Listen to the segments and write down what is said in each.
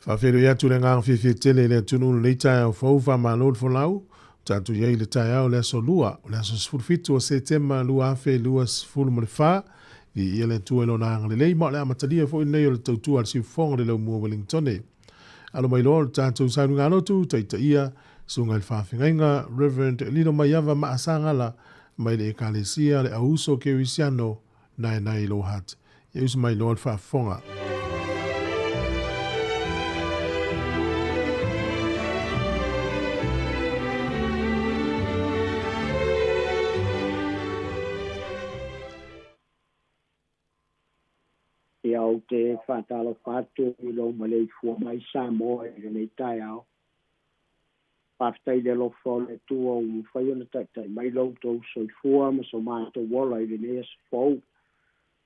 Faafeiloai atu le agaga fiafia tele i le atunuu i lenei taeao fou, faamalo le folau. Ua tatou i ai i le taeao o le aso Lua, o le aso 17 o Setema 2024. Viia le Atua i Lona agalelei, ma o le amatalia foi lenei o le tautua a le siufofoga o le Laumua Wellingtone. Alo mai loa o le tatou sauniga lotu, taitaia Susuga i le Faafegaiga, Rev. Lilomaiava Maasagala mai le Ekalesia le Auuso Kerisiano Naenae i Lower Hutt. Ia usu mai loa le faafofoga. Ia ou te faatalofa atu i lou maleifua mai Samoa i lenei taeao. Faafetai i le alofa o le Atua ua mafai ona taitai mai lo outou soifua ma so matou ola i lenei aso fou.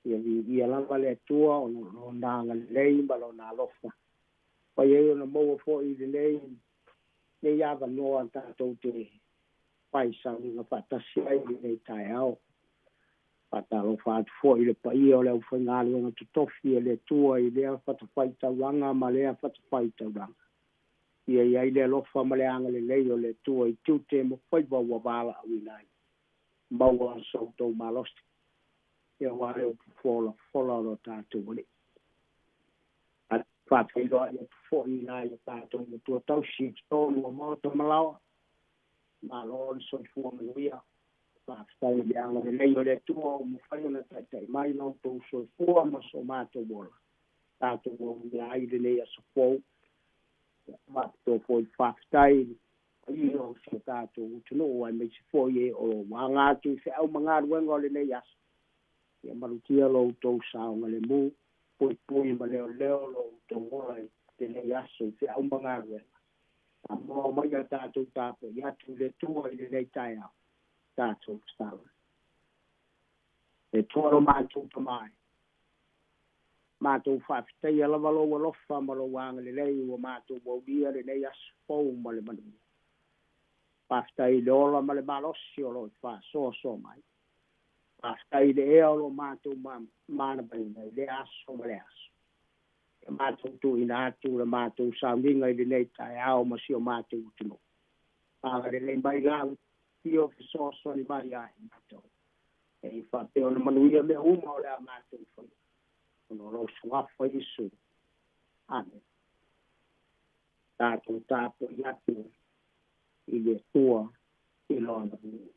Ia viia lava le Atua ona o Lona agalelei ma Lona alofa. Fai ai ona maua foi i lenei nei avanoa tatou te fai sauniga faatasi ai i lenei taeao. Faatalofa atu foi i le paia o le aufaigaluega totofi e le Atua i lea fatafaitaulaga ma lea fatafaitaulaga. Ia i ai le alofa ma le agalelei o le Atua i tiute ma faiva ua valaauina ai. Maua so outou malosi. Ia aua le upu folafola o lo tatou Alii. Faafeiloai atu foi i nai o tatou matua tausi i totonu o maota ma laoa. Malo le soifua manuia. Faafetai i le agalelei o le Atua ua mafai ona taitai mai lo outou soifua ma so matou ola. Tatou aulia ai lenei aso fou. Faapitoa foi faafetai i o si o tatou atunuu aemaise foi e o lo o aga atu i feau ma galuega o lenei aso. Ia malutia lo outou saogalemu, puipui ma leoleo lo outou ola i lenei aso i feau ma galuega. Samoa mai a tatou tapuai atu i le Atua i lenei taeao, tatou tatalo. E Atua lo matou Tama e, matou faafetaia lava lou alofa ma lou agalelei ua matou aulia lenei aso fou ma le manuia. Faafetai i le ola ma le malosi o lo o faasoasoa mai. Faafetai i le ea o lo matou manavaina i lea aso ma le aso. Ia matou tuuina atu le matou sauniga i lenei taeao ma si o matou atunuu. Agalelei mai lau Tio fesoasoani mai ia i matou. E faapea ona manuia mea uma o le a matou faia. Ona o lou suafa Iesu. Amen. Tatou tapuai atu i le Atua i Lona viiga.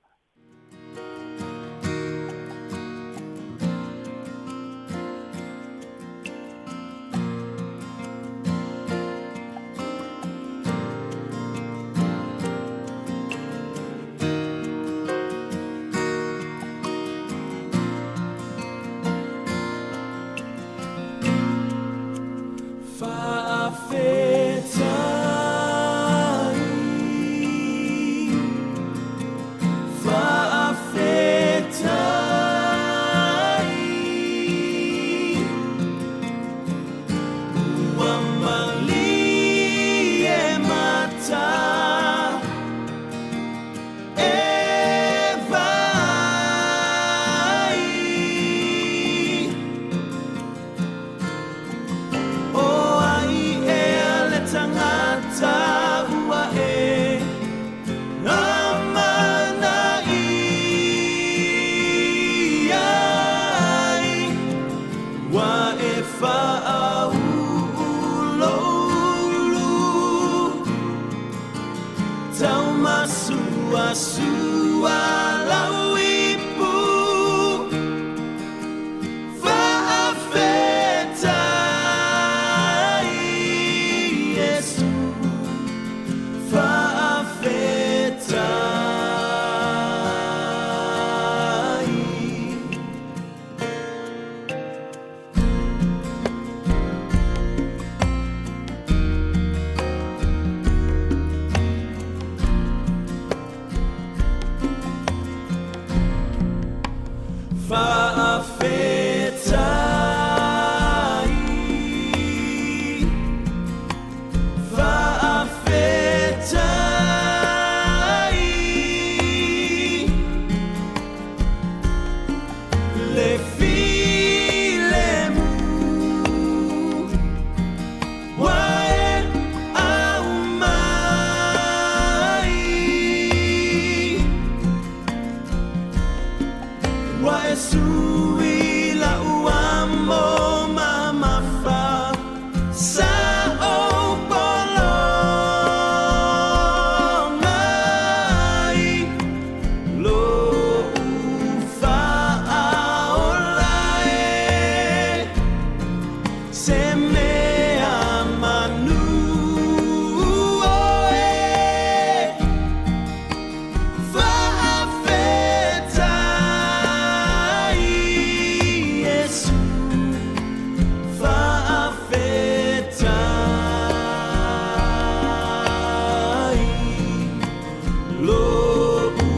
Se mea manu oe, faafetai Iesu, faafetai lo'u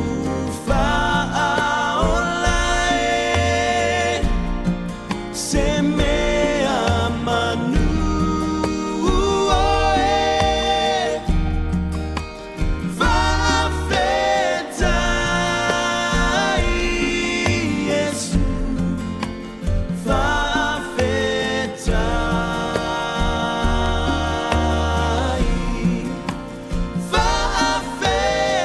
faaola e, se mea manu oe, faafetai Iesu, faafetai, faafetai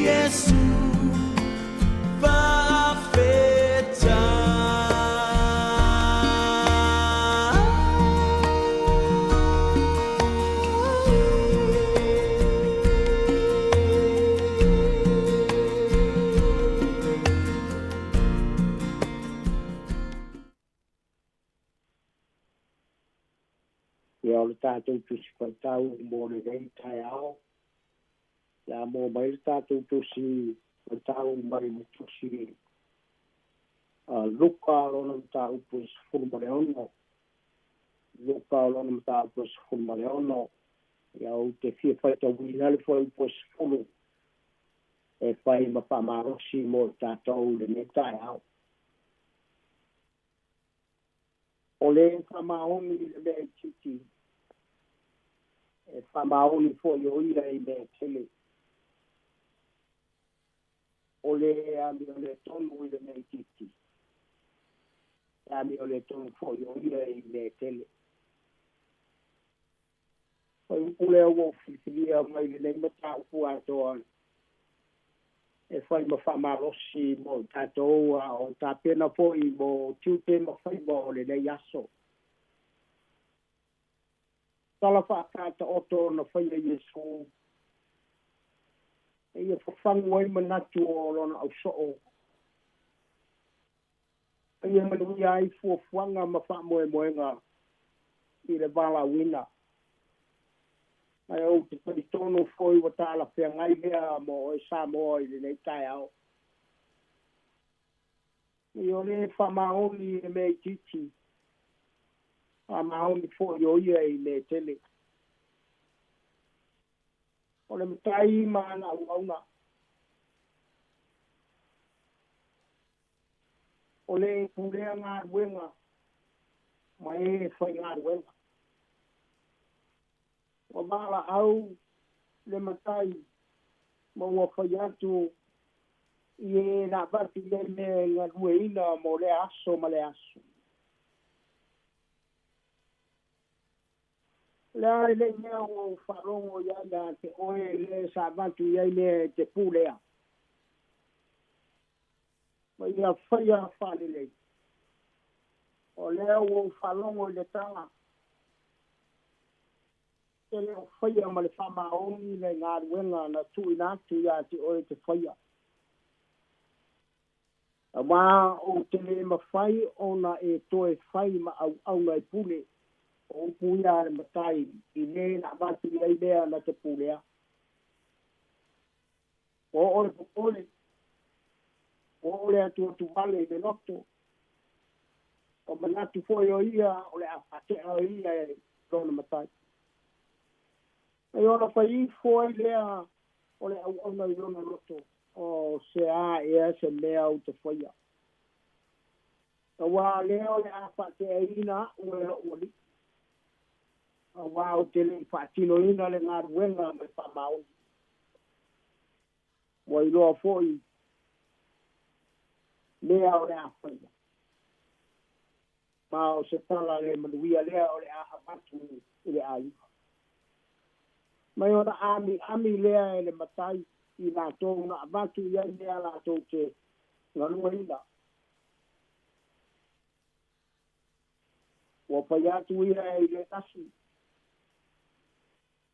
Iesu, faafetai. Ia o le tatou Tusi Faitau mo lenei taeao. Ia mo mai le tatou Tusi Faitau mai le Tusi Luka lona mataupu e 16. Luka lona mataupu e 16. Ia ou te fia faitauina le fuaiupu e 10 e fai ma faamalosi mo le tatou lenei taeao. O le faamaoni i le mea itiiti, e faamaoni foi o ia i mea tele. O le amio le tonu i le mea itiiti, e amio le tonu foi o ia i mea tele. Fuaiupu lea ua ou filifilia mai lenei mataupu atoa e fai ma faamalosi mo tatou a o tapena foi mo tiute ma faiva o lenei aso. Tala faataoto na faia Iesu e ia fafagu ai manatu o lona ausoo, ia manuia ai fuafuaga ma faamoemoega i le valaauina. Ae ou te talitonu foi ua talafeagai lea mo oe Samoa i lenei taeao. I o le faamaoni i le mea itiiti, faamaoni foi o ia i mea tele. O le matai ma ana auauna, o le pulea galuega ma e faigaluega. Ua valaau le matai ma ua fai atu i e na avatu i ai mea e galueina mo lea aso ma le aso. O le a lenei mea ua ou faalogo i ai ia te oe le sa avatu i ai mea e te pulea, ma ia faia faalelei. O lea ua ou faalogo i le tala, e le o faia ma le faamaoni le galuega na tuuina atu ia te oe te faia. Auā ou te le mafai ona e toe fai ma auauna e pule. O upu ia a le matai i le na avatu i ai mea na te pulea. O oo le popole, o oo le atuatuvale i le loto, o manatu foi o ia o le a faatea o ia e lona matai. E ona fai ifo ai lea o le auauna i lona loto, o se a ea se mea ou te faia. Auā lea o le a faateaina a'u e lo'u alii, auā ou te le'i faatinoina le galuega ma le faamaoni. Ua iloa foi mea o le a faia, ma o se tala le manuia lea o le a avatu i le aiga. Mai ona amiami lea e le matai i latou na avatu i ai mea latou te galueina. Ua fai atu ia i le tasi,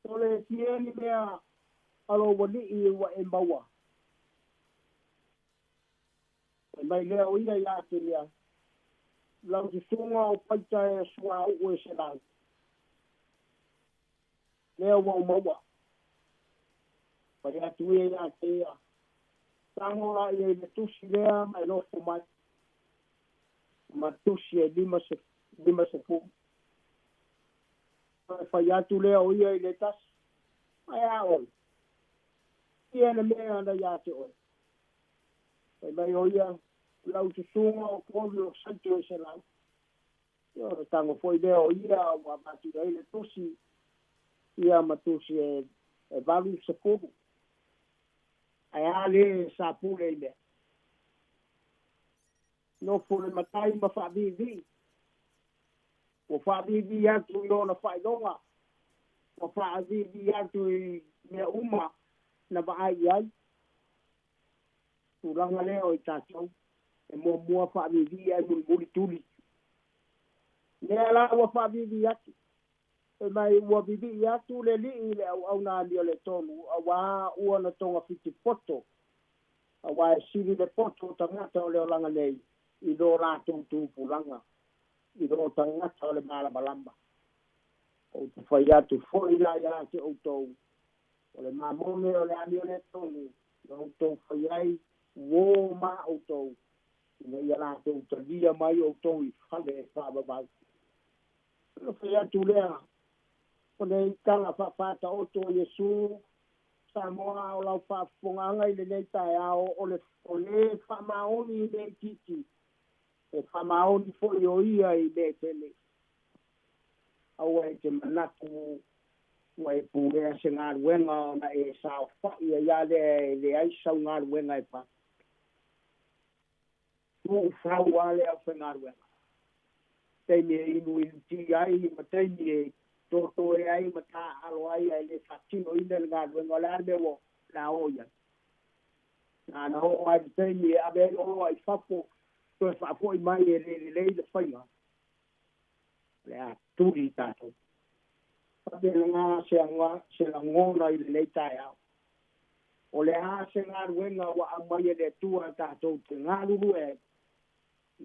o le fia ni mea a lou alii ua e maua. Fai mai lea o ia ia te ia, Lau susuga o paita e suauu e 100 lea ua ou maua. Fai atu ia ia te ia, tago laia i le tusi lea ma e nofo mai ma tusi e 50. Fai atu lea o ia i le tasi, ae a oe, ia le mea na ia te oe. Fai mai o ia, lau susuga o poli o saito e 100. Ia o le tago foi lea o ia ua avatu ai le tusi, ia ma tusi e 80. Ae a le sa pule i mea. Nofo le matai ma faaviivii. Ua faaviivii atu i ona faailoga. Ua faaviivii atu i mea uma na vaai i ai. Tulaga lea o i tatou. E muamua faaviivii ai mulimuli tuli. Lea la ua faaviivii atu. E mai ua vivii atu le alii i le auauna amio le tonu, auā ua na togafiti poto, auā e sili le poto o tagata o le olaga nei i lo latou tupulaga, i lo tagata o le malamalama. Ou te fai atu foi la iā te outou, o le mamone o le amio le tonu, na outou fai ai uō ma outou, ina ia latou talia mai outou i fale e faavavau. Ona fai atu lea, o le tala faafataoto o Iesu Samoa o lau faafofogaaga i lenei taeao, o le o lē faamaoni i mea itiiti, e faamaoni foi o ia i mea tele. Aua e te manatu ua e pulea se galuega ona e saofa'i ai a lea e leai sau galuega e fai. Tuufau a le aufaigaluega, taimi e inuinuti ai ma taimi e totoe ai ma taaalo ai ae le faatinoina le galuega, o le a le mea ua le a oo i ai. Na na oo ai le taimi e ave ai oloa i fafo, toe faafo'i mai e le lelei le faiga, le a tuli tatou. Faapena se aga se lagona i lenei taeao. O le a se galuega ua aumai e le Atua tatou te galulue ai,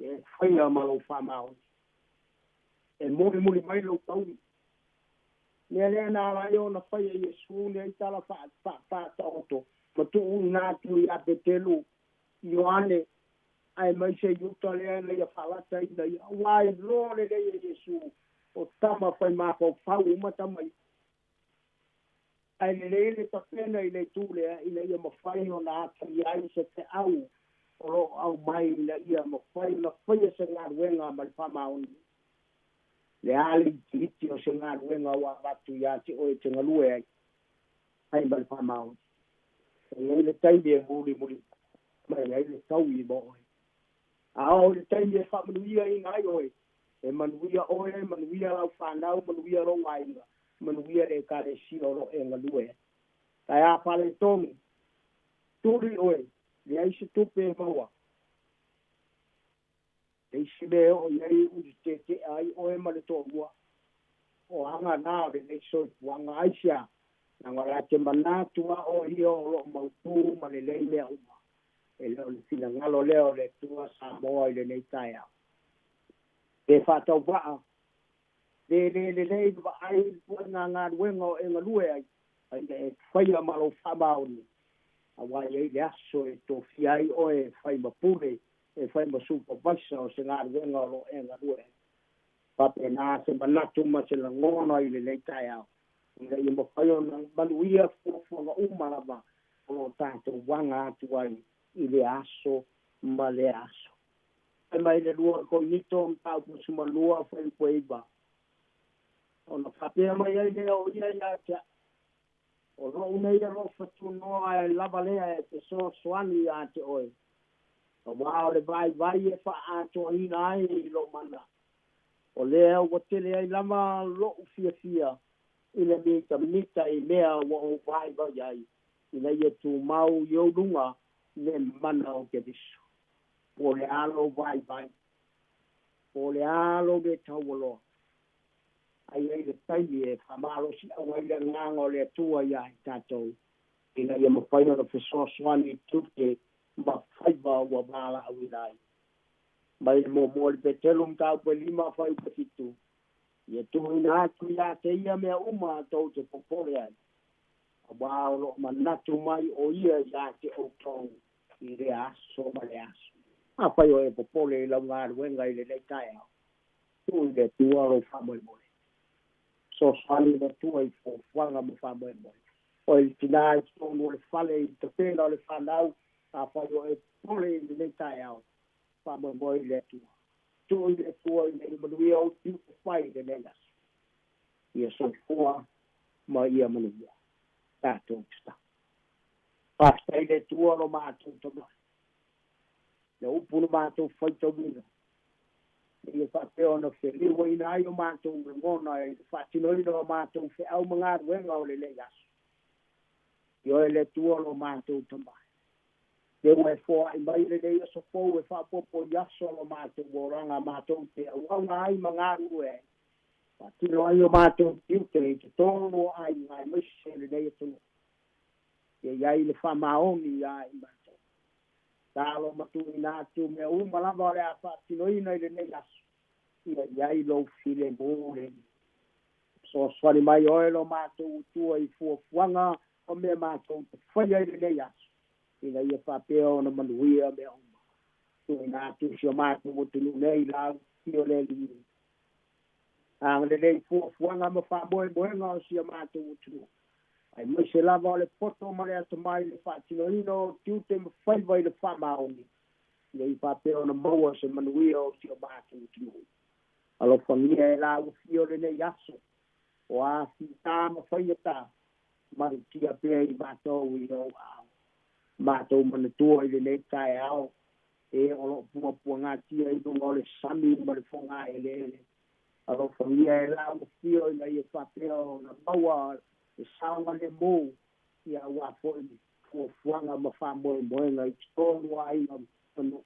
e faia ma lou faamaoni. E mulimuli mai lou taui. Mea lea na ala ai ona faia Iesu nei tala faataoto ma tuuina atu ia Petelu, Ioane, aemaise Iuta lea na ia faalataina ia, auā e iloa lelei e Iesu o tama fai mafaufau uma tama ia. Ae lelei le tapena i le itu lea ina ia mafai ona atagia ai se feau o loo aumai ina ia mafai ona faia se galuega ma le faamaoni. Le a le itiiti o se galuega ua avatu iā te oe e te galue ai, ai ma le faamaoni. E i ai le taimi e mulimuli mai ai le taui mo oe. A oo i le taimi e faamanuiaina ai oe, e manuia oe, manuia lau fanau, manuia lou aiga, manuia le ekalesia o loo e galue ai. Ae a faaletonu, tuli oe, leai se tupe e maua. Le isi mea e oo i ai uli tete'a ai oe ma le toalua. O aga na o lenei soifuaga aisea, leaga o le a te manatu a oe ia o loo mautū ma lelei mea uma. E le o le finagalo lea o le Atua Samoa i lenei taeao. Pe faatauvaa, pe le lelei le vaai i le puega galuega o e galue ai, a ina e faia ma lou faamaoni, auā e i ai le aso e tofia ai oe e fai ma pule, e fai ma supervisor o se galuega o loo e galue ai. Faapena se manatu ma se lagona i lenei taeao, ina ia mafai ona manuia fuafuaga uma lava o loo tatou aga atu ai i lea aso ma lea aso. Fai mai le 2 Korinito mataupu 12 fuaiupu e 9, ona faapea mai ai lea o ia ia te a'u, o lo'u nei alofa tunoa e lava lea e fesoasoani iā te oe, auā o le vaivai e faaatoaina ai i lou mana. O lea ua tele ai lava lo'u fiafia i le mitamita i mea ua ou vaivai ai, ina ia tumau i ou luga le mana o Keriso. Po o le a lou vaivai, po o le a lou le taualoa, ae i ai le taimi e faamalosiau ai le agaga o le Atua iā i tatou, ina ia mafai ona fesoasoani i tiute ma faiva ua valaauina ai. Mai le muamua i le Petelo mataupu e 5 fuaiupu 7, ia tuuina atu ia te ia mea uma tou te popole ai, auā o loo manatu mai o ia ia te outou i lea aso ma le aso. Afai o e popole i lau galuega i lenei taeao, tuu i le Atua lou faamoemoe. Fesoasoani i le Atua i fuafuaga ma faamoemoe. O le tinā i totonu o le fale i le tapena o le fanau, afai o e popole i lenei taeao, faamoemoe i le Atua. Tuu i le Atua ina ia manuia ou tiute fai i lenei aso. Ia soifua ma ia manuia. Tatou tatalo. Faafetai i le Atua lo matou tamai. Le upu na matou faitauina, ia faapea ona feliuaina ai o matou lagona i le faatinoina o matou feau ma galuega o lenei aso. Ioe le Atua lo matou tamai. Lea ua e foai mai lenei aso fou e faaopoopo i aso o lo matou olaga matou te auauna ai ma galulue ai. Faatino ai o matou tiute i totonu o aiga aemaise lenei atunuu. Ia i ai le faamaoni ia i matou. Talo ma tuuina atu mea uma lava o le a faatinoina i lenei aso. Ia i ai lou filemu le fesoasoani mai oe lo matou Atua i fuafuaga o mea matou te faia i lenei aso, ina ia faapea ona manuia mea uma. Tuuina atu si o matou atunuu nei lau afio le Alii. Agalelei fuafuaga ma faamoemoega o si o matou atunuu, aemaise lava o le poto ma le atamai i le faatinoina o tiute ma faiva i le faamaoni, ina ia faapea ona maua se manuia o si o matou atunuu. Alofagia e lau afio lenei aso, o a fitā ma faigata, malutia pea i matou i lou aao. Matou manatua i lenei taeao, e o loo puapuagatia i luga o le sami ma le fogaeleele. Alofagia e lau afio ina ia faapea ona maua le saogalemu, ia auā foi fuafuaga ma faamoemoega i totonu o aiga ma nuu.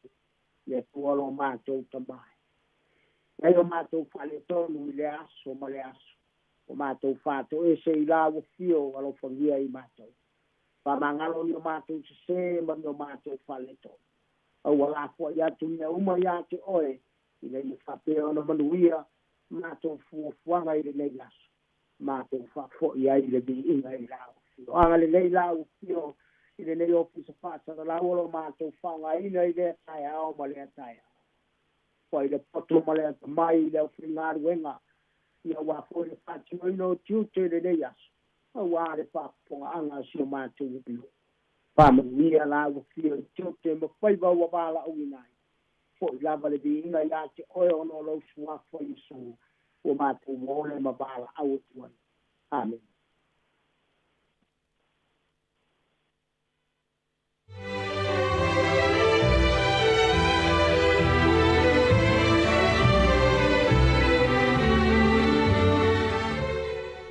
Le Atua lo matou tamai. Nei o matou faaletonu i le aso ma le aso, o matou faatoese i lau afio, alofagia i matou. Faamagalo ni o matou sesē ma ni o matou faaletonu. Aua lafoai atu mea uma ia te oe, ina ia faapea ona manuia matou fuafuaga i lenei aso. Matou faafoi ai le viiga i lau afio. Agalelei lau afio i lenei ofisa faasalalau o lo matou faaaogaina i lea taeao ma lea taeao. Foai le poto ma le atamai i le aufaigaluega, ia auā foi le faatinoina o tiute i lenei aso, auā le faafofogaaga a si o matou atunuu. Faamanuia lau afio i tiute ma faiva ua valaauina ai. Fo'i lava le viiga ia te oe ona o lou suafa Iesu ua matou ole ma valaau atu ai. Amene.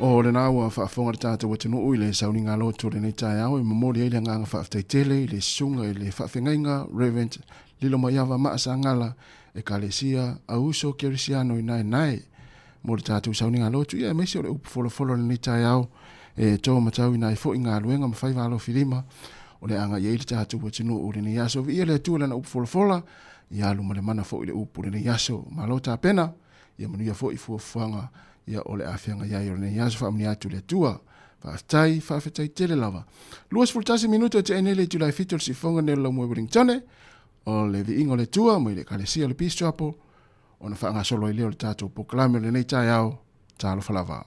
O lena ua faafofoga le tatou atunuu i le sauniga loto o lenei taeao e momoli ai le agaga faafetai tele i le susuga i le faafegaiga Reverend Lilomaiava Maasagala Ekalesia Auuso Kerisiano i Naenae mo le tatou sauniga lotu, ia aemaise o le upu folafolo o lenei taeao e tō matauina ai foi galuega ma faiva alofilima o le agai ai le tatou atunuu i lenei aso. Viia le Atua i lana upu folafola, ia alu ma le mana foi le upu i lenei aso. Malo tapena, ia manuia foi fuafuaga ia o le a feagai ai o lenei aso. Faamanuia atu le Atua. Faafetai, faafetai tele lava. 21 minuto e tea nei le itula e 7 o le siufofoga nei o le Laumua i Wellingtone, o le viiga o le Atua mai le Ekalesia o le Peace Chapel, ona faagasolo ai lea o le tatou polokalame o lenei taeao. Talofa lava.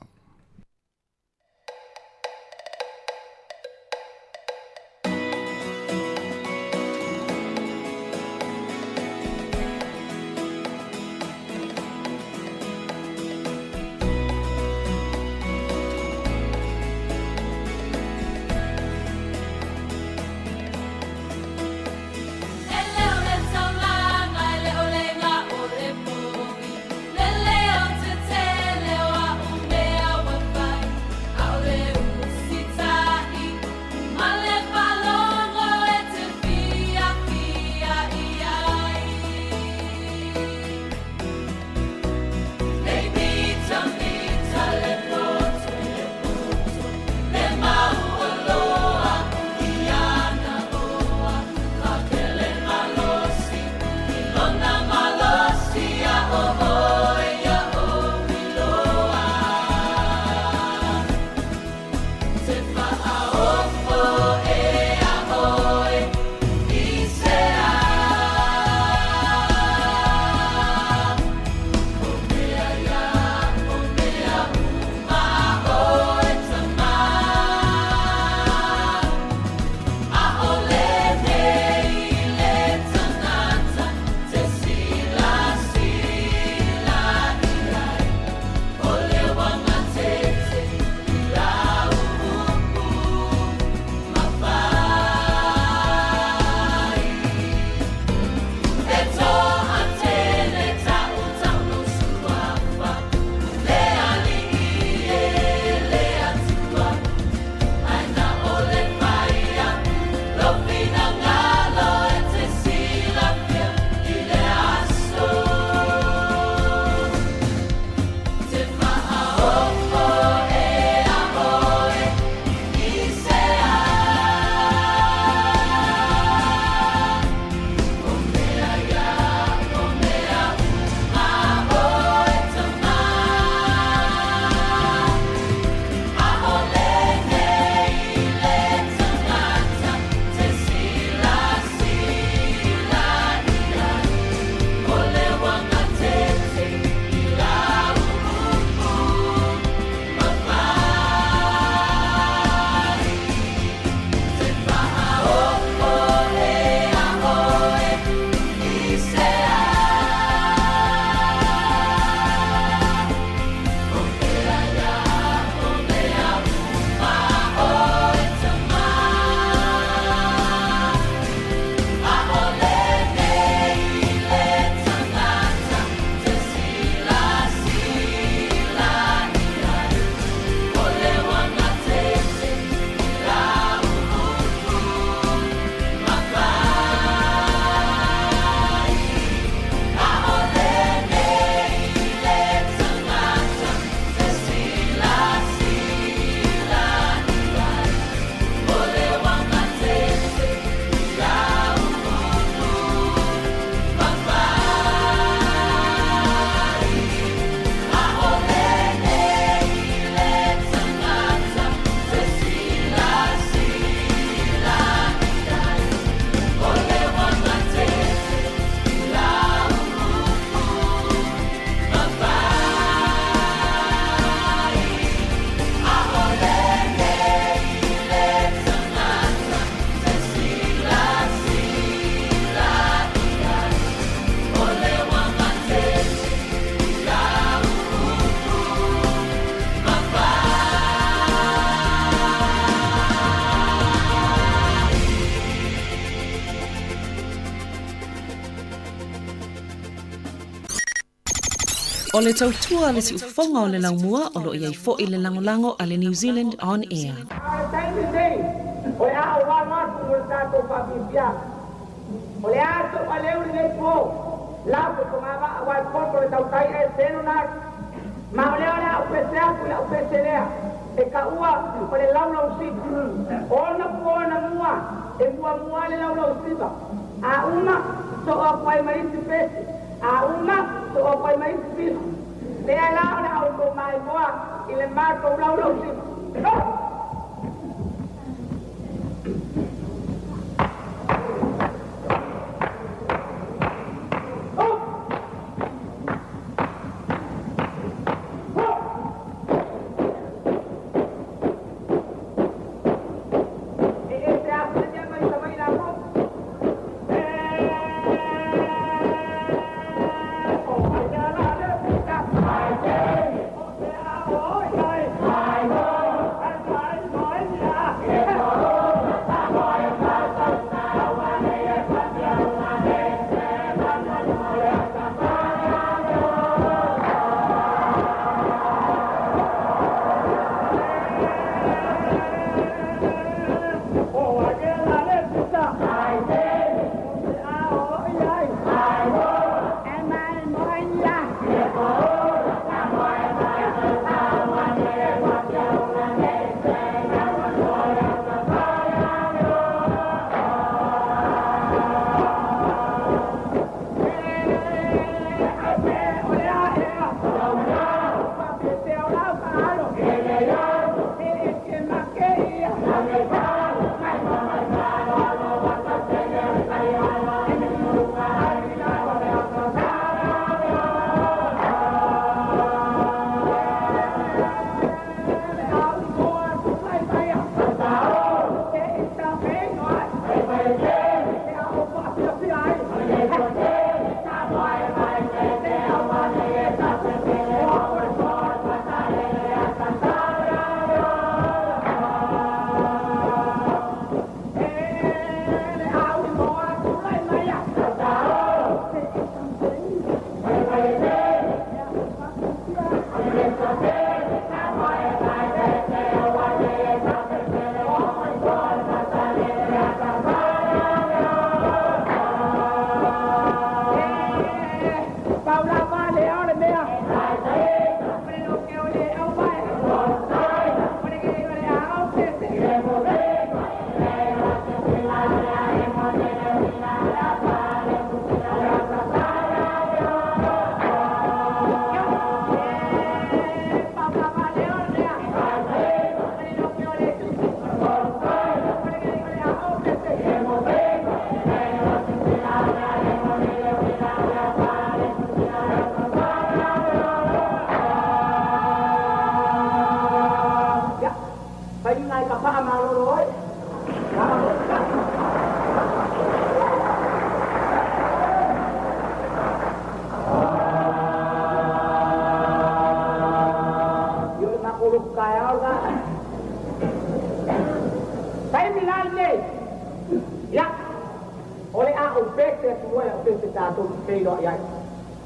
O le tautua a le siufofoga o le laumua o lo o i ai foi le lagolago a le New Zealand On Air. A o le taimi lenei, o le a ou alo atu mo le tatou faafiafiaga. O le a sou aleu i lenei po, lafo i fogavaa aua e poto le tautai ae selo na atu. Ma o lea o le a ou pese atu i lau pese lea, e taua o le laulausiva. Ona po na mua, e muamua le laulausiva. A uma, soo atu ai ma isi pese. A uma, soo atu ai ma isi pisi. Lea la o le a outou maimoa i le matou laulausiva. E ese afu le mea mai Savaii latou.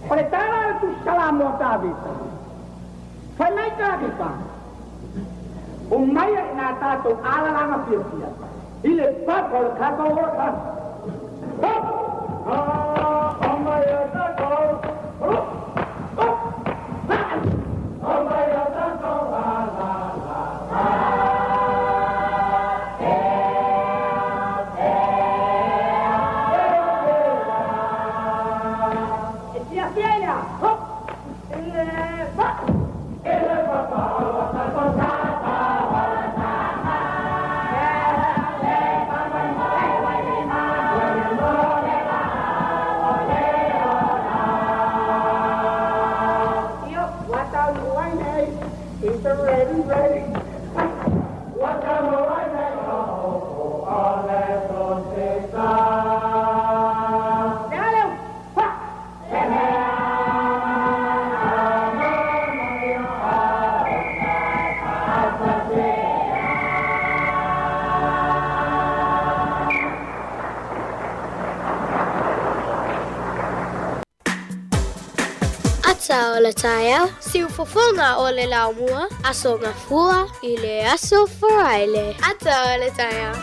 O le tala o le Tusi Salamo a Tavita, fai mai Tavita, Omaia ina tatou alalaga fiafia i le papa o le tatou olataga. E fiafia i le a? Hop! I le pa! Io, what ai nei? It's a ready, ready. Le a leu! Pa! Ata o le taeao, siufofoga o le laumua, Aso Gafua i le Aso Faraile. Ata o le taeao.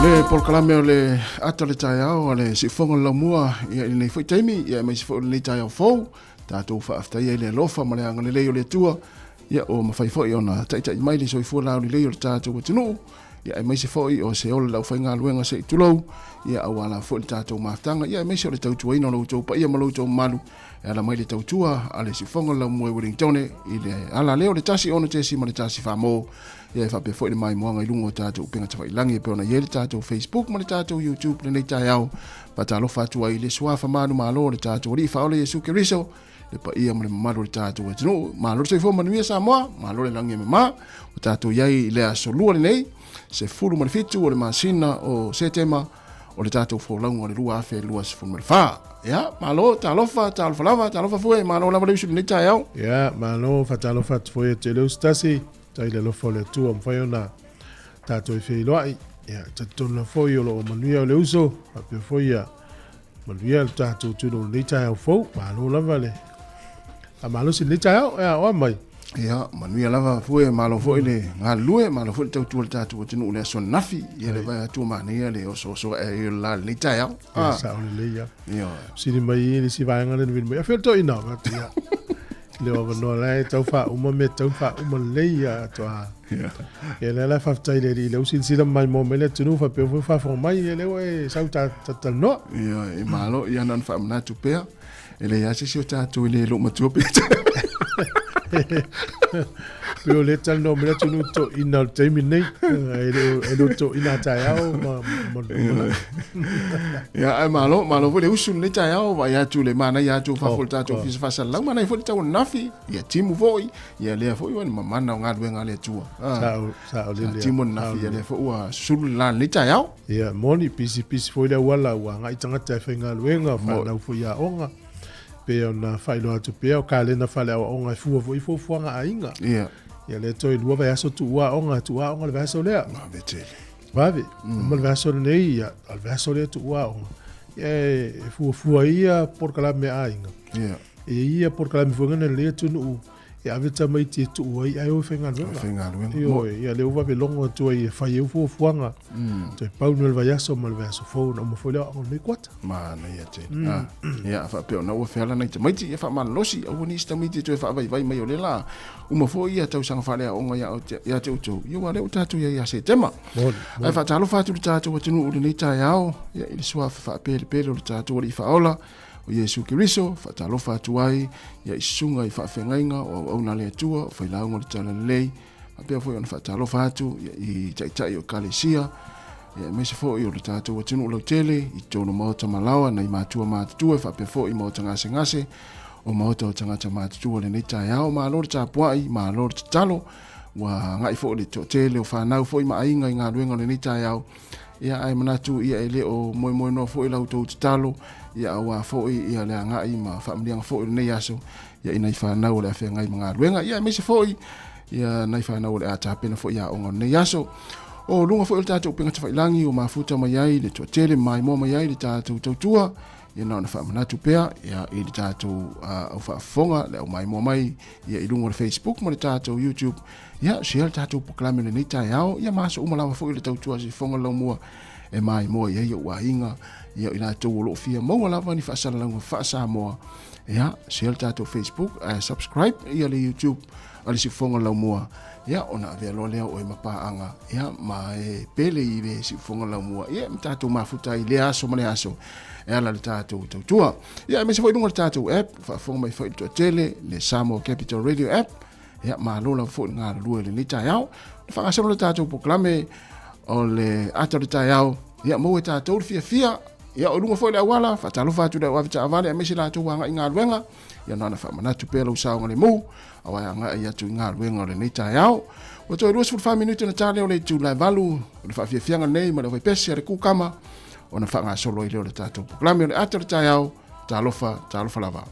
Le polokalame o le ata o le taeao a le siufoga o le laumua ia i lenei foi taimi ia aemaise foi o lenei taeao fou tatou faafetaia i le alofa ma le agalelei o le Atua ia ua mafai foi ona taitai mai le soifua laulelei o le tatou atunuu ia aemaise foi o se ola le aufaigaluega se i tulou ia aua lava foi le tatou mafutaga ia aemaise o le tautuaina o lo outou paia ma lo outou mamalu e ala mai le tautua a le siufoga o le laumua i Wellingtone i le ala lea o le 1 6.1 famo ia e faapea foi le maimoaga i luga o tatou upega tafailagi e pei ona i ai le tatou Facebook ma le tatou YouTube lenei taeao. Faatalofa atu ai i le suafa manumalo o le tatou Alii Faaola Iesu Keriso, le paia ma le mamalu o le tatou atunuu. Malo le soifua manuia Samoa, malo le lagi e mama. Ua tatou i ai i le aso lua lenei, 17 o le masina o Setema, o le tatou folauga o le 2024. Ia, malo, talofa, talofa lava, talofa fue, malo lava le usu lenei taeao. Ia, malo, faatalofa atu foi ia te le usu tasi. Tai le alofa o le Atua mafai ona tatou e feiloai. Ia, talitonu lava foi o lo o manuia o le uso, faapea foi ia manuia le tatou atunuu i lenei taeao fou. Malo lava le faamalosi i lenei taeao. Ia, oa mai. Ia, manuia lava fue, malo foi le galulue, malo foi le tautua i le tatou atunuu i le aso ananafi. Ia, le vaai atu ua manaia le osooso ae ai o le la i lenei taeao. Ia, sao lelei lava. Ia. Sili mai i le isi vaega lea na vili mai. Afio le toeaina, ia. Le o avanoa la e tau faauma mea tau faauma lelei ia atoa. Ia lea la faafetai le alii lea ua silasila ma maimoa mai le atunuu faapea foi faafofoga mai ia lea ua e sau ta talanoa. Ia e malo ia na ona faamanatu pea. E leai lava se isi o tatou e le lou matua pe. Pe o le talanoa mai le atunuu toeaina o le taimi lenei. E le o toeaina taeao ma Ia, ae malo, malo foi le usu lenei taeao, vaai atu le manaia atu o fafo o le tatou ofisa faasalalau, manaia foi le tau ananafi, ia timu foi, ia lea foi ua ni mamana o galuega a le Atua. Sao, sao lele. Sa timu ananafi, ia lea foi ua susulu le la lenei taeao. Ia, moni, pisipisi foi le auala ua agai tagata e faigaluega, fanau foi i aoga. Pei ona faailoa atu pea, o kalena faaleaoaoga e fua foi i fuafuaga a aiga. Ia. Ia lea toe lua vaiaso tuua aoga, tuua aoga le vaiaso lea. Vave tele. Vave. Ma le vaiaso lenei, ia, a le vaiaso lea tuua aoga. Ia e fuafua ia polokalame a aiga. Ia. E ia polokalame foi ngana le atunuu e ave tamaiti e tuu ai ae o e faigaluega. Faigaluega. Ioe, ia lea ua vave logo atu ai e fai ai fuafuaga. Toe pau nei o le vaiaso ma le vaiaso fou ona uma foi lea o aoga o lenei kuata. Manaia tele. Ah, ia faapea ona ua feala nai tamaiti ia faamalolosi aua nisi tamaiti e toe faavaivai mai o lea la uma foi ia tausaga faaleaoga ia te outou ia ua lea ua tatou i ai ia Setema. Ae faatalofa atu le tatou atunuu i lenei taeao ia i le suafa faapelepele o le tatou Alii Faaola o Iesu Keriso, faatalofa atu ai ia i susuga i faafeagaiga o auauna a le Atua o failauga o le Talalelei, faapea foi ona faatalofa atu ia i taitai o Ekalesia, ia aemaise foi o le tatou atunuu lautele i totonu o maota malaoa nai matua matutua faapea foi maota gasegase o maota o tagata matutua lenei taeao. Malo le tapuai, malo le tatalo, ua agai foi le toatele o fanau foi ma aiga i galuega o lenei taeao. Ia ae manatu ia e le o moemoenoa foi la outou tatalo, ia aua foi ia le agai ma faamanuiaga foi o lenei aso. ia i nai fanau o le a feagai ma galuega, ia aemaise foi ia nai fanau o le a tapena foi i aoga o lenei aso. O luga foi o le tatou upega tafailagi ua mafuta mai ai le toatele ma maimoa mai ai le tatou tautua, ia na ona faamanatu pea ia i le tatou au faafofoga le au maimoa mai ia i luga o le Facebook ma le tatou YouTube, ia share le tatou polokalame lenei taeao, ia ma aso uma lava foi le tautua sifoga laumua e maimoa i ai ou aiga, ia i latou o lo o fia maua lava ni faasalalauga faa-Samoa, ia share le tatou Facebook ae subscribe ia le YouTube a le siufofoga laumua, ia ona avea loa lea o oe ma paaga, ia ma e pele i le siufofoga laumua, ia ma tatou mafuta ai lea aso ma lea aso e ala le tatou tautua. Ia aemaise foi i luga o le tatou app, faafofoga mai foi i le toatele, le Samoa Capital Radio app, ia malo lava foi le galulue i lenei taeao. Na faagasolo le tatou polokalame o le ata o le taeao, ia maua e tatou le fiafia, ia o luga foi le auala, faatalofa atu i le au avetaavale aemaise latou agai i galuega, ia na ona faamanatu pea lou saogalemu, aua e agai atu i galuega o lenei taeao. Ua toe 24 minute ona ta lea o le itula e 8 o le faafiafiaga lenei ma le aufaipese a le kukama ona faagasolo ai lea o le tatou polokalame o le ata o le taeao. Talofa, talofa lava.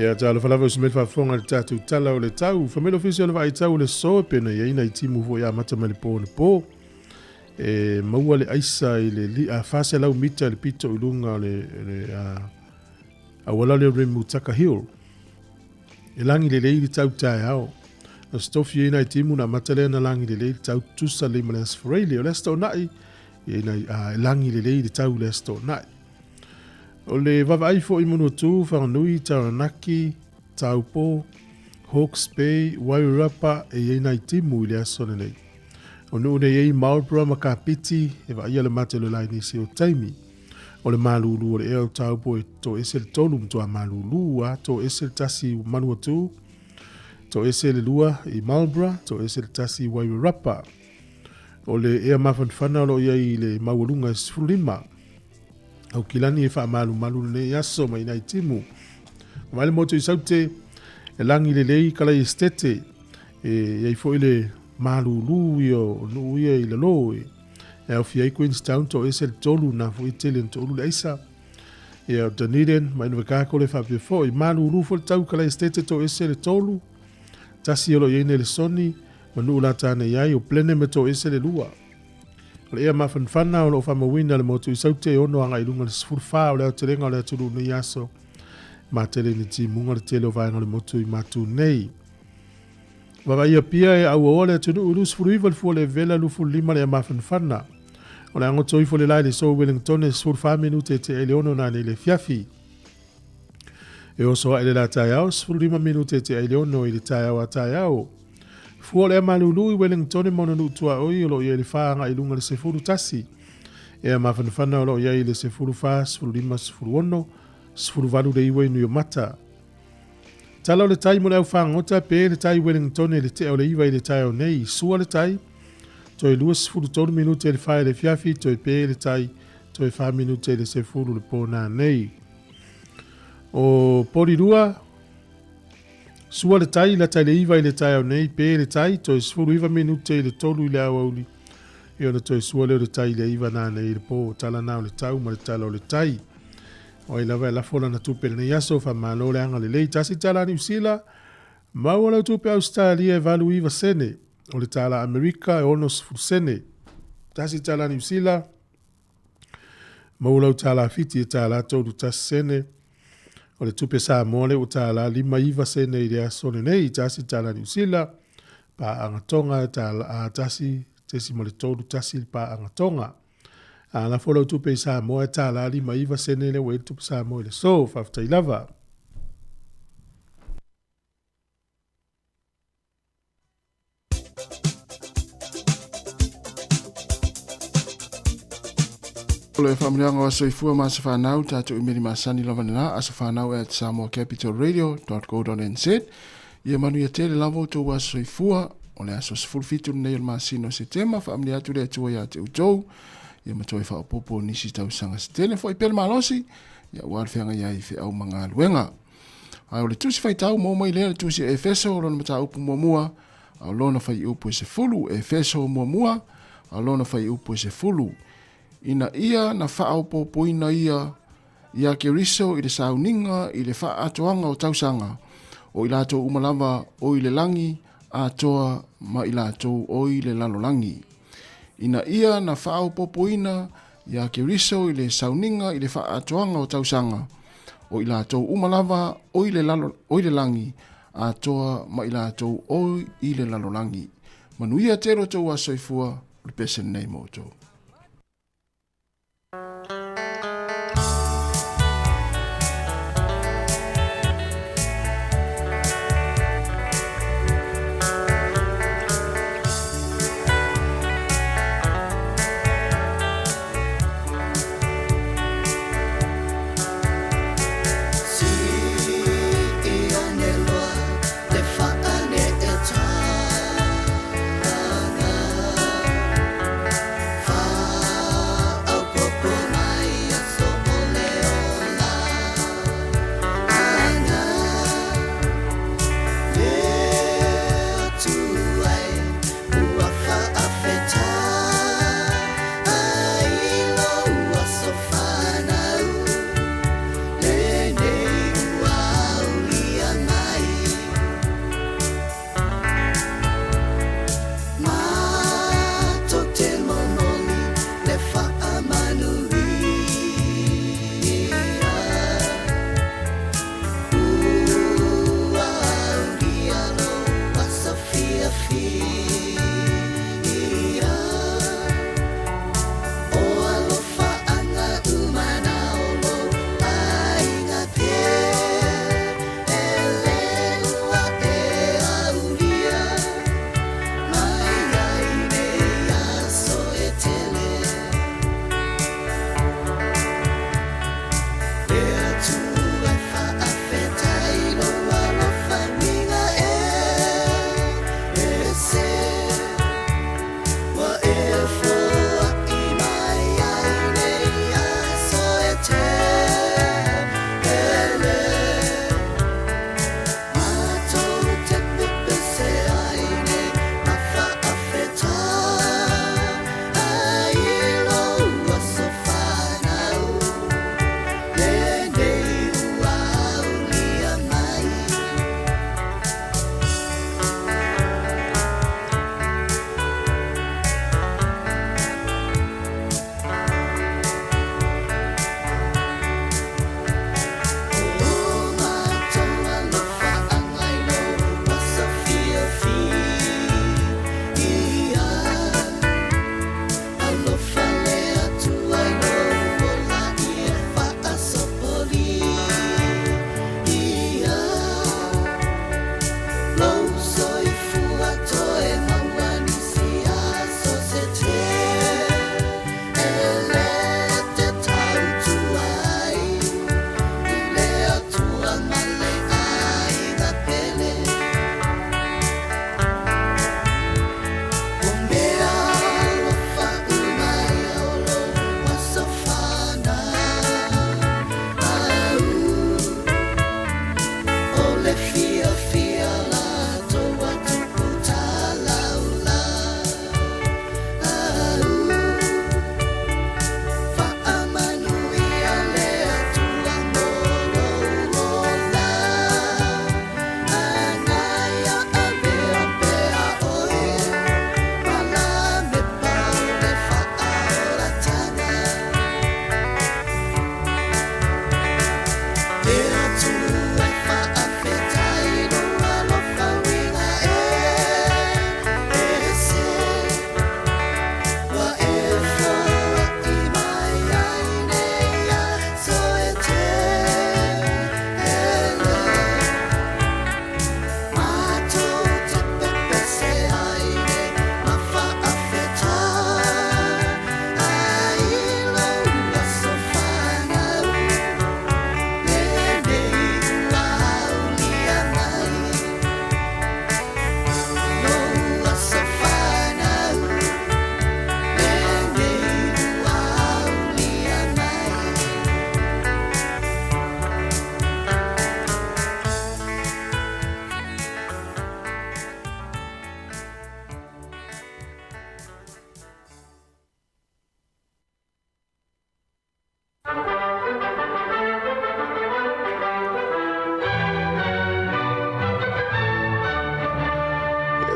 Ia talofa lava usi mai le faafofoga i le tatou Tala o le Tau. Fai mai le Ofisa o le Vaai Tau o le So e pei ona i ai nai timu foi amata mai le po anapo. E maua le aisa i le 400 mita i le pito i luga o le, le auala lea o Remutaka Hill. E lagi lelei le tau taeao. O se tofi ai nai timu na amata lea na lagi lelei le tau tutusa lelei ma le Aso Faraile. O le Aso Toonai, e, nai, e lagi lelei le tau i le Aso Toonai. O le vaavaai foi i Manuatū, Whanganui, Taranaki, Taupo, Hawke's Bay, Wairarapa e i ai nai timu i le aso lenei. O nuu nei ei Marlborough ma Kapiti e vaaia le mate o le la i nisi o taimi. O le malūlū o le ea o Taupo e toese le tolu matua malūlū a toese le tasi i Manuatū, toese le lua i Marlborough, toese le tasi i Wairarapa. O le ea mafanafana o lo o i ai i le maualuga e 15. Aukilani e faamalumalu lenei aso mai nai timu. Mai le motu i Saute, e lagi lelei kalai estete, e iai foi le malūlū ia o nuu ia i lalo e aofia ai Queenstown to ese le tolu na foi tele na toulu le aisa. Ia o Dunedin mai Invercargill e faapea foi, malūlū foi le tau kalai estete to ese le tolu, tasi o lo o iai nei le Soni, ma nuu lata nei ai o Blenheim e to ese le lua. O le ea mafanafana o lo o faamauina le motu i Saute e ono agai i luga i le 14 o le aotelega o le atunuu i nei aso, matele i ni timuga le tele o vaega o le motu i matu nei. Vaavaai Apia e auaoa le atunuu i 29 le fua o le vela 25 le ea mafanafana. O le agoto ifo le la i le so Wellingtone 14 minute e tea i le ono nanei le afiafi. E oso ae le la taeao, 15 minute e tea i le ono i le taeao a taeao. Fua o le malulu i Wellingtone ma ona nuu tuaoi o lo o i ai le fa agai i luga i le 11. Ea mafanafana o lo o i ai i le 14, 15, 16, 18 le iwa i Nuiomata. Tala o le tai mo le au fagota pe le tai Wellingtone i le tea o le iva i le taeao nei. Sua le tai, toe 23 minute i le fa i le afiafi, toe pe le tai, toe 4 minute i le 10 le po nanei. O Porirua, sua le tai, lata i le iva i le taeao nei, pe le tai, toe 19 minute i le tolu i le aoauli, e ona toe sua lea o le tai i le iva nanei i le po. Tala na o le tau ma le tala o le tai. O ai lava e lafo lana tupe i lenei aso, faamalo le agalelei. Tasi tala Niu Sila, maua lau tupe Ausetalia e 89 sene, o le tala Amerika e 60 sene. Tasi tala Niu Sila, maua lau tala Fiti e tala 31 sene, o le tupe Samoa lea ua tala 59 sene i le aso lenei. Tasi tala Niu Sila, paaga Tonga e tala a tasi tesi ma le tolu tasi le paaga Tonga. A lafo lau tupe i Samoa e tala 59 sene lea ua i ai le tupe Samoa i le aso. Faafetai lava. O le faamanuiaga o aso soifua ma aso fanau, tatou imeli masani lava lena, asofanau at samoacapitalradio.co.nz. Ia manuia tele lava outou aso soifua, o le aso 17 lenei o le masina o Setema, faamanuia atu le Atua ia te outou, ia ma toe faaopoopo nisi tausaga se tele foi pea le malosi, ia aua le feagai ai i feau ma galuega. Ae o le tusi faitau maua mai lea le tusi a Efeso, lona mataupu muamua, a o lona fuaiupu e 10, Efeso muamua, a o lona fuaiupu e 10. Ina ia na faaopoopoina ia ia Keriso i le sauniga i le faaatoaga o tausaga, o i latou uma lava o i le lagi atoa ma i latou o i le lalolagi. Ina ia na faaopoopoina ia Keriso i le sauniga i le faaatoaga o tausaga, o i latou uma lava o i le, lalo, o i le lagi atoa ma i latou o i le lalolagi. Manuia tele o tou aso soifua, o le pese lenei mo outou.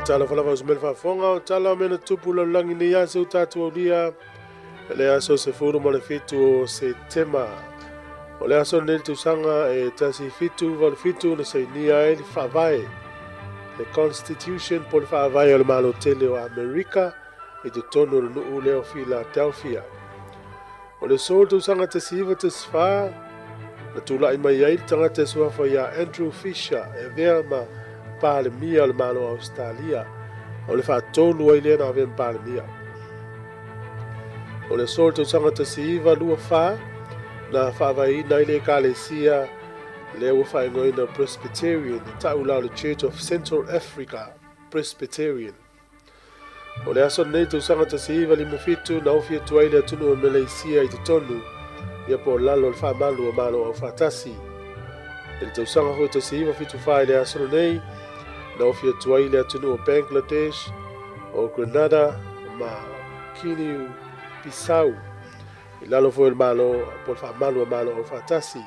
Talofa lava uso mai le faafofoga o tala o mea na tutupu i le lalolagi i lenei aso ua tatou aulia i le aso 17 o Setema. O le aso lenei i le tausaga e 1787 na sainia ai le Faavae, le Constitution po o le Faavae o le Malo Tele o Amerika i totonu o le nuu lea o Philadelphia. O le aso o le tausaga 1914, na tulai mai ai le tagata e suafa ia Andrew Fisher e avea ma Palemia o le Malo o Ausetalia. O le faatolu ai lea na avea ma Palemia. O le aso o le tausaga 1924, na faavaeina ai le Ekalesia lea ua faaigoaina o Presbyterian, e tau la o le Church of Central Africa Presbyterian. O le aso lenei i le tausaga 1957 na ofi atu ai le atunuu o Meleisia i totonu ia po o lalo o le faamalu o Malo Aufaatasi. I le tausaga foi 1974 i le aso lenei na ofi atu ai le atunuu o Bangladesh, o Grenada ma Kiniu Bissau i lalo foi o le Malo po o le faamalu o Malo Aufaatasi.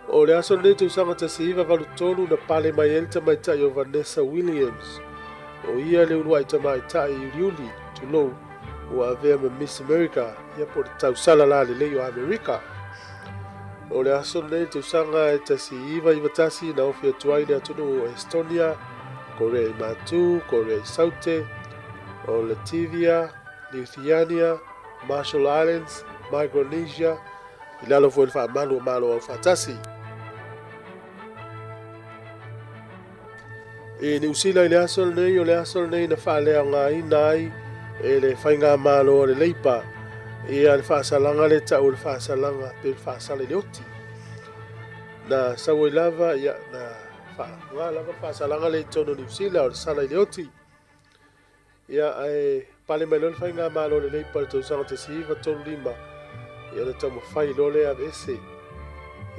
O le aso lenei tausaga 1983 na pale mai ai le tamaitai o Vanessa Williams. O ia le uluai tamaitai uliuli, tulou, ua avea ma Miss America, ia po o le tausala lalelei o Amerika. O le aso lenei tausaga e 1991 na ofi atu ai le atunuu o Estonia, Korea i Matu, Korea i Saute, o Lativia, Lithuania, Marshall Islands, Micronesia, i lalo foi o le faamalu o Malo Aufaatasi. I Niu Sila i le aso lenei, o le aso lenei na faaleaogaina ai e le Faigamalo a le Leipa ia le faasalaga lea e tau o le faasalaga pe le faasala i le oti. Na sau ai lava, ia, na faaaoga lava le faasalaga lea i totonu o Niu Sila o le sala i le oti. Ia, ae pale mai loa le Faigamalo le Leipa i le tausaga 1935, ia ona taumafai loa lea e aveese.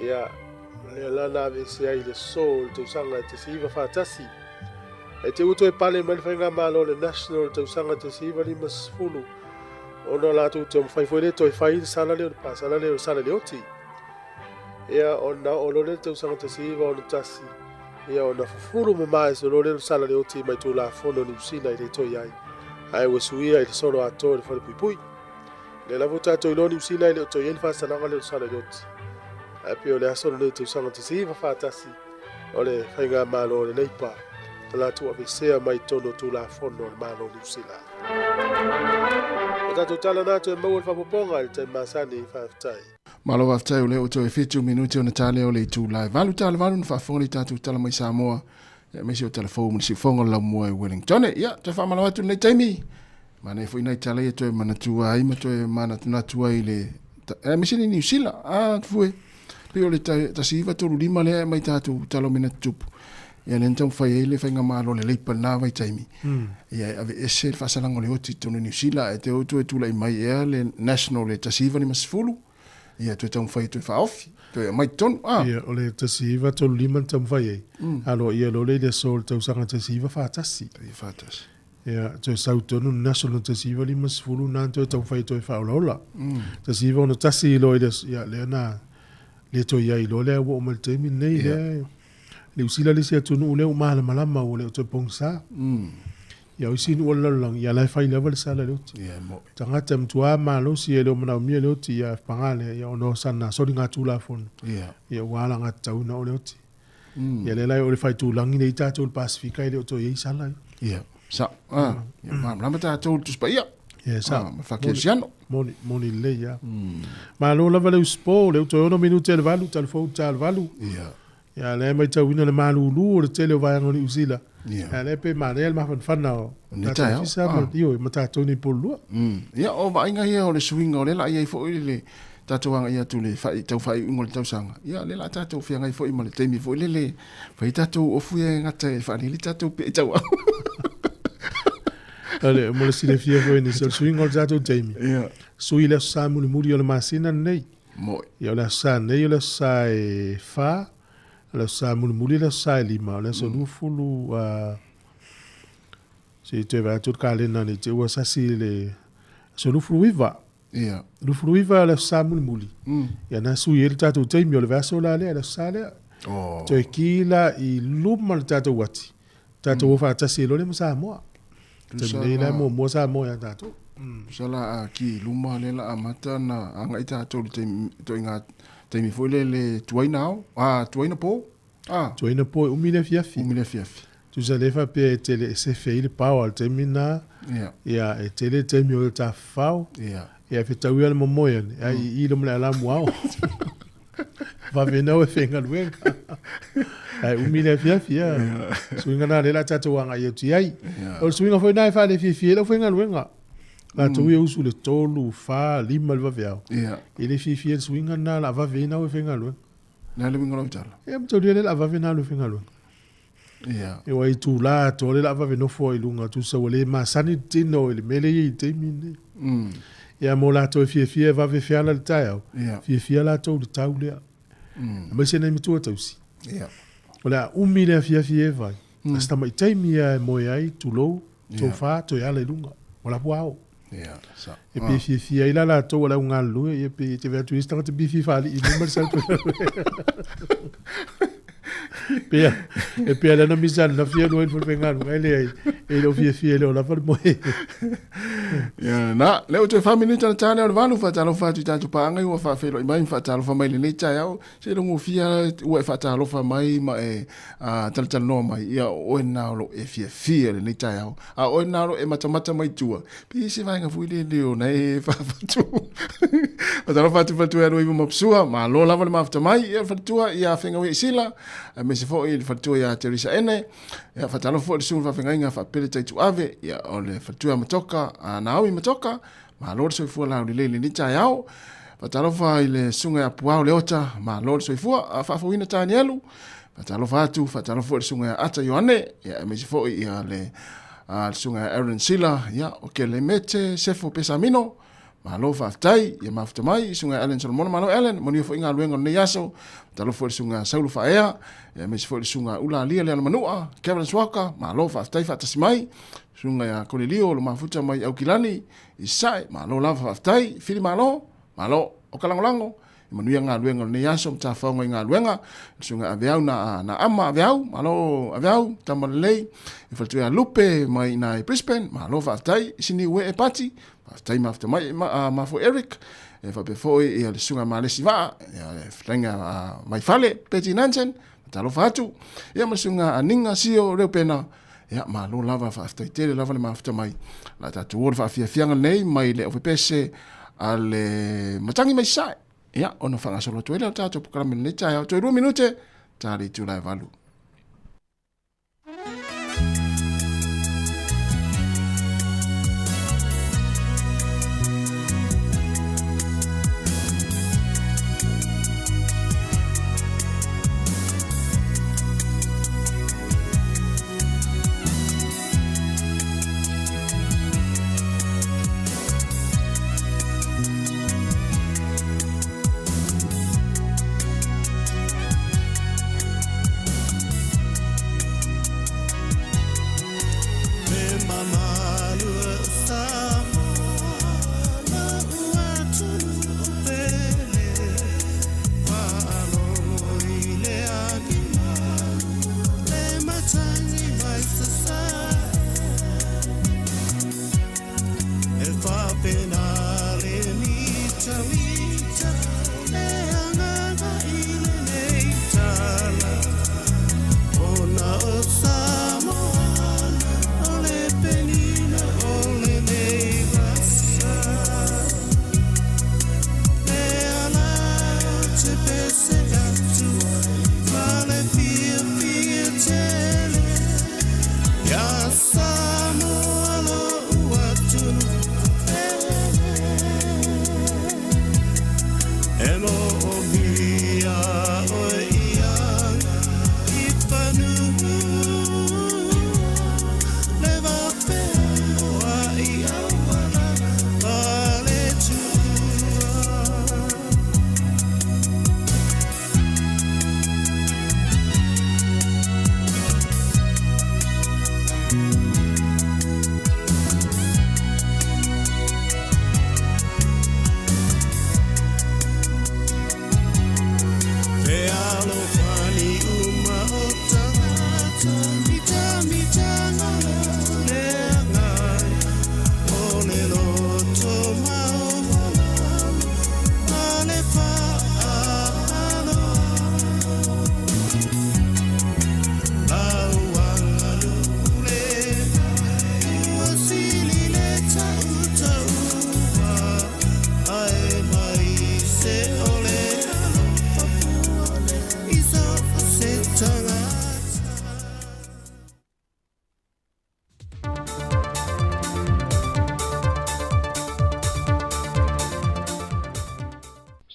Ia, lea la na aveese ai i le aso o le tausaga 1941. Ae te i ua toe pale mai le Faigamalo le National i le tausaga 1950, ona latou taumafai foi lea e toe fai le sala lea o le pasala lea o le sala i le oti. Ia, ona oo loa lea i le tausaga 1961, ia ona fufulu mama ese loa lea o le sala le oti mai Tulafono Niu Sila i le toe ai, ae ua suia i le solo atoa i le falepuipui. Lea lava ua tatou iloa Niu Sila e le o toe i ai le faasalaga lea o le sala i le oti. Ae pei o le aso lenei tausaga 1941 o le Faigamalo o le Leipa na latou aveesea mai totonu o Tulafono o le Malo o Niu Sila. O tatou tala na toe maua le faaopoopoga i le taimi masani. Faafetai. Malo faafetai o lea ua toe 7 minute ona tale o le itula e 8 tala 8 na faafofoga nei tatou tala mai Samoa aemaise o tala fou ma le siufofoga o le laumua i Wellington. Ia, toe faamalo atu lenei taimi. Manaia foi nai tala ia toe manatua ai ma toe manatunatu ai le aemaise ni Niu Sila. Ah, fue. Pei o le 1935 lea e mai tatou tala o mea na tutupu. Ia lea na taumafai ai le faigamalo le Leipa i lena vaitaimi. Ia e aveese le faasalaga o le oti i totonu o Niu Sila ae te o toe tulai mai ea le National le 1950, ia toe taumafai e toe faaofi, toe aumai i totonu. Ah. Ia, o le 1935 na taumafai ai, aloaia loa lea i le aso o le tausaga 1941. 1941. Ia, toe sau tonu le National 1950 na toe taumafai e toe faaolaola. 1961 loa i le aso, ia lea na le toe i ai loa lea ua oo mai i le taimi lenei lea. Niu Sila le isi atunuu lea ua malamalama ua le o toe pogisa. Ia o isi nuu o le lalolagi, ia la e fai lava le sala i le oti. Ia e mo'i. Tagata e matua malosi e le o manaomia le oti, ia paga lea, ia ona o sana soligatulafono, Ia. ia ua alagatatauina o le oti. Ia lea la e oo i le faitulagi nei tatou i le Pasefika e le o toe i ai sala ia. Ia, sao. Ah, ia malamalama tatou i le Tusi Paia. Ia, sao. Ah, ma faakerisiano. Moni, moni lelei lava. Malo lava le usupo, lea ua toe 6 minute i le 8, talafou i le ta o le 8. Ia. Ia, lea e matauina le malulu o le tele o vaega o Niu Sila. Ia. Ia, lea pe manaia le mafanafana o Lenei tatou taeao. ofisa ma, ioe, ma tatou nei polulua. Ia, o vaaiga ia o le suiga o lea la i ai foi le tatou agai atu i le tau faaiuiuga o le tausaga. Ia, lea la tatou feagai foi ma le taimi foi lele fai tatou ofu ia e gata e faalili tatou pea i tauau. Ale, mo le silafia foi nisi, o le suiga o le tatou taimi. Ia. Sui le aso Sa mulimuli o le masina lenei. Moi. Ia o le aso Sa nei o le aso Sa e 4, o le aso Sa mulimuli le aso Sa e 5, o le aso 20, se i toe vaai atu le kalena nei te ua sasi le aso 29. Ia. 29 le aso Sa mulimuli. Ia na sui ai le tatou taimi o le vaiaso la lea, le aso Sa lea. Oh. Toe ki la i luma le tatou uati. Tatou o faatasi ai loa lea ma Samoa. Taimi nei la e muamua Samoa ia tatou. Tusa la a ki i luma lea la amata ona agai tatou i le taimi, ituaiga taimi foi lea le tuai na ao, a tuai na po, a. Tuai na po e umi le afiafi. Umi le afiafi. Tusa lea e faapea e tele e sefe ai le power i le taimi lena, ia e tele le taimi o e tafafao, ia e fetaui lava le momoe ane, ai i i le ma le alamu ao. Vave nau e faigaluega. Ae umi le afiafi, ia. Suiga na lea la tatou agai atu i ai. O le suiga foi na e faalefiafia ai le aufaigaluega. Latou ia usu le 3, 4, 5 le vaveao. E le fiafia i le suiga lena o le a vave ai na e faigaluega. Le a le uiga o lau tala? Ia, mataulia lea o le a vave na alu e faigaluega. E ua itula atoa lea o le a vave nofo ai i luga, tusa ua le masani le tino i le mea lea e i ai i le taimi lenei. Ia mo latou e fiafia e vave feala i le taeao, fiafia latou i le tau lea. Aemaise nai matua tausi. O le a umi le afiafi e fai, a si tamai taimi lava e moe ai, tulou, tofa, toe ala i luga, ua lapu ao. E pe fiafia ai la latou a le au galulue, ia pe te vaai atu i isi tagata pe fia faalii mai ma le sau. Pea, e pea lana misa na fia lua i le faigaluega, e leai, e le o fiafia e le o lava le moe. Ia, na, lea ua toe 4 minute ona ta lea o le 8, faatalofa atu i tatou paaga ua faafeiloai mai ma faatalofa mai i lenei taeao. Se logofia ua e faatalofa mai ma e talatalanoa mai, ia o oe lena o lo o e fiafia i lenei taeao. A o oe lena o lo o e matamata mai tua, pe i se vaega foi lele o na e faafatu. Faatalofa atu faletua ia Luaiva ma Psua, malo lava le mafuta mai, ia le faletua ia Fegauia Isila, aemaise foi le faletua ia Teresa Ene, ia faatalofa foi le susuga i le faafeagaiga Faapele Taituave, ia o le faletua ia Matoka, Naomi Matoka, Malo le soifua laulelei i lenei taeao. Faatalofa i le susuga ia Puao Leota, malo le soifua. A faafouina Tanielu, faatalofa atu, faatalofa foi i le susuga ia Ata Ioane, ia aemaise foi ia le le susuga ia Aaron Sila, ia o Kelemete Sefo Pesamino, malo faafetai, ia mafuta mai, susuga ia Allen Solomona, malo Allen, manuia foi galuega o lenei aso. Faatalofa foi i le susuga ia Saulo Faaea, ia aemaise foi le susuga ia Ula Alia Lealamanua, Kevin Swaka, malo faafetai faatasi mai. Susuga ia Konelio lo mafuta mai Aukilani i Sasae, malo lava faafetai. Fili malo, malo o ka lagolago e manuia galuega o lenei aso ma tafaoga i galuega. Le susuga Aveau na, na ama Aveau, malo Aveau, tama lelei. E faletua ia Lupe mai ina i Brisbane, malo faafetai. Sini ue e pati, faafetai mafuta mai ma, mafua Eric. E faapea foi ia le susuga Malesi Vaa, ia le fetalaiga Vaifale, Betty Nansen, talofa atu. Ia ma le susuga Aninga Sio Reupena, Ia, malo lava, faafetai tele lava le mafuta mai. La tatou o le faafiafiaga nei mai le ofepese a le matagi mai sae. Ia, ona faagasolo atu ai lea o tatou polokalame lenei taeao. Toe 2 minute, ta le itula e 8.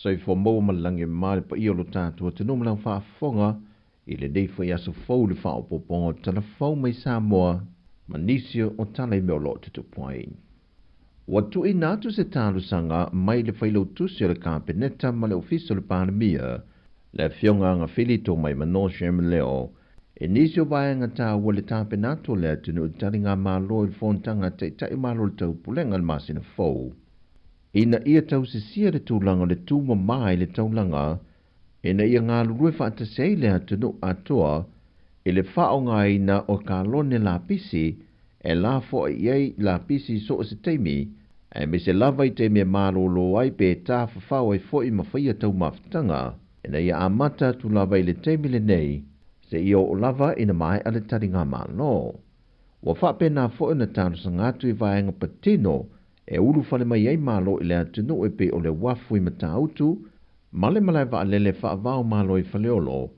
Soifua maua ma le lagi e mama i le paia o lo tatou atunuu ma lana faafofoga i lenei foi aso fou i le faaopoopoga o tala fou mai Samoa ma nisi o tala i mea o lo o tutupu ai. Ua tuuina atu se talosaga mai le Failautusi o le Kapeneta ma le Ofisa o le Palemia, le Afioga Agafili Tomaimano Sherman Leo, i nisi o vaega taua i le tapena atu o le atunuu i le taligamalo i le Fonotaga a Taitai o Malo o le Taupulega i le masina fou. Ina ia tausisia le tulaga o le tumama i le taulaga ina ia galulue faatasi ai le atunuu atoa i le faaaogaina o kalone lapisi e lafoai i ai lapisi i so o se taimi, aemaise lava i taimi e malolo ai pe tafafao ai foi ma faia taumafataga, ina ia amata atu lava i le taimi lenei seia oo lava ina maea le taligamalo. Ua faapena foi ona talosaga atu i vaega patino e ulufale mai ai malo i le atunuu e pei o le uafu i Matautu ma le malae vaalele faavao malo i Faleolo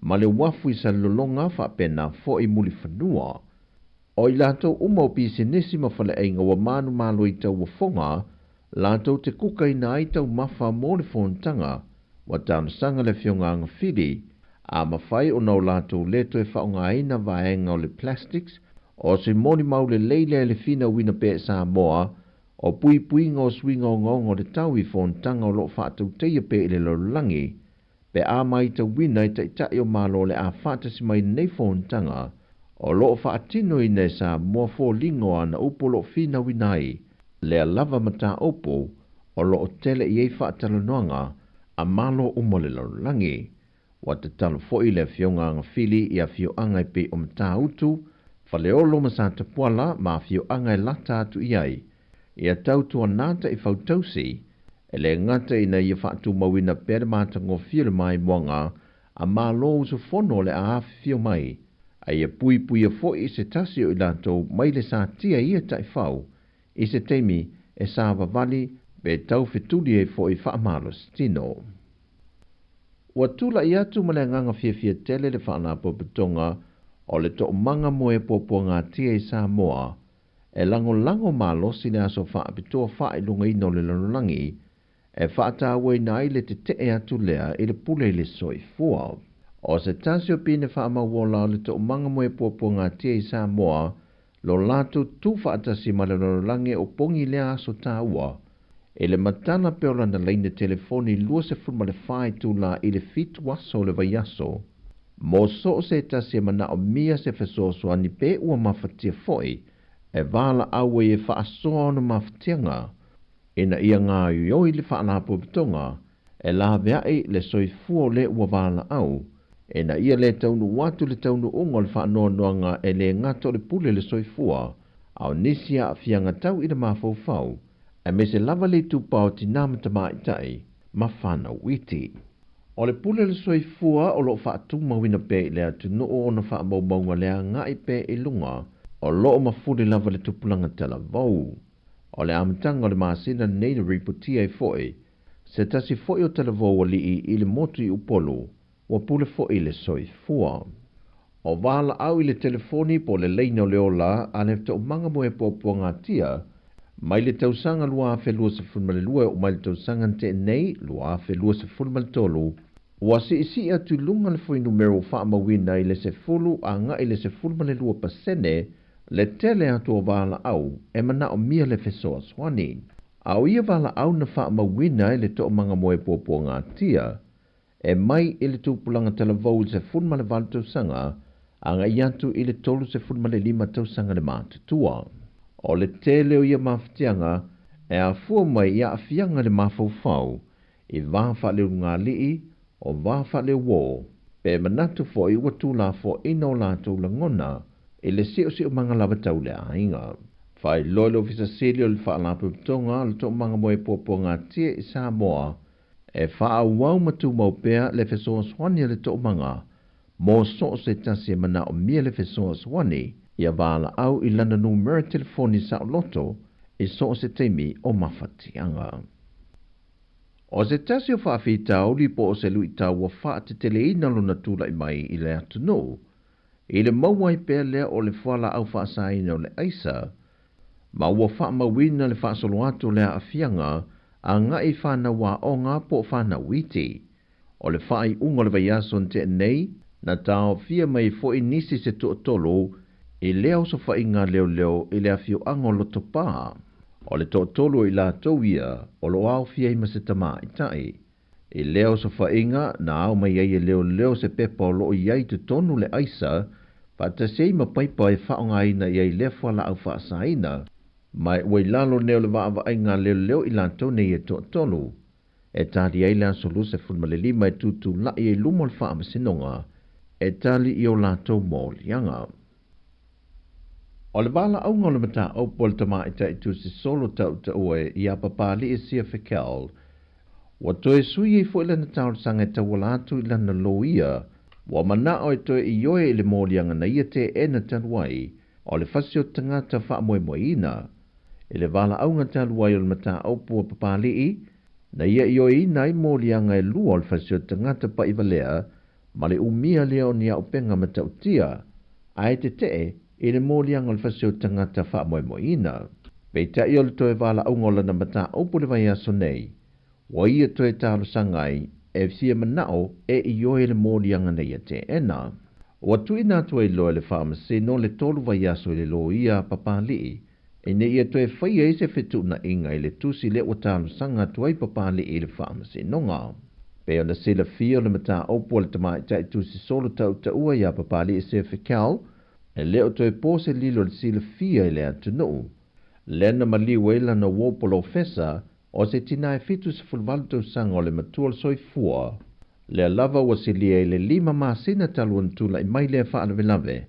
ma le uafu i Salelologa faapena foi i Mulifanua. O i latou uma o pisinisi ma faleaiga ua manumalo i tauofoga latou te kukaina ai taumafa mo le fonotaga, ua talosaga le Afioga Agafili a mafai ona o latou le toe faaaogaina vaega o le plastics o se molimau lelei lea i le finauina pea e Samoa o puipuiga o suiga ogaoga o le tau i fonotaga o lo o faatautaia pea i le lalolagi pe a matauina e Taitai o Malo o le a faatasi mai lenei fonotaga o lo o faatinoina e Samoa foliga o ana upu o lo o finauina ai lea lava mataupu o lo o tele i ai faatalanoaga a Malo uma o le lalolagi. Ua tatalo foi le Afioga Agafili i afioaga e pei o Matautu, Faleolo ma Satapuala ma afioaga e lata atu i ai, ia tautuana taifau-tausi, e le gata ina ia faatumauina pea le matagofie o le maimoaga a Malo usufono o le a afifio mai, a ia puipuia foi i se tasi o i latou mai le satia i ia taifau i se taimi e savavali pe taufetuli ai foi faamalositino. Ua tulai atu ma le agaga fiafia tele le Faalapotopotoga o le Toomaga mo e Puapuagatia i Samoa e lagolago malosi le aso faapitoa faailogaina o le lalolagi e faatauaina ai le tetee atu lea i le pule i le soifua. O se tasi o pine faamauola o le Toomaga mo e Puapuagatia i Samoa lo latou tuufaatasi ma le lalolagi o pogi lea aso taua i le matala pea o lana laina telefoni 24 itula i le fitu aso o le vaiaso mo so o se tasi e manaomia se fesoasoani pe ua mafatia foi e valaau ai e faasoa ona mafatiaga ina ia gaoioi le Faalapotopotoga e laveai le soifua o le ua valaau ina ia le taunuu atu le taunuuga o le faanoanoaga e le gata o le pule le soifua a o nisi aafiaga tau i le mafaufau aemaise lava le itupa o tinā ma tamaitai ma fanau iti. O le pule le soifua o lo o faatumauina pea i le atunuu ona faamaumauga le agai pea i luga o lo o mafuli lava le tupulaga talavou. O le amataga o le masina lenei na ripotia ai foi se tasi foi o talavou alii i le motu i Upolu ua pule foi le soifua. O valaau i le telefoni po o le laina o le ola a le Toomaga mo e Puapuagatia mai le tausaga 2022 e oo mai le tausaga na tea nei 2023, ua siisii atu i luga le fuainumera ua faamauina i le 10 agai i le 12% le tele atu o valaau e manaomia le fesoasoani. A o ia valaau na faamauina e le Toomaga mo e Puapuagatia e mai i le tupulaga talavou i le 18 tausaga agai atu i le 35 tausaga le matutua. O le tele o ia mafatiaga e afua mai i aafiaga i le mafaufau, i va faaleulugalii, o va faaleuō, pe manatu foi ua tuulafoaiina o latou lagona i le siosiomaga lava tau le aiga. Faailoa le Ofisa Sili o le Faalapotopotoga o le Toomaga mo e Puapuagatia i Samoa e faaauau ma tumau pea le fesoasoani a le Toomaga mo so o se tasi e manaomia le fesoasoani ia valaau i lana numera telefoni saoloto i so o se taimi o mafatiaga. O se tasi o faafitauli po o se luitau ua faateteleina lona tulai mai i le atunuu, i le maua ai pea lea o le fualaau faasaina o le aisa, ma ua faamauina le faasolo atu o le aafiaga agaʻi i fanau aoga po o fanau iti. O le faaiuga o le vaiaso na tea nei, na taofia mai foi nisi se toatolu i lea osofaiga a leoleo i le afioaga o Lotopa. O le toatolu o i latou ia o lo o aofia ai ma se tamaitai. I lea osofaiga na ao mai ai e leoleo se pepa o lo o i ai i totonu le aisa faatasi ai ma paipa e faaaogaina i ai lea fualaau faasaina, ma ua i lalo nei o le vaavaaiga a leoleo i latou nei e toatolu. E tali ai le aso 25 e tutulai ai luma o le Faamasinoga e tali i o latou moliaga. O le valaauga o le mataupu a le tamaitai tusi solo tautaua ia Papali'i Sia Fikel, ua toe sui ai foi lana talosaga e tauala atu i lana loia, ua manao e toe ioe i le moliaga na ia teena talu ai o le fasi o tagata faamoemoeina. I le valaauga talu ai o le mataupu a Papali'i, na ia ioeina ai moliaga e lua o le fasi o tagata paʻivalea ma le umia lea o ni auupega matautia, ae tetee i le moliaga o le fasi o tagata faamoemoeina. Peitai o le toe valaauga o lana mataupu i le vaiaso nei, ua ia toe talosaga ai e fia manao e ioe le moliaga na ia teena. Ua tuuina atu ai loa e le Faamasino le tolu vaiaso i le loia a Papali'i, ina ia toe faia ai se fetuunaiga i le tusi lea ua talosaga atu ai Papali'i i le Faamasinoga. Pei ona silafia o le mataupu a le tamaitai tusi solo tautaua ia Papali'i Sefikal, e le o toe po se lilo i le silafia i le atunuu, lea na maliu ai lana uo polofesa o se tina e 78 tausaga o le matua o le soifua, lea lava ua silia i le lima masina talu ona tulai mai lea faalavelave,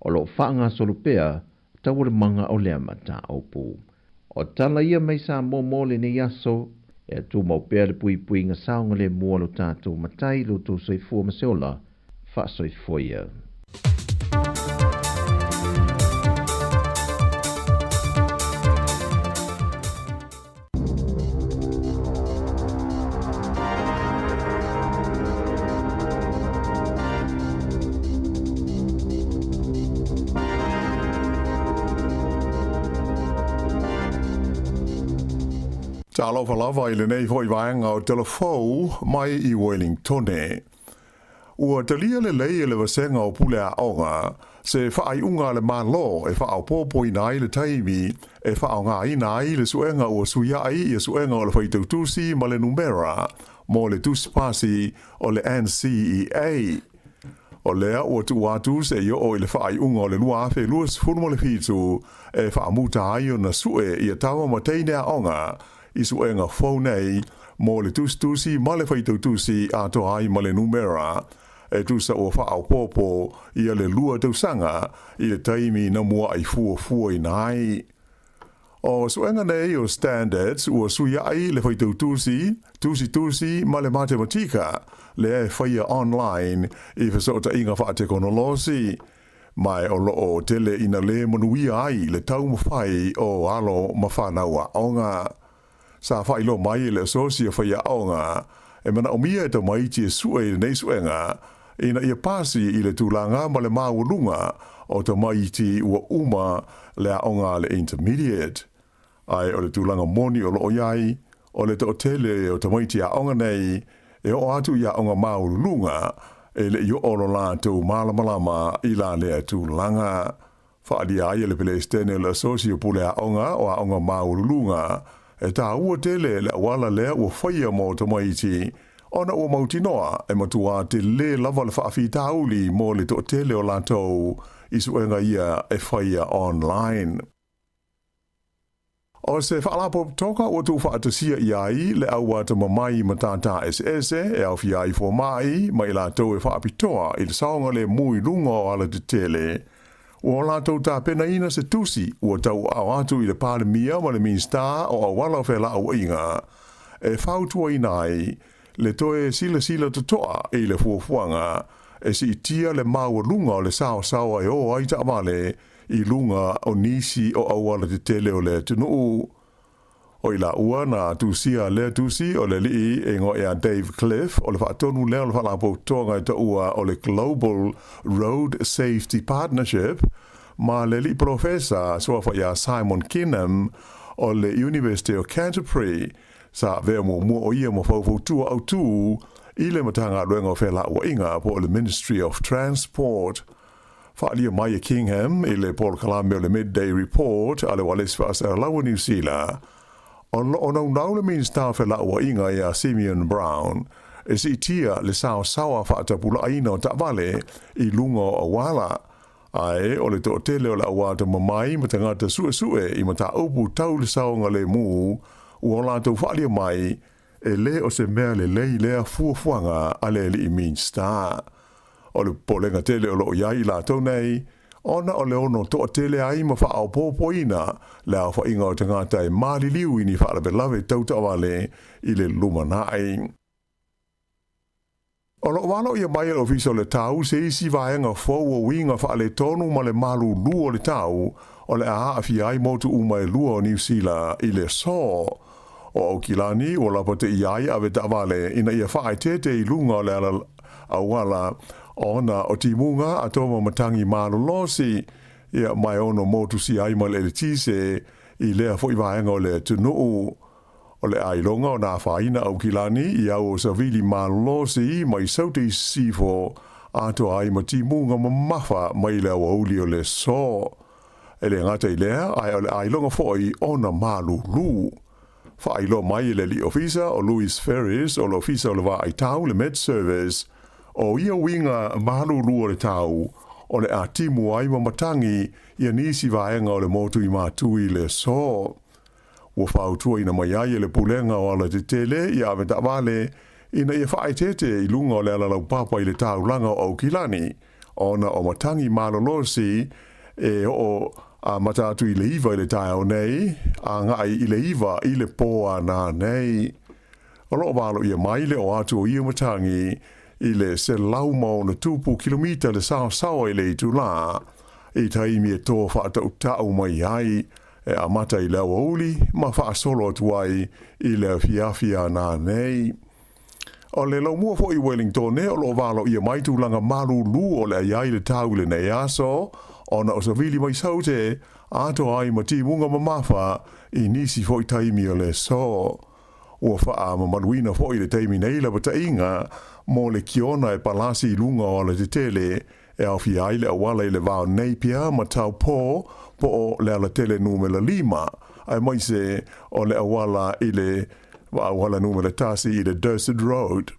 o lo o faagasolo pea taualumaga o lea mataupu. O tala ia mai Samoa mo lenei aso, e tumau pea le puipuiga saogalemu a lo tatou Matai i lo outou soifua ma se ola faasoifua ia. Talofa lava i lenei foi vaega o Telefou mai i Wellingtone. Ua talia lelei e le Vasega o Pule Aoga se faaiuga a le Malo e faaopoopoina ai le taimi e faaaogaina ai le suega ua suiaʻi ia suega o le faitautusi ma le numera mo le tusi pasi o le NCEA. O lea ua tuu atu seia oo i le faaiuga o le 2027 e faamuta ai ona sue ia tama ma teine aoga i suega fou nei mo le tusitusi ma le faitautusi atoa ai ma le numera e tusa ua faaopoopo ia le lua tausaga i le taimi na muaʻi fuafuaina ai. O suega nei o Standards ua suiaʻi le faitautusi, tusitusi ma le matematika lea e faia online i fesootaiga faatekonolosi, ma o lo o tele ina lē manuia ai le taumafai o alo ma fanau aoga. Sa faailoa mai e le Asosi o Faiaoga e manaomia e tamaiti e sue i lenei suega ina ia pasi i le tulaga ma le maualuga o tamaiti ua uma le aoga a le Intermediate. Ae o le tulaga moni o lo o i ai, o le toatele o tamaiti aoga nei e oo atu i aoga maualuluga e le i oo lo latou malamalama i la lea tulaga. Faaalia ai e le Peresetene o le Asosi o Pule Aoga o Aoga Maualuluga e tāua tele le auala lea ua faia mo tamaiti ona ua mautinoa e matuā telē lava le faafitauli mo le toatele o latou i suega ia e faia online. O se faalapotopotoga ua tuufaatasia i ai le au atamamai ma tātā eseese e aofia ai fomaʻi ma i latou e faapitoa i le saogalemu i luga o alatetele. Ua latou tapenaina se tusi ua tauaao atu i le Palemia ma le Minisita o Auala o Felauaiga e fautuaina ai le toe silasila totoa i le fuafuaga e siitia le maualuga o le saosaoa e o ai taavale i luga o nisi o auala tetele o le atunuu. O i laua na tusia lea tusi o le alii e igoa ia Dave Cliff o le faatonu lea o le Faalapotopotoga e taua o le Global Road Safety Partnership ma le alii polofesa suafa ia Simon Keenum o le Iunivesite o Canterbury. Sa avea muamua o ia ma faufautua autū i le Matagaluega o Felauaiga po o le Ministry of Transport. Faaalia mai e Kingham i le polokalame o le Midday Report a le Ualesi Faasalalau o Niu Sila, o lo o naunau le Minisita o Felauaiga ia Simeon Brown e siitia le saosaoa faatapulaaina o taavale i luga o auala, ae o le toatele o le au atamamai ma tagata suesue i mataupu tau le saogalemu ua latou faaalia mai e le o se mea lelei lea fuafuaga a le alii Minisita. O le popolega tele o lo o i ai i latou nei, ona o le ono toatele ai ma faaopoopoina le aofaiga o tagata e maliliu i ni faalavelave tau taavale i le lumanai. O lo o valoia mai e le Ofisa o le Tau se isi vaega fou o uiga faaletonu ma le malulu o le tau o le a aafia ai motu uma e lua o Niu Sila i le aso. O Aukilani ua lapateia ai avetaavale ina ia faaeteete i luga o le ala auala ona o timuga a toma matagi malolosi ia ma e ono motusia ai ma le eletise i lea foi vaega o le atunuu. O le ailoga o na afaina Aukilani i au o savili malolosi mai Saute i sisifo atoa ai ma timuga mamafa mai le aoauli o le aso. E le gata i lea, ae o le ailoga foi ona malulu. Faailoa mai e le alii ofisa o Louis Ferris o le Ofisa o le Vaai Tau, le Met Service, o ia uiga malulu o le tau, o le a timu ai ma matagi ia nisi vaega o le motu i Matu i le aso. Ua fautuaina mai ai e le Pulega o Alatetele ia avetaavale ina ia faaeteete i luga o le alalaupapa i le taulaga o Aukilani, ona o matagi malolosi e oo amata atu i le 9 i le taeao nei, agai i le 9 i le pō a nanei. O lo o valoia mai le o atu o ia matagi i le 160 kilomita le saosaoa i le itulā, i taimi e tō faatautau mai ai, e amata i le aoauli ma faasolo atu ai i le afiafi a nanei. O le laumua foi i Wellingtone o lo o valoia mai tulaga malulu o le a i ai le tau i lenei aso, ona o savili mai Saute atoa ai ma timuga mamafa i nisi foi taimi o le aso. Ua faamamaluina foi i le taimi nei lapataiga mo le kiona e palasi i luga o alatetele e aofia ai le auala i le va o Napier ma Taupo po o le alatele numera 5, aemaise o le auala i le auala numera 1 i le Dorset Road.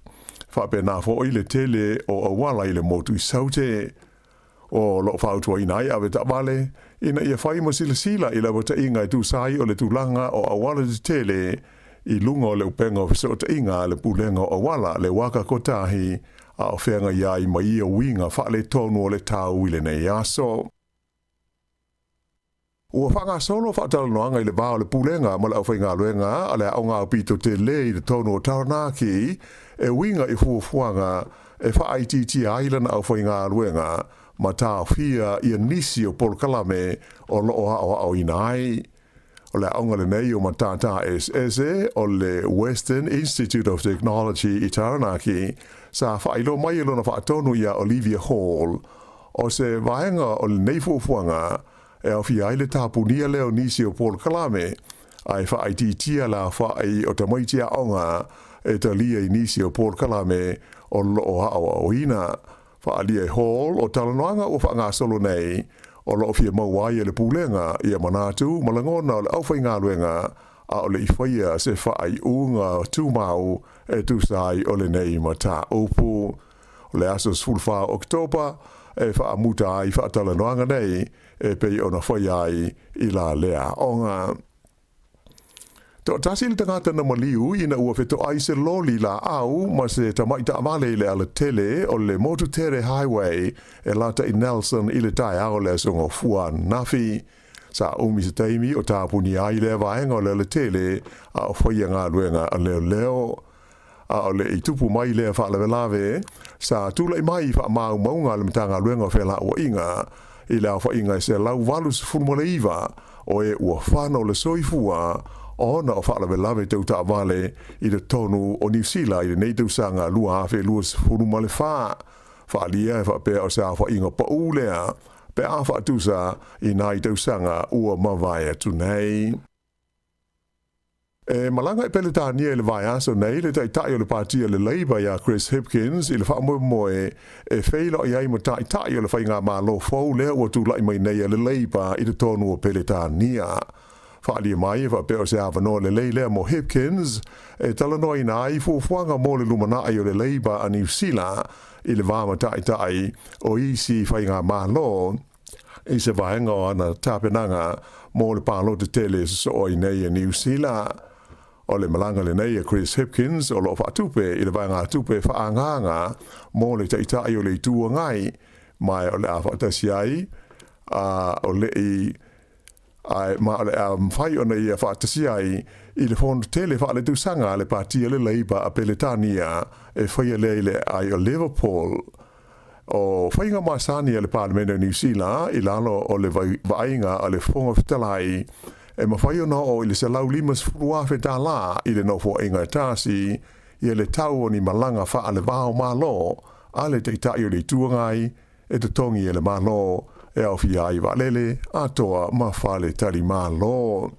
Faapena foi le tele o auala i le motu i Saute. O lo o fautuaina ai avetaavale ina ia fai ma silasila i lapataiga e tusa ai o le tulaga o auala tetele i luga o le upega o fesootaiga a le Pulega o Auala, le Waka Kotahi, a o feagai ai ma ia uiga faaletonu o le tau i lenei aso. Ua faagasolo faatalanoaga i le va o le Pulega ma le aufaigaluega a le Aoga Aupito Tele i totonu o Taranaki e uiga i fuafuaga e faaitiitia ai lana aufaigaluega ma taofia ia nisi o polokalame o lo o aoaoina ai. O le aoga lenei o matata eseese o le Western Institute of Technology i Taranaki sa faailoa mai e lona faatonu iā Olivia Hall o se vaega o lenei fuafuaga e aofia ai le tapunia lea o nisi o polokalame ae faaitiitia le aofai o tamaiti aoga e talia i nisi o polokalame o lo o aoaoina. Faaalia e Hall o talanoaga ua faagasolo nei o lo o fia maua ai e le Pulega ia manatu ma lagona o le aufaigaluega a o le i faia se faaiuga tumau e tusa ai o lenei mataupu. O le aso 14 o Oketopa e faamuta ai faatalanoaga nei e pei ona faia ai i la lea aoga. Toatasi le tagata na maliu ina ua fetoai se loli laau ma se tama'i taavale i le alatele o le Motutere Highway e lata i Nelson i le taeao o le Aso Gafua ananafi. Sa umi se taimi o tapunia ai lea vaega o le alatele a o faia galuega a leoleo. A o le i tupu mai lea faalavelave, sa tulai mai i faamaumauga a le Matagaluega o Felauaiga i le aofaiga e 189 o e ua fano le soifua ona o faalavelave tau taavale i totonu o Niu Sila i lenei tausaga 2024. Faaalia e faapea o se aofaiga paū lea pe a faatusa i nai tausaga ua mavae atu nei. E malaga i Peletania i le vaiaso nei le Taitai o le Pati a le Labour ia Chris Hipkins i le faamoemoe e feiloai ai ma Taitai o le Faigamalo fou lea ua tulai mai nei a le Labour i totonu o Peletania. Faaalia mai e faapea o se avanoa lelei lea mo Hipkins e talanoaina ai fuafuaga mo le lumanai o le Labour a Niu Sila i le va ma Taitai o isi Faigamalo i se vaega o ana tapenaga mo le palota tele e sosoo ai nei e Niu Sila. O le malaga lenei a Chris Hipkins o lo o faatupe i le vaegatupe faaagaaga mo le Taitai o le Itu Agai, ma o le a faatasi ai a o le i ae ma o le a mafai ona ia faatasi ai i le fono tele faaletausaga a le Pati a le Labour a Peletania e faia lea i le aai o Liverpool. O faiga masani a le Palemene o Niu Sila i lalo o le vaaiga a le Fofoga Fetalai e mafai ona oo i le $150,000 i le nofoaiga e tasi ia le tau o ni malaga faale-va-o-Malo a le Taitai o le Itu Agai e totogi e le Malo e aofia ai vaalele atoa ma faletalimalo.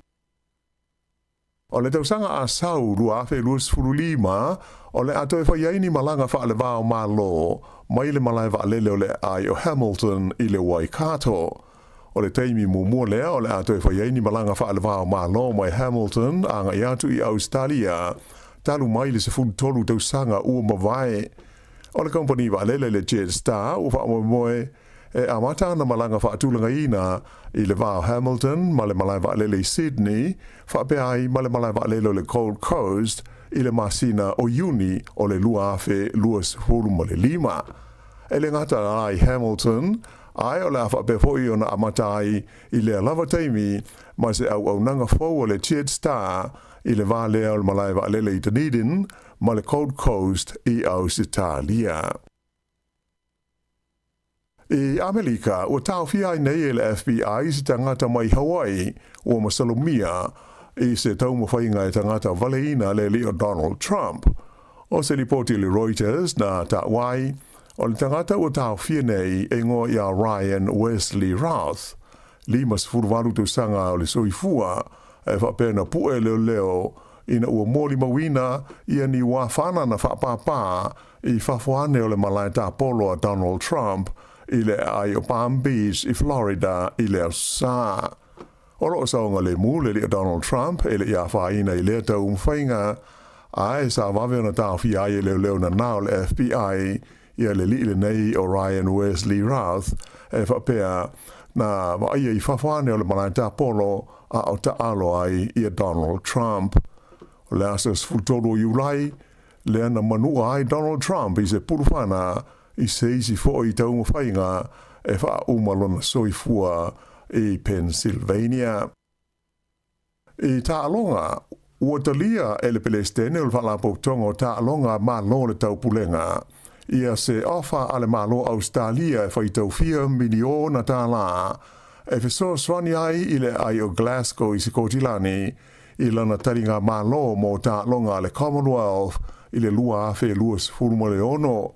O le tausaga a sau 2025, o le a toe fai ai ni malaga faale-va-o-Malo mai le malae vaalele o le aai o Hamilton i le Waikato. O le taimi muamua lea o le a toe fai ai ni malaga faale-va-o-Malo mai Hamilton agai atu i Ausetalia talu mai le 13 tausaga ua mavae. O le kamupani vaalele le Jetstar ua faamoemoe e amata ana malaga faatulagaina i le va o Hamilton ma le malae vaalele i Sydney, faapea ai ma le malae vaalele o le Gold Coast i le masina o Iuni o le 2025. E le gata la i Hamilton, ae o le a faapea foi ona amata ai i lea lava taimi ma se auaunaga fou a le Jetstar i le va lea o le malae vaalele i Dunedin ma le Gold Coast i Ausetalia. I Amelika, ua taofia ai nei e le FBI se tagata mai Hawaii ua masalomia i se taumafaiga e tagata valeina le alii o Donald Trump. O se lipoti a le Reuters na taua ai, o le tagata ua taofia nei e igoa ia Ryan Wesley Routh, 58 tausaga o le soifua, e faapea na pue leoleo ina ua molimauina ia ni wā whanana whaapāpā i fafo ane o le malae tapolo a Donald Trump i le aai o Palm Beach i Florida i le Aso Sa. O lo o saogalemu le alii o Donald Trump e le i afaina i lea taumafaiga, ae sa vave ona taofia ai e leoleo nanā o le FBI ia le alii lenei o Ryan Wesley Routh e faapea na vaaia i fafo ane o le malae tapolo a o taalo ai ia Donald Trump. O le aso 13 o Iulai, lea na manua ai Donald Trump i se pulufana i se isi foi taumafaiga e faauma lona soifua i Pennsylvania. I taaloga, ua talia e le Pelesitene o le Faalapotopotoga o Taaloga a Malo o le Taupulega ia se ofa a le Malo o Ausetalia e faitau fia miliona tālā e fesoasoani ai i le aai o Glasgow i Sikotilani i lana taliga Malo mo taaloga a le Commonwealth i le 2026.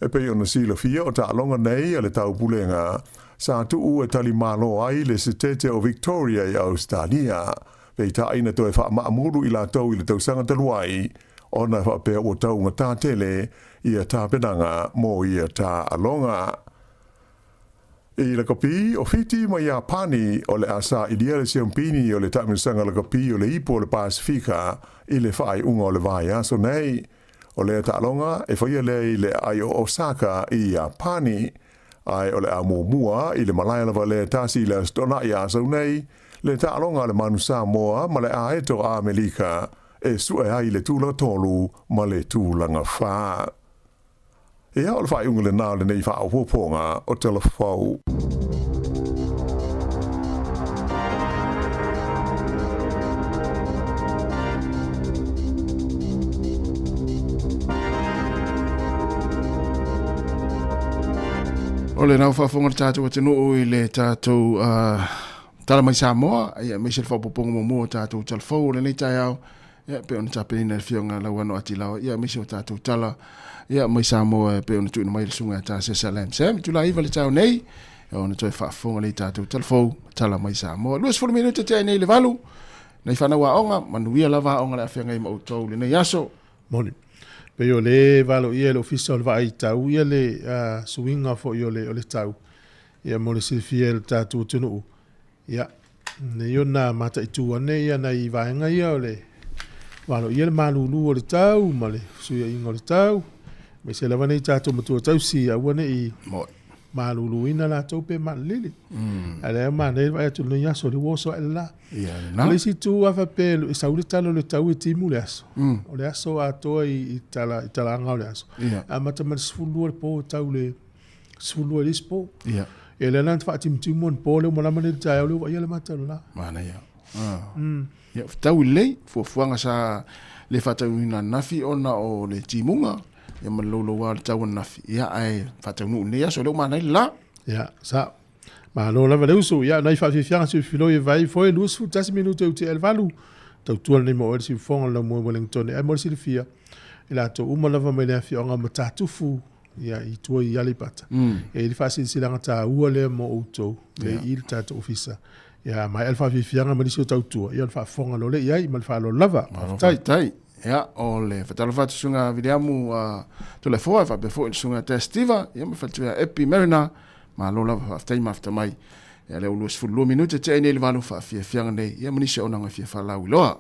E pei ona silafia o taaloga nei a le Taupulega sa tuu e tali Malo ai le Setete o Victoria i Ausetalia, peitai na toe faamaamulu i latou i le tausaga talu ai ona e faapea ua taugatā tele ia tapenaga mo ia taaloga. I lakapi o Fiti ma Iapani, o le a sailia le siampini o le taamilosaga lakapi o le Ipu o le Pasefika i le faaiuga o le vaiaso nei. O lea taaloga e faia lea i le aai o Osaka i Iapani, ae o le a muamua i le malae lava lea tasi i le Aso Toonai a sau nei, le taaloga a le Manu Samoa ma le Aeto a Amelika e sue ai le tulaga tolu ma le tulaga fa. Ia, o le faaiuga lenā o lenei faaopoopoga o Tala Fou. O lena ua faafofoga le tatou atunuu i le tatou tala mai Samoa, ia aemaise le faaopoopoga muamua o tatou tala fou o lenei taeao. Ia, pei ona tapenaina e le Afioga Lauano Atilao, ia aemaise o tatou tala ia mai Samoa e pei ona tuuina mai le susuga ia Tasesa Lam Sam. Itula 9 le taeao nei, ia ona toe faafofoga lea i tatou tala fou, tala mai Samoa. 20 minute tea nei le 8. Nai fanau aoga, manuia lava aoga le afeagai ma outou i lenei aso. Moni. Pei o le valoia e le Ofisa o le Vaai Tau ia le suiga foi o le o le tau ia mo le silafia e le tatou atunuu. Ia, nei ona mataitu ane ia nai vaega ia o le valoia le malulu o le tau ma le fesuiaiga o le tau, aemaise lava nei tatou matua tausi aua ne i maluluina latou pe maalelili. A lea manaia le vaai atu i lenei aso, o lea ua oso ae le la. Ia, lena. O le isi itu a faapea e sau le tala o le tau e timu le aso, o le aso atoa i tala i talaaga o le aso, amata mai le 12 i le po e tau i le 12 i le isi po. Ia. Ia lea la na faatimutimu anapo lea ua malama nei i le taeao lea ua vaaia le mata o le la. Manaia. Ia, fetau lelei fuafuaga sa le faataunuuina ananafi ona o le timuga ia ma le louloua o le tau ananafi, ia ae faataunuu i lenei aso, lea ua manaia le la. Ia, sao. Malo lava le uso. Ia, nai faafiafiaga siofiloi e vai foi 21 minute i tea i le 8. Tautua lenei mo oe le siufofoga o le laumua i Wellington. Ae mo le silafia, i latou uma lava mai le afioaga o Matatufu, ia, i tua i Aleipata. E i ai le faasilasilaga taua lea mo outou, lea i i le tatou ofisa. Ia, maea le faafiafiaga ma nisi o tautua, ia ona faafofoga loa lea i ai ma le faaaloalo lava. Malo faafetai. Ia, o le faatalofa atu susuga Viliamu Toleafoa, faapea foi le susuga Tea Steva, ia ma le faletua ia Epi Mariner. Malo lava faafetai mafta mai. Ia lea ua 22 minute tea i nei le 8 faafiafiaga nei, ia ma nisi o auaunaga e fia faalauiloa.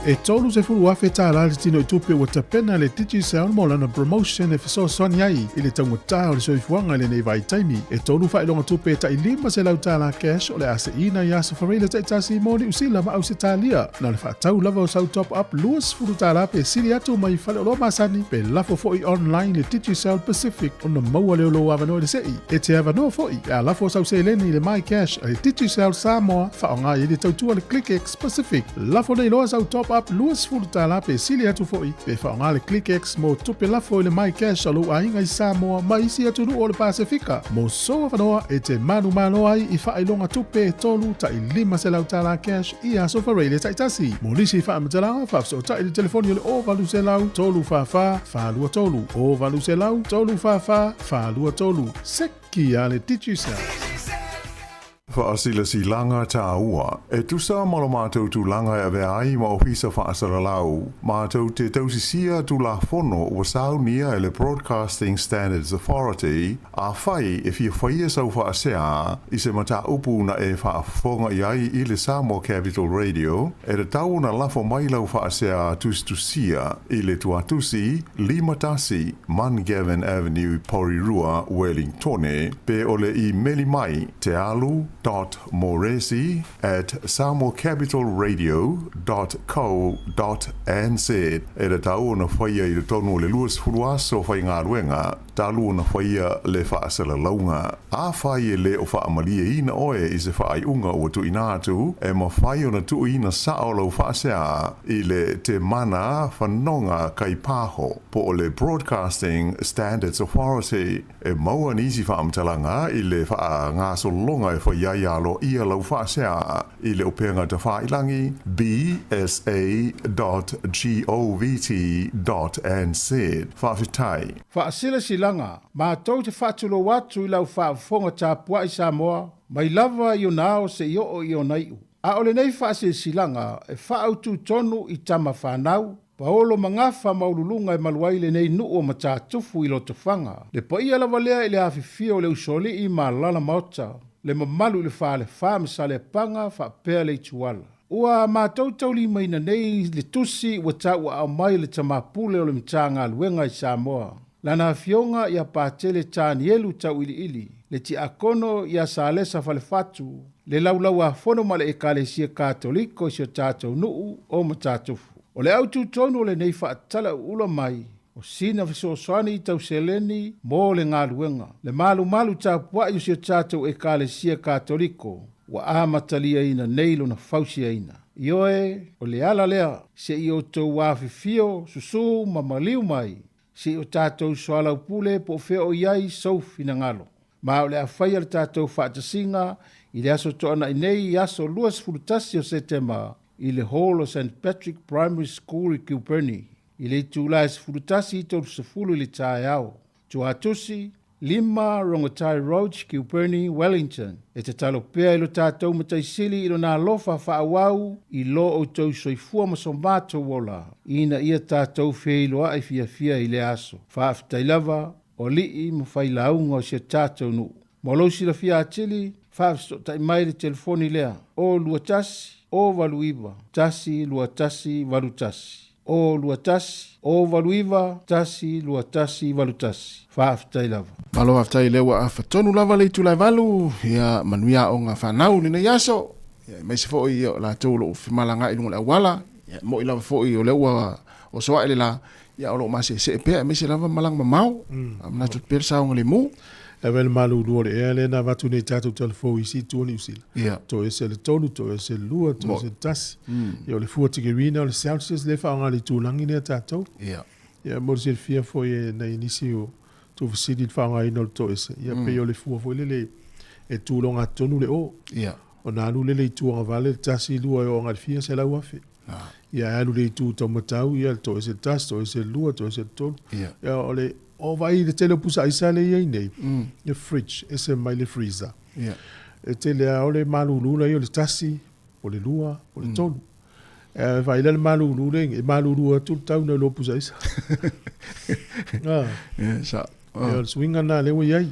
E $30,000 le tinoitupe ua tapena e le Digicel mo lana promotion e fesoasoani ai i le taugata o le soifuaga i lenei vaitaimi. E tolu faailoga tupe tai $500 cash o le a seiina i aso Faraile taitasi mo Niu Sila ma Ausetalia. Na o le faatau lava o sau top up $20 pe sili atu mai faleoloa masani pe lafo foi online i le Digicel Pacific ona maua lea o lou avanoa i le sei. E te avanoa foi pe a lafo sau seleni i le MyCash a le Digicel Samoa faaaoga i ai le tautua a le ClickX Pacific. Lafo nei loa sau top up $20 pe sili atu foi pe faaaoga le ClickX mo tupe lafo i le MyCash a lou aiga i Samoa ma isi atunuu o le Pasefika. Mo sou avanoa e te manumalo ai i faailoga tupe e tolu tai $500 cash i aso Faraile taitasi. Mo nisi faamatalaga, faafesootai i le telefoni o le 0800 344 423, 0800 344 423. Seki a le Digicel. Faasilasilaga Taua. E tusa ma lo matou tulaga e avea ai ma Ofisa Faasalalau, matou te tausisia Tulafono ua saunia e le Broadcasting Standards Authority, Afai e fia faia sau faasea i se mataupu na e faafofoga i ai i le Samoa Capital Radio, e tatau ona lafo mai lau faasea tusitusia i le tuatusi 51 Mungavin Avenue, Porirua, Wellingtone, pe o le imeli mai tealu dot moresi at samoacapitalradio dot co dot nz. E tatau ona faia i totonu o le 20 aso faigaluega talu ona faia le faasalalauga. Afai e le o faamalieina oe i se faaiuga ua tuuina atu, e mafai ona tuuina sao lau faasea i le Te Mana Fanoga Kaipaho po o le Broadcasting Standards Authority. E maua nisi faamatalaga i le faagasologa e fai ai aloaia lau faasea i le upega tafailagi bsa dot govt dot nz. Faafetai. Faasilasilaga, Matou te faatulou atu i lau faafofoga tapuai Samoa, mai lava i ona ao seia oo i ona iu. A o lenei faasilasilaga e faaautu tonu i tama fanau, paolo ma gafa maualuluga e malu ai lenei nuu o Matatufu i Lotofaga. Le paia lava lea i le afifio o le Usoalii ma Alala Maota, le mamalu i le Falefa ma Saleapaga faapea le Ituala. Ua matou taulimaina nei le tusi ua tauaao mai e le tama pule o le Matagaluega i Samoa, lana afioga ia Patele Tanielu Tauiliili, le tiakono ia Salesa Falefatu, le Laulau-a-Fono ma le Ekalesia Katoliko i si o tatou nuu o Matatufu. O le autu tonu o lenei faatalauula mai, o sina fesoasoani i tau seleni mo le galuega, le malumalu tapuai o si o tatou Ekalesia Katoliko ua amataliaina nei lona fausiaina. Ioe, o le ala lea, se i outou afifio, susu ma maliu mai, se i o tatou soalaupule po o fea o i ai sou finagalo. Ma o le a faia le tatou faatasiga i le aso Toanai nei i aso 21 o Setema i le Hall o Saint Patrick Primary School i Kilbirnie i le itula e 11:30 i le taeao. Tuatusi, 5 Rongotai Road, Kilbirnie, Wellington. E tatalo pea i lo tatou Matai Sili i Lona alofa faaauau i lo outou soifua ma so matou ola, ina ia tatou feiloai fiafia i lea aso. Faafetai lava, o alii ma failauga o si o tatou nuu. Mo lou silafia atili, faafesootai mai i le telefoni lea, 0 21 089 1 21 81. 0 21 089 1 21 81. Faafetai lava. Malo faafetai lea ua afa tonu lava le itula e valu, ia manuia aoga fanau i lenei aso, ia aemaise foi ia o latou o lo o femalagaai i luga o le auala, ia e moi lava foi o lea ua oso ae le la, ia o lo o maseesee pea aemaise lava malaga mamao, a manatu atu pea le saogalemu. E ave le malulu o le ea lea na avatu nei tatou talafou i isi itu o Niu Sila. Ia. Toese le tolu, toese le lua, toese le tasi. Ia o le fua tikeriina o le Celsius lea e faaaoga i le itulagi lea tatou. Ia. Ia mo le silafia foi e nai nisi o tuufesili i le faaaogaina o le toese, ia pei o le fua foi lele e tuloga tonu le o. Ia. Ona alu lele i tua agavale le tasi, lua e oo agai i le fia 100,000. Ia ae alu le itu taumatau, ia le toese le tasi, toese le lua, toese le tolu. Ia. Ia o le o vaai i le tele o pusa aisa lea e i ai nei, le fridge, ese mai le freezer. Ia. E tele lava o le malulu la ia o le tasi, po o le lua, po o le tolu. Ae vaai la le malulu lea e malulu atu le tau nai lo pusa aisa. Ia, sa. Ia, o le suiga lena lea ua i ai.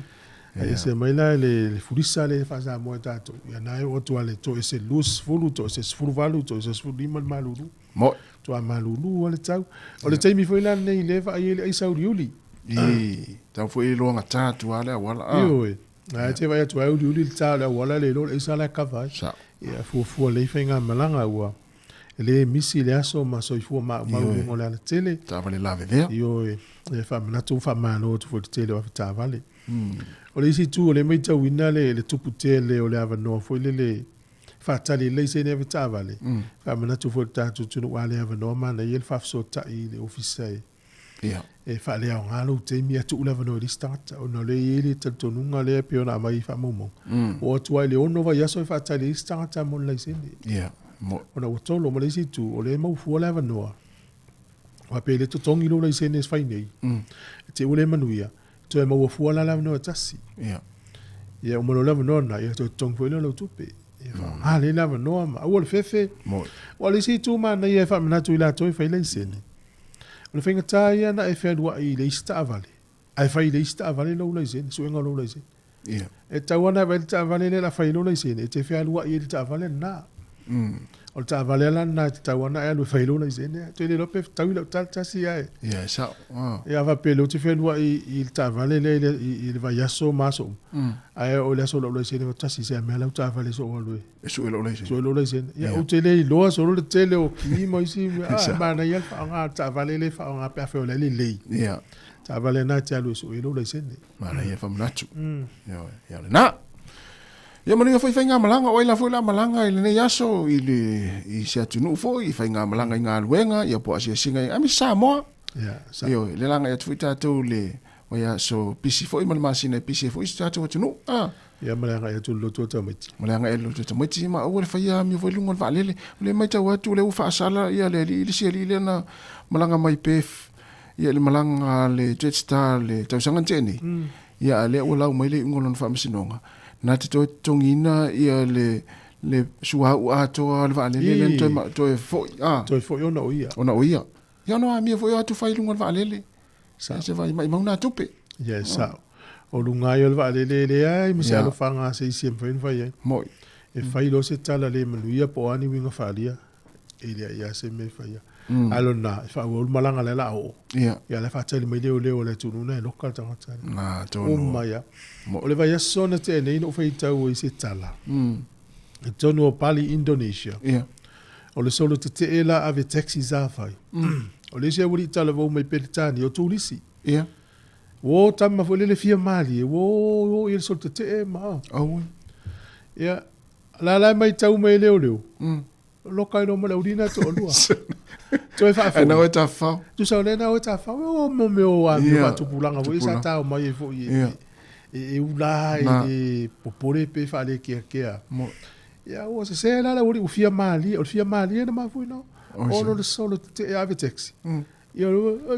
Ae ese mai la le fulisa lea e faa-Samoa e tatou, ia na e oo atu lava i le toese 20, toese 18, toese 15 le malulu. Mo'i. Matua malūlū lava le tau. O le taimi foi la lenei lea e vaai ai le aisa uliuli. Ii, tau foi e loagatā atu lava le auala, a. Ioe. Ae te vaai atu ai uliuli le tā o le auala le iloa o le aisa la e kava ai. Sao. Ia, fuafua lelei faigamalaga ua le misi le aso ma soifua maumau i Ioe. luga o le alatele. Taavale lavevea. Ioe. Ia, faamanatu faamalo atu foi i le tele o avetaavale. O le isi itu o lea e matauina le, le tupu tele o le avanoa foi lele faatali lelei se avetaavale. Faamanatu foi i le tatou atunuu a le avanoa manaia le faafesootai i le ofisa e e faaleaoga lou taimi ae tuu le avanoa i le isi tagata ona o lea e i ai le talitonuga lea e pei ona aumai i faamaumauga. Oo atu lava i le 6 vaiaso e faatali ai isi tagata mo le laisene. Ona ua tolo. Ma le isi itu, o lea e mau fua le avanoa. Aua pe le totogi lou laisene e fai nei, e te i ua le manuia, toe maua fua la le avanoa e tasi. Ia uma loa le avanoa lena, ia toe totogi foi lea o lau tupe. Ia faaaoga lelei le avanoa ma aua le fefe. Aua o le isi itu manaia e faamanatu i latou e fai laisene, o le faigata ia ona e fealuai i le isi taavale, ae fai i le isi taavale lou laisene, suega o lou laisene. E tatau lava ona e vaai le taavale lea o le a fai ai lou laisene, e te fealuai ai i le taavale lena. O le taavale lava la lena e tatau lava ona e alu e fai ai lou laisene. Ou te le iloa pe fetaui lau tala tasi ae. Ia, e sao. Ia, a faapea o lea ou te fealuai i le taavale lea i le vaiaso ma aso uma, ae oo i le aso o lou laisene faapea, se a mea lau taavale se i alu e E sue lou laisene. Sue lou laisene. Ia, ou te le iloa solo le tele o ki ma isi mea. Ah, e manaia le faaaoga o le taavale lea e faaaoga pe afai o la e lelei. Taavale lena e te alu e sue ai lou laisene. Manaia faamanatu. Ioe, ia lena. Ia manuia foi faigamalaga, o ai la foi la malaga i lenei aso i le i se atunuu foi, i faigamalaga i galuega, ia po o asiasiga i aemaise Samoa. Ia, sa. Ioe, le laga atu foi tatou le vaiaso pisi foi ma le masina e pisi ai foi si tatou atunuu. Ah. Ia ma le agai atu i le lotu o tamaiti. Ma le agai i le lotu o tamaiti, ma aua le faia amio foi i luga o le vaalele. O lea e matau atu o lea ua faasala ia le alii, le isi alii lea na malaga mai Perth, ia i le malaga a le Jetstar le tausaga na tea nei. Ia a o lea ua lau mai le iuga o lona faamasinoga, na te toe totogiina ia le le suauu atoa o le vaalele lea na toe toe foi, a. Toe foi ona o ia. Ona o ia. Ia ona amia foi o atu fai i luga o le vaalele. Sa. Se vai maimau nā tupe. Ia e sao. O luga ai o le vaalele e leai ma se alofaga a se isi e mafai ona fai ai. Moi. E fai loa se tala le manuia po o a ni uiga faaalia, e leai lava se mea e faia. Ae lona, e faaauau le malaga lea o le a oo. Ia la e faatali mai leoleo o le atunuu na e loka le tagata lea. Na, tonu. Uma ia. O le vaiaso na tea nei na ou faitau ai se tala. I totonu o Bali, Indonesia. O le solo tetee la ave taxi sa fai. O le isi aualii talavou mai Peretania o turisi. Ua o tama foi lele fia malie, ua o i le solo tetee ma. Ia, la la e matau mai e leoleo. Loka ai loa ma le aulina toalua. Toe faafoi. Ai na oe tafafao. Tusa o lea na oe tafafao. O mo mea o amio faatupulaga foi sa tao mai ai foi e ula e le popole pe faalekeakea. Ia ua sese la le aualii ua fia malie. O le fia malie na mafua ina o lo le solo tetee ave taxi. Ia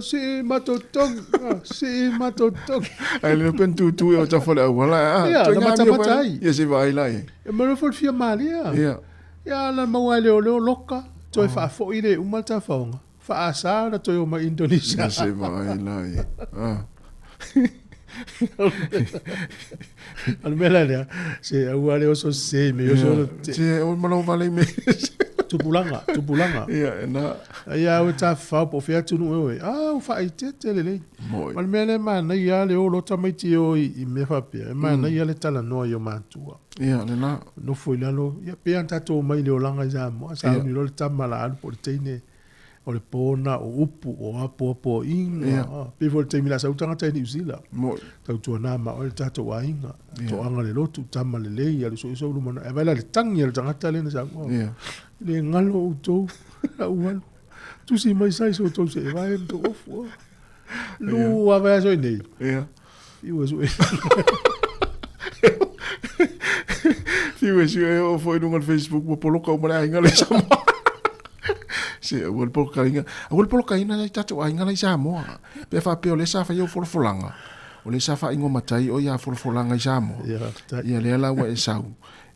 sii matou totogi, sii matou totogi. Ai le pen tutu e o tafa le auala. Ia, na matamata ai. Ia se vaai la e. E maua foi le fia malie. Ia. Ia na maua e leoleo loka, toe faafoi le uma le tafaoga. Faasa ona toe o mai Indonesia. Ia se vaai la e. Ah. O le mea la lea, se aua le oso sese i mea oso. Se o malo vale i mea. Tupulaga, tupulaga. Ia, e na. Ai a oe tafafao po o fea atunuu e o ai, ah, ua faaeteete lelei. Moi. Ma le mea lea e manaia lava le o loa tamaiti e o i mea faapea, e manaia le talanoa i o matua. Ia, lena. Nofo i lalo, ia pei lava ona tatou omai i le olaga i Samoa, sauni loa le tama o le a alu po o le teine, o le po na o upu, o apoapoaiga. Pei foi o le taimi o le a sau tagata i Niu Sila. Tautuana ma oe le tatou aiga, toaga le lotu, tama lelei, alu soisou lumanai. Ae vaai la i le tagi a le tagata lea na saunoa. E le galo outou, lau alu. Tusi mai size o outou seevae ma tou ofu. Lua vaiaso i nei. Fiu e sue. Fiu e sue o foi luga o le Facebook ua poloka uma le aiga le Samoa. Se aua le polokaina, aua le polokaina i tatou aiga la i Samoa. Pe faapea o lea sa fai au folafolaga, o lea sa faaigoa matai oe ia folafolaga i Samoa. Ia faafetai. Ia lea la ua e sau.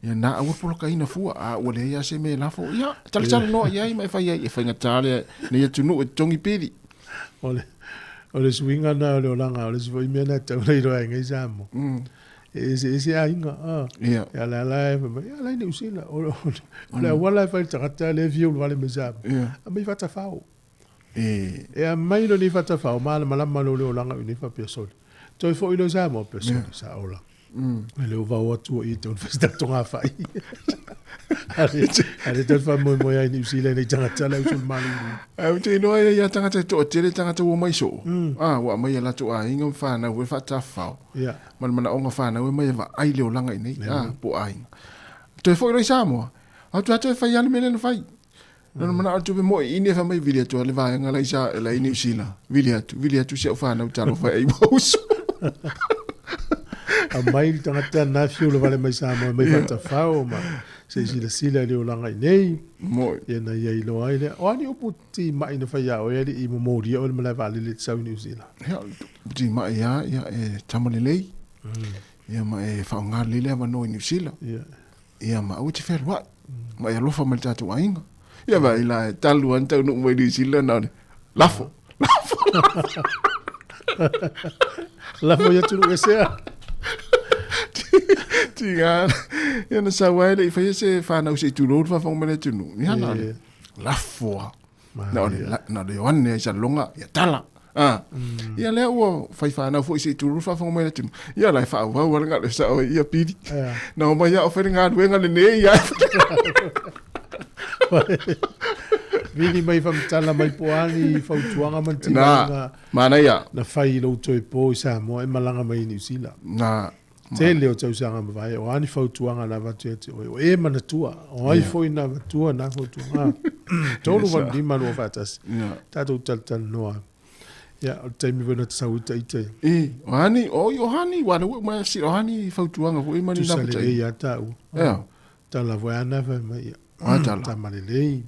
Ia na aua le polokaina fua, a ua leai lava se mea e lafo. Ia, talatalanoa i ai ma e fai ai, e faigata lea nei atunuu e totogi pili. O le, o le suiga lena o le olaga, o le isi foi mea lena e tatau ona iloa ai nei Samoa. E ese aiga a. Ia le ala e fai mai, ia la i Niu Sila. O le auala e fai le tagata lea e fiu i le vale mai Samoa. Ia. Aumai fatafao. E. E aumai loa nei fatafao, malamalama loa le olaga i nei faapea soli. Toe foi loa i Samoa faapea soli, sa ola. E le o vao atu i tau fai tatou gafai. A le tau faamoemoe ai Niu Sila nei tagata le usu malulu. Ai ou te iloa ia ia tagata e toatele tagata ua mai soo. Ah, ua aumai e latou aiga ma fanau e faatafafao. Ia. Ma le manaoga fanau e mai e vaai le olaga i nei, ah, po o aiga. Toe foi loa i Samoa, a toe atu e fai lava le mea lea na fai. Lona manao le tupe moe ini e fai mai vili atu le vaega la i sa la i Niu Sila. Vili atu, vili atu si au fanau talofa e ai ua uso. Aumai le tagata na fiu le vale mai Samoa mai fatafao ma se i silasila i le olaga i nei. Moe. Ia na ia iloa ai lea. O a ni upu timai na fai ia oe alii i momolia oe le malae vaalele e te sau i Niu Sila? Ia, upu timai lava, ia e tama lelei. Ia ma e faaaoga lelei le avanoa i Niu Sila. Ia. Ia ma aua e te fealuai. Ma e alofa mai le tatou aiga. Ia vaai la e talu lava na taunuu mai Niu Sila na o le lafo, lafo, lafo. Lafo i atunuu ese a. Tiga ia na sau ai le i faia se whanau se i tulou le faafofoga mai le atunuu. Ia na o le lafo lava. Na o le, na o le Ioane ai Salelologa, ia tala. Ah. Ia lea ua fai whanau foi se i tulou le faafofoga mai le atunuu. Ia la e faaauau lava le galuega sao ai ia pili. Na omai lava o fai le galuega lenei ia. Vili mai faamatala mai po o a ni fautuaga ma ni Na, timaiga manaia. na fai i lou toe po i Samoa e malaga mai i Niu Sila. Na, Tele o tausaga mavae, o a ni fautuaga na avatu ia te oe, o e manatua, o ai foi na avatua na fautuaga. 385 2 41. Tatou talatalanoa. Ia, o le taimi foi na te sau ita ita. E, o ani, o i o hani, wa le ua mai si o hani fautuaga foi ma ni Tusa lava tai. lelei ia tāua. Ia. Tala foi ana fai mai ia. O a tala. Tama lelei,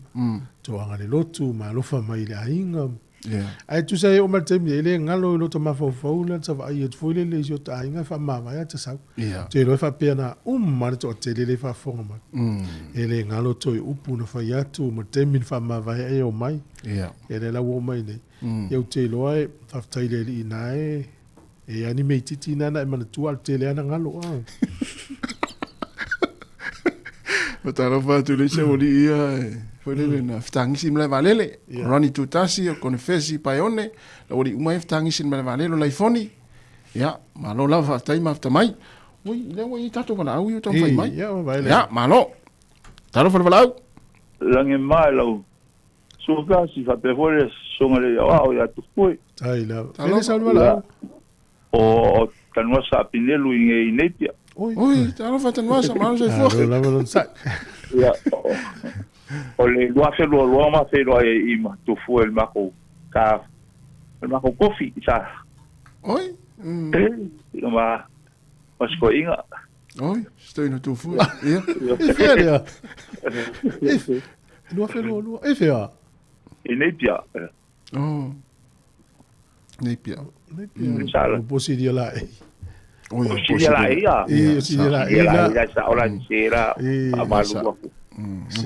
toaga le lotu, ma alofa mai i le aiga. Ia. Ae tusa e oo mai le taimi e le galo i lota mafaufau le ata vaai atu foi lele i si ota aiga e faamavae ata sau. Ia. Te iloa e faapea na uma le toatele le faafofoga mai. E le galo toe upu na fai atu ma le taimi na faamavae ai e omai. Ia. Ia lea la ua oo mai nei. Ia ou te iloa e faafetai i le Alii na e e i ai ni mea itiiti na na e manatua a o le tele lava na galo. Ah. Matalofa atu le isi aualii ia e foi lele na fetagisi i le malae vaalele. Ia. Ronnie Tutasi, o Konefesi Paeone, le aualii uma ia fetagisi i le malae vaalele o Laifoni. Ia, malo lava faafetai ma mafuta mai. Oi, lea ua i ai tatou valaau ia ua taumafai mai. Ia, vaai lea. Ia, malo. Talofa le valaau. Lagi mai lau suka si faapea foi le susuga i le aoao ia Tufue. Tai lava. Talofa. Fele sau le valaau. O Tanuasa Apinelu i nei Napier. Oi. Oi, talofa Tanuasa, malo soifua. Malo lava lona sai. Ia, o le 2022 ma feiloai ai i ma Tufue i le makou ka le makou kofi sa. Oi. Ma ma sikoiga. Oi, se toeaina Tufue. Ia. E fea lea? E 2022. E fea? I Napier. Oh. Napier. Napier. Sala. O Posilia la e. Oi, O Silia la ia. E, o Silia la e Ia la la. ia sa ola sera E, malu aku.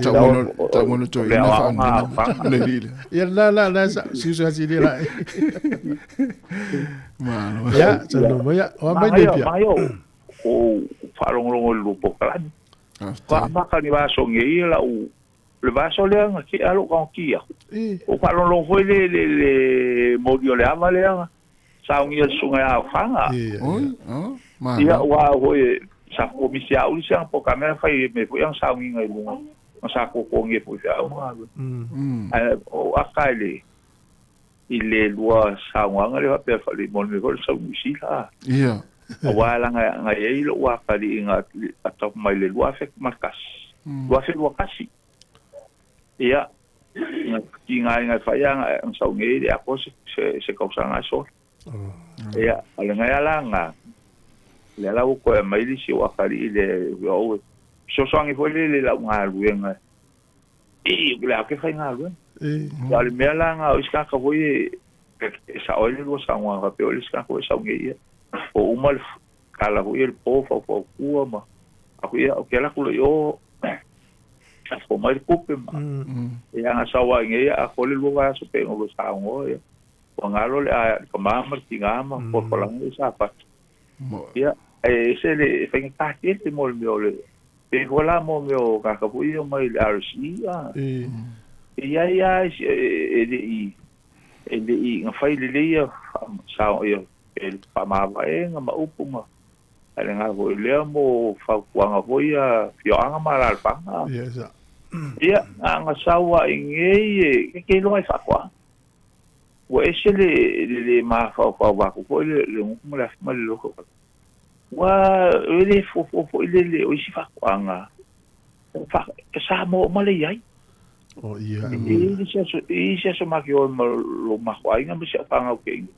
Tau tau mo toi Le na aoaoga fa aofaga. le li le. Ia la la la sa siusu a Silia la e. Malo. Ia, tano mai ia. O a mai Magaio, Napier. magaio, o faalogologo i le lupokalani. Faafetai. Faamaka ni vasogi ai ia lau le vaso lea na ki'a lou kagotia. E. O faalogologo foi le le le moli o le ava lea saugia le susuga ia aofaga. E, Oi, oh, Ia malo. ua foi sa komisi a'uli se aga pokamea fai me foi aga saugiga i luga ma sa kokogia foi feauga ae o aka i le i le lua saugaga le faapea faalemole me foi le sau Niusila. Ia. Auā laga aga i ai lo'u akali'iga atau mai le 2001 2021. Ia na tigaina e fai aga aga saugia ai le akoa se se se kausaga e sola. Ia o legai alaga lea la ua koe mai le isi o akali'i le ou fesoasoagi foi le le la'u galuega i le ake fai galuega. E. Ia o le mea la o isi tagata foi e e sa'o ai le lua saugaga faapea o le isi tagata foi e saugia ia o uma le kala foi le po faufaukua ma aku ia o ke ala ku le o fo mai le kupe ma ia aga sau ai ia a ko le lua vaiaso pe ngo lo saugoa ia ua galo le a ka mama le tigā ma polapolaga i sa pati. Mo. Ia E se le faigata tele mo le mea o le e fua la mo mea o kāka foi ia mai le RSE a. E i ai lava isi e le i e le i na fai lelei ia sa ia e faamavaega ma upu ma ae le gata foi i lea mo fautuaga foi ia afioaga ma alaalafaga. Ia, na ona sau lava i inei e te iloa e faatoaga. Ua ese le le le mafaufau atu foi le le gutu ma le afi ma le loto. Ua e le fuafua foi le le o isi faatoaga fa Samoa uma le i ai. O ia. E i ai se aso e i ai se aso ma te o ai ma lo matou aiga ma si au fanau ke inga.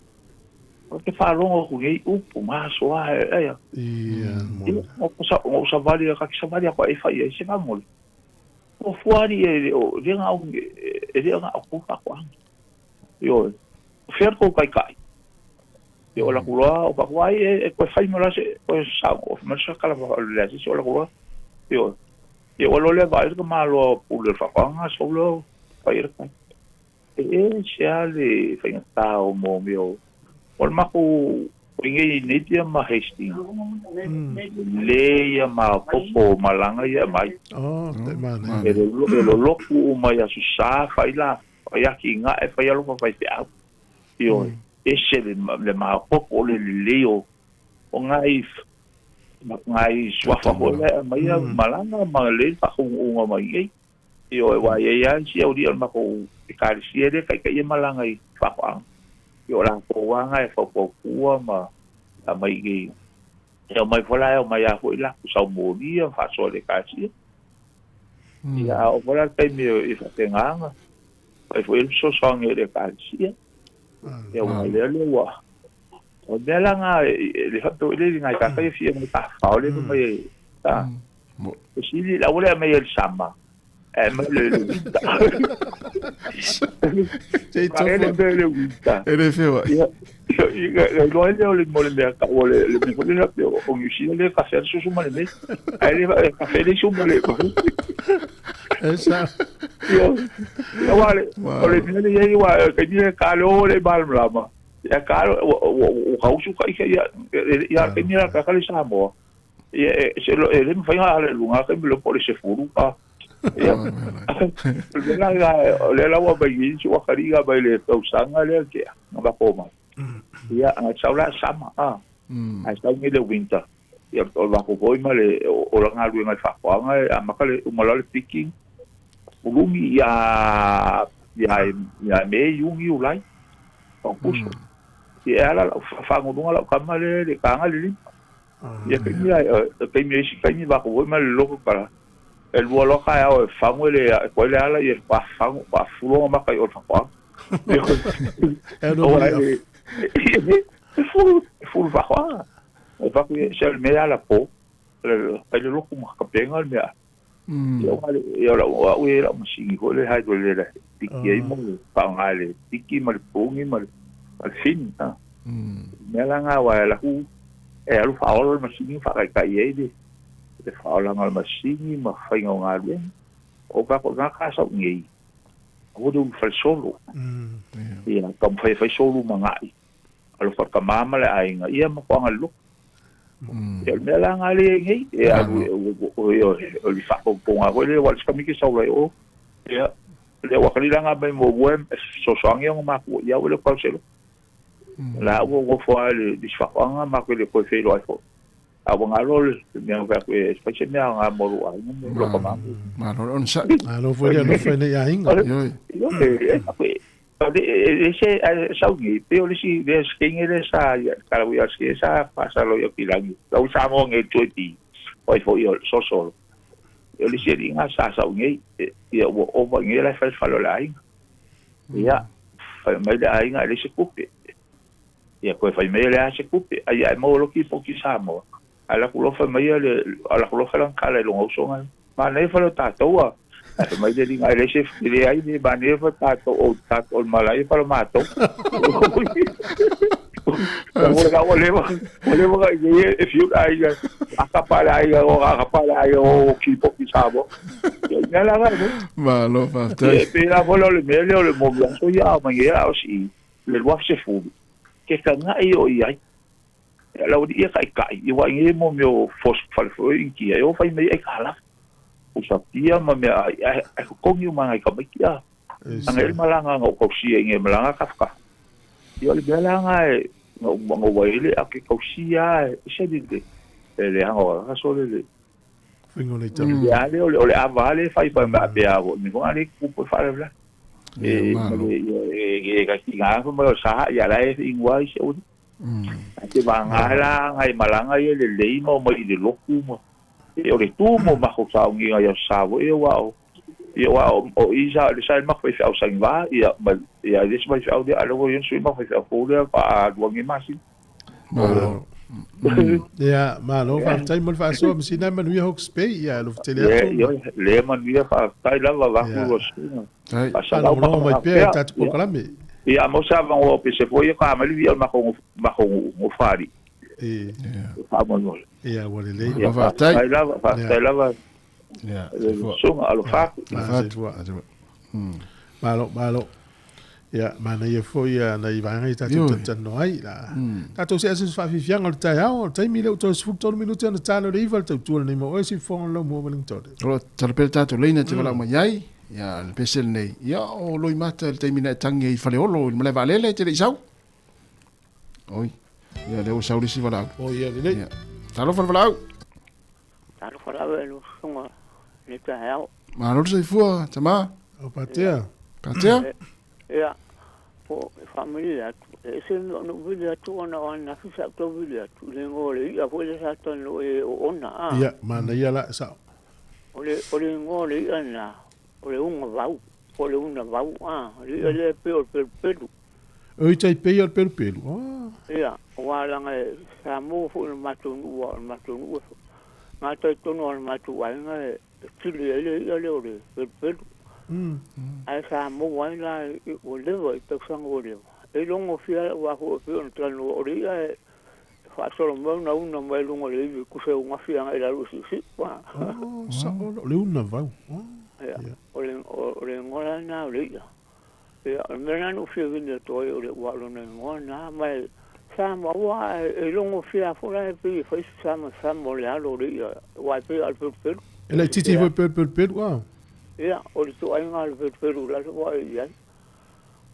O te faalogo atu nei upu ma aso a e aia. Ia. Ia, o savali ka te savali atu ai fai ai se famole. Fuafua alii e le o le na e le na o kou faatoaga. Ioe. O fea le tou taitai? Ia o latou loa o faatoa ai e toe fai ma la se toe sao o ma se kala o le se o latou loa. Ioe. Ia ua loa lea vaai le tamaloa pule o le faatoaga sau loa fai le kai. E ese lava le faigata o mo mea o o le matou o i nei Napier ma Hastings. Le ia maopoopo o malaga ia e aumai. Oh, te manaia. E lolotu uma i Aso Sa fai la fai atinae fai alofa fai feau. Ioe, ese le maopoopo o le lelei o nai nai suafa foi lea e aumaia malaga ma lelei le faataunuuga mai nei. Ioe, aua e i ai lava isi aualii o le matou Ekalesia lea e taitaia malaga i faatoaga. Ia o latou lava na e faufautua ma aumai i inei. E aumai foi la, e aumai lava foi latou saumolia ma faasoa i le Ekalesia. Ia, a oo foi la i le taimi e faapena ona fai foi le fesoasoani a le Ekalesia. Ia, aua o lea ua... O le mea la lena, e le faapea foi le nai tagata ia fia mai tafafao lea fai mai e... a, e sili le aua le aumai e le sama, ae aumai le uita. Ae le mea le uita. E le feoai. Ia, ia, iloa ai lea o le mo le mea tau o le mea foi lea faapea o Niu Sila lea e kafea le susu ma le mea. Ae le kafea le isu ma le... E sa. Ia, aua le, o le mea lea i ai, aua o le taimi lea e ta lea o le malamalama. Ia ka ua kausu ka ika ia ia taimi la ka le Samoa. Ia e se e le mafai ona ala i luga taimi le po o le 10 ka. Ia le la la o le la ua mai ni si ua kaliga mai le tausaga lea ke na ba ko mai. Ia a sau la sama a. A sau ni le winter. Ia o va ko foi ma le o la galuega i faatoaga e amata le uma loa le picking. Ulumi ia ia ia Me, Iuni, Iulai. Aukuso. Ia e ala lau faaguluga lau tama le le taga le lima. Ia taimi a taimi e isi taimi matou foi ma le loto tala. E lua loa taeao e fagu e le e koe le ala ia pa fagu pa fulo ona maka i o le faatoaga. E fulu e fulu faatoaga. E fatu se le mea ala po. Fai le lotu ma kapenga le mea. Ia o ia lau au e lau masini foi le hydro le le piki ai mo le faaaoga le piki ma le puni ma le fin a. Mea la ngā wa la hu e alu faaola le masini faataitai ai le le faaolaga o le masini ma faiga o galuega. O ka ko ngā ka sau nei. Aua le ulu falesolo. Ia taumafai e fai solu ma ngai. Alofa le tama ma le aiga, ia ma toaga le lotu. Ia o le mea la lena lea e i nei, e alu o le faatautoga foi lea, aua o le isi tamaiti e sau loa i o, ia, lea ua kali la mai muamua e fesoasoani ona matua, ia ua le o tau se lotu. La ua nofo lava i le isi faatoaga matou e le toe feiloai foi. A ua galo le mea na fai atu e fai se mea aoga mo lou aiga ma lou tama. Malo le onosai. Malo foi le alofa i nei aiga. Ioe. Ioe, e se sau nei, pei o le isi lea skeine lea sa ia kala ia skeine sa faasalo ia pilagi. Lau Samoa nei toe ti. Oi foi o sosolo. O le isi alii na sa sau nei, ia ua ova nei la e fai le fale o le aiga. Ia, fai mai le aiga e leai se tupe. Ia toe fai mai e leai se tupe. Ai ae maua loa kipoti Samoa. Ae alu atu loa fai mai le alu atu loa fai lana tala i lona uso na. Manaia fale o tatou a. Ae fai mai le alii na e leai se e leai le manaia fale tatou o tatou o le malaia fale o matou. Ua leva ua leva na i e fiu le aiga a kapa le aiga o a kapa le aiga o kipoti Samoa. Ia mea la na. Malo faafetai. E pei la foi o le mea lea o le momi aso ia ao mai nei a o si le 2010. Ke kanaʻi o i ai. La odi ia kai kai i wa nge mo meo fos fale fo i kia e o fai mei ai kala. O sa pia ma mea ai ai ko kongi o manga i ka mai kia. Anga ele malanga nga o kausia i nge malanga kafka. Ia o le mea la nga e nga nga waile a ke kausia e se di le le hanga o ka so le le. Fingo le tau. Ia le o le o le ava le fai fai ma pe a ni ko ale ku po fa le. E e ka ki nga ko mo sa ia la e ingwa i se o. Te vanga la ngai malanga ia le lei mo mo i le loku mo. E o le tu mo ma ko sa ngi ia sa vo e wa o. Ia wa o i sa le sa ma ko i au sa va ia ma ia le sa au de alo ko yen su ma ko i au ko le pa a ngi ma si. Malo. Ia, malo, faafetai mo le faasoa ma sina manuia Hawke's Bay, ia lo fetele atu. Ia, le manuia faafetai lava va ku o suga. Faalogologo mai pea i tatou polokalame. Ia, mo sa vanga o pese foi ka ma li ma ko ma ko ngo fari. E. Fa mo mo. Ia, ua lelei. Ia, faafetai lava, faafetai lava. Ia, suga alo fa. Malo, malo. Ia, manaia foi ia nai vaega i tatou talanoa ai la. Tatou se ase faafiafiaga o le taeao, o le taimi lea ua toe 13 minute ona talo le 9 le tautua lenei mo oe siufofoga o le laumua Wellington. O lo tala pea le tatou leina te valaau mai ai, ia le pese lenei, ia o Loimata i le taimi na e tangi ai i Faleolo i le malae vaalele e te le i sau. Oi, ia lea ua sau le isi valaau. O ia lelei. Ia. Talofa le valaau. Talofa lava e lo susuga le taeao. Malo le soifua, tama. O Patea. Patea? Ia, po e faamalie atu, e ese le mea ona ou vili atu ona o ananafi sa ou tau vili atu, i le igoa o le i'a foi lea sa talanoa i ai o ona, a. Ia, manaia la, sao. O le, o le igoa o le i'a lena, o le uga vau, po o le una vau, a, o le i'a lea e pei o le pelupelu. Oi tai pei o le pelupelu, a. Ia, aua leaga e sa maua foi i le matou nuu, aua o le matou nuu e gatai tonu lava o le matou aiga e tili ai le i'a lea o le pelupelu. Ae sa maua ai la ua leva i tausaga ua leva. E logo fia aua foi e pei ona talanoa o le i'a e faasolo mai ona una mai luga o le ivi kusa e ugafi agai i lalo i siusiu. Oh, sao o le una vau. Ia, o le o le igoa la lena o le i'a. Ia, o le mea lena na ou fia vili atu ai o le ua o lona igoa lena, ma e sa maua ae e logo fia foi la e pei e fai se samasama o le alo o le i'a aua e pei a o le pelupelu. E laitiiti foi pe pelupelu a. Ia, o le ituaiga o le pelupelu i lalo ua e i ai.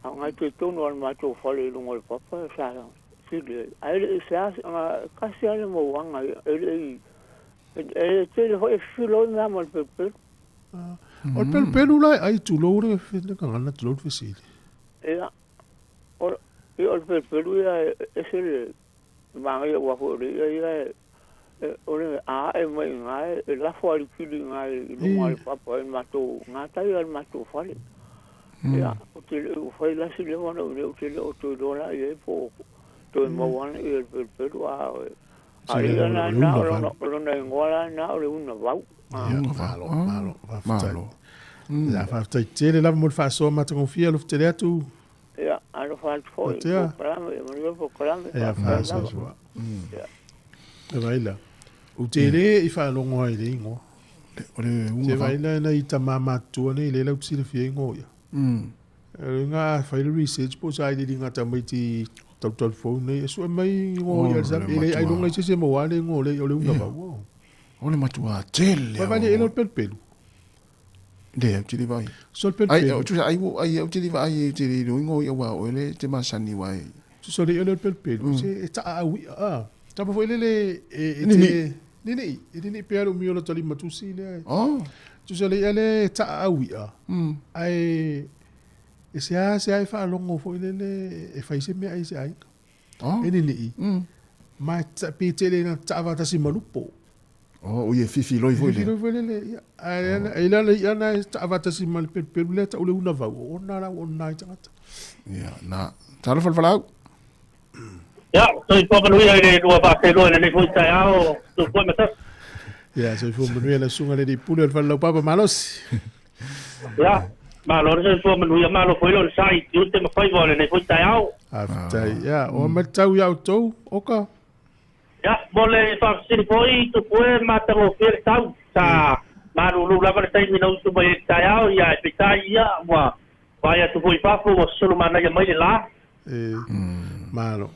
A o ngai tonu lava o le matou fale i luga o le papa sa sili ai. Ae le i se a, kasi lava le mauaga ia, e le i, e tele foi e fefiloi mea ma le pelupelu. O le pelupelu la e ai tulou le gagana tulou le fesili. Ia, o, ia o le pelupelu ia e ese le manaia aua foi o le i'a ia e, o le ae mai i ina e lafo lava i le kili i ina i luga o le papa i le matou gatai a le matou fale. Ia, ou te le ua fai lasi leva ona ou le ou te le o toe iloa la i ai po o toe maua ana ia le pelupelu a o a le i'a la lena o lona o lona igoa la lena o le una vau. Malo, malo, faafetai. Ia, faafetai tele lava mo le faasoa matagofie alofa tele atu. Ia, alofa atu foi i polokalame, ia manuia polokalame, Ia, faafetai lava. faasoasoa. Ia. E vai la. Ou te le i faalogo ai i le igoa. O le uga Te vau. vai la nai tama matutua nei lea lau te silafia igoa ia. E nga a fai le research po o sa ililiga tamaiti tautau fou nei e sue mai igoa ia le sami. E le ailoga i se isi e maua le igoa o le o le uga vau. O le matua tele. Vai vai le ele o le pelupelu. Le, ou te le vaai. So le Ai, pelupelu. o tusa ai, ai, ou te le vaai e te le iloa igoa ia aua o oe le te masani uae. Tusa o le ele o le pelupelu, se e taa au ia a. Tapa foi lele e e Nini. te nini, e nini pea le umi o lota lima tusi lea. Oh. Tusa le ia le taa au ia. Ae e seasea e faalogo foi lele e fai se mea ai se aiga. Oh. E nini. Ma pe tele na taa faatasi ma lupo. Oh, ui e fifi loi foi Fifi lea. loi foi lele, ia. Ae e la le ia na e taa faatasi ma le pelupelu lea tau le una vau. O ona la o ona i tagata. Ia, na. Talofa le valaau. Ia, soifua manuia i le lua faafeiloai i lenei foi taeao, soifua ma tasi. Ia, soifua manuia le susuga le alii pule o le fale laupapa malosi. Ia, malo le soifua manuia, malo foi le onosai i tiute ma faiva o lenei foi taeao. Faafetai. Ia, o a matau ia outou, oka. Ia, mo le faafesili foi, tupu e matagofie le tau, sa malulu lava le taimi na usu mai ai i le taeao, ia e peitai ia, ua vaai atu foi i fafo, ua sosolo manaia mai le la. E, malo.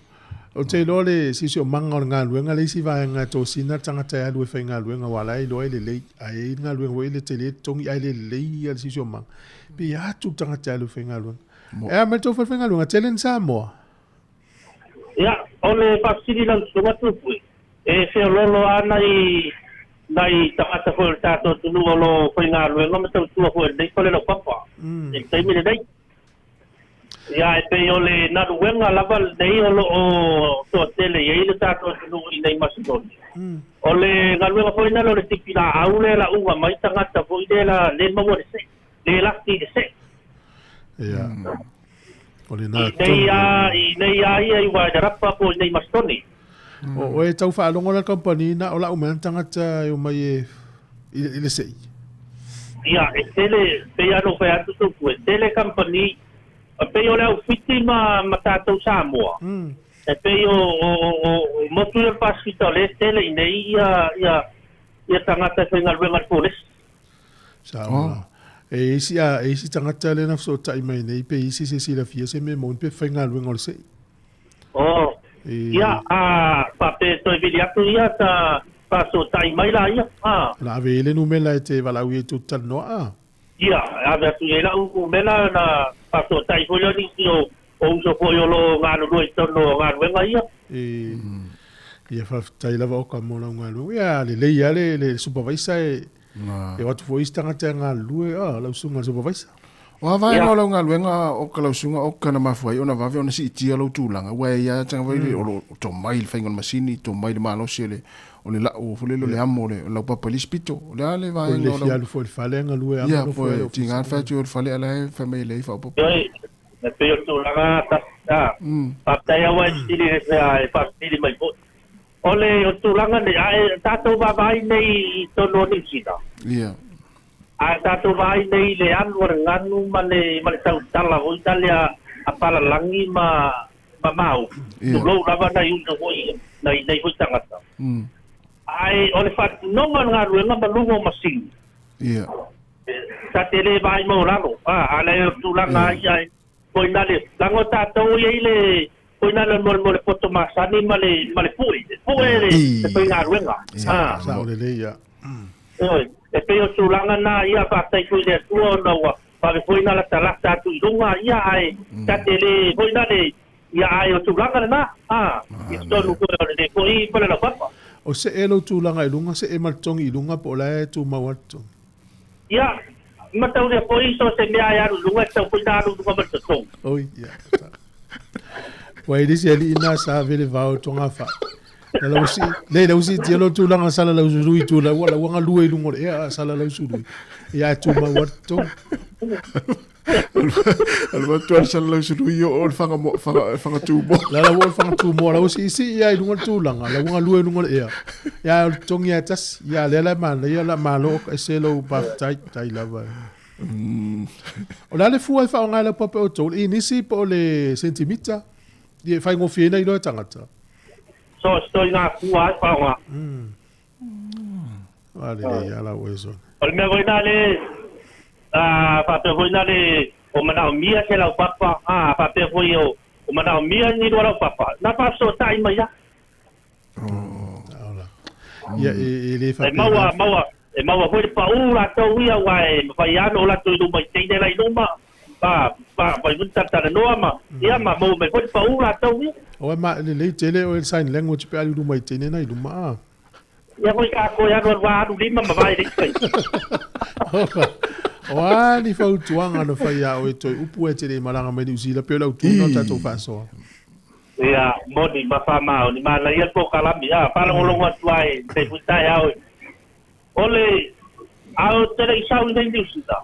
Ou te iloa le siosiomaga o le galuega le isi vaega e tosina le tagata e alu e faigaluega aua o la e iloa e lelei. A i ai le galuega foi lele e tele totogi ae le lelei ia le siosiomaga, pei e atu le tagata e alu e faigaluega. E a mai le tou falefaigaluega, tele ni Samoa? Ia, o le faafesili i lau Susuga Tupui, e feoloolo lava nai nai tagata foi o le tatou atunuu o lo o faigaluega ma tautua foi i lenei fale laupapa i le taimi lenei. Ia, e pei o le galuega lava lenei o lo o toatele i ai le tatou atunuu i nei masitoni. O le galuega foi lea o le tipi laau lea e lauga mai tagata foi lea la le maua le se, le laki i le se. Ia. O lena I nei a, i nei a ia i Wairarapa po i nei masitoni. O oe tau faalogo la le kamupani na o lau mea na tagata e omai e i le sei. Ia, e tele, pei lava ona ou fai atu Tupua, e tele kamupani, e pei o le au Fiti ma, ma tatou Samoa, e pei o, o, o, o motu ia o le Pasifika o lea e tele i nei ia, ia, ia tagata e faigaluega i le polesi. Sa ona. E isi a, e isi tagata lea na fesootai mai nei, pe isi se silafia se mea moni pe faigaluega o le sei. Oh. Ia, a faapea e toe vili atu ia ta faasootai mai la ia, a. Na ave i ai le numela e te valaau i ai tou te talanoa, a. Ia, e ave atu i ai lau numela na faasootai foi lea o nisi o uso foi o lo o galulue i totonu o galuega ia. E, ia faafetai lava Oka mo lau galuega. Ia, lelei lava le, le supervisor e, e o atu foi isi tagata e galulue, a, lau susuga i le supervisor. O a vaega o lau galuega o ka lau susuga o ka na mafua ai ona vave ona siitia lou tulaga, ua e ia tanga foi le o lo tomai i le faiga o le masini, tomai i le malosi o le o le lau foi lele o le amo o le laupapa i le isi pito. O le a le vaega o lau. O le fia alu foi i le fale galue amo nofo ai le ofisa. Ia, po e tiga le fai atu i o le fale a la e fai mai e leai faaopoopo. Ioe, e pei o le tulaga tasi, a, faafetai lava e fesili e faafesili mai foi. O le tulaga nei, a e tatou vaavaai nei i totonu o Niu Sila. Ia. A tatou vaai nei i le alu a le ganu ma le ma le tautala foi tale a a palalagi ma ma mau, tulou lava nai uso foi nai nei foi tagata. Ae o le faatinoga o le galuega ma luga o masini. Sa te le vaai maualalo, a a le o tulaga ai ia foi na le laga o tatou e i ai le foi na le mo le mo le poto masani ma le ma le pue, pue le le faigaluega. Sao lelei ia. Ioe, e pei o tulaga na ia faafetai foi i le Atua ona ua vave foi na latalata atu i luga ia ae ta te le foi na le ia ae o tulaga lena a i totonu foi o lenei foi fale laupapa. O see lou tulaga i luga, see ma le togi i luga po o la e tumau lava le togi? Ia, mataulia foi so o se mea e alu i luga e tatau foi na alu i luga ma le totogi. Oi, ia. Ua i le isi alii na sa vele vao i togafai. Na lau si, le lau si tia lo tulaga sala lau sului tu lau lau anga lue i lunga o le ea sala lau sului. Ia e tumau atu togi. Alu atu ai sala lau sului o le whanga, whanga, whanga tūmo. La lau o le whanga tūmo, lau si isi ia i lunga le tulaga, lau anga lue i lunga o le ea. Ia o le togi a tasi, ia lea la mana, ia la malo o ka ese lou bafetai, tai lava. O le a le fua e faaaoga e lau papa o tou, le inisi po o le sentimita, ia e faigofie ai na iloa e tagata. So, so i ngā fua e whaonga. A lelei lava lau oe sone. O le mea foi na le, a, faapea foi na le, o manaomia se laupapa, a, faapea foi o, o manaomia ni lua laupapa, na faafesootai mai a. Ia, e, e le E faapena. maua, maua, e maua foi le paū latou ia, aua e mafai lava ona o latou i luma i teine la i luma, ma, ma, mafai foi ona talatalanoa ma, ia, ma maua mai foi le paū latou ia. Oe ma, lelei tele oe le sign language pe a alu i luma i teine na i luma, a. Ia foi tatou e alu alu a alu lima ma vae le isi taimi. O a ni fautuaga na fai iā oe toe upu e te le malaga mai Niu Sila pei o le autu o tatou faasoa. Ia, moni ma faamaoni, manaia le polokalame, a, faalogologo atu lava i lenei foi taeao i, o le, a o te le i sau i nei Niu Sila,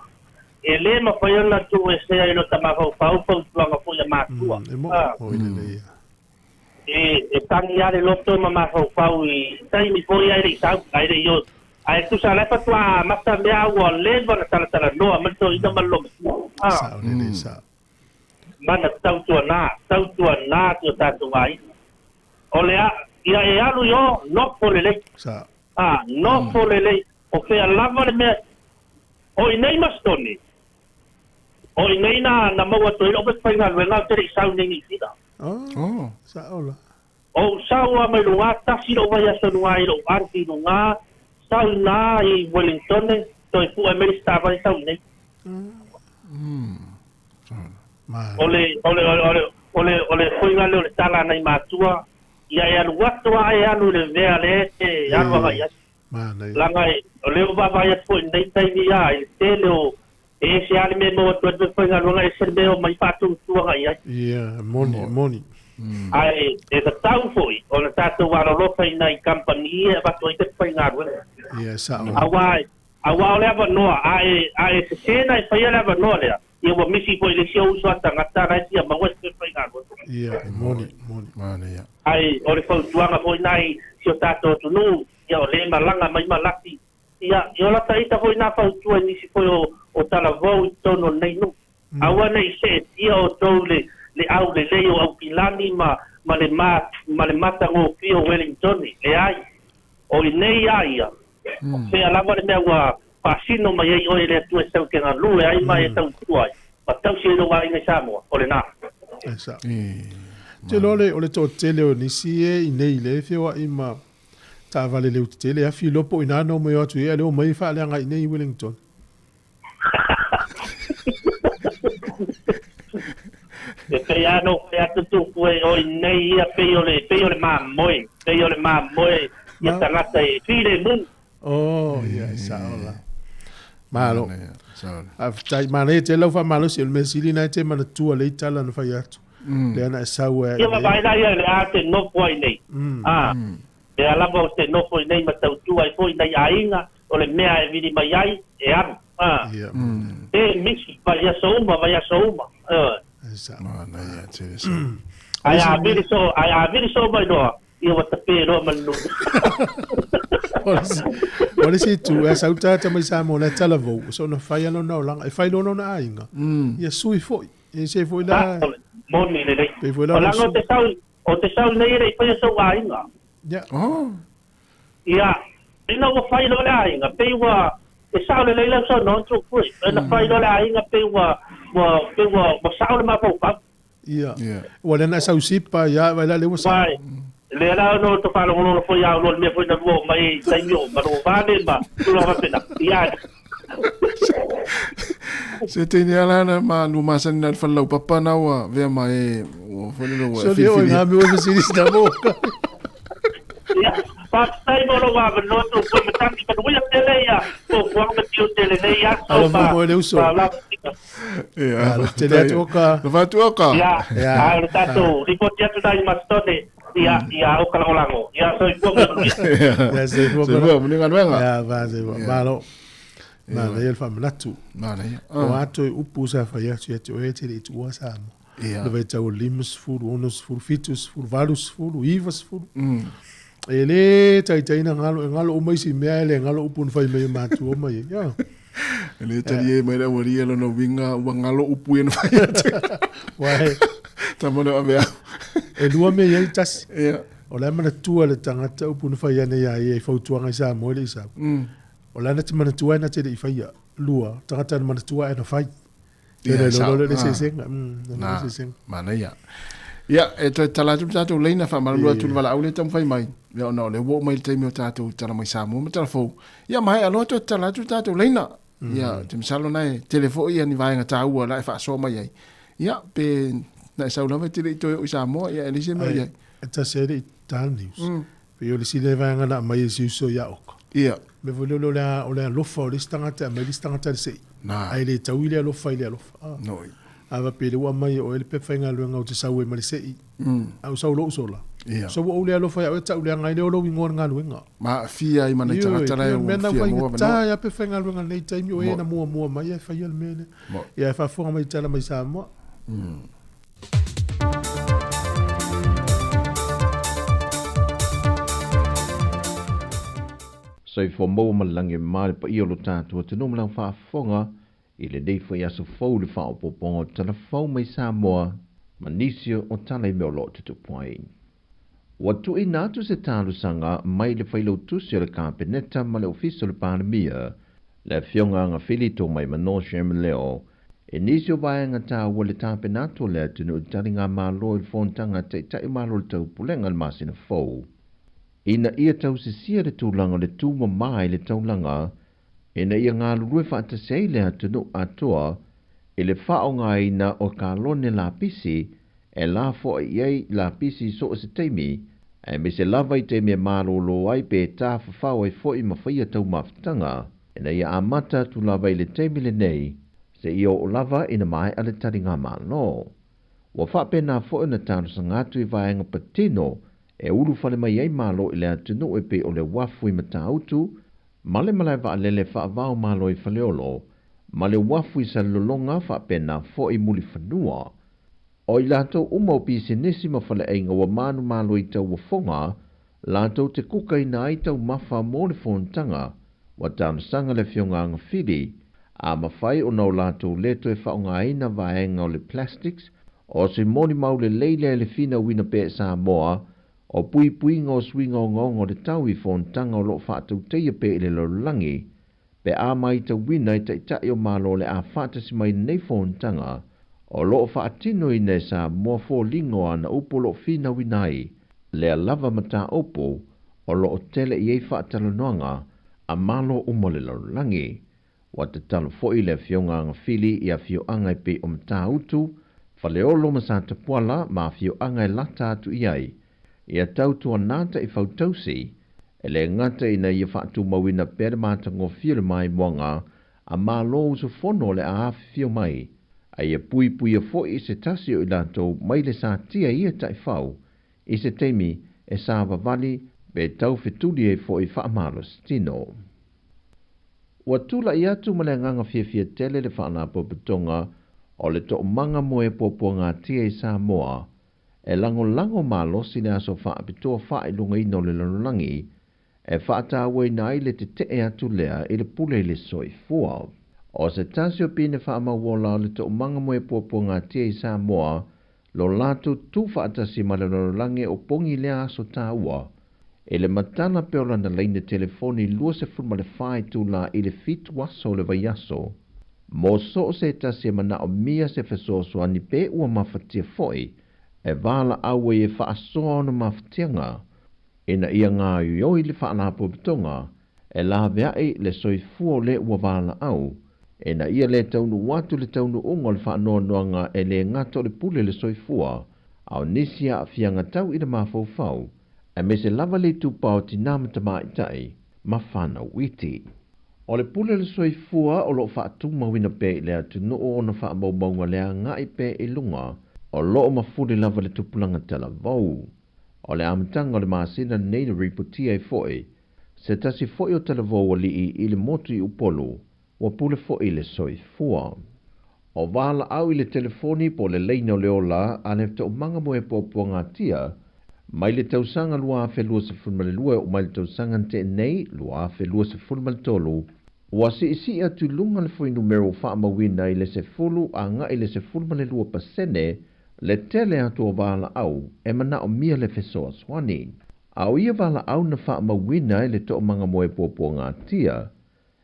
e le mafai ona tuuesea i lota mafaufau fautuaga foi a matua. E moʻo, A. oi lelei ia. E, e tagi lava le loto ma mafaufau i taimi foi ae le i sau, ae le i o, ae tusa la e faatoa amata mea ua leva ona talatalanoa mai le toeaina ma le loomatua. A. Sao lelei, sao. Mana tautuana, tautuana atu o tatou aiga. O le a, ia e alu i o, nofo lelei. Sa. A, nofo lelei. O fea lava le mea, o i nei masitone, o i nei na, na maua atu ai lou faigaluega ou te le i sau nei Niu Sila. Oh, Oh. sao la. O saua mai luga tasi lo vai aso luga i lo anti luga sau na i Wellington toi pu e meri stava i sau nei. Ole ole ole ole ole foinga le ole tala nai matua ia e alu atu a e alu le vea le e alu aga ia. Langa o leo vava ia foi nei taimi ia i tele o e se ale me mo atu atu foinga luga e se me o mai fatu tuanga ia. Ia moni moni. Ai e ta tau foi o le tatou alolofa i nai kampani e avatu ai te faigaluega. Ia sa'o. Auā auā o le avanoa a e sesena e faia le avanoa lea ia ua misi foi le isi o uso a tagata la e fia maua se faigaluega. Ia moni moni. Manaia. Ai o le fautuaga foi nai si o tatou atunuu ia o lē malaga mai malaki ia ia o lata ita foi nā fautua i nisi foi o talavou i totonu o lenei nuu. Aua nei se'etia outou le le au lelei o Aukilani ma ma le ma ma le matagofie o Wellingtoni leai o inei a ia fea lava le mea ua faasino mai ai oe le Atua e tau te galue ai ma e tautua ai ma tausi ai lou aiga i Samoa o lenā. E sa'o. Te iloa o le toatele o nisi e i nei le feoa'i ma taavale leutetele afi iloa po o ina na omai o atu i ai a o lea ua omai faaleaga i nei i Wellington. E pei lava ona ou fai atu tupu e o i nei ia pei o le pei o le mamoe, pei o le mamoe ia tagata e filemu. Oh, ia e sa'o la. Malo. Faafetai. Manaia tele lau faamalosi o le mea sili lena e te manatua lea i tala na fai atu. Lea na e sau ai Ia vaavaai la ia le a te nofo ai nei. A, lea lava o te nofo i nei ma tautua ai foi nai aiga o le mea e vili mai ai e alu. A, e misi vaiaso uma vaiaso uma. Ioe. Manaia tele sa'o. Ae a vili soo ae a vili soo mai loa ia ua tapē loa ma le nuu. O le isi itu, e sau tagata mai Samoa o la e talavou, soona fai lava lona olaga, e fai loa lona aiga, ia sui foi. E se foi la. Moni lelei. Pei foi la O lana o te sau o te sau nei e le i faia sou aiga. Ia. Oh. Ia, ina ua fai loa le aiga, pei ua e sa'o lelei lau saunoaga Tupu e, na fai loa le aiga pei ua ua pei ua ua sa'o le mafaufau. Ia. Ua lea na e sau sipa ia vai la le ua sa'o. Uai, lea la ona ou faalogologo foi ia loa le mea foi na lua oo mai ai i taimi o ma lou vale ma tulaga faapena. Ia. Se teine ala na ma nu masani na le fale laupapa na ua vea ma e ua foi lele ua e Soli o filifili. ngā mea ua fesili sina mo. Ia, faafetai mo lou avanoa Tupu e matagi manuia tele ia fuafuaga ma tiute i lenei aso Alo ma mo le uso. ma lavasiga. Ia, Alo tele atu oka. Le fatu oka. Ia, Ia. a o le tatou lipoti atu nai Masitone ia ia oka lagolago. Ia soifua ma ia manuia. Ia, soifua ma. Soifua manuia galuega. Ia, va soifua. Malo. Manaia le faamanatu. Manaia. O ato e upu sa fai atu ia te oe e te le i tuua Samoa. Ia. Le vaitau o 50, 60, 70, 80, 90. E le taitai na galo, e galo uma isi mea e le galo upu na fai mai e matua mai ai. Ia. E le talie mai le aualia lona uiga ua galo upu ia na fai atu. Uai. Tama leo ave au. E lua mea i ai tasi. Ia. O la e manatua le tagata upu na fai ane ia ia i fautuaga i Samoa e le i sau. O la na te manatua ai na te le i faia. Lua, tagata na manatua ai na fai. Ia, Le sao. le le Ah. sesega. Le Na, sesega. manaia. Ia, e toe tala atu le tatou leina, faamalulu atu le valaau lea e taumafai mai. Ia, ona o lea ua oo mai le taimi o tatou tala mai Samoa ma tala fou. Ia, maea loa toe tala atu le tatou leina. Ia, ou te masalo na e tele foi ia ni vaega taua la e faasoa mai ai. Ia, pe na e sau lava e te le i toe oo i Samoa, ia e leai se mea o i ai. E tasi ai le i Tala News. Pei o le isi lea vaega na aumai e si uso ia Oka. Ia. Mea foi lea o le o le alofa o le isi tagata e aumai le isi tagata i le se'i. Na. Ae le taui le alofa i le alofa. Noi. A faapea lea ua aumai e oe le pepa faigaluega ou te sau ai ma le se'i. A ou sau loa ou sola. Ia. So ua ou le alofa ia oe tau leaga ai lea o lou igoa i le galuega. Ma aafia ai ma nai Ioe, tagata la e pei o le mea ua na fia maua faigata avanoa. ai a pepa faigaluega i lenei taimi o e na muamua mai ae faia le mea lea. Mo. Ia e faafofoga mai i tala mai Samoa. Soifua maua ma le lagi e ma le paia o lo tatou atunuu ma lau faafofoga i lenei foi aso fou le faaopoopoga o tala fou mai Samoa ma nisi o tala i mea o lo o tutupu ai. Ua tuuina atu se talosaga mai le Failautusi o le Kapeneta ma le Ofisa o le Palemia, le Afioga Agafili Tomaimano Shem Leo, E nisi o vaega taua le tapena atu o le atunuu i le taligamalo i le fonotaga a Taitai o Malo o le Taupulega i le masina fou, ina ia tausisia le tulaga o le tumama i le taulaga ina ia galulue faatasi ai le atunuu atoa i le faaaogaina o kalone lapisi e lafoai i ai lapisi i so o se taimi, aemaise lava i taimi e malolo ai pe tafafao ai foi ma faia taumafataga, ina ia amata atu lava i le taimi lenei seia oo lava ina maea le taligamalo. Ua faapena foi ona talosaga atu i vaega patino e ulufale mai ai malo i le atunuu e pei o le uafu i Matautu ma le malae vaalele faavao malo i Faleolo ma le uafu i Salelologa faapena foi i Mulifanua. O i latou uma o pisinisi ma faleaiga ua manumalo i tauofoga latou te kukaina ai taumafa mo le fonotaga, ua talosaga le Afioga Agafili, a mafai ona o latou le toe faaaogaina vaega o le plastics o se molimau lelei lea i le finauina pea e Samoa o puipuiga o suiga ogaoga o le tau i fonotaga o lo o faatautaia pea i le lalolagi pe a matauina e Taitai o Malo o le a faatasi mai lenei fonotaga o lo o faatinoina e Samoa foliga o ana upu o lo o finauina ai lea lava mataupu o lo o tele i ai faatalanoaga a Malo uma o le lalolagi. Ua tatalo foi le Afioga Agafili i afioaga e pei o Matautu, Faleolo ma Satapuala ma afioaga e lata atu i ai, ia tautuana taifau tausi, e le gata ina ia faatumauina pea le matagofie o le maimoaga a Malo usufono o le a afifio mai, a ia puipuia foi i se tasi o i latou mai le satia i ia taifau i se taimi e savavali pe taufetuli ai foi faamalositino. Ua tulai atu ma le agaga fiafia tele le Faalapotopotoga o le Toomaga mo e Puapuagatia i Samoa e lagolago malosi le aso faapitoa faailogaina o le lalolagi e faatauaina ai le tetee atu lea i le pule i le soifua. O se tasi o pine faamauola o le Toomaga mo e Puapuagatia i Samoa lo latou tuufaatasi ma le lalolagi o pogi lea aso taua i le matala pea o lana laina telefoni 24 itula i le 7 aso o le vaiaso mo so o se tasi e manaomia se fesoasoani pe ua mafatia foi e valaau ai e faasoa ona mafatiaga ina ia gaoioi le Faalapotopotoga e laveai le soifua o le ua valaau ina ia le taunuu atu le taunuuga o le faanoanoaga e le gata o le pule le soifua a o nisi aafiaga tau i le mafaufau aemaise lava le itupa o tinā ma tamaitai ma fanau iti. O le pule le soifua o lo o faatumauina pea i le atunuu ona faamaumauga le agai pea i luga o lo o mafuli lava le tupulaga talavou. O le amataga o le masina lenei na ripotia ai foi se tasi foi o talavou alii i le motu i Upolu ua pule foi le soifua. O valaau i le telefoni po o le laina o le ola a le Toomaga mo e Puapuagatia mai le tausaga 2022 e oo mai le tausaga na tea nei 2023, ua siisii atu i luga le fuainumera ua faamauina i le 10 agai i le 12% le tele atu o valaau e manaomia le fesoasoani. A o ia valaau na faamauina e le Toomaga mo e Puapuagatia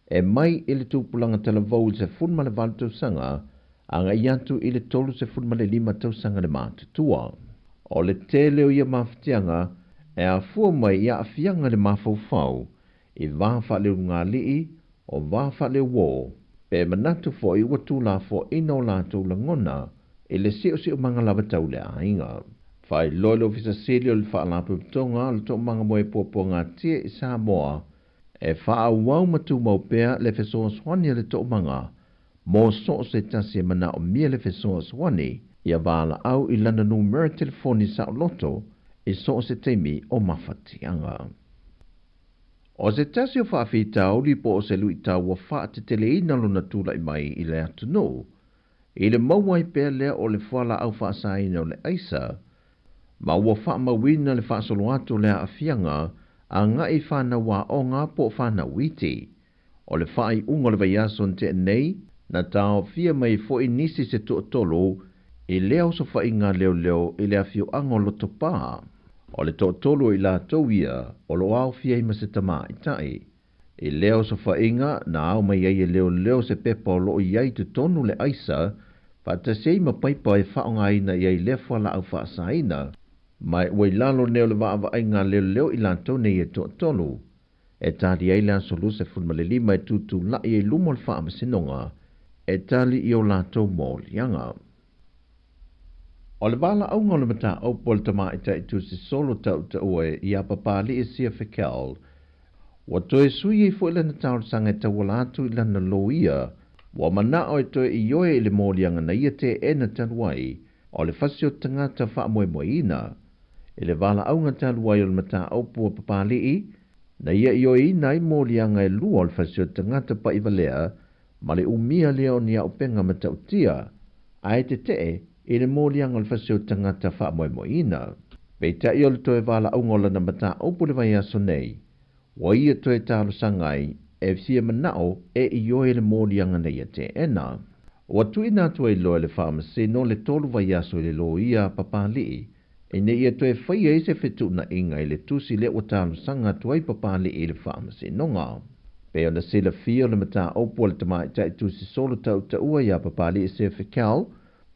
e mai i le tupulaga talavou i le 18 tausaga agai atu i le 35 tausaga le matutua. O le tele o ia mafatiaga e afua mai i aafiaga i le mafaufau i va faaleulugalii o va faaleuō pe manatu foi ua tulafoaina o latou lagona i le siosiomaga lava tau le aiga. Faailoa le Ofisa Sili o le Faalapotopotoga o le Toomaga mo e Puapuagatia i Samoa e faaauau ma tumau pea le fesoasoani a le Toomaga mo so o se tasi e manaomia le fesoasoani ia valaau i lana numera telefoni saoloto i so o se taimi o mafatiaga. O se tasi o faafitauli po o se luitau ua faateteleina lona tulai mai i le atunuu, i le maua ai pea lea o le fualaau faasaina o le aisa, ma ua faamauina le faasolo atu o le aafiaga agai i fanau aoga po o fanau iti. O le faaiuga o le vaiaso na tea nei, na taofia mai foi nisi se toatolu i lea osofaiga leoleo i le afioaga o Lotopa. O le toatolu o i latou ia o lo o aofia ai ma se tamaitai. I lea osofaiga, na ao mai ai e leoleo se pepa o lo o i ai i totonu o le aisa, faatasi ai ma paipa e faaaogaina i ai lea fualaau faasaina. Ma ua i lalo nei o le vaavaaiga a leoleo i latou nei e toatolu. E tali ai le aso 25 e tutulai ai i luma o le Faamasinoga e tali i o latou moliaga. O le valaauga o le mataupu a le tamaitai tusi solo tautaua ia Papalii Sia Fikel, ua toe sui ai foi lana talosaga e tauala atu i lana loia, ua manao e toe ioe i le moliaga na ia teena talu ai o le fasi o tagata faamoemoeina. I le valaauga talu ai o le mataupu a Papalii, na ia ioeina ai moliaga e lua o le fasi o tagata pa'ivalea ma le umia lea o ni auupega matautia, ae tetee i le moliaga o le fasi o tagata faamoemoeina. Peitai o le toe valaauga o lana mataupu i le vaiaso nei, ua ia toe talosaga ai e fia manao e ioe le moliaga na ia teena. Ua tuuina atu ai loa e le Faamasino le tolu vaiaso i le loia a Papalii, ina ia toe faia ai se fetuunaiga i le tusi lea ua talosaga atu ai Papalii i le Faamasinoga. Pei ona silafia o le mataupu a le tamaitai tusi solo tautaua ia Papalii Sefikal,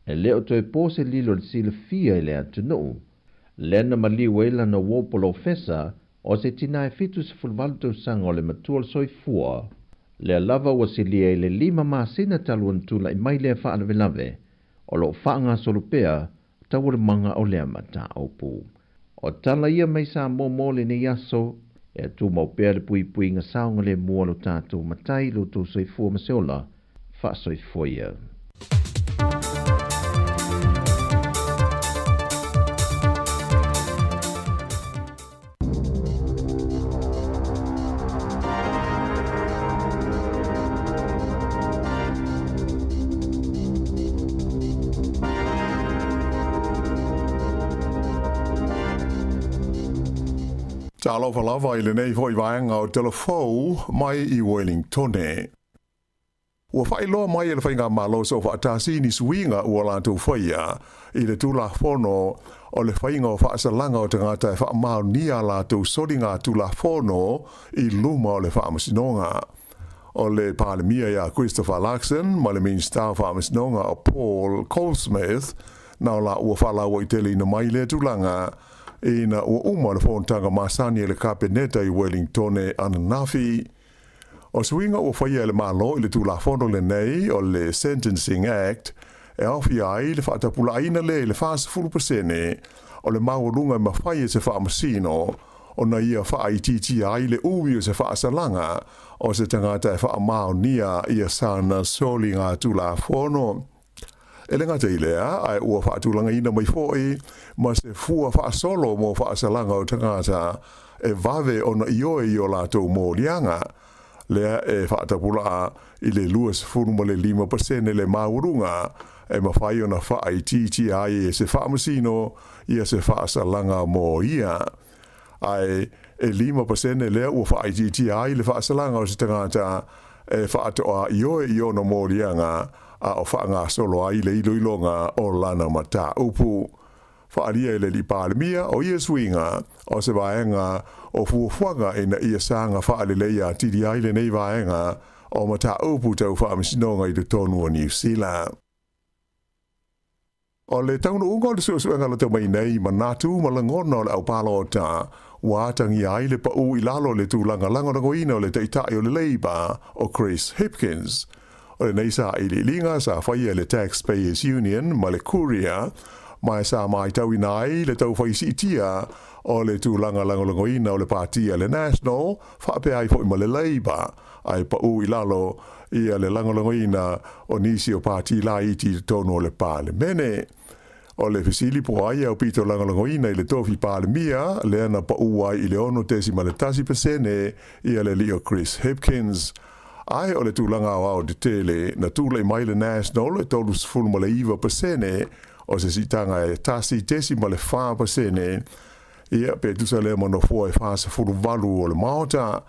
e le o toe po se lilo i le silafia i le atunuu, lea na maliu ai lana uo polofesa o se tina e 78 tausaga o le matua o le soifua, lea lava ua silia i le lima masina talu ona tulai mai lea faalavelave, o lo o faagasolo pea taualumaga o lea mataupu. O tala ia mai Samoa mo lenei aso, e tumau pea le puipuiga saogalemu a lo tatou Matai i lo outou soifua ma se ola faasoifua ia. Talofa lava i lenei foi vaega o Telefou mai i Wellingtone. Ua faailoa mai e le Faigamalo Soofaatasi ni suiga ua latou faia i le Tulafono o le Faiga o Faasalaga o Tagata e Faamaonia a latou Soliga Tulafono i luma o le Faamasinoga. O le Palemia ia Christopher Luxon ma le Minisita o Faamasinoga o Paul Goldsmith na o la ua faalauaiteleina mai lea tulaga ina ua uma le fonotaga masani a le Kapeneta i Wellingtone ananafi. O suiga ua faia e le Malo i le Tulafono lenei o le Sentencing Act e aofia ai le faatapulaaina lea i le 40% o le maualuga e mafai e se faamasino ona ia faaitiitia ai le umi o se faasalaga o se tagata e faamaonia ia sana soliga Tulafono. E le gata i lea, ae ua faatulagaina mai foi ma se fua faasolo mo faasalaga o tagata e vave ona ioe i o latou moliaga, lea e faatapulaa i le 25% le maualuga e mafai ona faaitiitia ai e se faamasino ia se faasalaga mo ia. Ae e 5% lea ua faaitiitia ai le faasalaga o se tagata e faatoa ioe i ona moliaga a o faagasolo ai le iloiloga o lana mataupu. Faaalia e le Alii Palemia o ia suiga o se vaega o fuafuaga ina ia saga faaleleia atili ai lenei vaega o mataupu tau faamasinoga i totonu o Niu Sila. O le taunuuga o le suesuega lata mai nei, manatu ma lagona o le au palota, ua atagia ai le paū i lalo o le tulaga lagolagoina o le Taitai o le Labour, o Chris Hipkins. O lenei sailiiliga sa faia e le Taxpayers Union ma le Courier, ma e sa matauina ai le taufai siitia o le tulaga lagolagoina o le pati a le National faapea ai foi ma le Labour, ae paū i lalo ia le lagolagoina o nisi o pati laiti i totonu o le Palemene. O le fesili po o ai au pito lagolagoina i le tofi Palemia lea na paū ai i le 6.1% ia le alii o Chris Hipkins. Ae o le tulaga aoao tetele na tulai mai le National e 39% o se siitaga e 1.4% ia pe tusa lea ma nofoa e 48 o le Maota.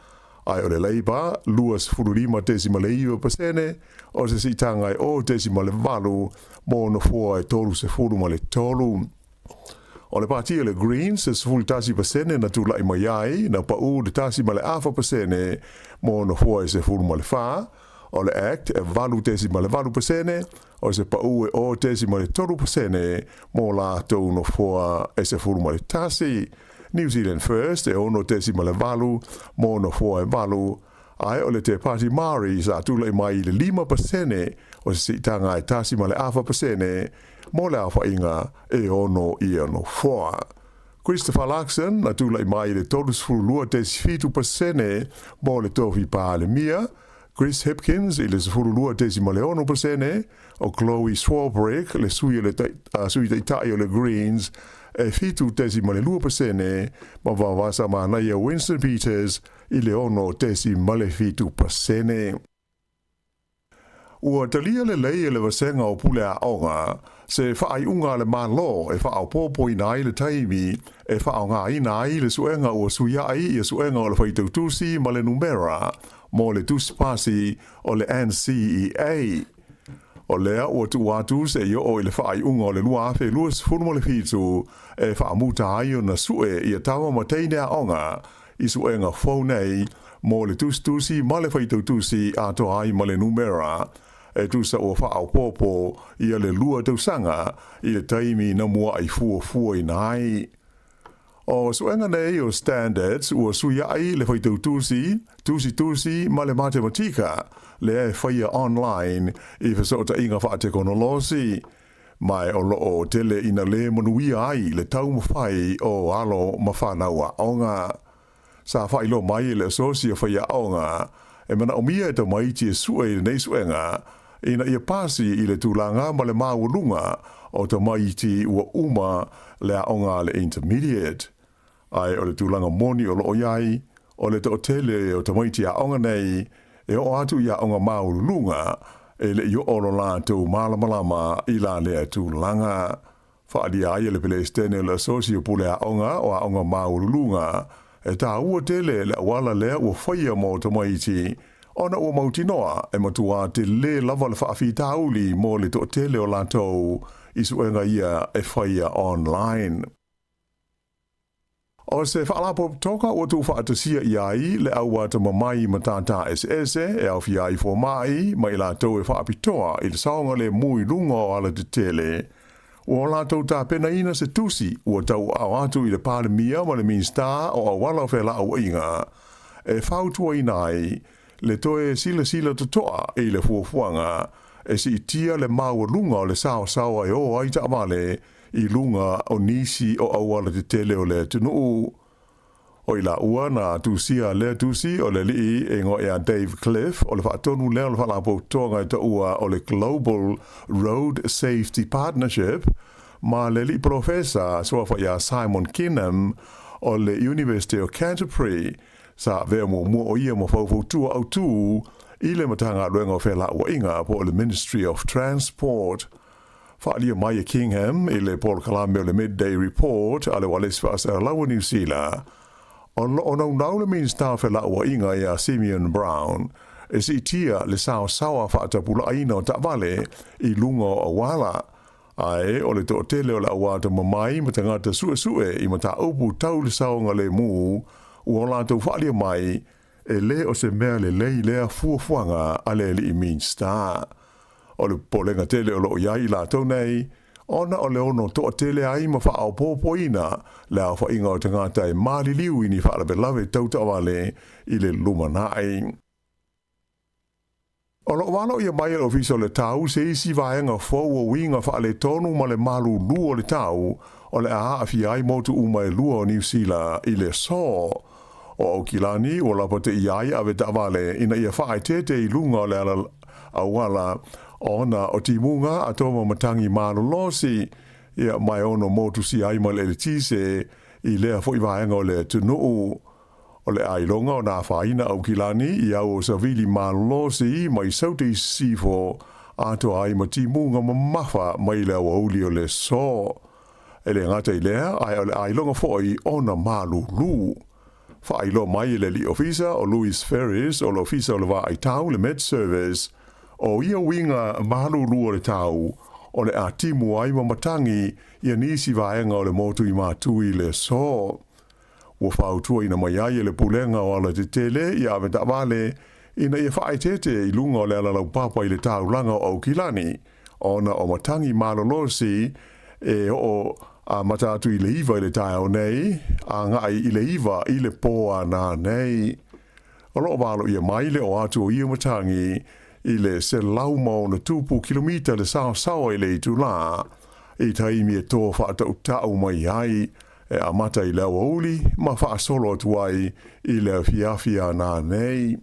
Ae o le Labour, 25.9%, o se siitaga e 0.8 mo nofoa e 33. O le pati a le Greens e 11% na tula'i mai ai, na pa'ū i le 1.4% mo nofoa e 14. O le Act e 8.8%, o se pa'ū e 0.3% mo latou nofoa e 11. New Zealand First e 6.8 mo nofoa e 8, ae o le Te Pāti Māori sa tula'i mai i le 5% o se si'itaga e 1.4% mo le aofa'iga e 6 ia nofoa. Christopher Luxon na tula'i mai i le 32.7% mo le tofi Palemia, Chris Hipkins i le 12.6%, o Chloe Swarbrick le sui o le Sui Ta'ita'i o le Greens e 7.2% ma Vavasa Manaia Winston Peters i le 6.7%. Ua talia lelei e le Vasega o Pule Aoga se faaiuga a le Malo e faaopoopoina ai le taimi e faaaogaina ai le suega ua suia'i ia suega o le faitautusi ma le numera mo le tusi pasi o le NCEA. O lea ua tuu atu seia oo i le faaiuga o le 2027 e faamuta ai ona sue ia tama ma teine aoga i suega fou nei mo le tusitusi ma le faitautusi atoa ai ma le numera e tusa ua faaopoopo ia le 2 tausaga i le taimi na mua'i fuafuaina ai. O suega nei o standards ua suia'i le faitautusi, tusitusi ma le matematika lea e faia online i fesoota'iga fa'atekonolosi, ma o lo'o tele ina lē manuia ai le taumafai o alo ma fanau a'oga. Sa fa'ailoa mai e le Asosi o Faia'oga e mana'omia e tamaiti e su'e i lenei su'ega ina ia pasi i le tulaga ma le maualuga o tamaiti ua uma le a'oga a le intermediate. Ae o le tulaga moni o lo'o i ai, o le to'atele o tamaiti a'oga nei e oo atu i a'oga maualuluga e le'i oo lo latou malamalama i la lea tulaga. Faaalia ai e le Peresetene o le Asosi o Pule Aoga o Aoga Maualuluga e tāua tele le auala lea ua faia mo tamaiti ona ua mautinoa e matuā telē lava le faafitauli mo le to'atele o latou i suega ia e faia online. O se faalapotopotoga ua tuufaatasia i ai le au atamamai ma tātā eseese e aofia ai foma'i ma i latou e faapitoa i le saogalemu i luga o alatetele. Ua latou tapenaina se tusi ua tauaao atu i le Palemia ma le Minisita o Auala o Fela'aua'iga e fautuaina ai le toe silasila toto'a i le fuafuaga e si'itia le maualuga o le saosaoa e ō ai ta'avale i luga o nisi o auala tetele o le atunu'u. O i laua na tusia lea tusi o le ali'i e igoa ia Dave Cliff o le faatonu lea o le faalapotopotoga e ta'ua o le Global Road Safety Partnership ma le ali'i polofesa suafa iā Simon Kinham o le University o Canterbury sa avea muamua o ia ma faufautua autū i le Matagaluega o Fela'ua'iga po o le Ministry of Transport. Faaalia mai e Kingham i le polokalame o le Midday Report a le Ualesi Faasalalaua o Niu Sila, o lo'o naunau le Minisita o Fela'ua'iga iā Simeon Brown e si'itia le saosaoa fa'atapula'aina o ta'avale i luga o auala, ae o le to'atele o le auatamamai ma tagata su'esu'e i mataupu tau le saogalemu ua o latou fa'aalia mai e lē o se mea lelei lea fuafuaga a le ali'i Minisita. O le popolega tele o lo'o i ai i latou nei, ona o le ono to'atele ai ma fa'aopoopoina le aofa'iga o tagata e maliliu i ni fa'alavelave tau ta'avale i le lumana'i. O lo'o alo'ia mai e le Ofisa o le Tau se isi vaega fou o uiga fa'aletonu ma le malūlū o le tau o le a aafia ai motu uma e lua o Niu Sila i le asō. O Aukilani ua lapateʻia ai ave taʻavale ina ia faaeteete i luga o le ala auala ona o timuga a toma matagi malolosi ia ma e ono motusia ai ma le eletise i lea foʻi vaega o le atunuʻu. O le ailoga o na afaina Aukilani i au o savili malolosi mai Saute i sisifo atoa ai ma timuga mamafa mai le aoauli o le aso. E le gata i lea, ae o le ailoga foʻi ona malūlū. Faailoa mai e le ali'i ofisa o Louis Ferris o le Ofisa o le Vaai Tau, le Met Service, o ia uiga malūlū o le tau, o le a timu ai ma matagi ia nisi vaega o le motu i Matu i le aso. Ua fautuaina mai ai e le Pulega o Alatetele ia avetaavale ina ia faaeteete i luga o le alalaupapa i le taulaga o Aukilani ona o matagi malolosi e oo amata atu i le 9 i le taeao nei agai i le 9 i le po a nanei. O lo o valoia mai le oo atu o ia matagi i le 160 kilomita le saosaoa i le itulā i taimi e toa faatautau mai ai, e amata i le aoauli ma faasolo atu ai i le afiafi a nanei.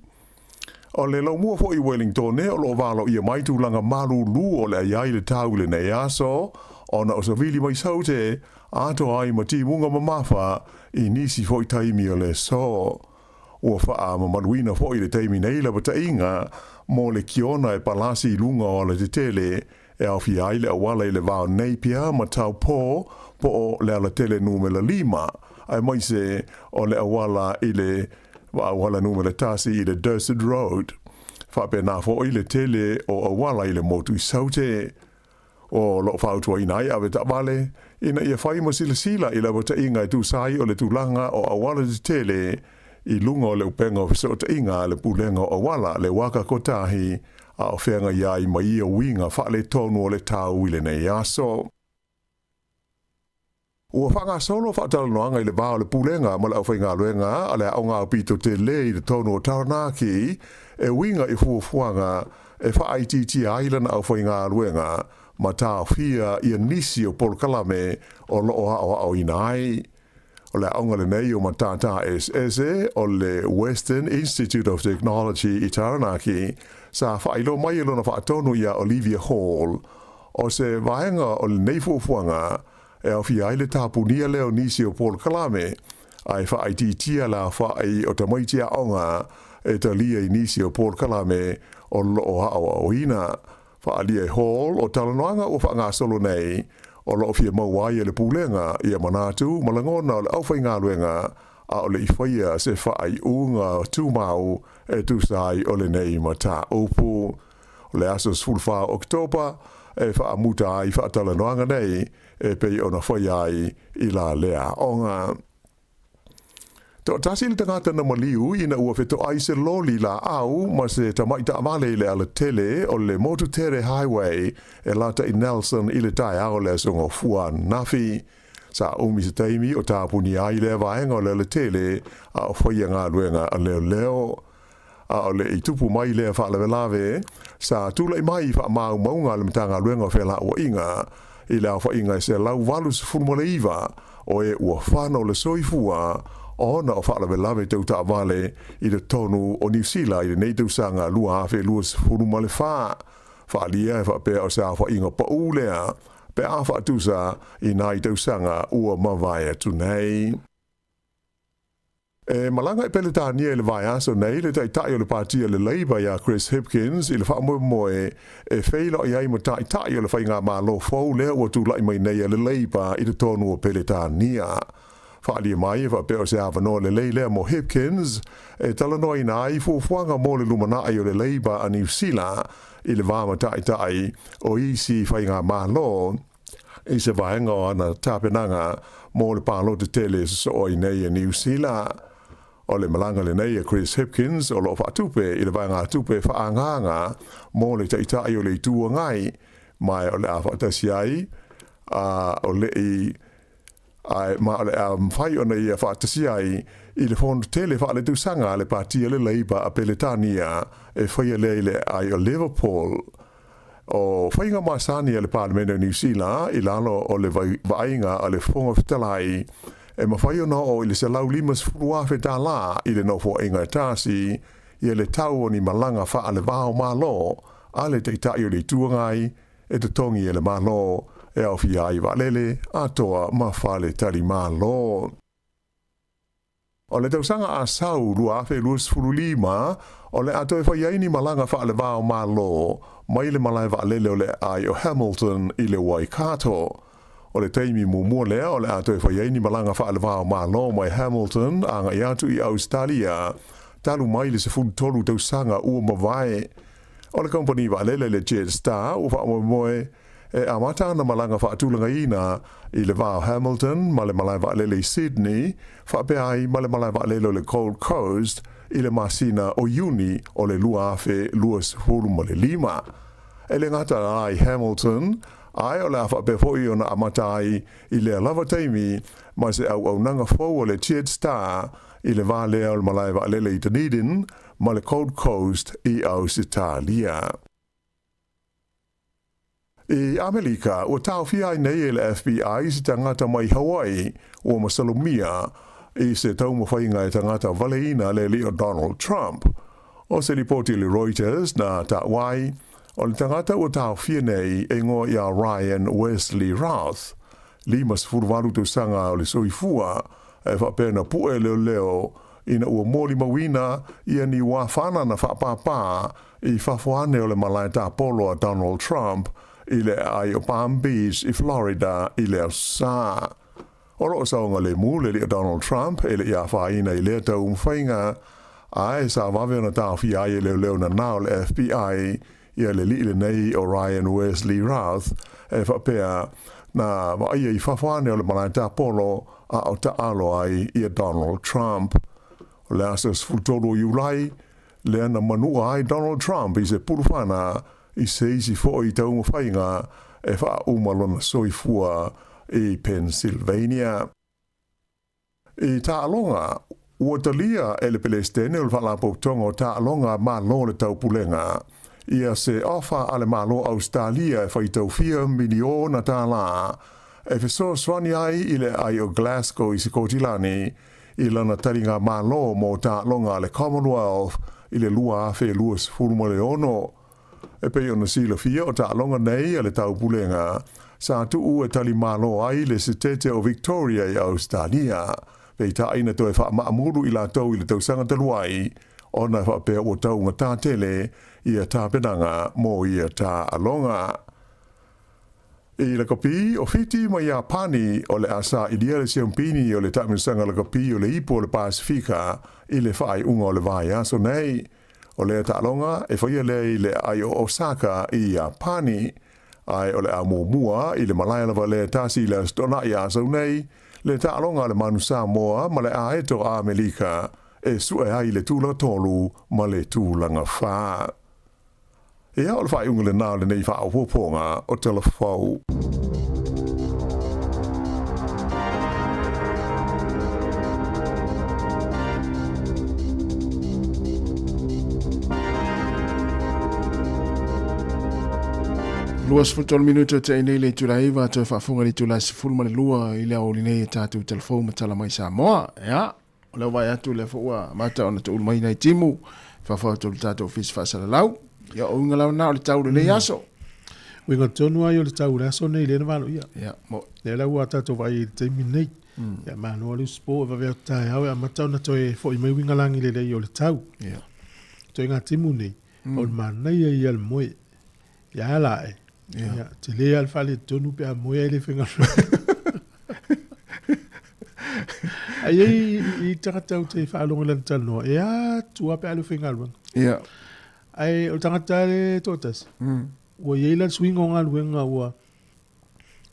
O le laumua foi i Wellingtone o lo o valoia mai tulaga malūlū o le a i ai le tau i lenei aso ona o savili mai Saute atoa ai ma timuga mamafa i nisi foi taimi o le aso. Ua faamamaluina foi i le taimi nei lapataiga mo le kiona e palasi i luga o alatetele e aofia ai le auala i le va o Napier ma Taupo po o le alatele numera 5, aemaise o le auala i le auala numera 1 i le Dorset Road. Faapena foi le tele o auala i le motu i Saute. O lo o fautuaina ai avetaavale ina ia fai ma silasila i lapataiga e tusa ai o le tulaga o auala tetele i luga o le upega o fesootaiga a le Pulega o Auala, le Waka Kotahi, a o feagai ai ma ia uiga faaletonu o le tau i lenei aso. Ua faagasolo faatalanoaga i le va o le Pulega ma le aufaigaluega a le Aoga Aupito Tele i totonu o Taranaki e uiga i fuafuaga e faaitiitia ai lana aufaigaluega ma taofia ia nisi o polokalame o lo o aoaoina ai. O le aoga lenei o Matata Eseese o le Western Institute of Technology i Taranaki sa faailoa mai e lona faatonu iā Olivia Hall o se vaega o lenei fuafuaga e aofia ai le tapunia lea o nisi o polokalame ae faaitiitia le aofai o tamaiti aoga e talia i nisi o polokalame o lo o aoaoina. Faaalia e Hall o talanoaga ua faagasolo nei o lo o fia maua ai e le Pulega ia manatu ma lagona o le aufaigaluega a o le i faia se faaiuga tumau e tusa ai o lenei mataupu. O le aso 14 o Oketopa e faamuta ai faatalanoaga nei e pei ona faia ai i la lea aoga. Toatasi le tagata na maliu ina ua fetoai se loli laau ma se tamai taavale i le alatele o le Motutere Highway e lata i Nelson i le taeao o le Aso Gafua ananafi. Sa umi se taimi o tapunia ai lea vaega o le alatele a o faia galuega a leoleo. A o le i tupu mai lea faalavelave, sa tulai mai i faamaumauga a le Matagaluega o Felauaiga i le aofaiga e 189 o e ua fano le soifua ona o faalavelave tau taavale i totonu o Niu Sila i lenei tausaga 2024. Faaalia e faapea o se aofaiga paū lea pe a faatusa i nai tausaga ua mavae atu nei. E malaga i Peletania i le vaiaso nei le Taitai o le Pati a le Labour ia Chris Hipkins i le faamoemoe e feiloai ai ma Taitai o le Faigamalo fou lea ua tulai mai nei a le Labour i totonu o Peletania. Faaalia mai e faapea o se avanoa lelei lea mo Hipkins e talanoaina ai fuafuaga mo le lumanai o le Labour a Niu Sila i le va ma Taitai o isi Faigamalo i se vaega o ana tapenaga mo le palota tele e sosoo ai nei e Niu Sila. O le malaga lenei a Chris Hipkins o lo o faatupe i le vaegatupe faaagaaga mo le Taitai o le Itu Agai, ma o le a faatasi ai a o le i ae ma o le a mafai ona ia faatasi ai i le fono tele faaletausaga a le Pati a le Labour a Peletania e faia lea i le aai o Liverpool. O faiga masani a le Palemene o Niu Sila i lalo o le vaaiga a le Fofoga Fetalai, e mafai ona oo i le $150,000 i le nofoaiga e tasi ia le tau o ni malaga faale-va-o-Malo a le Taitai o le Itu Agai e totogi e le Malo e aofia ai vaalele atoa ma faletalimalo. O le tausaga a sau 2025, o le a toe fai ai ni malaga faale-va-o-Malo mai le malae vaalele o le aai o Hamilton i le Waikato. O le taimi muamua lea o le a toe fai ai ni malaga faale-va-o-Malo mai Hamilton agai atu i Ausetalia talu mai le 13 tausaga ua mavae. O le kamupani vaalele le Jetstar ua faamoemoe. e amata ana malaga faatulagaina i le va o Hamilton ma le malae vaalele i Sydney, faapea ai ma le malae vaalele o le Gold Coast i le masina o Iuni o le 2025. E le gata la i Hamilton, ae o le a faapea foi ona amata ai i lea lava taimi ma se auaunaga fou a le Jetstar i le va lea o le malae vaalele i Dunedin ma le Gold Coast i Ausetalia. I Amelika, ua taofia ai nei e le FBI se tagata mai Hawaii ua masalomia i se taumafaiga e tagata valeina le alii o Donald Trump. O se lipoti a le Reuters na taua ai, o le tagata ua taofia nei e igoa ia Ryan Wesley Routh, 58 tausaga o le soifua, e faapea na pue leoleo ina ua molimauina ia ni uafana na faapāpā i fafo ane o le malae tapolo a Donald Trump i le aai o Palm Beach i Florida i le Aso Sa. O lo o saogalemu le alii o Donald Trump e le i afaina i lea taumafaiga, ae sa vave ona taofia ai e leoleo nanao le FBI ia le alii lenei o Ryan Wesley Routh e faapea na vaaia i fafo ane o le malae tapolo a o taalo ai ia Donald Trump. O le aso 13 o Iulai, lea na manua ai Donald Trump i se pulufana i se isi foi taumafaiga e faauma lona soifua i Pennsylvania. I taaloga, ua talia e le Pelesitene o le Faalapotopotoga o Taaloga a Malo o le Taupulega ia se ofa a le Malo o Ausetalia e faitau fia miliona tālā e fesoasoani ai i le aai o Glasgow i Sikotilani i lana taliga Malo mo taaloga a le Commonwealth i le 2026. E pei ona silafia o taaloga nei a le Taupulega sa tuu e tali malo ai le Setete o Victoria i Ausetalia, peitai na toe faamaamulu i latou i le tausaga talu ai ona e faapea ua taugatā tele ia tapenaga mo ia taaloga. I lakapi o Fiti ma Iapani o le a sailia le siampini o le taamilosaga lakapi o le Ipu o le Pasefika i le faaiuga o le vaiaso nei. O lea taaloga e faia lea i le aai o Osaka i Iapani. Ae o le a muamua i le malae lava lea tasi i le Aso Toonai a sau nei, le taaloga a le Manu Samoa ma le Aeto a Amelika e sue ai le tulaga tolu ma le tulaga fa. Ia, o le faaiuga lenā o lenei faaopoopoga o Tala Fou. 23 minute o te nei le itula 9 toe faafofoga i le itula 12 i le aoauli nei e tatou Tala Fou ma Tala Mai Samoa. Ia, O lea ua vaai atu lea foi ua amata ona toulu mai nai timu, fafo atu o le tatou ofisa faasalalau. Ia, o uiga lava na o le tau lenei aso. Uiga tonu ai o le tau le aso nei lea na valo ia. Ia, mo. Lea la ua tatou vaai i le taimi nei. Ia, malo le usipo e vave atu taeao e amata ona toe foi mai uiga lagi lelei o le tau. Ia. Toe ngā timu nei, o le manaia ia le moe. Ia la e. Ia, te le al fale tonu pe a moe ai le whengaluega. Ai ai i tangata o te whaalongo lana talanoa, e a tua pe a le whengaluega. Ia. Ai o le tangata le toatasi. Ua iai la le suiga o galuega ua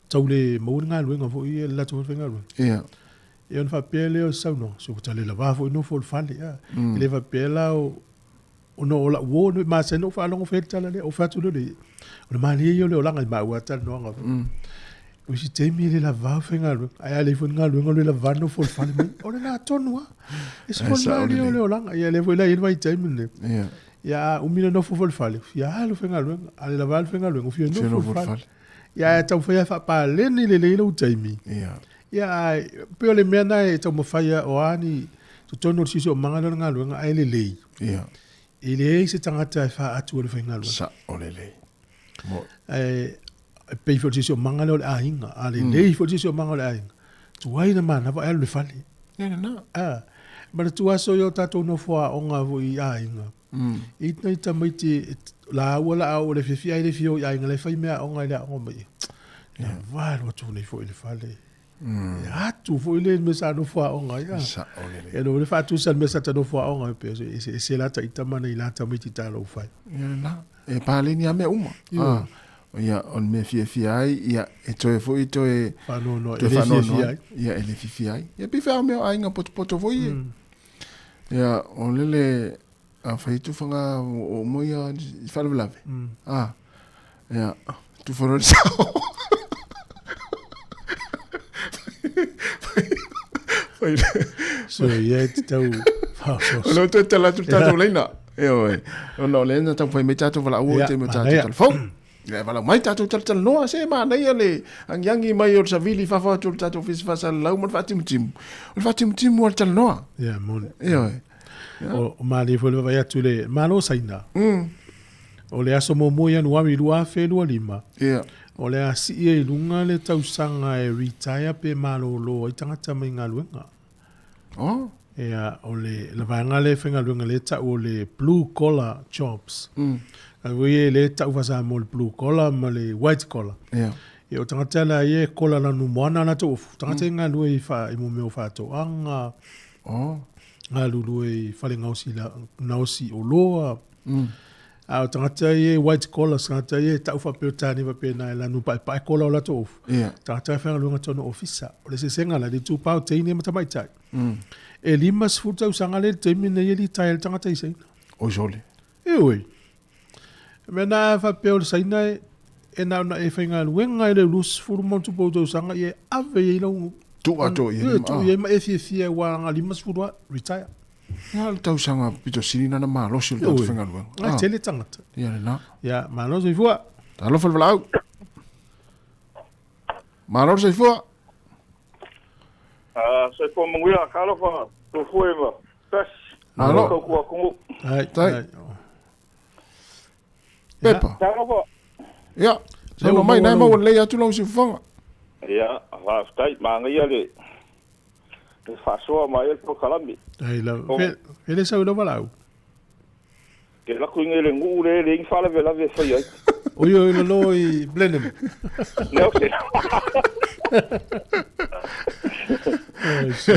tau le maua le galuega foi ia le latou faigaluega. Ia. Ia ona faapea lea o se saunoaga, se ua tale lava foi nofo i le fale. E le faapea la o ona o la'u uo e masani ona ou faalogo fai ai le tala lea, ou fai atu lea o le malie ia o le olaga i maua lava talanoaga foi. O isi taimi e le lavā le faigaluega, ae a leai foi ni galuega o le lavā nofo i le fale mai. O lena tonu lava. E ese foi le malie o le olaga. Ia lea foi la e i ai le vaitaimi lenei. Ia a umi le nofo foi i le fale, fia alu faigaluega, a le lavā le faigaluega, fia nofo i le fale. Ia ae taumafai lava e faapaleni lelei lou taimi. Ia ae pei o le mea lena e taumafai lava o a ni totonu o le siosiomaga lea o le galuega ae lelei. Ia. E leai se tagata e faatu e le faigaluega. Sao lelei. Ae e pei foi o le siosiomaga lea o le aiga. A lelei foi le siosiomaga o le aiga, tuai na manava ae alu i le fale. Ia lena. A, manatua aso ia o tatou nofo aoga foi i aiga. I nai tamaiti laua la a oo i le afiafi ae le fia o i aiga la e fai meaaoga i le aoga mai. Na valu atu nei foi i le fale. E atu foi le mea sa nofo aoga ai. Sao lelei. E le faatusa le mea sa ta nofo aoga ai pe ese ese la ta ita ma nei la tamaiti ta lou fai. Ia lena. E paleni lava mea uma. Ia, o le mea fiafia ai, ia, e toe foi toe Faanoanoa, toe e le faanoanoa fiafia ai. ai. Ia, e le fiafia ai. Ia, pei fai mea o aiga potopoto foi e. Ia, o lele, a fai tufaga o mo ia i faalavelave. Ah, ia, tufa loa le sao. Fai le- So ia e tatau faasoaso. O lea toe tala atu le tatou laina. Ioe. Ona o lea na taumafai mai tatou valaau i Ia, taimi o tatou manaia. talafou. Ia, valaau mai tatou talatalanoa, se manaia le agiagi mai o le savili i fafo atu o le tatou ofisa faasalalau ma le faatimutimu. O le faatimutimu o le talanoa. Ia, moni. Ioe. O malie foi le vaavaai atu i le Malo o Saina. O le aso muamua o Ianuari 2025. Ia. O le a sii ai i luga le tausaga e retire pe malōlō ai tagata mai galuega. Oh. Ia, o le vaega lea e faigaluega lea e tau o le blue collar jobs. Ae foi e le tau faa-Samoa o le blue collar ma le white collar. Ia. Ia, o tagata la ia e kola lanu moana latou ofu. Tagata e galue i fa i mo mea o faatoaga. Oh. Galulue i fale gaosi la gaosi oloa. A o tagata ia e white collar, tagata ia e tau faaperetani faapena e lanu paepae kola o latou ofu. Ia. Tagata e faigaluega tonu ofisa. O le sesega la, le itupa o teine ma tamaitai. E 50 tausaga le taimi nei e litaea le tagata i Saina. Oi sole. Ioe. Mea na faapea o le Saina e na ona e faigaluega i le 20 ma ona tupu o tausaga ia e ave i ai lau Tuu atoa i ai Ioe, tuu ah. i ai ma e fiafia ua aga 50 a retire. Ia, le tausaga pito sili na na malosi o le tatou Ioe. faigaluega. Ai tele tagata. Ia lena. Ia, malo soifua. Talofa le valaau. Malo le soifua. Ah, soifua manuia, talofa, tufue ma. Tas. Malo. Kau kua kungu. Ai, Tai. ai. Pepa. Talofa. Ia. Saunoa mai, nai maua lelei atu lau siufofoga. Ia, faafetai, magaia le le faasoa mai ai le polokalame. Ai la, O. fe le sau i lau valaau. Ke laku inga i le nuu le le ingi faalavelave e fai ai. Oi oi lalo i Blenheim. Ne o se.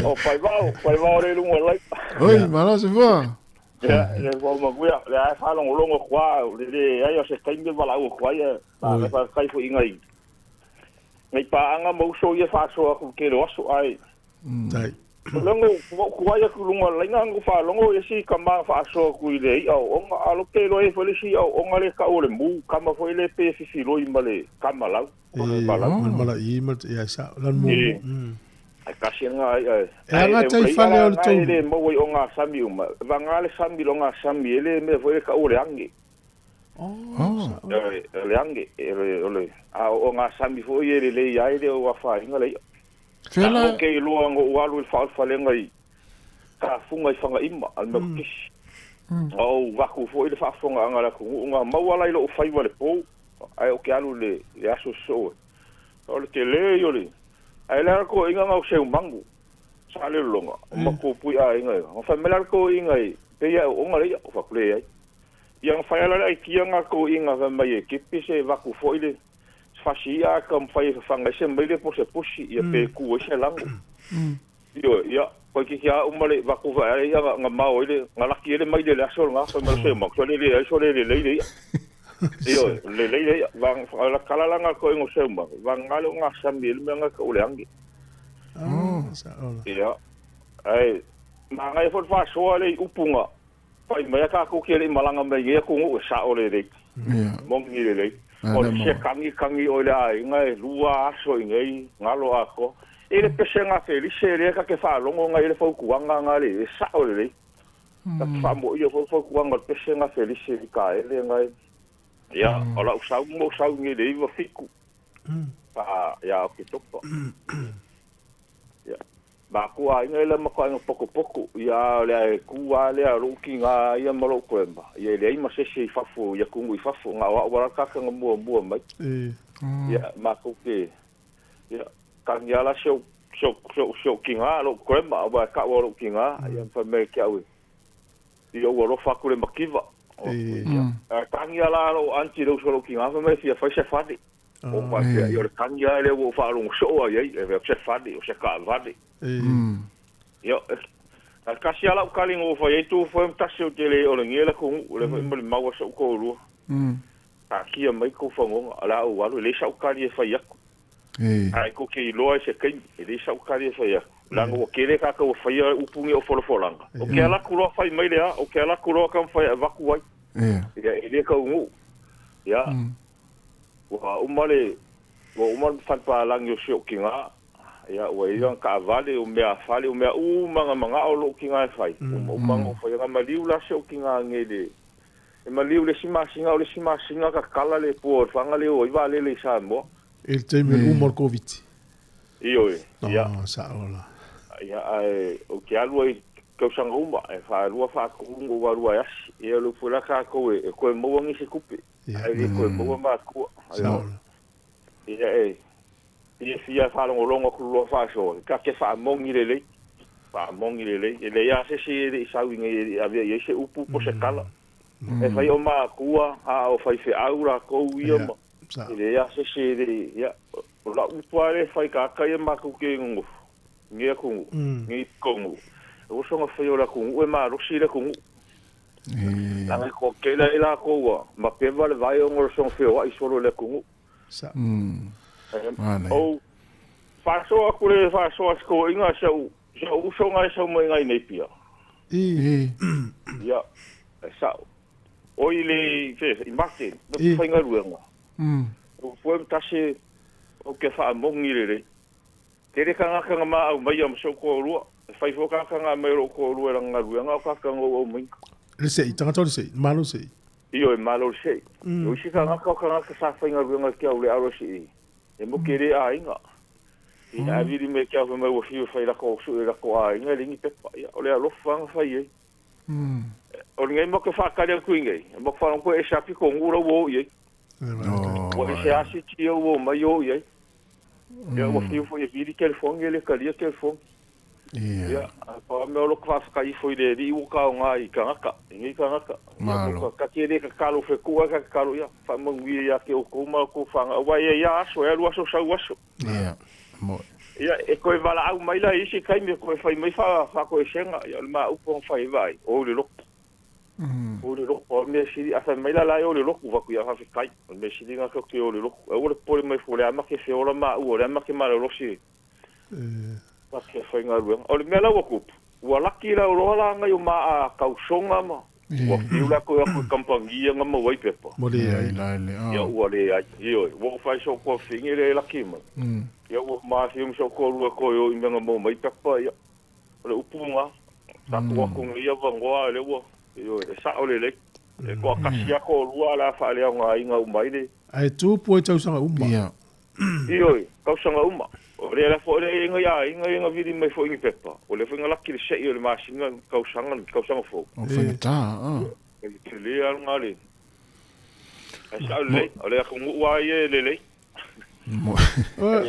O paivao, paivao le lunga lai. Oi, malo soifua. Ia, le fua manuia, le ai faalogologo kua, le le ai o se taimi valaau kua ia, ma faafetai foi inga i. Ngai paanga ma uso ia faasoa aku ke le aso ai. Tai. Longo ku ai ku lunga lainga ngu fa longo e si kama fa so ku ile i au onga alo pe lo e fo le si au onga le ka o le mu kama fo ile pe fifi loi ma le kama lau o le E, malau. mal mala i ma ia sa lan mu. E. Ai kasi nga ai ai. E anga tai fale o le tolu. Ai le mo i onga sami uma. Va nga le sami lo nga sami ele me fo le ka o le ange. Oh. E le ange e le o le a o nga sami fo i le le ai le o afa inga le. Fela. O ke loa ngo walu i fa fa lenga i ka funga i fanga ima al me kisi. O vaku fo i le faafofoga aga le atunuu ga maua lai lo'u faiva le pou ae o ke alu le le aso sosoo e o le telē o le ae le ala koʻiga ga o seumagu sa le lologa o makou pui aiga e ga fai mai le ala koʻiga e pei ae ooga le ia o fakulē ai ia ga fai ala le aitia ga koʻiga fai mai e kepe se vaku foʻi le fasiia a ka mafai e fafaga ai se maile po se pusi ia pe ku ai se lago Io, ia, koe ki kia uma le vaku vai ai ia nga mao i le nga laki ele mai le le aso nga fai mai se ma so le le ai so le le le le ia. Io, le le le ia va la kala la nga ko ngo se ma va nga le nga sami le nga ka ole angi. Oh. Sa ola. Ia. Ai ma nga e fo fa so le upunga. Pai mai ka ko ke le malanga mai ia ko ngo sa ole le. Ia. Mongi le le. Ah, O le le maua. se kangi kangi o le ai nga e lua aso i ngai ngalo ako. E le pese nga felise le ka ke whaalongo nga i le whaukuanga nga le e sao le le. Ka ke whaamo ia fau whaukuanga le pese nga felise i ka ele nga e. Ia, o lau sau mo sau ngi le iwa fiku. Pa, ia, o ke topa. Ia. Ma kua inga ila ma kua inga poko poko. Ia, le ai kua le a ruki ngā ia ma lou koemba. Ia le ai ma sese i fafo, ia kungu i fafo. Ngā wa wara kaka ngā mua mua mai. E. Ia, ma ko ke. Ia, kangi ala sio sio sio sio ki ngā lou koemba, wa ka wa lou ki ngā, ia fa me ki au. Ia ua lofa aku le makiva. E. A kangi ala lou anti lou so lou ki ngā, fa me fia fai se fade. O pa fia, ia le kangi ala le ua whaalongo soa ia, e vea se fade, o se ka vade. E. Ia, a kasi ala ukali ngō whai, ei tū whai mtasi o te le o le ngela kungu, o le whai mo le maua sa uko lua. Taatia mai kou fagoga o le a ou alu, e leai sa'u kali e fai atu. Ae tou te iloa i se taimi, e leai sa'u kali e fai atu, leaga ua tele tatou ua faia upu nei o folafolaga. Ou te alu atu loa fai mai le a, ou te alu atu loa taumafai e avatu ai. Ia, e le taunuu. Ia, ua uma le, ua uma le fale palagi o si ou tina, ia, ua i ai lana taavale, o meafale, o mea uma na manao lou tina e fai, uma uma na ou faia. Na maliu la si ou tina nei i le E maliu le isi masina, o le isi masina tatala le pua o le faga lea o ai vaalele i Samoa. I le taimi o le uma o le Koviti. Ioe, ia. Oh, sao la. Ia, ae ou te alu ai i tausaga uma, e faalua faatolu ona ou alu ai asi. Ia, o le upu la tatou e toe maua nisi tupe, ae le toe maua matua. Sao la. Ia, e fiafia e faalogologo atu loa faasoa, ta te faamoni lelei, faamoni lelei. E leai lava se isi e le i sau i inei e le i avea i ai se upu po o se tala. E fai o matua, a o faifeau lakou ia ma, e leai lava se isi e le i, ia, o lau upu lava lea e fai tagata ia matou te nonofo, i lenei atunuu, lenei pitonuu, e oso ona fai o le atunuu e malosi le atunuu. Leaga e toatele ai latou ua mapeva le vae ona o le soona feoai solo i le atunuu. Ou faasoa atu le faasoa a si toeaina si au si au uso na e sau mai nai Napier. Ia, e sa'o. Oi le i Martin, le faigaluega. O foe ma tasi ou te faamoni lelei. Tele tagata na ma aumaia ma si ou toalua. E fai foi tagata na aumai o lou toalua i lana galuega o tagata na ou aumaina. Le se'i, tagata o le se'i, malo le se'i. Ioe, malo le se'i. O isi tagata o tagata sa faigaluega i ke au le alo se'i, e mo ke le aiga. Ia ae vili mai ke au fai mai ua fiu e fai lako sue i lako aiga e leai ni pepa. Ia, o le alofa na fai ai. O lenei mo ke faatali atu i nei, e mo ke faalogo e ese lava pitonuu la ua o i ai. Ua ese lava city ia ua omai o i ai. Ia ua fiu foi e vili telefoni e le talia telefoni. Ia, pau lava mea o lota faafetai ifo i le Alii ua taoga i tagata, i nei tagata. Ia, ta te le tatalo fetu ae ta tatalo, ia, faamanuia ia te outou ma outou fanau, aua e i ai lava aso, e alu aso sau aso. Ia, moe. Ia, e toe valaau mai la i isi taimi e toe fai mai faatoesega, ia o le ma upu na fai ai vaai, o i le lotu. O i le lotu, o le mea sili, a fai mai la la e o i le lotu, fai atu, ia faafetai, o le mea sili lena tatou te o i le lotu. Aua le popole mai fua, o lea ma te feola maua, o lea ma te malolosi ma te faigaluega. O le mea la ua tupu, ua laki la loa la nai o maa tausoga ma ua fiu latou e o atu i kamupani ia na maua ai pepa. Ua leai. Ia ua leai. Ioe, ua ou fai soo tuafafine lea e laki mai. Ia ua mafia ma si ou toalua e toe o i mea na maua mai pepa, ia o le upu lena. Sa tuu atu nei avanoa a lea ua, ioe, e sao lelei. E toatasi lava toalua a o le a faaleaogaina uma ai le. Ae tupu ai tausaga uma. Ia. Ioe, tausaga uma. O lea la foi lea e i ai aiga ia na vili mai foi ni pepa, o lea foi na laki le se'i o le masina le tausaga le tausaga fou. O faigata, a. E tele lava lena le. Ae sao lelei, o le atunuu lava ia e lelei.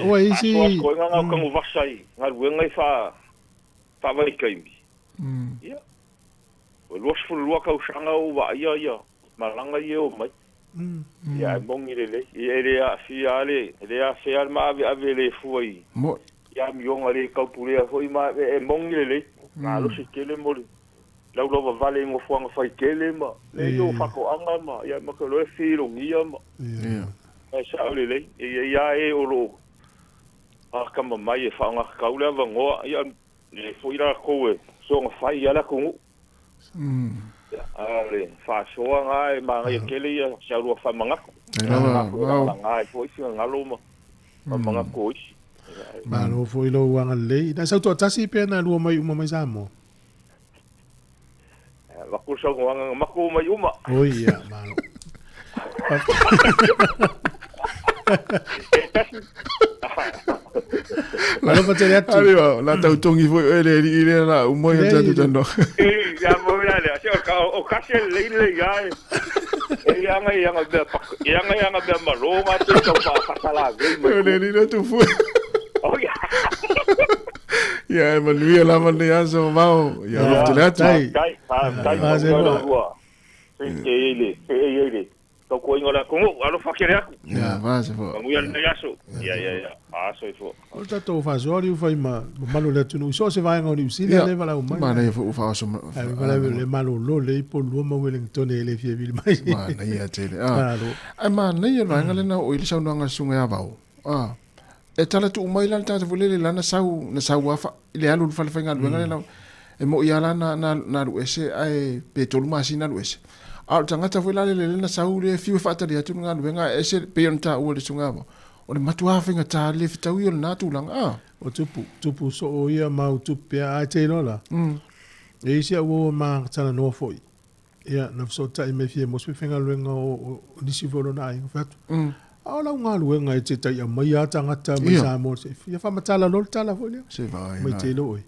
Ua isi. Faasoa atu ai na o tanuvasa i galuega i faavaitaimi. Ia, ua 22 tausaga o ou vaaia ia malaga ia e omai. Ia ae moni lelei. Ia e le aafia lava le, e le afea le maaveave le fua i i amioga le taupulea foi ma e moni lelei. Malosi tele mo le laulauvavale i nofoaga faitele ma le o faatoaga ma ia ma te iloa e filogia ma ae sao lelei. E i ai lava e o lo o atamamai e faaaogatatau le avanoa, ia le foi latou e soona fai lava le atunuu. A o le faasoa na e manaia tele ia si au lua faamanatu. Lagalaga ai foi finagalo ma faamanatu o isi. Malo foi lou agalelei. Na sau toatasi pe na lua mai uma mai Samoa? Avatu le saunoaga na matou mai uma. Oi ia, malo. E tasi. Alofa tele atu. Ali wa, la tau tongi foi oe le alii lea la uma ia tatou talanoa. E, ia mo la lea. Se o ka o kasi le lei le ia e. E ia nga ia nga mea pak. Ia nga ia nga mea malo nga te tau fa fatala vei mai. O le alii la tu fue. Oh ia. Ia e manuia lava lenei aso vao. Ia alofa tele atu. Tai. Tai. Tai. Tautuaina o le atunuu, alofa tele atu. Ia, va se fo. Manuia lenei aso. Ia, ia, ia. A soifua. O le tatou faasoa liu fai ma mamalu o le atunuu i so o se vaega o Niu Sila lea e valaau mai. Manaia foi ua faaoso Ae valaau le malolo lelei Upolu ma Wellington e le fia vili mai. Manaia tele. Malo. Ae manaia le vaega lea na oo i le saunoaga a le susuga ia Vao. E tala tuu mai la le tagata foi lele lana sau, na sau lava i le alu i le fale faigaluega lea e moi lava la na alu ese ae pe 3 masina alu ese. A o le tagata foi la lele na sau lea e fiu e faatali atu le galuega ae ese pei ona taua e le susuga ia Vao, o le matua faigata le fetaui o lena tulaga a. O tupu, tupu soo ia mau tupu pea ae te iloa la. E i ai si au uo ma talanoa foi. Ia, na fesootai mai fia mo se faigaluega o nisi foi o lona aiga, fai atu, a o lau galuega e te tai aumaia lava tagata mai Samoa, ia faamatala loa le tala foi lea. Se vaai Mai te iloa oe,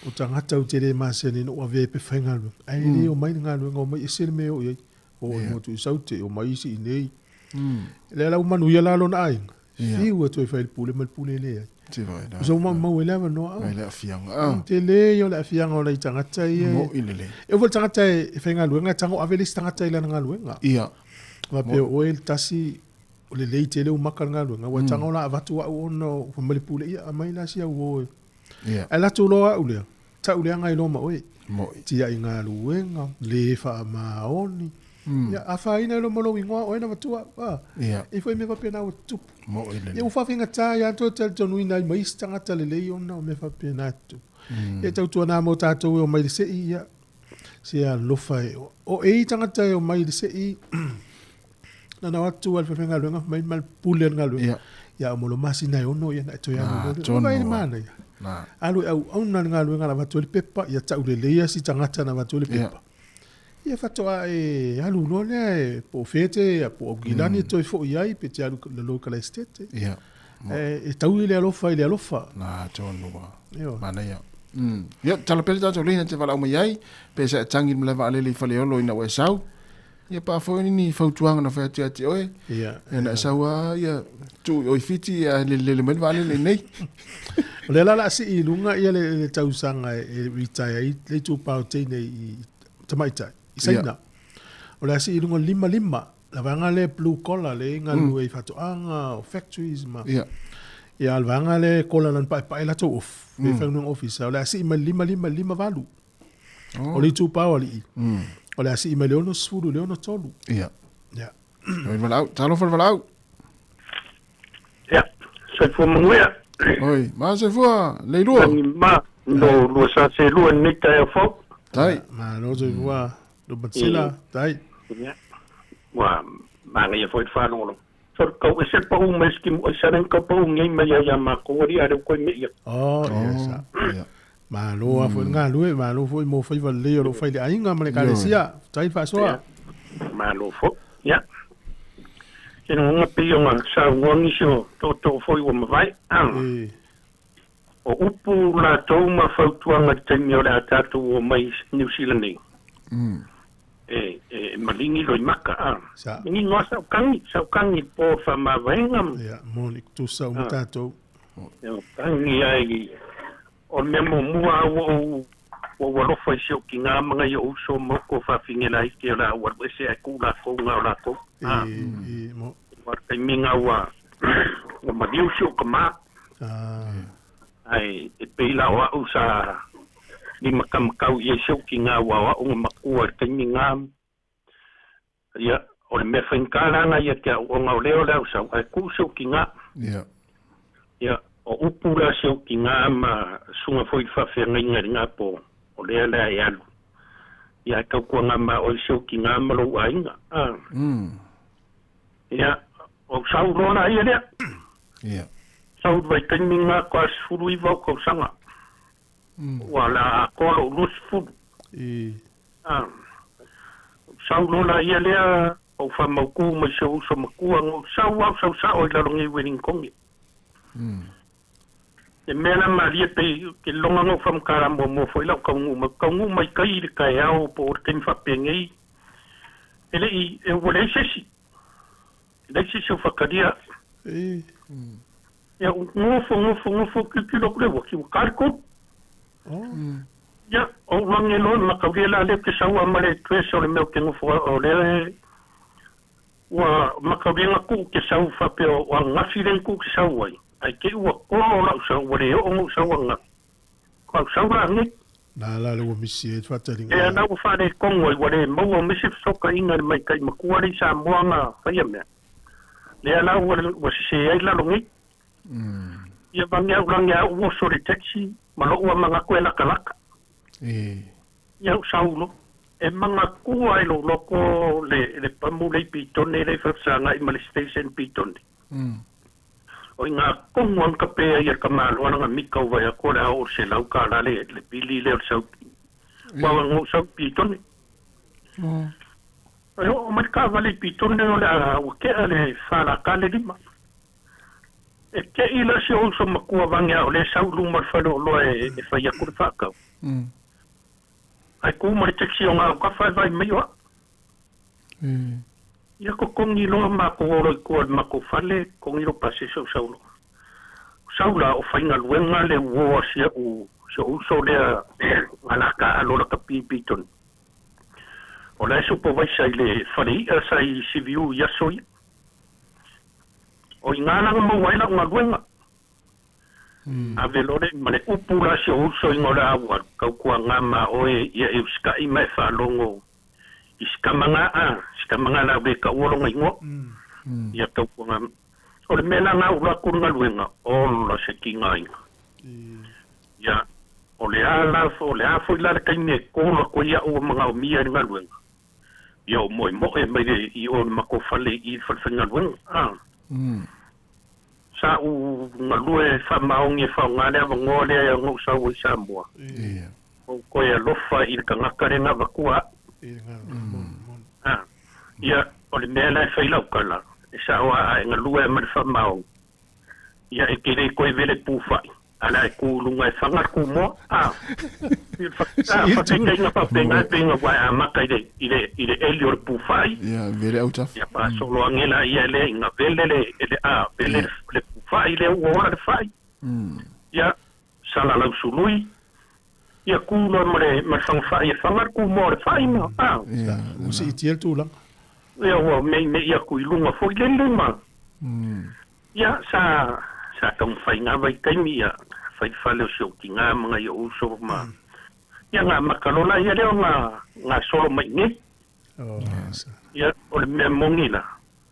o tagata ou te le masani na ou avea ai pe faigaluega, ae le omai le galuega, omai ese le mea e oo i ai. O i motu i Saute, omai isi i inei. Lea la ua manuia la lona aiga, Fiu e toe fai le pule ma le pule e leai. O se ua maumau ai le avanoa. Mai le aafiaga. Ah. Tele ia o le aafiaga o nai tagata ia. Mo'i lelei. E oo foi le tagata e faigaluega e tago ave le isi tagata i lana galuega. Ia. Faapea o oe le tasi o lelei tele ou maka i le galuega, ua tago la avatu au ona fai mai le pule, ia aumai la si au uo e. Ia. Ae alu atu loa au lea, tau leaga ai loa ma oe. Mo'i. Tiai galuega, le faamaoni. Ia, afaina ai loa ma lou igoa, oe na avatua au. A. Ia. E i ai foi mea faapena ua tutupu. Mo'i lelei. Ia ua faafaigata ai lava toe talitonuina ai ma isi tagata lelei ona o mea faapena e tutupu. Ia tautuana mo tatou e omai i le sei, ia, se alofa e. O e i tagata e omai i le sei, nanao atu lava i le falefaigaluega fai mai ma le pule o le galuega. Ia. Ia mo le masina e 6 ia na e toe alu loa lea. Ua vaai i le manaia. Alu e auauna le galuega na avatu ai le pepa, ia tau lelei si tagata na avatu ai le pepa. Ia faatoa e alu loa lea e po o fea te, po o Aukilani e toe foi ai pe te alu i lalo i Kalaesetete. Ia. E tau i le alofa i le alofa. Na tonu a. Manaia. Ia, tala pea le tatou lina te valaau mai ai, pe sa e tangi i le malae vaalele i Faleolo ina ua e sau. Ia pa foi ni ni fautuaga na fai atu ia te oe. Ia. Ia na e sau lava ia tuu i oe i Fiti ae lelelele mai le vaalele i inei. O lea la o le a sii i luga ia le tausaga e retire ai le itupa o teine i tamaitai i Saina. O le a sii i luga 55 la vaega lea blue collar lea e galulue i faatoaga o factories ma Ia. Ia a o le vaega lea e kola lana paepae latou off le faigaluega ofisa o le a sii mai le 55 i le 58. O le itupa o alii o le a sii mai le 60 i le 63. Ia. Ia. Oi valaau, talofa le valaau. Ia, soifua manuia. Oi, ma soifua, Leilua. Lagi ma, no lua sa selua lenei taeao fou. Tai. Malo soifua, Lumatsila, tai. Ia, ua manaia foi le faalogologo. So le kau ese le pau mai ski mo sa le kau pau ngai mai ia makou ali a le koi me ia. Oh, ia sa. Malo lava foi le galue, malo foi mo faiva lelei o lo o fai i le aiga ma le ekalesia. Faafetai le faasoa. Malo foi. Ia. Ke lagona pei ona saunoa nisi o tootoo foi ua mavae. O upu latou ma fautuaga i le taimi o le a tatou omai i Niu Sila nei, e maligi loimaka, a. Manino lava sau kagi, sau kagi i le po o le faamavaega. Ia, moni, tusa uma tatou. E kagi ai, o le mea muamua lava ua ou ua ou alofa i si ou tina ma nai ou uso ma oko fafine laiti o le a ou alu ese ae tuu latou na o latou. A, E, mo. Aua o le taimi na ua ua maliu si ou tama. Ae e pei la o au sa limatamatau i ai si ou tina aua o au na matua i le taimi na. Ia, o le mea faigata la na ia te au ona o lea o le au sau ae tuu si ou tina. Ia. Ia, o upu la si ou tina ma susuga foi i le faafeagaiga i lena po o lea lea e alu. Ia, ae tautuana ma oe si ou tina ma lou aiga. A. Ia, o sau loa la ia lea. Ia. Sau i le vaitaimi lena toa 19 ou tausaga. Ua la atoa lou 20. A. Sau loa la ia lea, ou faamautu mai si ou uso matua, na ou sau lava ou sau sao i lalo nei i Welingtone. Le mea la malie pei ke loga na ou faamatala muamua foi lau taunuu mai, ou taunuu mai tai i le taeao po o le taimi faapenei, e le i, e ua leai se isi, e leai se isi o faatalia. Ia, ou nofo, nofo, nofo, tilotilo atu le uati, ua ta le 3. Ia, ou lagi loa i le mataulia la lea ou te sau lava ma le address o le mea ou te nofo ai, o lea e. Ua makauliga kuʻu ke sau faapea o ananafi lea kuʻu ke sau ai, ae te i ua kolo laʻu sau ua le oo goʻu sau ananafi. O a'u sau la nei. Na la le ua misi ai le faataliga. Lea la ua faaletonu ai, ua le maua o misi fesootaiga i le maita'i matua lea i Samoa na faia mea. Lea la ua, ua sesē ai lalo nei. Ia vane a'u lagi a a'u oso i le taxi ma lo'u a manatu e latalata. Ia a'u sau loa. E manatua e lou loto le, le pamu lea i Pitone lea i faafesaga'i ma le station i Pitone. O i gā tonu lava na tape ai e le tamaloa lana mita ua vaai atu o le a oo i le selau tala le, le pili lea o le sau i, aua na ou sau i Pitone. E oo mai le taavale i Pitone o le a ua tea le fa lata le lima. E te'i la si ou uso matua vane a o lea e sau i luma o le fale oloa e, e fai atu le faatau. Ae kū ma le taxi o Gautafa e vaai mai o a'u. Ia totogi loa matou o loa i tua i le matou fale, totogi lou pasese ou sau loa. Sau la o faigaluega le uo a si a'u si o'u uso lea na la taaalo lakapi i Pitone. O la e supervisor i le fale i'a sa i Seaview i aso ia. O i gā la na maua ai la'u galuega. Ave loa le ma le upu la si o'u uso iga o le a ou alu, tautuaga ma oe ia e usita'i ma e faalogo i si tama ga a, si tama ga la le taua lona igoa. Ia tautuaga o le mea la ga ou alu atu i le galuega, ola se tigaina. Ia, o le a la, o le a foi la le taimi e call atu ai a'u ua manaomia i le galuega, ia ou moemoe mai le i o i le matou fale i i le fale faigaluega. A. Sa ou galue faamaoni e faaaoga le avanoa lea e ana ou sau ai i Samoa. Ou toe alofa i le tagata lea na avatua a'u. A. Ia, o le mea la e fai lau tala, e sao a a e galue lava ma le faamaoni, ia e te le toe vele pufa'i, a la e tu i luga e faga le kumoa, a. A, faataitaiga faapena e pei ona ua e amata i le, i le, i le eli o le pufa'i. Ia, vele autafa. Ia faasolo ane laia lea ina vele le, le, a, vele le, le pufa'i lea ua ola le fa'i. Ia, salalau sului, ia tu loa ma le, ma le fagafa'i e faga le kumoa o le fa'i ma, a. Ia, ua siitia le tulaga. Ia, ua me'ime'i atu i luga foi lele ma. Ia, sa, sa taumafai i ngā vaitaimi, ia, fai le fale o si ou tigā ma ngai ou uso ma, ia, ngā maka lola ia lea o ngā, ngā solo mai nei. Ia, o le mea moni la,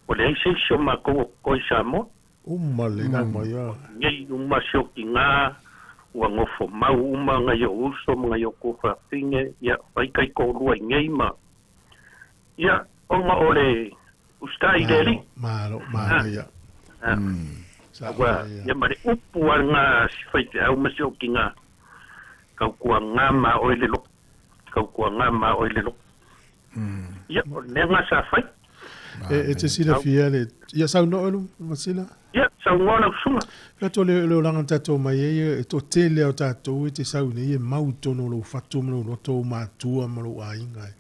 ua leai se isi o matou o totoe i Samoa. Uma lelei nā mai a. Nei uma si ou tigā, ua nofo mau uma ngai ou uso ma ngai ou tuafafine, ia, fai taitoalua i nei ma, ia, ona o le Usitai i le Alii. Malo, manaia. Ua, ia ma le upu a nga si faifeau ma si ou tiga, tautuaga ma oe le loto, tautuaga ma oe le loto. Ia, o le mea nga sa fai. E te silafia le, ia saunoa oe Masila? Ia, saunoa lau susuga. Fai atu le olaga na tatou mai ai, e toatele lava o tatou e te sau nei e mau i totonu o lou fatu ma lou loto, ou matua ma lou aiga.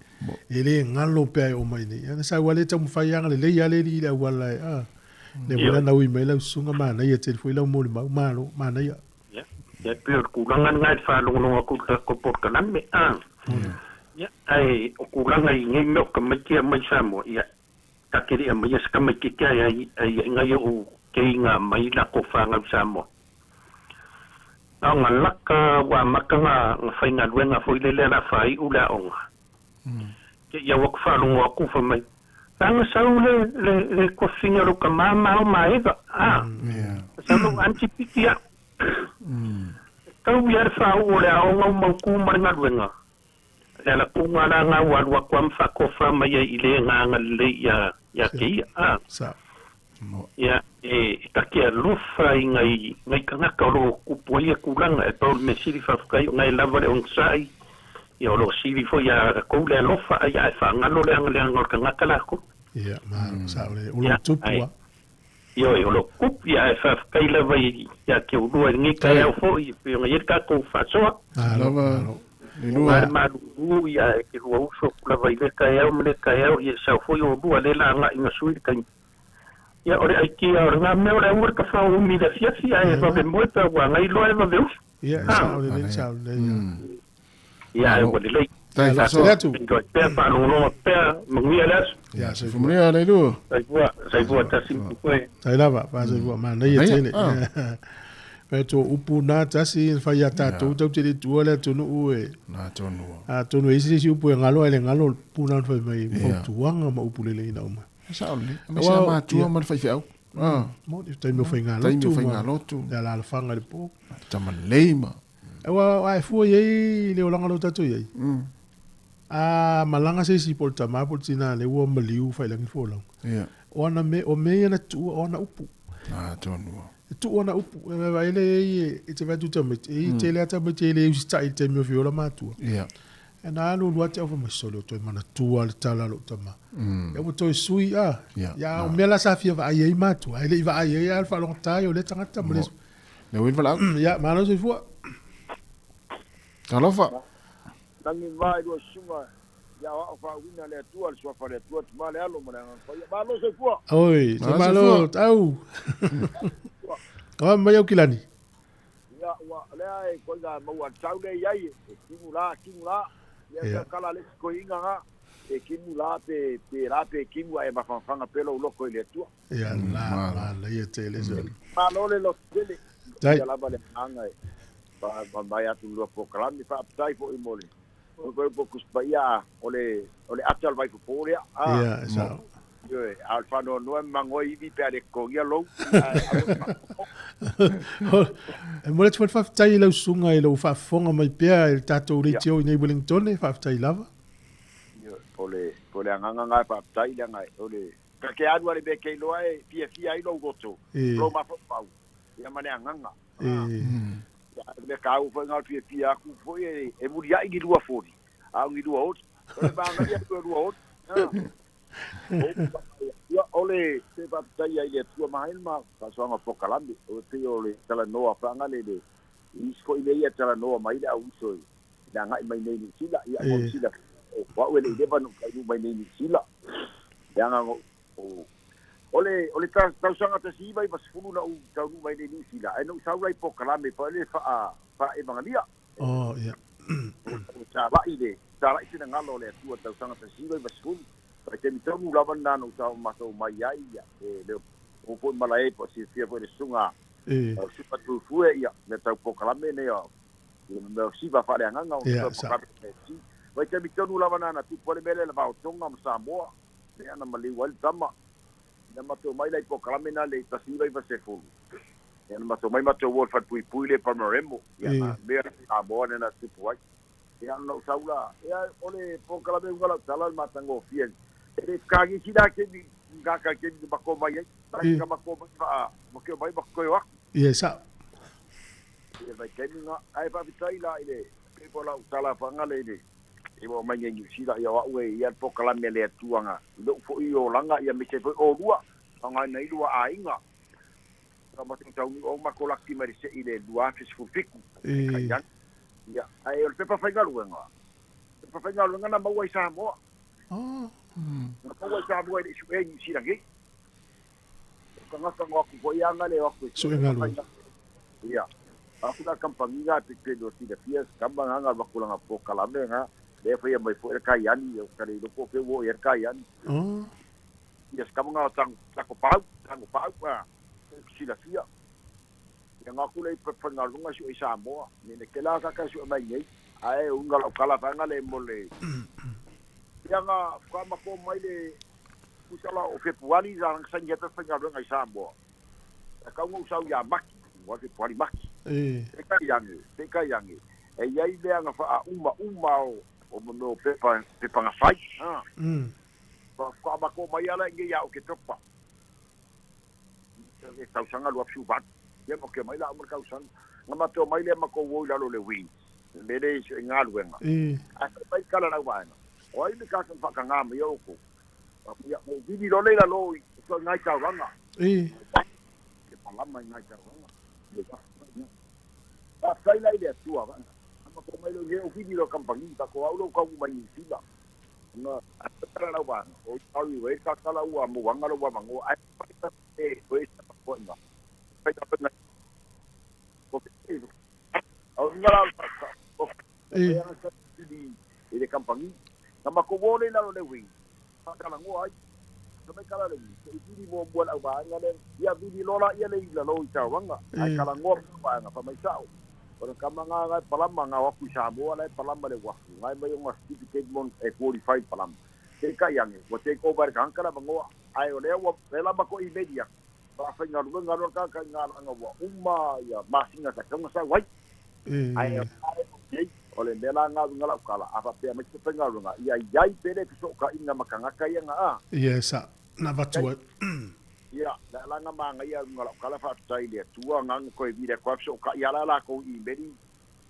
E le galo pe a e oo mai nei. Ana sau lava lea taumafai agalelei lava le alii i le auala e, a, lea foi la na ui mai lau susuga manaia tele foi lau molimau, malo, manaia. Ia, e pei o le tulaga lena i le faalogologo atu i le tatou polokalame, a. Ia, ae o tulaga i nei mea o tamaiti ia mai Samoa, ia, ta te le aumaia se tamaitiiti ae ai, ai nai o'u keiga mai latou fanau Samoa. Na ona laka ua amata na faigaluega foi lele a la faai'u le aoga. Te i au atu faalogo atu fai mai, Leaga sau le, le, le tuafafine o lou tama ma ao ma Eva, a. Sau lou aunty piki a'u. E tau ia le faauu o le aoga ua mautū ma le galuega. Le ala kuga la nga ua alu atu a ma faatofa mai ai i le ga agalelei ia ia te ia, a. Ia, e take alofa i ngai, ngai tagata o lo o tupu ai ia tulaga, e pau le mea sili faafetai o nga e lava le onosai, ia o lo o sili foi ia latou le alofa, a ia ae faagalo le agaleaga o le tagata latou. Ia, malo, sao lelei, o lo o tupu a. Ioe, o lo o tupu, ia ae faafetai lava ia te oulua i lenei taeao foi, e pei ona i ai le tatou faasoa. Malo, malo. Lua. Le malulu, ia e te lua uso atu lava i lea taeao ma lea taeao, ia e sao foi oulua lea la agai na sui le taimi. Ia, o le aikia o lena mea o le aua le tafao umi i le afiafi, ae vave moe pe ua agai loa e vave uso. Ia, e sao lelei, sao lelei. Ia, ae ua lelei. Tai faasoa. Atu. Toe pea faalogologo pea, manuia le aso. Ia, soifua. Manuia le lua. Soifua, soifua tasi ma koe. Tai lava, faasoifua manaia Manaia, tele. Pe to upu na tasi fai ia tātou tau te le tua le atunuu e. Na tonu. Atonu e isi isi upu e ngalo ai le ngalo puna fai mai fautuaga ma upu lelei na uma. Sao lelei. Aemaise lava matua ma le faifeau. Ah. Mo le taimi o faigalotu. Taimi o faigalotu. Le alaalafaga i le po. Tamalelei ma. Aua a e fua i ai le olaga leo tatou i ai. A malaga se isi po o le tama po o le tina lea ua maliu failagi le folauga. Ia. O ana mea, o mea ia na tuua o ana upu. Ah, tonu. E tuu ana upu. E vaai le e i te vaai atu tamaiti. E i tele lava tamaiti e le usitai i le taimi o fiola matua. Ia. E na alu alu atu au fai mai, sole o toe manatua le tala a lou tama. Ia ua toe sui a. Ia o mea la sa fia vaai ai matua. Ae le i vaai ai lava le faalogata ai o lea tagata ma le. Le uili valaau. Ia, malo soifua. Talofa. Lagi ma i lua susuga i aoao faauuina le Atua, le Suafa o le Atua, Tama le Alo ma le Agaga Paia. Malo soifua! Oi, se malo, tau. Oa mai au kilani. Ia, ua, lea e koiga maua tau le iai, e kimu la, kimu la. Ia, yeah. kala le koiga nga, e kimu la pe, pe la pe kimu a e mafangafanga pe lou loko i le Atua. Ia, la, la, la ia tele se. Malo le loto tele. Tai. Ia lava le agaga e fa mai atu lua polokalame faafetai foi mo le foi po Tusi Paia o le o le ata o le vaifofo lea. Ia, e sao. Ioe, a o le faanoanoa e magoa ivi pe a le totogia lou. E momoli atu foi le faafetai i lau susuga i lou faafofoga mai pea i le tatou leitio i nei Wellington, faafetai lava. Ioe, o le o le agaga lena e faafetai leaga o le ta te alu lava i le mea e te iloa e fiafia ai lou loto, lou mafaufau ia ma le agaga. Ia, o le mea taua foi lena o le fiafia atu foi e muliai ni lua foli, a o ni lua oti. O le manaia atu e lua oti. Ia, o le se faafetai ai i le Atua ma ai ma faasoaga polokalame, o le pei o le talanoa faagalele i isi foi mea ia e talanoa mai le au uso i le agai mai nei i Niu Sila. Ia, mo Sila, o au e le i leva ona ou taunuu mai nei i Niu Sila. Leaga o O le, o le tausaga 1990 na ou taunuu mai nei i Niu Sila, ae na ou sau la i polokalame foi lele faa, faa-evagalia. Oh, ia. Ua talai le, talai finagalo o le Atua i le tausaga 1990. Vaitaimi tonu lava lena na ou sau matou mai ai, ia, e le o foi malae po o silafia foi le susuga, o Supa Tuifue, ia, mea tau polokalame nei o, ia, mea o siva faaleagaga o polokalame nei. Vaitaimi tonu lava lena na tupu ai le mea lea i le va o Tonga ma Samoa. Lea na maliu ai le tama. Ina matou mai la i polokalame na le 1990. Ia na matou mai matou o i le falepuipui lea i Palmaremo. Ia na mea Samoa lea na tupu ai. Ia na ou sau la, ia o le polokalame uga lau tala o le matagofie. E le fekagisi la kemi ngaka kemi na makou mai ai. Mai ka makou mai faa makeo mai makou o aku. Ia e sao. Ia vaitaimi nga ae faafetai la i le pei foi o lau tala faagale i le I ua mai nei Niu Sila, ia o au e ia le polokalame a le Atua nga i lou foi olaga ia aemaise ai foi olua faaaogaina ai lua aiga. Sa matou taunuu au matou laki mai le sei i le 2017 e kai ana. Ia, ae o le pepa faigaluega, pepa faigaluega na maua i Samoa. Na maua i Samoa e le i suea i Niu Sila nei. O tagata na o atu foi aga le o atu e sue pepa faigaluega. Ia, Aku la kampangi nga pe pe no silafia se kama nga nga vaku langa polokalame nga lea faia mai foi le kaiani o ka le iloa po o fea ua oo i ai le kaiani. Ia se kama nga o tango tango pau tango pau a silafia. Ia nga aku le i faigaluega sue i Samoa ne ne kela ka ka sue mai nei ae uiga lau kala vaega le mo le ia nga fa mako mai le tusa la o Fepuari sa saini ai pe faigaluega i Samoa. E kau ou sau iā Maki, ua Fepuari Maki. Peitai ane, peitai ane, e i ai mea na faauma uma o mo mea o pepa, pepa na fai, ha. Faatoa mai ala i nei ia Oketopa. I le tausaga 2018. Ia ma ke mai la uma le tausaga. Na matou mai lea matou o i lalo o le WINZ, le mea lea i galuega. Ae fai mai tala lau vaega, o ai le tagata na faatagā mai ai outou? Ia, ua ou vili loa lea i lalo i ngai taulaga. Ke palama i ngai taulaga. Faafetai la i le Atua, na matou mai loa i lea, ou vili loa i kamupani, tatou au lea ua taunuu mai Niu Sila. Na tala lau vaega, o i au e tatala ua mauaga lou avanoa, ae e oe se tapuaiga. Fai tapuaiga. O nga la o i kampani. Na ma ko wole la le wing. Pa kala ngo ai. Ka mai kala le wing. Se i vili mo mo la ba nga le. Ia vili lola ia le ila lo i tawanga. Ai kala ngo pa nga pa mai sao. O le kama nga nga palama nga waku i Samoa la e palama le wafu. Ngai mai o nga certificate mon e qualified palama. Te ka iange, wa take over ka hankala mangoa. Ai o lea ua le lama ko i media. Pa whainga runga roa ka ka ngā ranga wa uma ia masinga sa kaunga sa wai. Ai ai o le mea la ngā runga lau kala. A whapea mai te whainga runga. Ia iai pere ki so ka inga makangaka ia ngā a. Ia sa, na vatua. Ia, la la ngā maanga ia runga lau kala whaatai lea tua ngā koe vira koe so ka ia la la ko i meri.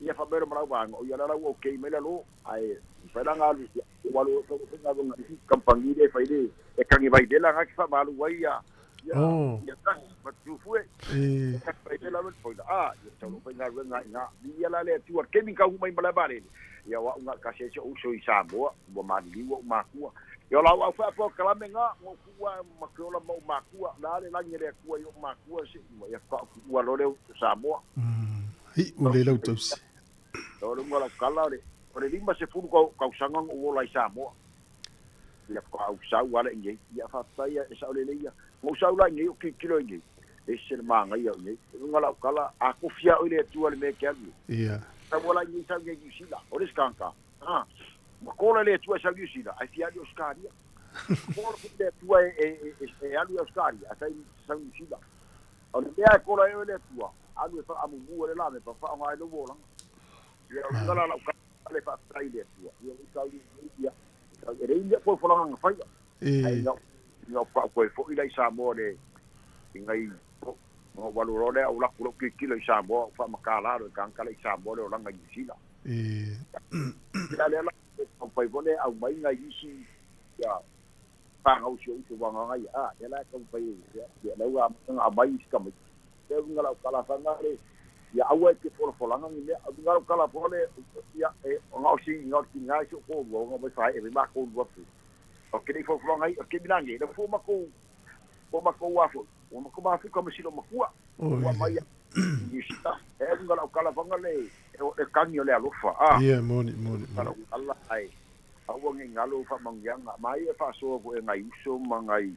Ia whamero marau wanga. O ia la lau o kei mele lo. Ai, whaila ngā lu. Walu o whainga runga i kampangi le whaile. E kangi vai dela ngā ki whamalu wai ia. Ia tahi, matufue. Whaile la whaile. Ah, ia tau whainga runga i ngā. Ia la lea tua kemi ka humai malabare. Ia wa unga kasese uso i Samoa. Ua maniliwa u makua. Ia lau au whaapua kalame ngā. Ngō kua makeola mau makua. La le langi lea kua i o makua se. Ia whaakua lore o Samoa. Hi, ule lau tausi. O le unga lau kala o le. O le lima se fulu kau sangang o ola i Samoa. Ia kau sau ala inge. Ia whaatai e sao le leia. Ngō sau la inge o kikilo inge. E se le maanga ia inge. Unga lau kala a kofia o le atua le mea ke alu. Ia. Sau ola inge sau inge New Zealand. O le skanga. Ah. Ma kola le atua sau New Zealand. Ai fia alu o Australia. Kola le atua e alu o Australia. A sau New Zealand. O le mea e kola e o le atua. Alu e wha amumu le la me pa wha o ngai lo wolanga. Ia unga la lau kala le whaatai le atua. Ia ui sau ia. E reia koe whalanga ngā whaia. Ai ngā koe fo ila i Samoa le i ngai ngā walu rore au laku lau kikilo i Samoa wha makalaro i kankala i Samoa le o langa i New Zealand. Ia le ala au pai vole au mai ngai isi ia pāngau si o uso wanga ngai. Ah, ia la kau pai ia lau a matanga mai isi kamai. Te unga lau kala whanga le ia aua e te wholafolanga ngi mea. Unga lau kala whole ia e ngā osi ngā osi ngā isi o kōrua ngā mai whae e me mā kōrua pu. O ke nei wholafolanga i o ke milange. Na fō makou wafo. O makou mafu ka masilo makua. Ua mai a New Zealand. E unga lau kala whanga le e kangi o le alofa. Ah. Ia, moni. Allah ai. Aua ngi ngalo wha mangianga. Mai e whasoa ko e ngai uso ma ngai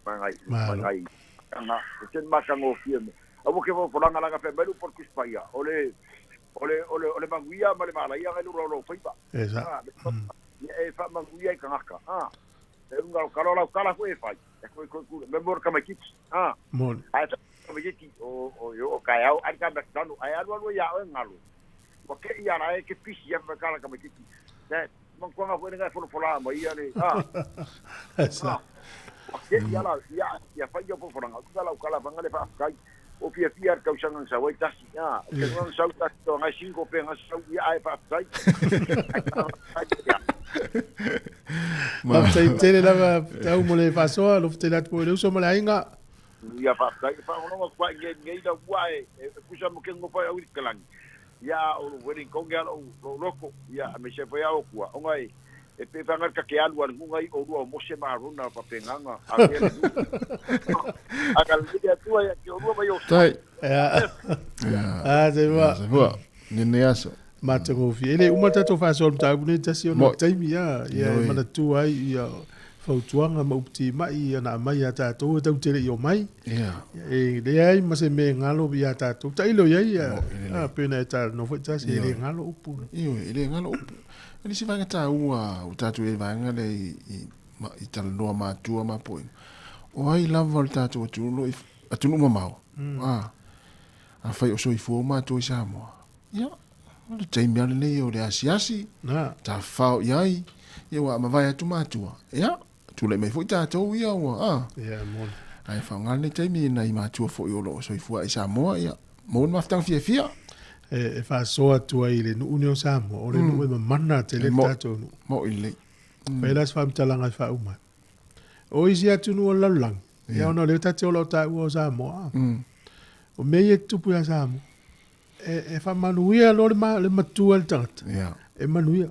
nga. E ten makango fia me. Aua ke whafolanga langa whae melu por kuspaia. O le manguia ma le malaia ngai lura o whaipa. Esa. E wha manguia i kangaka. Ah. E unga o kalo lau kala koe e whai. E koe koe kura. Me mora ka mai kiti. Ah. Moni. Ai ka mai kiti o o kai au. Ai ka mai tanu. Ai alu alu ia o e ngalo. Wa ke ia ra e ke pisi ia kala ka mai kiti. Ne, mankuanga koe ngai wholafola ma ia le. Ah. Esa. Wa ke ia la ia whai o wholafolanga. Kuka lau kala whanga le whaafkai. O fia fia ar kausangang sa wai tasi. Ah, o ke sau tasi to ngai singo pe ngai sau ia ai whaafkai. Whaatai tele lava tau mo le whasoa, lo whtele atu po le uso mo le ainga. Ia whaafkai, whaononga kua nge nge ila ua e kusa mo kengo whai au i kalangi. Ia o lo wedding konge ala o loko, ia me se whai au kua. O ngai, e pe whangar ka ke alu al ngungai o rua o mose maaruna whapenganga. A mea le nunga. A ka le atua ia ke o rua mai o. Tai. Ia. Ah, te hua. Te hua. Nene aso. Matangofie. Ele uma tatou whasoa mtāu nei tasi o no taimi ia. Ia e mana tua ai ia fautuanga ma upti mai ia na mai ia tātou e tau tere i o mai. Ia. E lea ai ma se me ngalo ia tātou. Tailo ia ia. A pena e tā no foi tasi e le ngalo upu. Iyo, e le ngalo upu. E nisi vaenga tā ua o tātou e vaenga le i talanoa mātua ma poina. O ai lava o le tātou atunu i atunu mamao. Ah. A whai o soifua o mātua i Samoa. Ia, o le taimi ale nei o le asiasi. Tā whao i ai, ia ua mawai atu mātua. Ia, tūlei mai foi tātou ia ua, ah. Ia, moni. Ai whaonga nei taimi i nai mātua foi o lo o soifua i Samoa, ia, mōna mawhitanga fia fia. E whasoa tua i le nuu ni o Samoa, o le nuu e mamana te le tātou nuu. Mo i le. Whai la se whamtalanga i whaumai. O isi atu nuu o lalulang. Ia ona leo tate o lau tāua o Samoa. O mea ia tupu ia Samoa. E whamanuia lo le matua le tangata. E manuia.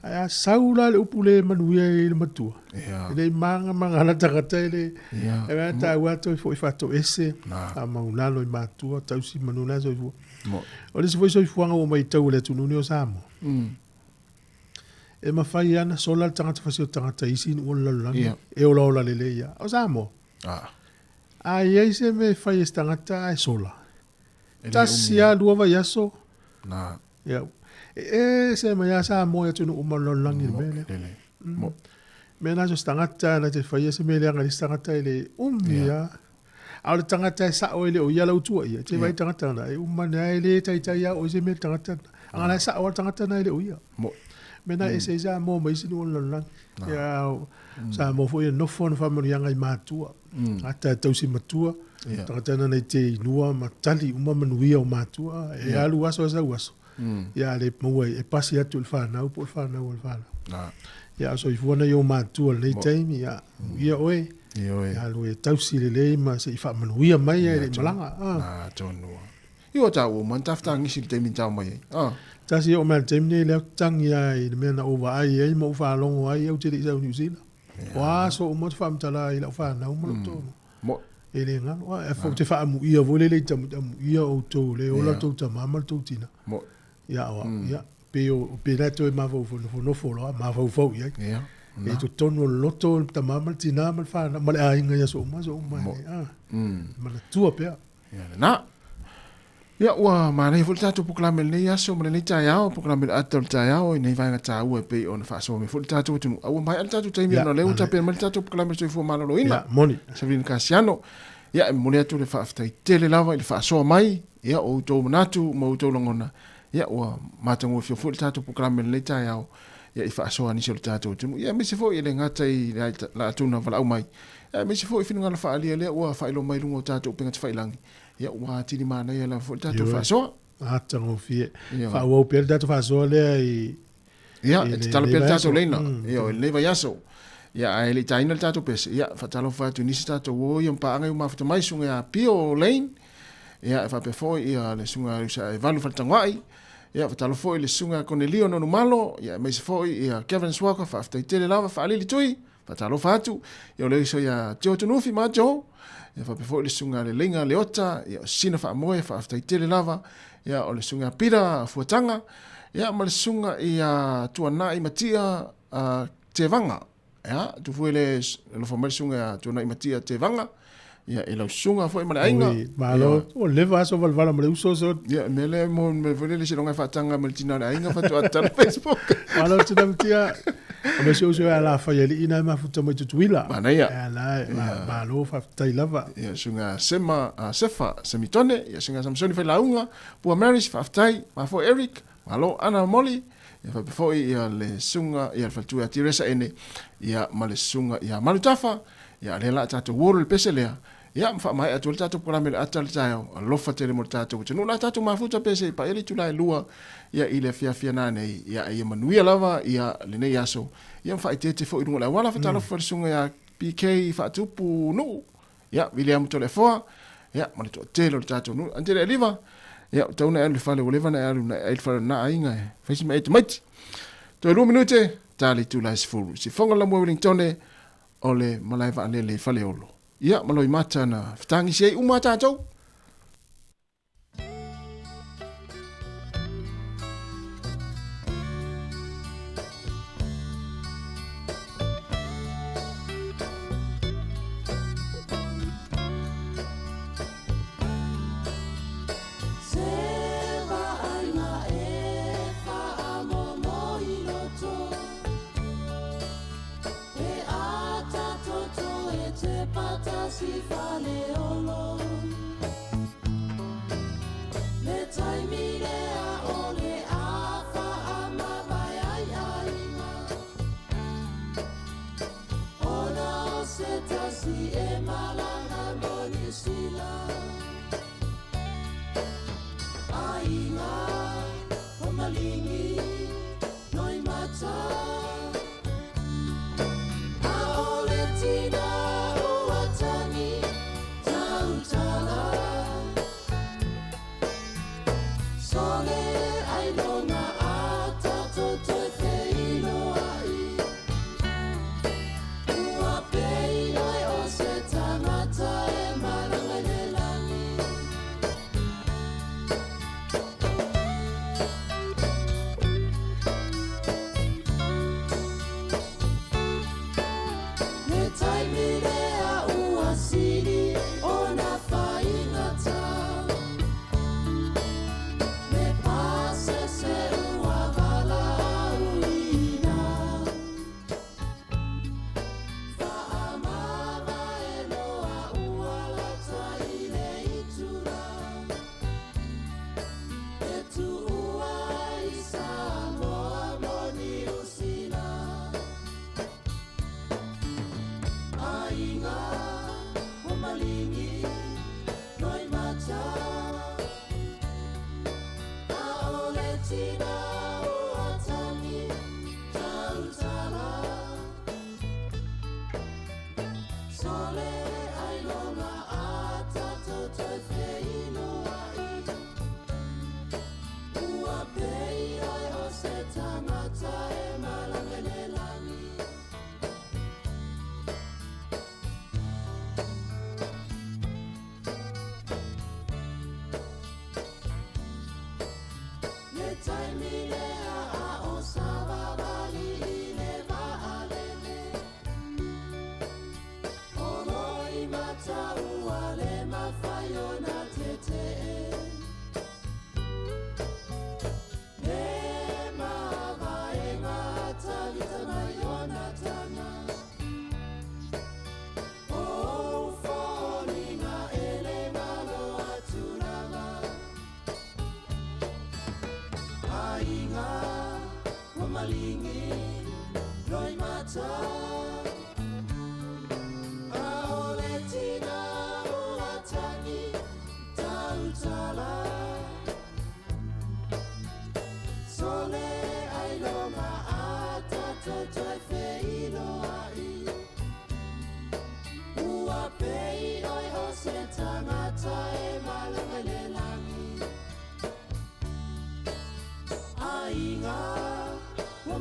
Ai a sau la le upu le manuia i le matua. E le manga manga la tangata e le. E mea tāua atu i fo i whato ese. A maulalo i matua, tausi manula soifua. O le se foi soifuanga o mai tau le atu nuni o Samoa. E mafai lava ona sola le tagata fasi o tagata i isi nuu o le lalolagi e olaola lelei lava. O Samoa, a i ai se mea e fai e se tagata ae sola, tasi lava, lua vaiaso, ia, e ese mai lava Samoa i atunuu uma o le lalolagi i le mea lea. Mea na so se tagata na te faia se mea leaga i le isi tagata e le umi lava. A o le tagata e sao e le o ia lau tuaia, e te vaai i le tagata na, e uma ane lava e le taitai lava oe se mea i le tagata na. A la e sao lava le tagata na e le o ia. Mea na e ese ai Samoa ma isi nuu o le lalolagi. Ia, Samoa foi e nofo ana faamanuiaga i matua. Tagata e tausi matua, tagata na nei te inua ma tali uma manuia o matua. E alu aso e sau aso. Ia le maua e pasi atu i le whanau po o le whanau o le whanau. Ia, o soifua nei o matua lenei taimi, ia, ia oe, ia alu e tausi lelei ma se i faamanuia mai e le malaga. Na, tonu. I o tāua uma, tafita ngisi le taimi tau mai ai. Tasi o mea le taimi nei lea tangi ai i le mea na ou vaai ai ma ou faalogo ai au te le i sau i Niu Sila. O aso uma te faamatala ai i lau whanau ma lou tonu. E le galo. E fo te faamuia foi lele i tamuia outou le ola tou tama ma le tou tina. Ia o ia pe o pe la toe mafaufau nofonofo loa mafaufau i ai. E totonu o le loto o le tama ma le tina ma le whanau ma le aiga i aso uma aso uma. Manatua pea. Ia lena. Ia ua manaia foi le tatou polokalame i lenei aso ma lenei taeao, polokalame o le ata o le taeao i nei vaega taua e pei ona faasoa mai foi le tatou atunuu. A ua maea le tatou taimi ona o lea ua tapena mai le tatou polokalame o le soifua maloloina. Ia, moni. Savelina Kasiano. Ia, e momoli atu le faafetai tele lava i le faasoa mai, ia, o outou manatu ma outou lagona. Ia, ua matagofie foi le tatou polokalame i lenei taeao, ia, i faasoa a nisi o le tatou atunuu. Ia, aemaise foi e le gata i le latou na valaau mai, aemaise foi finagalo faaalia lea ua faailoa mai i luga o tatou upega tafailagi, ia ua atili manaia lava foi le tatou faasoa. Atagofie. Faaauau pea le tatou faasoa lea i Ia, e tatalo pea le tatou leina, ioe, i lenei vaiaso. Ia, ae le i taina le tatou pese, ia, faatalofa atu i nisi tatou o ia ma paaga i mafuta mai, susuga ia Pio Lane, ia, e faapea foi ia le susuga ia Usaevalu Faletagoai, ia, faatalofa foi i le susuga ia Konelio Nonumalo, ia, aemaise foi ia Kevin Swaka, faafetai tele lava, faalili tui, Faatalofa atu, ia o le uso ia Teo Tunufi ma Joe, ia faapea foi le susuga ia Leiga Leota, ia o Sina Faamoe, faafetai tele lava, ia o le susuga ia Pita Fuataga, ia ma le susuga ia Tuanai Matia Tevaga, ia tu foi le alofa mai le susuga ia Tuanai Matia Tevaga, ia i lau susuga foi ma le aiga. Oi, malo, ua leva aso valavala ma le uso so. Ia, mea lea mo me foi le silonga e faataga ma le tina o le aiga faatoa tala Facebook. Malo tina matia. O me si uso e ala whai ali ina e mafuta mai Tutuila. Manaia. E ala e, malo faafetai lava. Ia, susuga Sema, Sefa, Semitone, ia susuga Samsoni Failauga, Pua Marys, faafetai, ma foi Eric, malo Ana Moli, ia faapea foi ia le susuga ia le faletua ia Tiresa Ene, ia ma le susuga ia Malutafa, Ia, o lea la a tatou uolo i le pese lea, ia, ma faamaea atu ai le tatou polokalame i le ata o le taeao, alofa tele mo le tatou atunuu. La tatou mafuta pea se i paia le itula e lua, ia, i le afiafi ana nei, ia, a ia manuia lava, ia, lenei aso, ia, ma faaeteete foi i luga o le auala. Faatalofa i le susuga ia PK Faatupu Nuu, ia, Viliamu Toleafoa, ia, ma le toatele o le tatou nuu. Antele Aliva, ia, ua tatau ona e alu i le fale, ua leva ona e alu na e ai i le fale o lena aiga e fai si maʻi tamaiti. Toe 2 minute, ta le itula e 10. Sifoga le Lamua Wellingtone, o le malae vaalele i Faleolo. Ia, ma Loimata na fetagisi ai uma a tatou. He ata toto e te pata si faleolo.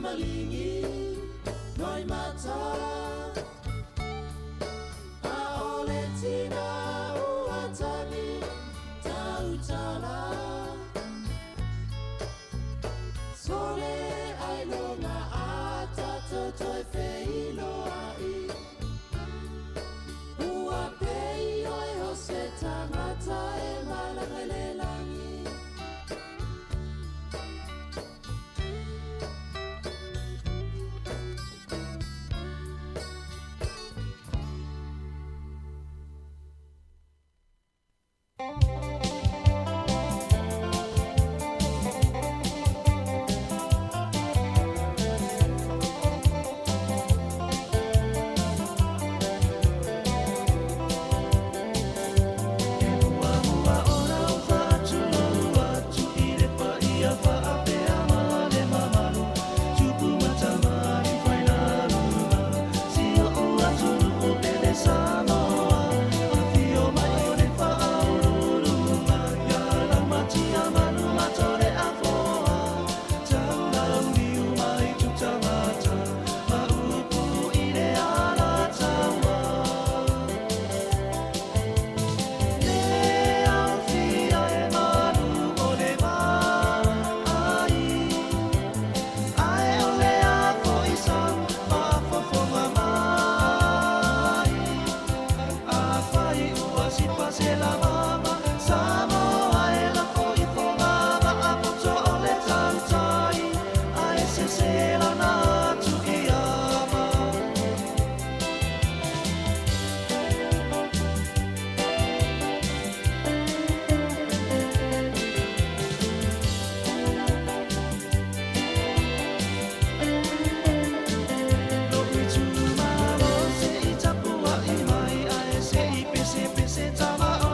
Malingi noi mata A ole tina ua tagi tautala Sole ai longa ata toi wheiloai Ua pei oi ho se tangata e malaga le langi. Se i pese pese tama.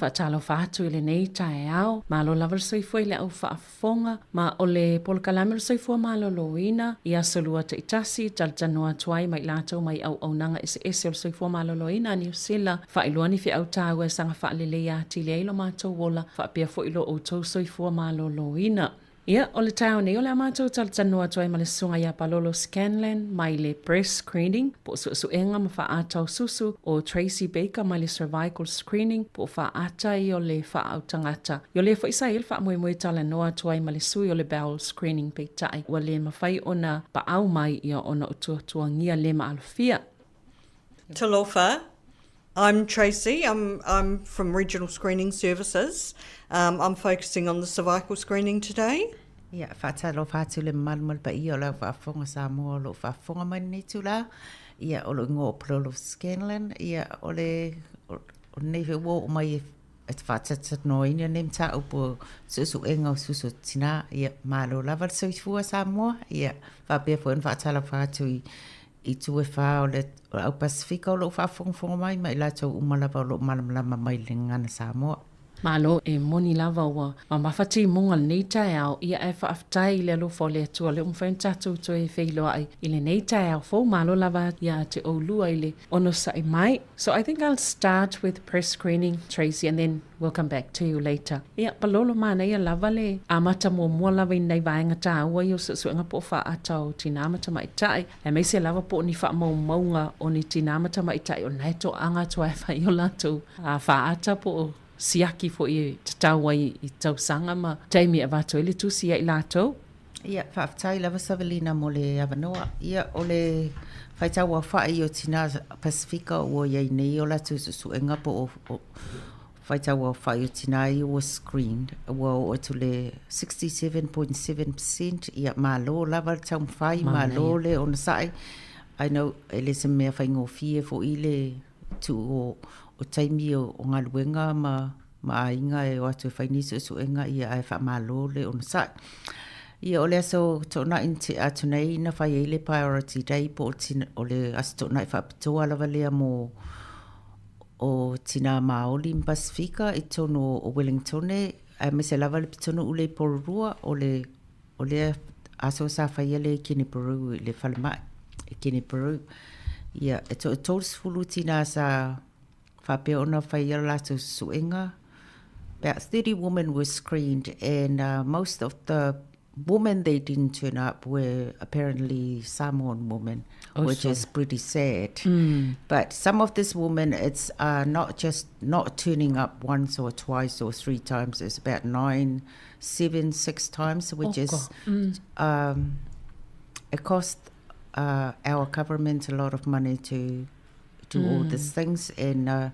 faatalofa atu i lenei taeao. Malo lava le soifua i le au faafofoga, ma o le polokalame o le soifua maloloina i aso lua taitasi, talatalanoa atu ai ma i latou mai auaunaga eseese o le soifua maloloina a Niu Sila, faailoa ni feau taua e saga faaleleia atili ai lo matou ola faapea foi lo outou soifua maloloina. Ia, o le taeao nei o le a matou talatalanoa atu ai ma le Susuga ia Palolo Scanlan mai le Breast Screening po o Suesuega ma Faaata o Susu, o Tracy Baker mai le Cervical Screening po o Faaata i o le Faaautagata. I o lea foi sa i ai le faamoemoe talanoa atu ai ma le sui o le Bowel Screening peitai ua le mafai ona paau mai ia ona o tuatuagia le maalofia. Talofa, I'm Tracy. I'm, I'm from Regional Screening Services. Um, I'm focusing on the cervical screening today. Ia, faatalofa atu le mamalu ma le paia o lau faafofoga Samoa o loo faafofoga mai lenei itulā. Ia, o lou igoa o Palolo Scanlan. Ia, o le, o lenei foi ua oo mai e e te faatatatanoaina lenei mataupu o suesuega o susu o tinā. Ia, malo lava le soifua Samoa. Ia, faapea foi ona faatalofa atu i i itu e whā o le o le au Pasifika o loo faafogafoga mai ma i latou uma lava o loo malamalama mai i le gagana Samoa. Malo e moni lava ua mamafa timuga lenei taeao ia ae faafetai i le alofa o le Atua lea ua mafai ona tatou toe feiloai i lenei taeao fou malo lava ia te oulua i le onosai mai. So I think I'll start with press screening Tracy and then We'll come back to you later. Ia, palolo manaia lava le amata muamua lava i nai vaega tāua ia o suesuega po o faaata o tinā ma tamaitai, aemaise lava po o ni faamaumauga o ni tinā ma tamaitai o lena e toaaga atu ai e fai o latou faaata po o siaki foi e tatau ai i tausaga ma taimi e avatu ai le tusi ia i latou. Ia, faafetai lava Savelina mo le avanoa. Ia, o le faitau aofai o Tinā Pasifika ua i ai nei o latou suesuega po o faitau aofai o tinā ia ua screened, ua oo atu le 67.7 percent. Ia, malo lava le taumafai, malo le onosai. I know e le se mea faigofie foi le tuu o taimi o galuega ma ma aiga e o atu e fai nei suesuega ia ae faamalo le onosai. Ia o le aso Toonai na tea atu nei na fai ai le priority day po o tina, o le aso Toonai faapitoa lava lea mo o tinā Māori ma Pasifika i totonu o Wellingtone aemaise lava le pitonuu lea i Porirua o le o lea aso sa faia lea i Kenepuru i le falemai i Kenepuru. Ia e toa 30 tinā sa faapea ona fai a latou suesuega. About 30 women were screened and uh, most of the women they didn't turn up were apparently Samoan women, oh, which sorry. is pretty sad. Mm. But some of these women, it's uh, not just not turning up once or twice or three times. It's about nine, seven, six times, which oh, is mm. um, it cost uh, our government a lot of money to do mm. all these things and uh,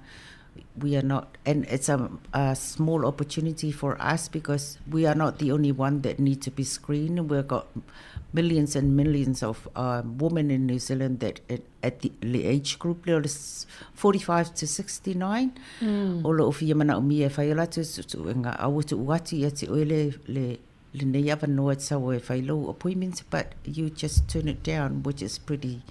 we are not and it's a, a small opportunity for us because we are not the only one that need to be screened we've got millions and millions of uh, women in New Zealand that at, at the, the age group leo 45 to 69 mm. o loo fia manaomia e fai o latou suesuega a ua tuu atu ia te oe le, le lenei avanoa e sau e fai lou appointment but you just turn it down which is pretty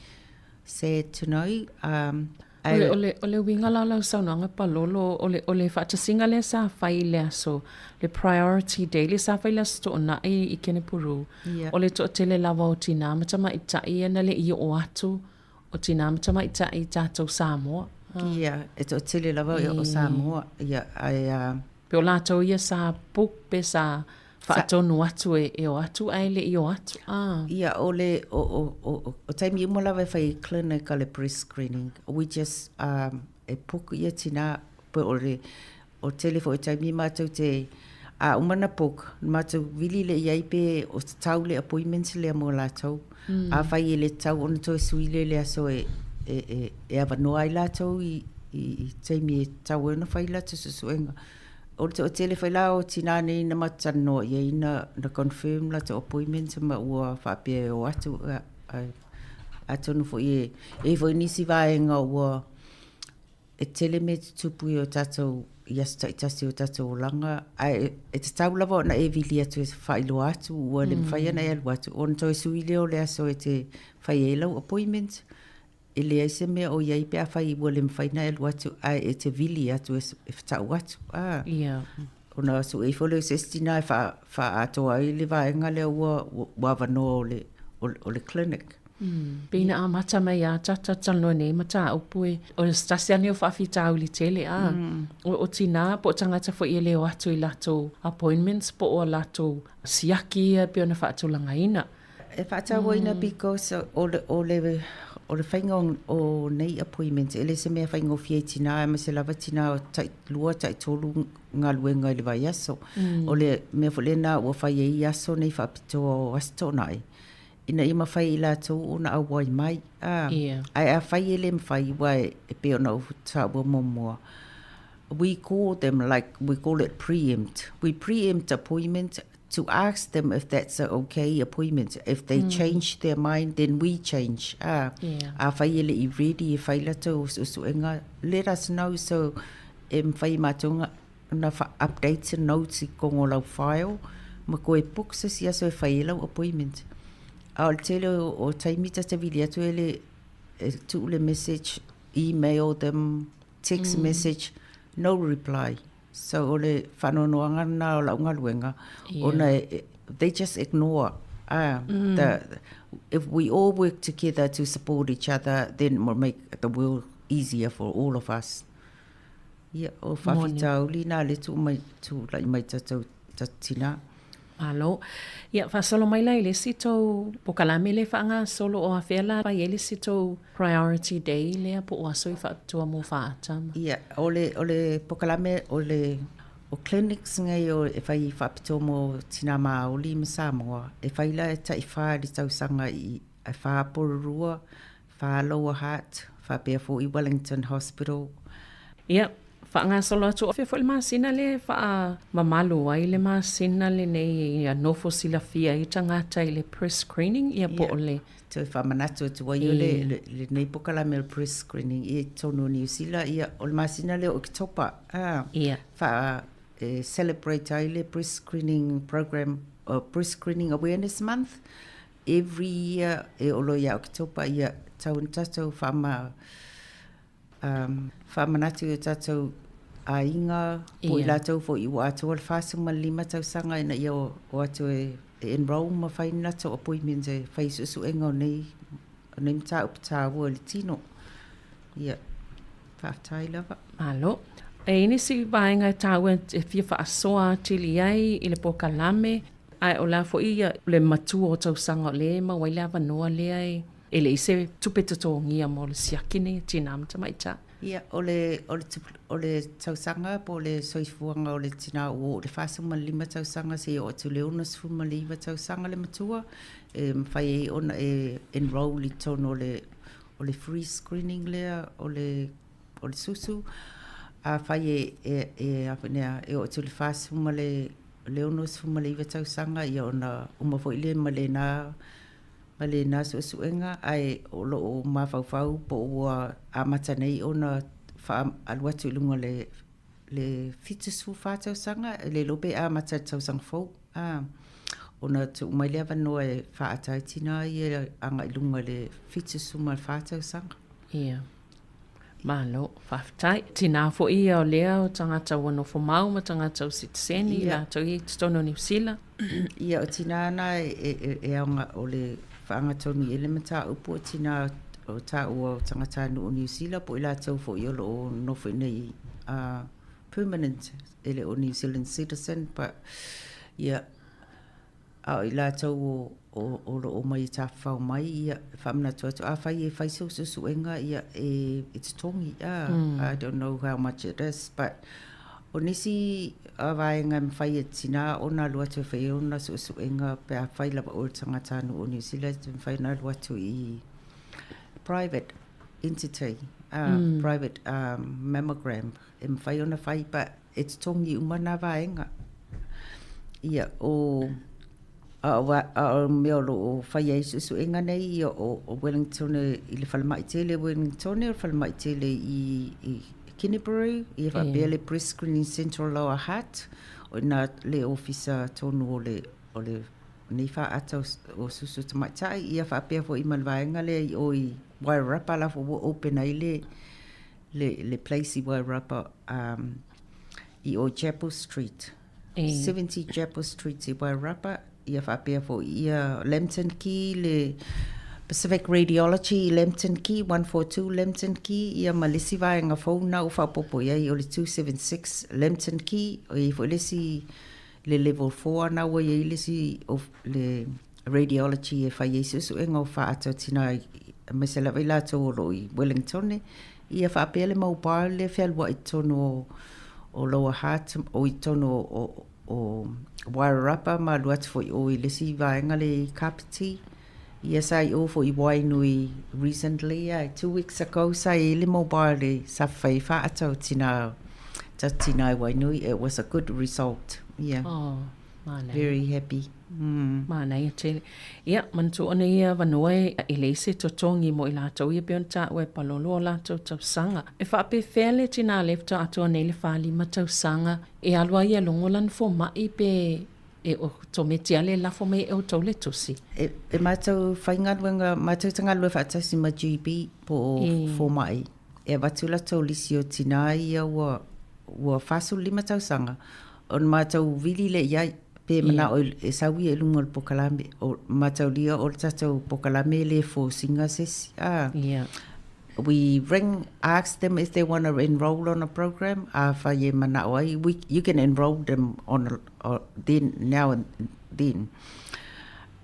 sad to know. Um, I... O le, o le uiga la o lau saunoaga Palolo, o le, o le faatasiga lea sa fai i le aso, le priority day lea sa fai i le aso Toonai i Kenepuru, yeah. o le toatele lava o tinā ma tamaitai ia na le i oo atu o tinā ma tamaitai i tatou Samoa. Ah. Yeah, e toatele lava o Samoa. Yeah, I, uh, Pe o latou ia sa book pe sa faatonu atu e, e o atu ae le i o atu. Ah. Ia, o le, o, o, o, o taimi uma lava e fai i clinic a le breast screening. We just, um, e book ia tinā, pe o le, o tele foi taimi mātou te, a uma na book, mātou vili le iai pe o te tau le appointment lea mo lātou. Mm. A whai e le tau ona toe sui le le aso e, e, e, e avanoa ai lātou i, i, i taimi e tau ai ona whai lātou suesuega. O le toatele foi la o tinā nei na matou talanoa i ai na, na confirm latou appointment ma ua faapea e o atu a, a, atonu foi e, e i foi nisi vaega ua e tele mea tutupu i o tatou i aso taitasi o tatou olaga ae e tatau lava ona e vili atu e faailoa atu ua le mafai ona e alu atu ona toe sui lea o le aso e te fai ai lau appointment. e leai se mea o i ai pe afai ua le mafai ona e alu atu ae e te vili atu e, e fata'u atu. A. Ia. Ona su'e ifo lea o se isi tinā e faa, faaatoa ai le vaega lea ua, ua avanoa o le, o, o le clinic. Pei na amata mai a tata talanoa nei mataupu e o se tasi lava nei o faafitauli tele a o tinā po o tagata foi e le o atu i latou appointments po o a latou siaki ia e pei ona faatulagaina. E faatauaina because o le, o le, o le faiga o, o nei appointments e le se mea faigofie i tinā aemaise lava tinā o tailua taitolu galuega i le vaiaso. O le mea foi lena ua fai ai aso nei faapitoa o Aso Toonai ina ia mafai e i latou ona auai mai. A, Ia. Ae afai e le mafai, aua e pei ona ou taua muamua, we call them like, we call it preempt. We preempt appointment to ask them if that's a okay appointment. If they change their mind, then we change. A, Ia. afai e le i ready e fai latou suesuega, let us know so e mafai e matou na update se notes i kogo o lau file ma koe book se isi aso e fai ai lau appointment. A o le tele o, o taimi ta te vili atu e le e tuu le message, email them, text message, no reply. So o le faanoanoaga lena o lau galuega ona e, they just ignore the, if we all work together to support each other then it will make the world easier for all of us. Ia, o faafitauli na le tuu mai, tulai mai tatou tinā. Malo. Ia, faasolo mai la i le isi tou pokalame lea e faagasolo o afea la fai ai le isi tou priority day lea po o aso i faapitoa mo Faaata ma. Ia, o le, o le pokalame o le, o clinics nei o e fai faapitoa mo tinā Māori ma Samoa, e fai la e taiwhā i le tausaga i, e whā Porirua, whā Lower Hutt, faapea foi Wellington Hospital. Ia, faagasolo atu afea foi le masina lea e faamamalu ai le masina lenei ia nofo silafia ai tagata i le press screening ia po o le. Toe faamanatu atu ai o le, lenei pokalame o le press screening i totonu o Niu Sila, ia, o le masina lea o Oketopa, a, Ia. faa, e celebrate ai le breast screening program, breast screening awareness month, Every year e olo ia Oketopa ia tau ona tatou whaama, um, whaamanatu i o tatou aiga, po i latou foi ua atoa le 45 tausaga ina ia o, o atu e, e enroll ma whai ni latou appointment e whai suesuega o nei, o nei mataupu tāua i le tino. Ia, faafetai lava. Malo. E i ai nisi vaega e tāua e fia faasoa atili ai i le polokalame, Ae o le a foi ia le matua o tausaga o lea e maua ai le avanoa lea e e leai se tupe totogia mo le siaki nei e tinā ma tamaitai. Ia, o le, o le, o le tausaga po o le soifuaga o le tinā ua oo i le 45 tausaga seia oo atu i le 69 tausaga le matua, e mafai ai ona e enroll i totonu o le, o le free screening lea o le, o le susu. Afai e, e, e, a foi nea, e oo atu i le 40 ma le le 69 tausaga ia ona uma foi lea ma lena ma lena suesuega ae o lo o mafaufau po ua amata nei ona faaalu atu i luga o le le 74 tausaga e le iloa pe amata i le tausaga fou a ona tuu mai le avanoa e faaata ai tinā ia agai i luga i le 74 tausaga. Ia. Malo, faafetai. Tinā foi ia o lea o tagata ua nofo mau ma tagata o sitiseni, i latou ia i totonu o Niu Sila. Ia, o tinā nā e aoga o le faagatonu i ai le mataupu o tinā o tāua o tagatanuu o Niu Sila po o i latou foi o lo o nofo i inei permanent, e le o New Zealand citizen but ia, A o i latou o, o, o lo o mai e tafafao mai, ia, e faamanatu atu, afai e fai sou suesuega, ia, e, e totogi, a, I don't know how much it is, but o nisi vaega e mafai e tinā ona alu atu e fai ai ona suesuega pe afai lava oe o le tagatanuu o Niu Sila, e mafai ona alu atu i private entity, private mammogram, e mafai ona fai, but e totogi uma nā vaega. Ia, o, a o, a o mea o lo o fai ai suesuega nei, ia, o, o Wellington i le falemai tele o Wellington, o le falemai tele i, i Kenepuru, ia faapea le Breast Screening Centre o Lower Hutt, o i inā le ofisa tonu o le, o le nei faata o susu tamaitai, ia faapea foi ma le vaega lea i o i Wairarapa la foi ua open ai le le le place i Wairarapa um, i o Chapel Street. E. 70 Chapel Street i Wairarapa, ia faapea foi ia Lambton Quay le Pacific Radiology i Lambton Quay, 142 Lambton Quay, ia ma le isi vaega fou na ua faaopoopo i ai o le 276 Lambton Quay, o i ai foi le isi le level 4 na ua i ai le isi o le radiology e fai ai suesuega o faata o tina aemaise lava i latou o lo o i Wellington, ia faapea le mobile lea e fealuai i totonu o, o Lower Hutt, o i totonu o, o, o Wairarapa ma alu atu foi i o i le isi vaega lea i Kapiti. Ia sa i o foi i Wainui recently, yeah, 2 weeks ago sa i ai le mobile e sa fai ai faata o tina, ta tina i Wainui. It was a good result. Yeah. Oh, manaia. Very happy. Manaia tele. Ia, manatua ona ia avanoa e leai se totogi mo i latou ia pei ona taua e palolo o latou tausaga. E faapefea le tina lea faatoa atoa nei le 45 tausaga e alu ai e logo lana fomai pe e otometi lava le lafo mai e outou le tusi? E matou faigaluega, matou te galulue faatasi ma GB po o fomai. E avatu latou lisi o tina ia ua ua 45 tausaga, ona matou vili lea i ai, pe manao e sau ia i luga o le pokalame. O mataulia o le tatou pokalame e le force ina se isi. Ah. We ring, ask them if they want to enroll on a program. Afai e manao ai, we, you can enroll them on a, o, then, now and then.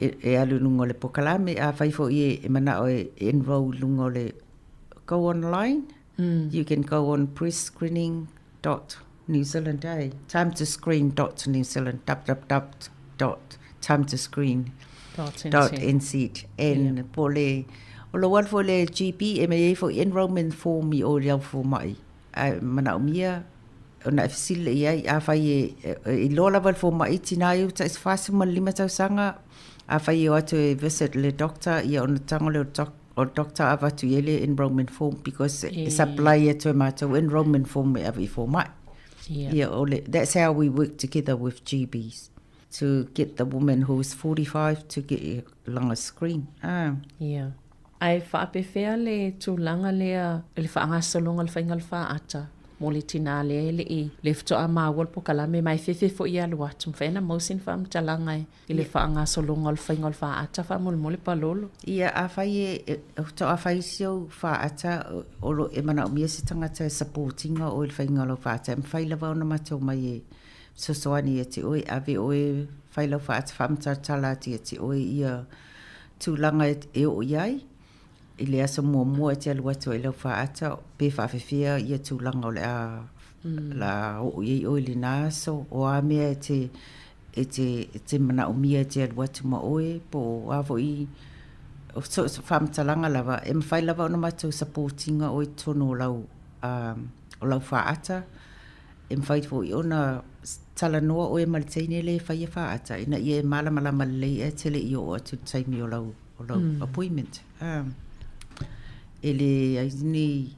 E, e alu i luga o le pokalame. Afai foi e, e manao e enroll i luga o le go online. You can go on prescreening dot New Zealand, eh? Time to screen dot New Zealand, www dot time to screen dot dot nz. And yeah. Po le, o lou alu foi le GP e mai ai foi enrollment form i o i le au fomai. Ae manaomia ona e fesili lea i ai, afai e, e, e iloa lava le fomai, tina ia ua tai 45 tausaga, afai e o atu e visit le doctor, ia ona tago lea o le doc, o le doctor avatu i ai le enrollment form because e supply atu e matou enrollment form e ave i fomai. Ia, o le, that's how we work together with GPs to get the woman who is 45 to get langa screen. Ah. Yeah. Ae faapefea le tulaga lea i le faagasologa o le faiga o le faata mo le tina lea e le i le faatoa maua le pokalame ma e fefe foi e alu atu mafai ona maua sina faamatalaga e i le faagasologa o le faiga o le faata faamolemole Palolo. Ia, afai e, faatoa fai si ou faata, o lo, e manaomia se tagata e support ina oe i le faiga o lau faata, e mafai lava ona matou mai e fesoasoani ia te oe, ave oe fai lau faata faamatalatala atu ia te oe ia tulaga e oo i ai, i le aso muamua e te alu atu ai i lau faata, pe faafefea ia tulaga o le a, le a oo i ai oe i lena aso, o a mea e te, e te, e te manaomia e te alu atu ma oe, po o a foi o so o se faamatalaga lava, e mafai lava ona matou support ina oe i totonu o lau, o lau faata, e mafai foi ona talanoa oe ma le teine lea e faia faata ina ia e malamalama lelei ae te le i oo atu i le taimi o lau, o lau appointment. E leai ni,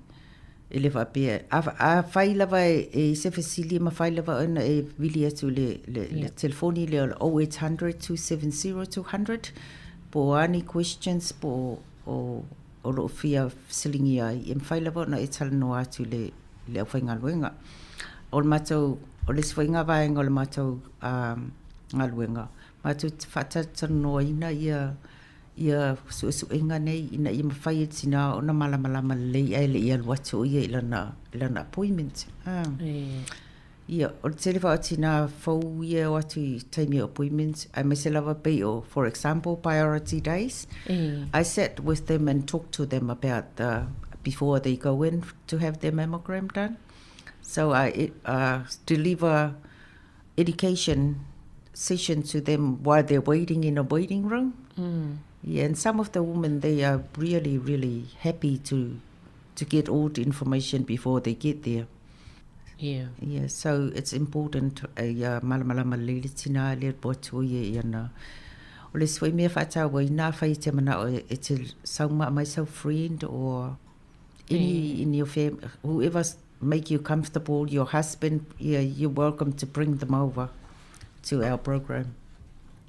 e le faapea, afai lava e i ai se fesili e mafai lava ona e vili atu i le, le, le telefoni lea o le 0800 270 200 po o a ni questions po o, o, o lo o fia fesiligia ai, e mafai lava ona e talanoa atu i le, i le aufaigaluega. O le matou, o le isi foi lena vaega o le matou galuega, matou te faatalatalanoaina ia ia suesuega nei ina ia mafai e le tina ona malamalama lelei ae le i alu atu o ia i lana, i lana appointment. Ia, o le tele foi o tina fou ia e o atu i taimi o appointments, aemaise lava pei o, for example, priority days. I sat with them and talked to them about the, before they go in to have their mammogram done. So I deliver education session to them while they're waiting in a waiting room. Yeah, and some of the women, they are really, really happy to get all the information before they get there. Yeah, so it's important ia malamalama lelei le tina lea e atu o ia i ana. O le isi foi mea faatauaina, afai e te manao e te sau mai sau friend or any in your fam, whoever make you comfortable, your husband, yeah, you're welcome to bring them over to our program.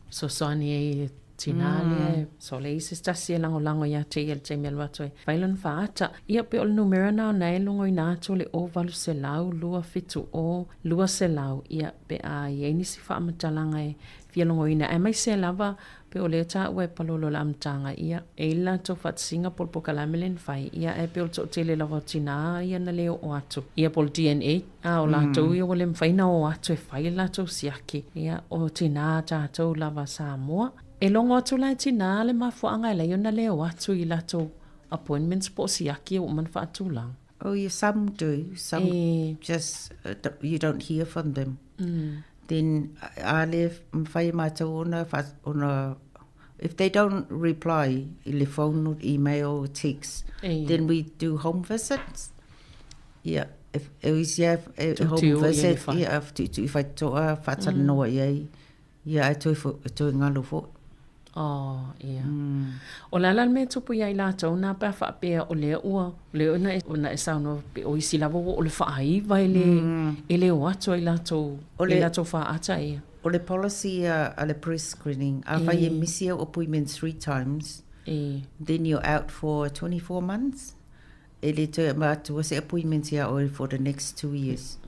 Fesoasoani ai i le tinā lea e so leai se tasi e lagolago iā te ia i le taimi e alu atu ai fai lona faata. Ia pei o le numera na ona e logoina atu o le 0800 270 200 ia pe a i ai nisi faamatalaga e fia logoina aemaise lava Pei o lea taua e palolo i le amataga, ia, e i le latou faatasiga po o le polokalame lea na fai, ia, ae pei o le toatele lava o tinā ia na le oo atu, ia, po o le DNA, a o latou ia ua le mafai ona o atu e fai le latou siaki, ia, o tinā tatou lava Samoa. E logo atu la e tinā le mafuaaga e ala ai ona le o atu i latou appointments po o siaki ia ua uma ona faatulaga. Oh yeah, some do, some e... just you don't hear from them. Then a le mawhai e mātou ona, ona, if they don't reply i le phone or email or text, e. then we do home visits. Yeah, if e isi e, e home visit, yeah, tu tu i whai toa, whātanoa mm. iai. Ia, e toe, e toe ngalo foʻi. Oh, ia. O le a la le mea e tupu iā i latou nā pe a faapea o lea ua, o lea ona e, ona e saunoa pe o isi lava ua o le faaiva e le, e le o atu ai latou, o le, i latou faata ia. O le policy a, a le breast screening, afai e misi au appointment three times, e. then you're out for 24 months. E le toe atua se appointment ia oe for the next 2 years.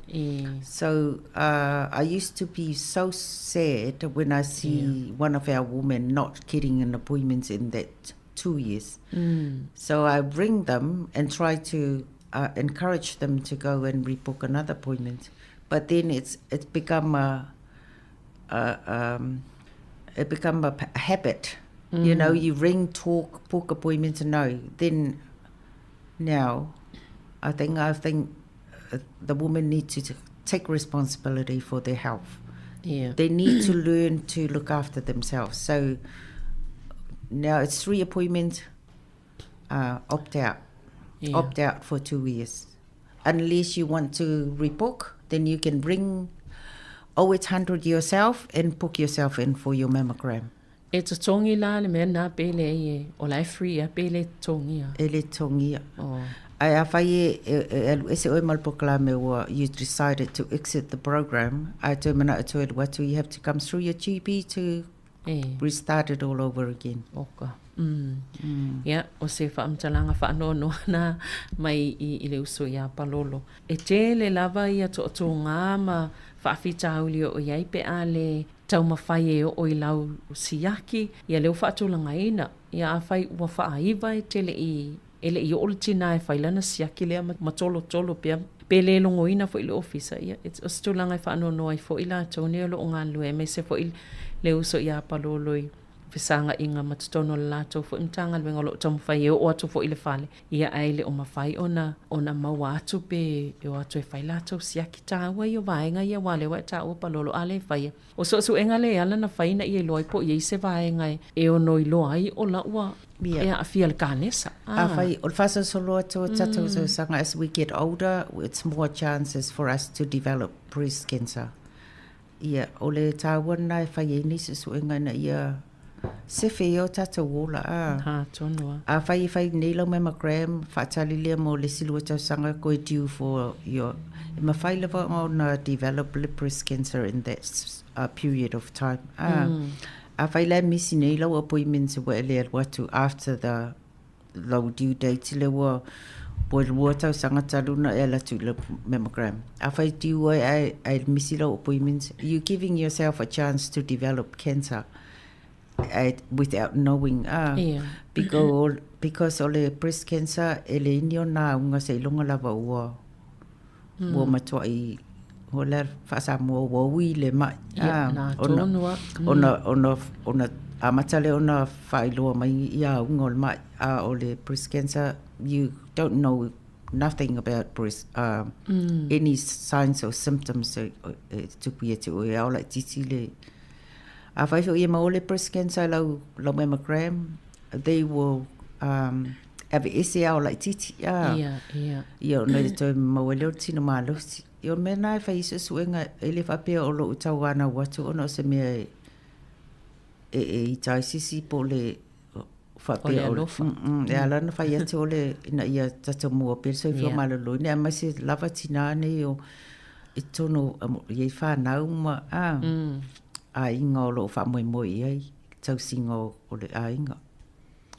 So I used to be so sad when I see yeah. one of our women not getting an appointment in that 2 years. So I ring them and try to encourage them to go and rebook another appointment. But then it's become a it become a habit. You ring, talk, book appointments, and no. Then now, I think the women need to take responsibility for their health. They need to learn to look after themselves. So now it's three appointments. Opt out. Opt out for 2 years. Unless you want to rebook, then you can ring 0800 yourself and book yourself in for your mammogram. E totogi la le mea na pe le e o la e free a pe le totogi a. E le totogia. Oh. Ae afai e, e, e alu ese oe ma le polokalame ua you decided to exit the program, ae toe mana'o toe alu atu, you have to come through your GP to e. restart it all over again. Oka. Ia, o se faamatalaga faanoanoa na mai i, i le uso iā Palolo. E tele lava ia tootōgā ma faafitauli o i ai pe a le taumafai e oo i lau siaki, ia lea ua faatulagaina, ia afai ua faaiva e tele i e le i oo le tinā e fai lana siaki lea ma tolotolo pea, pe le logoina foi le ofisa, ia o se tulaga e faanoanoa ai foi latou nei o lo o galulue aemaise foi le uso iā Palolo i fesagaʻiga ma totonu o le latou foi Matagaluega o lo o taumafai e oo atu foi i le fale, ia ae le o mafai ona ona maua atu pe e o atu e fai latou siaki taua ia o vaega ia aua o lea ua e taua Palolo a le faia. O suesuega le ala na fai ina ia iloa ai po o i ai se vaega e ono iloa ai o la ua e aafia i le kanesa. Afai o le faasolosolo atu o tatou tausaga as we get older it's more chances for us to develop breast cancer. Ia, o le taua lena e fai ai nei suesuega ina ia sefe ai o tatou ola, a. Ha, tonu a. Afai e fai nei lau mammogram, faatali lea mo le isi 2 tausaga koe due for your, e mafai lava ona develop le breast cancer in that period of time, a. Afai la e misi nei lau appointment ua e le alu atu after the lau due date lea ua ua 2 tausaga talu ona e alu atu i le mammogram. Afai due ai ae, ae misi lau appointment, you giving yourself a chance to develop cancer ae, without knowing. Ah, yeah. Because, because o le breast cancer e leai ni ona auga seiloga lava ua ua matuai o le faa-Samoa ua ui le mai. Ia, na tonu a. Ona, ona, ona amata lea ona faailoa mai ia auga o le mai. A o le breast cancer, you don't know nothing about breast, any signs or symptoms e, e tupu ia te oe, e ao laitiiti le. Afai foi e maua le breast cancer i lau, lau mammogram, they will um, aveese ao laitiiti. Ah. Ia, ia. Ia, ona e toe maua ai lea o le tino malosi. Ia, o le mea lena e fai ai suesuega, e le faapea o lou tauanau atu ona o se mea e, e, e ita ai sisi po o le faapea o le alofa. E ala ona fai atu o le ina ia tatou maua pea le soifua maloloina, aemaise lava tinā nei o i totonu i ai whanau ma, aiga o lo o faamoemoe i ai le tausiga o le aiga.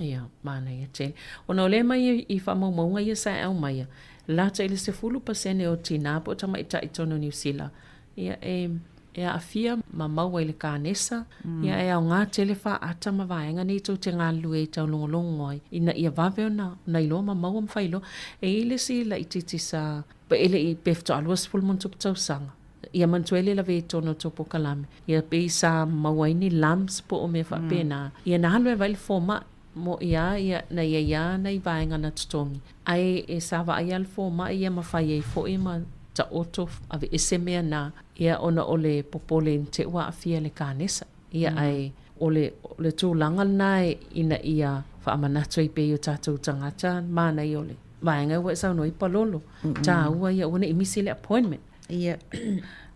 Ia, manaia tele. Ona o lea mai i faamaumauga ia sa e aumaia, lata i le 10% o tinā po o tamaitai i totonu o Niu Sila, ia e e aafia ma maua i le kanesa, ia e aoga tele faata ma vaega nei tou te galulue ai taulogologo ai, ina ia vave ona ona iloa ma maua ma fai iloa. E i ai le isi laitiiti sa e le i pe faatoa 20 ma tausaga, Ia manatua ai le lave i totonu o le tou polokalame, ia pei sa maua ai ni lumps po o mea faapena, ia na alu ai vaai le fomai, moʻi lava ia, na i ai lava nai vaega na totogi, ae e sa vaai lava le fomai ia ma fai ai foi ma taoto aveese mea na, ia ona o le popole i te i ua aafia i le kanesa. Ia ae o le, o le tulaga lena ina ia faamanatu ai pea i o tatou tagata manaia o le vaega ua e saunoa ai palolo, taua ia aua ne i misi le appointment. Ia,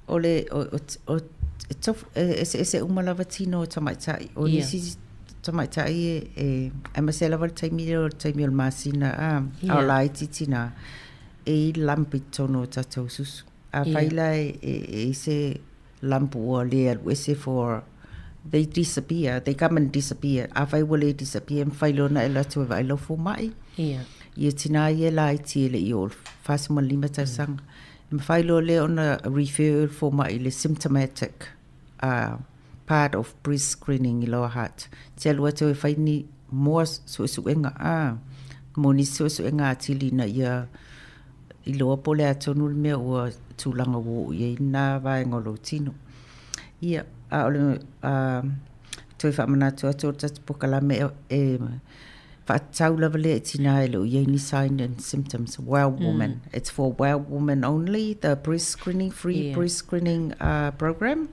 o le, o, o, o, e tofu, e eseese uma lava tino o tamaitai. O yeah. nisi tamaitai e, e, aemaise lava le taimi lea o le taimi o le masina, a, yeah. a o laiti tinā, e i lump i totonu o tatou susu. Afai yeah. la e, e, e i se lump ua le alu ese for they disappear, they come and disappear. Afai ua le disappear, mafai loa ona e alu atu e vaai lau fomai. Yeah. Ia tinā ia laiti e le i oo i le 45 tausaga. E mafai loa lea ona refer le fomai i le symptomatic part of breast screening i Lower Hutt. Te alu atu e whai ni moa suesuega, a, mo nisi suesuega atili ina ia iloa po o le a tonu le mea ua tulaga ua oo i ai lena vaega o lou tino. Ia, a o le toe faamanatu atu o le tatou polokalame e Faatatau lava lea i tinā e le o i ai ni sign and symptoms, well woman. It's for well woman only, the breast screening, free yeah. breast screening program.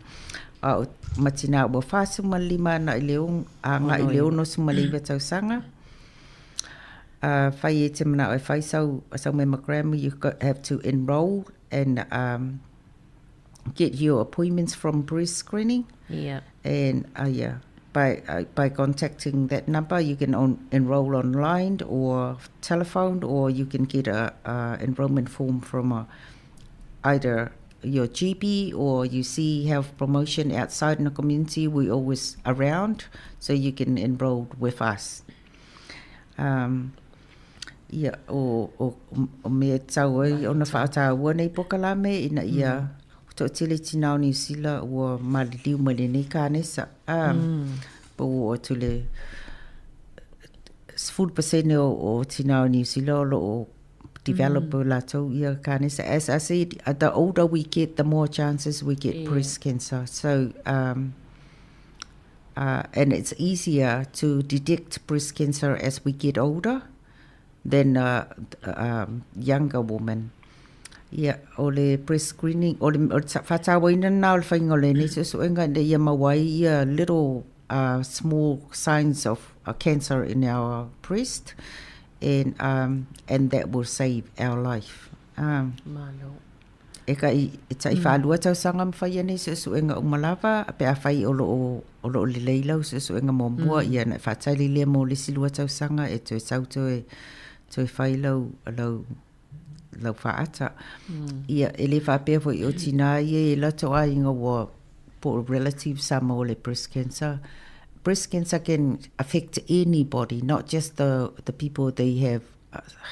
A o ma tinā ua 45 ana i le agai i le 69 tausaga. Fai e te manao e fai sau, sau mammogram, you have to enroll and get your appointments from breast screening. Yeah. And yeah, by by contacting that number, you can on, enroll online or telephone, or you can get a, a enrollment form from a, either your GP or you see health promotion outside in the community. We always around, so you can enroll with us. Um, Ia, o, o, o mea e tatau ai ona faataua nei pokalame ina ia mm. toatele tinā o Niu Sila ua maliliu mai lenei kānesa. A, mm. po ua atu le 10% o, o tinā o Niu Sila o lo o develop mm. latou ia kānesa. As I said, the older we get, the more chances we get yeah. breast cancer. So, and it's easier to detect breast cancer as we get older than younger women. Ia, o le breast screening, o le, o le faatauaina lena o le faiga o lenei suesuega ina ia maua ai ia little small signs of cancer in our breast and and that will save our life. Malo. E kai, e tai whālua tausaga ma whai nei suesuega uma lava, pe a whai o loo, o loo lelei lau suesuega muamua, ia na whātairi lea mō le isi lua tausaga e toe sau toe, toe whai lau, lau, lau whaata. Ia, e le whāpea foi o tinā ia e lato aiga ua po relatives sa maua le breast cancer. Breast cancer can affect anybody, not just the, the people they have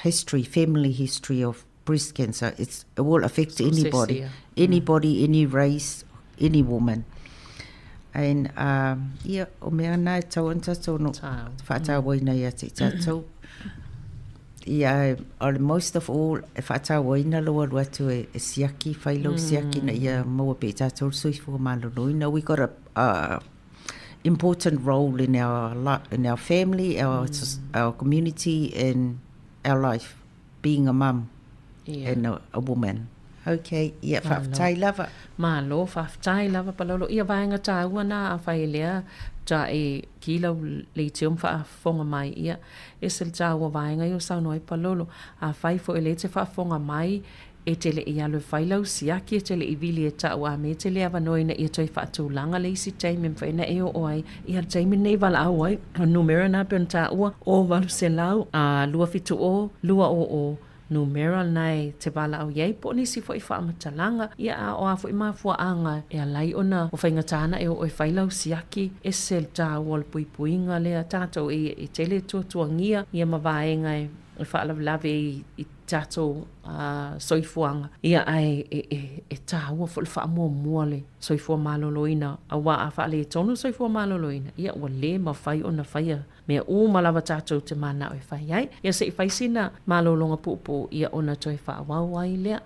history, family history of breast cancer. It's, it will affect anybody, anybody, any race, any woman. And ia, o mea na e tau ana tātou no whaatauaina ia te tātou. Ia, o le most of all, e whaatauaina loa alu atu e, e siaki, whai lau siaki na ia maua pe i tātou le soifua maloloina. We got a important role in our, in our family, our, our community and our life. Being a mum yeah. and a woman. Okay, ia, faafetai lava. Malo, faafetai lava Palolo. Ia vaega tāua nā a whai lea, ta e ki lau leitio ma faafofoga mai, ia, ese le tāua vaega i o saunoa ai Palolo. A whai fo e le te faafofoga mai, e te le i alu e whai lau siaki, e te le i vili e ta'u a me te le avanoa ina ia toe faatulaga le isi taimi e mafai ona e oo ai ia le taimi lenei valaau ai. O le numera na pei ona tāua, 0800 a 270 200. numera lena e te valaau i ai po o nisi foi faamatalaga, ia a o a foi mafuaaga e ala ai ona ua faigata ana e oo e fai lau siaki, ese le taua o le puipuiga lea tatou e tele tuatuagia ia ma vaega e faalavelave i tatou soifuaga, ia ae e taua foi le faamuamua le soifua maloloina, aua a faaletonu le soifua maloloina, ia ua le mafai ona faia mea uma lava tatou te manao e fai ai. Ia se i fai sina malologa puupuu ia ona toe faaauau ai lea.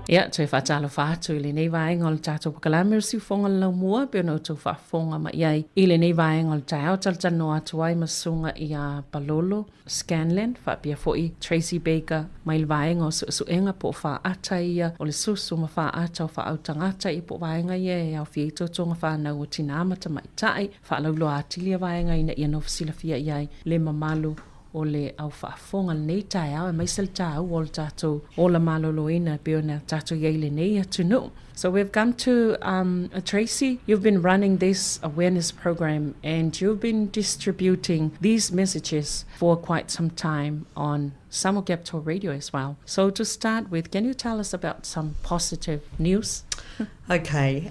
Ia, toe faatalofa atu i lenei vaega o le tatou polokalame o le Siufofoga o le Laumua, e pei ona outou faafofoga mai ai i lenei vaega o le taeao, talatalanoa atu ai ma Susuga ia Palolo Scanlan, faapea foi Tracy Baker mai le vaega o suesuega po o faata ia o le susu ma faata o faaautagata ia po o vaega ia e aofia ai tautoga fanau o tinā ma tamaitai, faalauiloa atili ia vaega ina ia nofo silafia i ai le mamalu o le au faafofoga i lenei taeao aemaise le taua o le tatou ola maloloina e pei ona tatou i ai i lenei atunuu. So we've come to um, Tracy, you've been running this awareness program and you've been distributing these messages for quite some time on Samoa Capital Radio as well. So to start with, can you tell us about some positive news? Okay.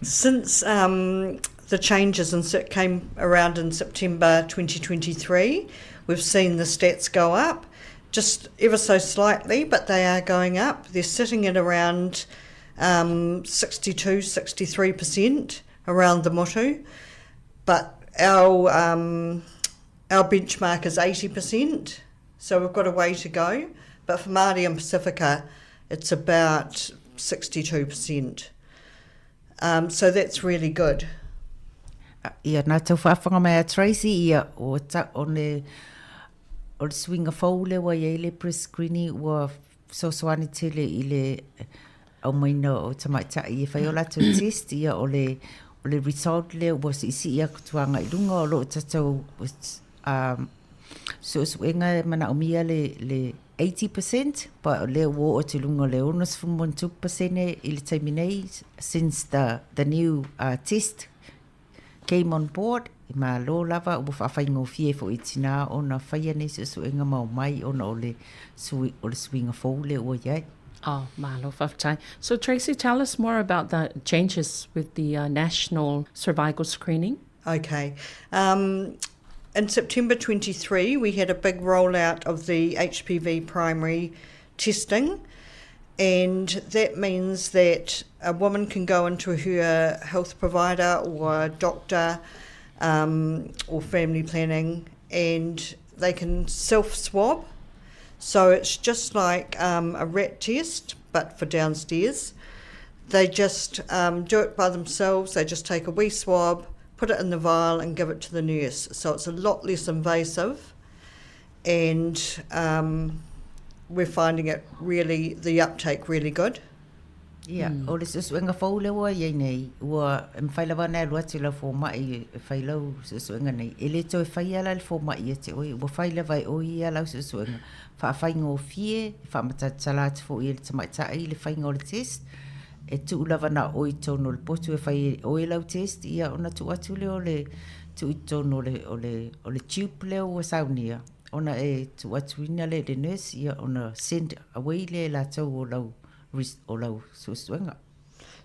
Since um, the changes in, came around in September 2023, we've seen the stats go up just ever so slightly, but they are going up. They're sitting at around um, 62, 63% around the motu. But our, um, our benchmark is 80%, so we've got a way to go. But for Māori and Pacifica, it's about 62%. Um, so that's really good. Ia, nā tau whaafonga mai a Tracy, ia, o, ta, o le, o le suiga fou lea ua i ai le pre-screening ua fesoasoani tele i le aumaina o tamaitai e fai o latou test, ia o le, o le result lea ua siisii atu tuaga i luga o loo tatou um, suesuega e manaomia le, le 80% but o lea ua oo atu i luga o le 60% i le taimi nei since the, the new uh, test came on board, e malo lava ua faafaigofie foi i tinā ona faia nei suesuega ma omai ona o le sui, o le suiga fou lea ua i ai. Oh, malo, faafetai. So Tracy, tell us more about the changes with the uh, national cervical screening. Okay. Um, in September 23, we had a big rollout of the HPV primary testing, and that means that a woman can go into her health provider or doctor um, or family planning and they can self swab. So it's just like um, a rat test, but for downstairs. They just um, do it by themselves. They just take a wee swab, put it in the vial, and give it to the nurse. So it's a lot less invasive, and um, we're finding it really, the uptake really good. Ia, mm. o le suesuega fou lea ua i ai nei, ua e mafai lava ona e alu atu i lau fomai e fai lau suesuega nei. E le toe faia la le fomai ia te oe, ua fai lava e oe ia lau suesuega. Faafaigofie, e faamatalatala atu foi e le tamaitai le faiga o le test, e tuu lava na o oe i totonu o le potu e fai e oe lau test, ia ona tuu atu lea o le tuu i totonu o le, o le, o le tube lea ua saunia, ona e tuu atuina lea i le nurse, ia ona send away lea e latou o lau, o lau suesuega.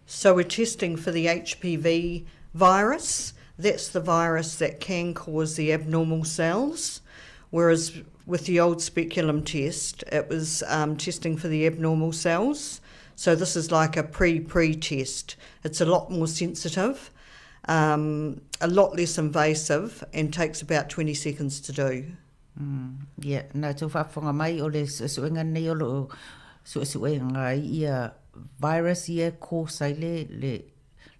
So we're testing for the HPV virus. That's the virus that can cause the abnormal cells. Whereas with the old speculum test, it was um, testing for the abnormal cells. So this is like a pre-pre-test. It's a lot more sensitive, um, a lot less invasive, and takes about 20 seconds to do. Mm, yeah, na tou faafofoga mai o le suesuega lenei o loo suesuega ai ia virus ia e cause ai le, le,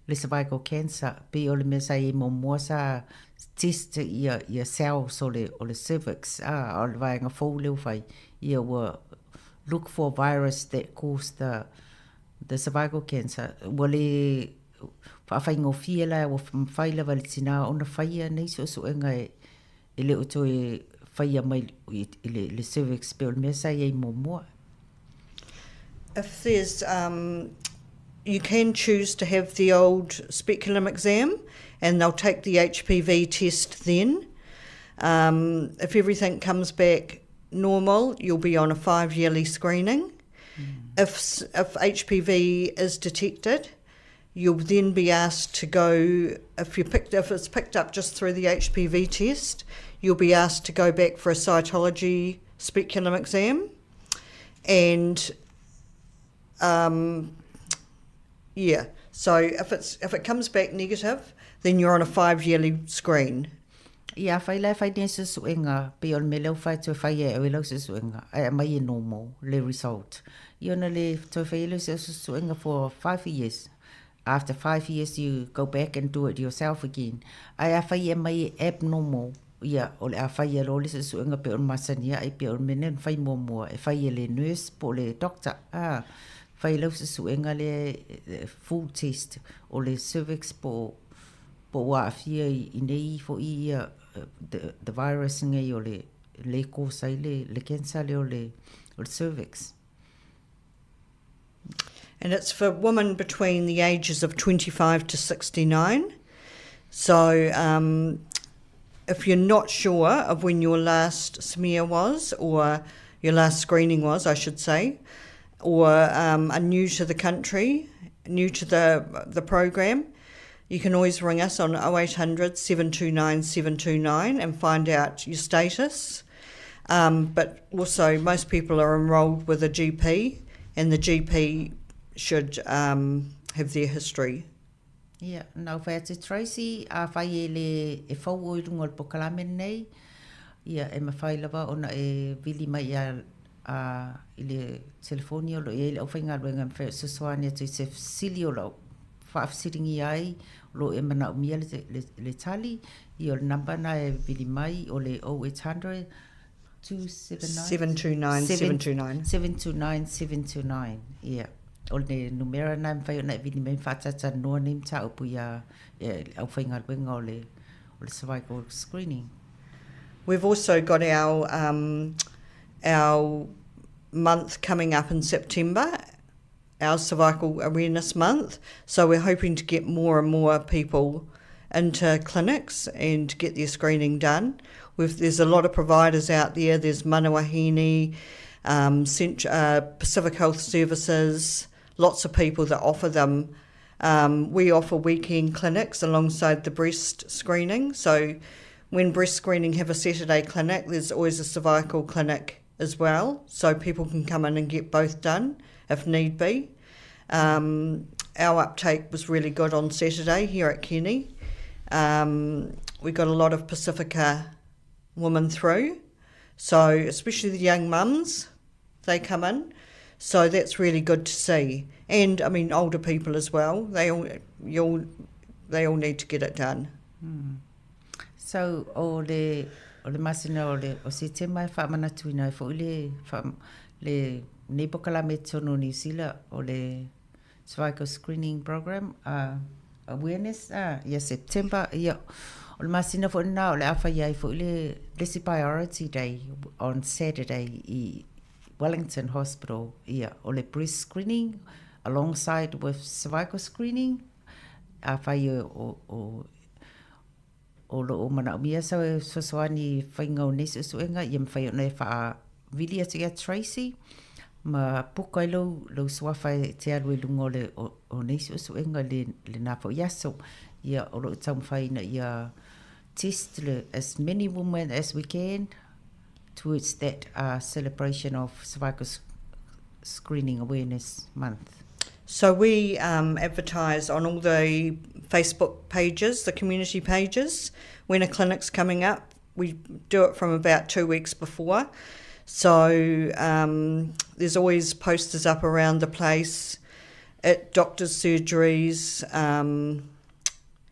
le cervical cancer. Pei o le mea sa i ai muamua sa test ia, ia cells o le, o le cervix, a, o le vaega fou lea ua fai, ia ua look for virus that cause the, the cervical cancer. Ua le faafaigofie la, ua mafai lava e le tinā ona faia nei suesuega e, E le o toe faia mai i le, le cervix pei o le mea sa i ai muamua. If there's um, you can choose to have the old speculum exam and they'll take the HPV test then. Um, if everything comes back normal, you'll be on a five yearly screening. Mm. If, if HPV is detected, you'll then be asked to go if you picked if it's picked up just through the HPV test, you'll be asked to go back for a cytology speculum exam, and um, yeah. So if it's if it comes back negative, then you're on a five yearly screen. Ia, afai la e fai nei suesuega, pei o le mea lea ua fai atu e fai e oe lau suesuega, ae aumai e normal le result. Ia ona le toe faia lea o se suesuega for 5 years. After 5 years you go back and do it yourself again. Ae afai e aumai e abnormal, ia, o le a faia loa le suesuega pei o le masani ae pei o le mea lea na fai muamua, e fai e le nurse po o le doctor, a, fai lau suesuega lea full test o le cervix po o po ua aafia i nei foi ia the virus nei o le le cause ai le le cancer lea o le o le cervix. And it's for women between the ages of 25 to 69. So um, if you're not sure of when your last smear was, or your last screening was, I should say, or um, are new to the country, new to the, the program, you can always ring us on 0800 729 729 and find out your status. Um, but also, most people are enrolled with a GP, and the GP should um, have their history. Ia, na ou fai atu, Tracy, afai e le e fou oe i luga o le polokalame lenei, ia, e mafai lava ona e vili mai ia a, i le telefoni o lo o i ai le aufaigaluega e mafai ona fesoasoani atu i se fesili o lo o faafesiligia ai, o lo o e manaomia le, le, le tali. Ia, o le number na e vili mai o le 0800 279 729 729. 729 729. Ia. O le numera lena e mafai ona e vili mai ma faatatalanoa nei mataupu iā le aufaigaluega o le o le cervical screening. We've also got our um, our month coming up in September, our Cervical Awareness Month. So we're hoping to get more and more people into clinics and get their screening done. We've, there's a lot of providers out there. There's Mana Wahine, um, Cent- uh, Pacific Health Services, lots of people that offer them. Um, we offer weekend clinics alongside the breast screening. So when breast screening have a Saturday clinic, there's always a cervical clinic as well, so people can come in and get both done if need be. Um, our uptake was really good on Saturday here at Kenny. Um, we got a lot of Pacifica women through, so especially the young mums, they come in. So that's really good to see. And I mean older people as well. They all you all they all need to get it done. Mm. So o le o le masina o le o Setema e faamanatuina ai foi le faa, le nei polokalame i totonu o Niu Sila o le Cervical Screening Program uh, awareness uh, ia September ia o le masina foi lena o le a faia ai foi le le isi priority day on Saturday i Wellington Hospital ia o le breast screening alongside with cervical screening afai o, o, o lo o manaomia se fesoasoani i faiga o nei suesuega, ia mafai ona e faavili atu ia Tracy ma puka ai lou, lou suafa e te alu i luga o, le, o, o nei suesuega i le, lena foi aso. Ia, o lo o taumafai ina ia test le, as many women as we can towards that uh, celebration of cervical Screening Awareness Month. So we um, advertise on all the Facebook pages, the community pages, when a clinic's coming up. We do it from about two weeks before. So um, there's always posters up around the place at doctors' surgeries. Um,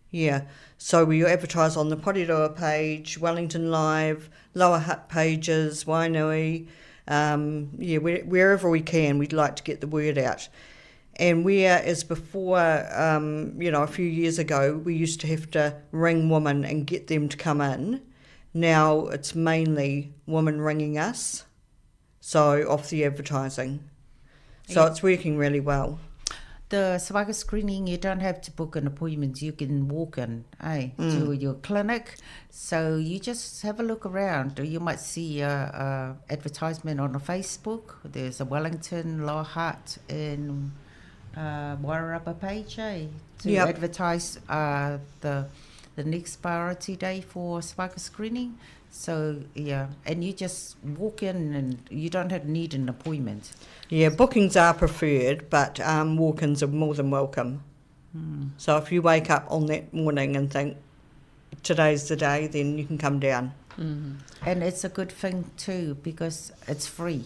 yeah, so we advertise on the Porirua page, Wellington Live, Lower Hutt pages, Wainui. Um, yeah, wherever we can, we'd like to get the word out. And whereas before, um, you know, a few years ago, we used to have to ring women and get them to come in. Now it's mainly women ringing us, so off the advertising. So yeah. it's working really well. The cervical screening, you don't have to book an appointment. You can walk in eh, mm. to your clinic. So you just have a look around. You might see a, a advertisement on a Facebook. There's a Wellington, Lower Hutt and uh, Wairarapa page eh, to yep. advertise uh, the the next priority day for cervical screening. So yeah, and you just walk in and you don't have need an appointment. Yeah, bookings are preferred, but um, walk-ins are more than welcome. Mm. So if you wake up on that morning and think, today's the day, then you can come down. And it's a good thing too because it's free.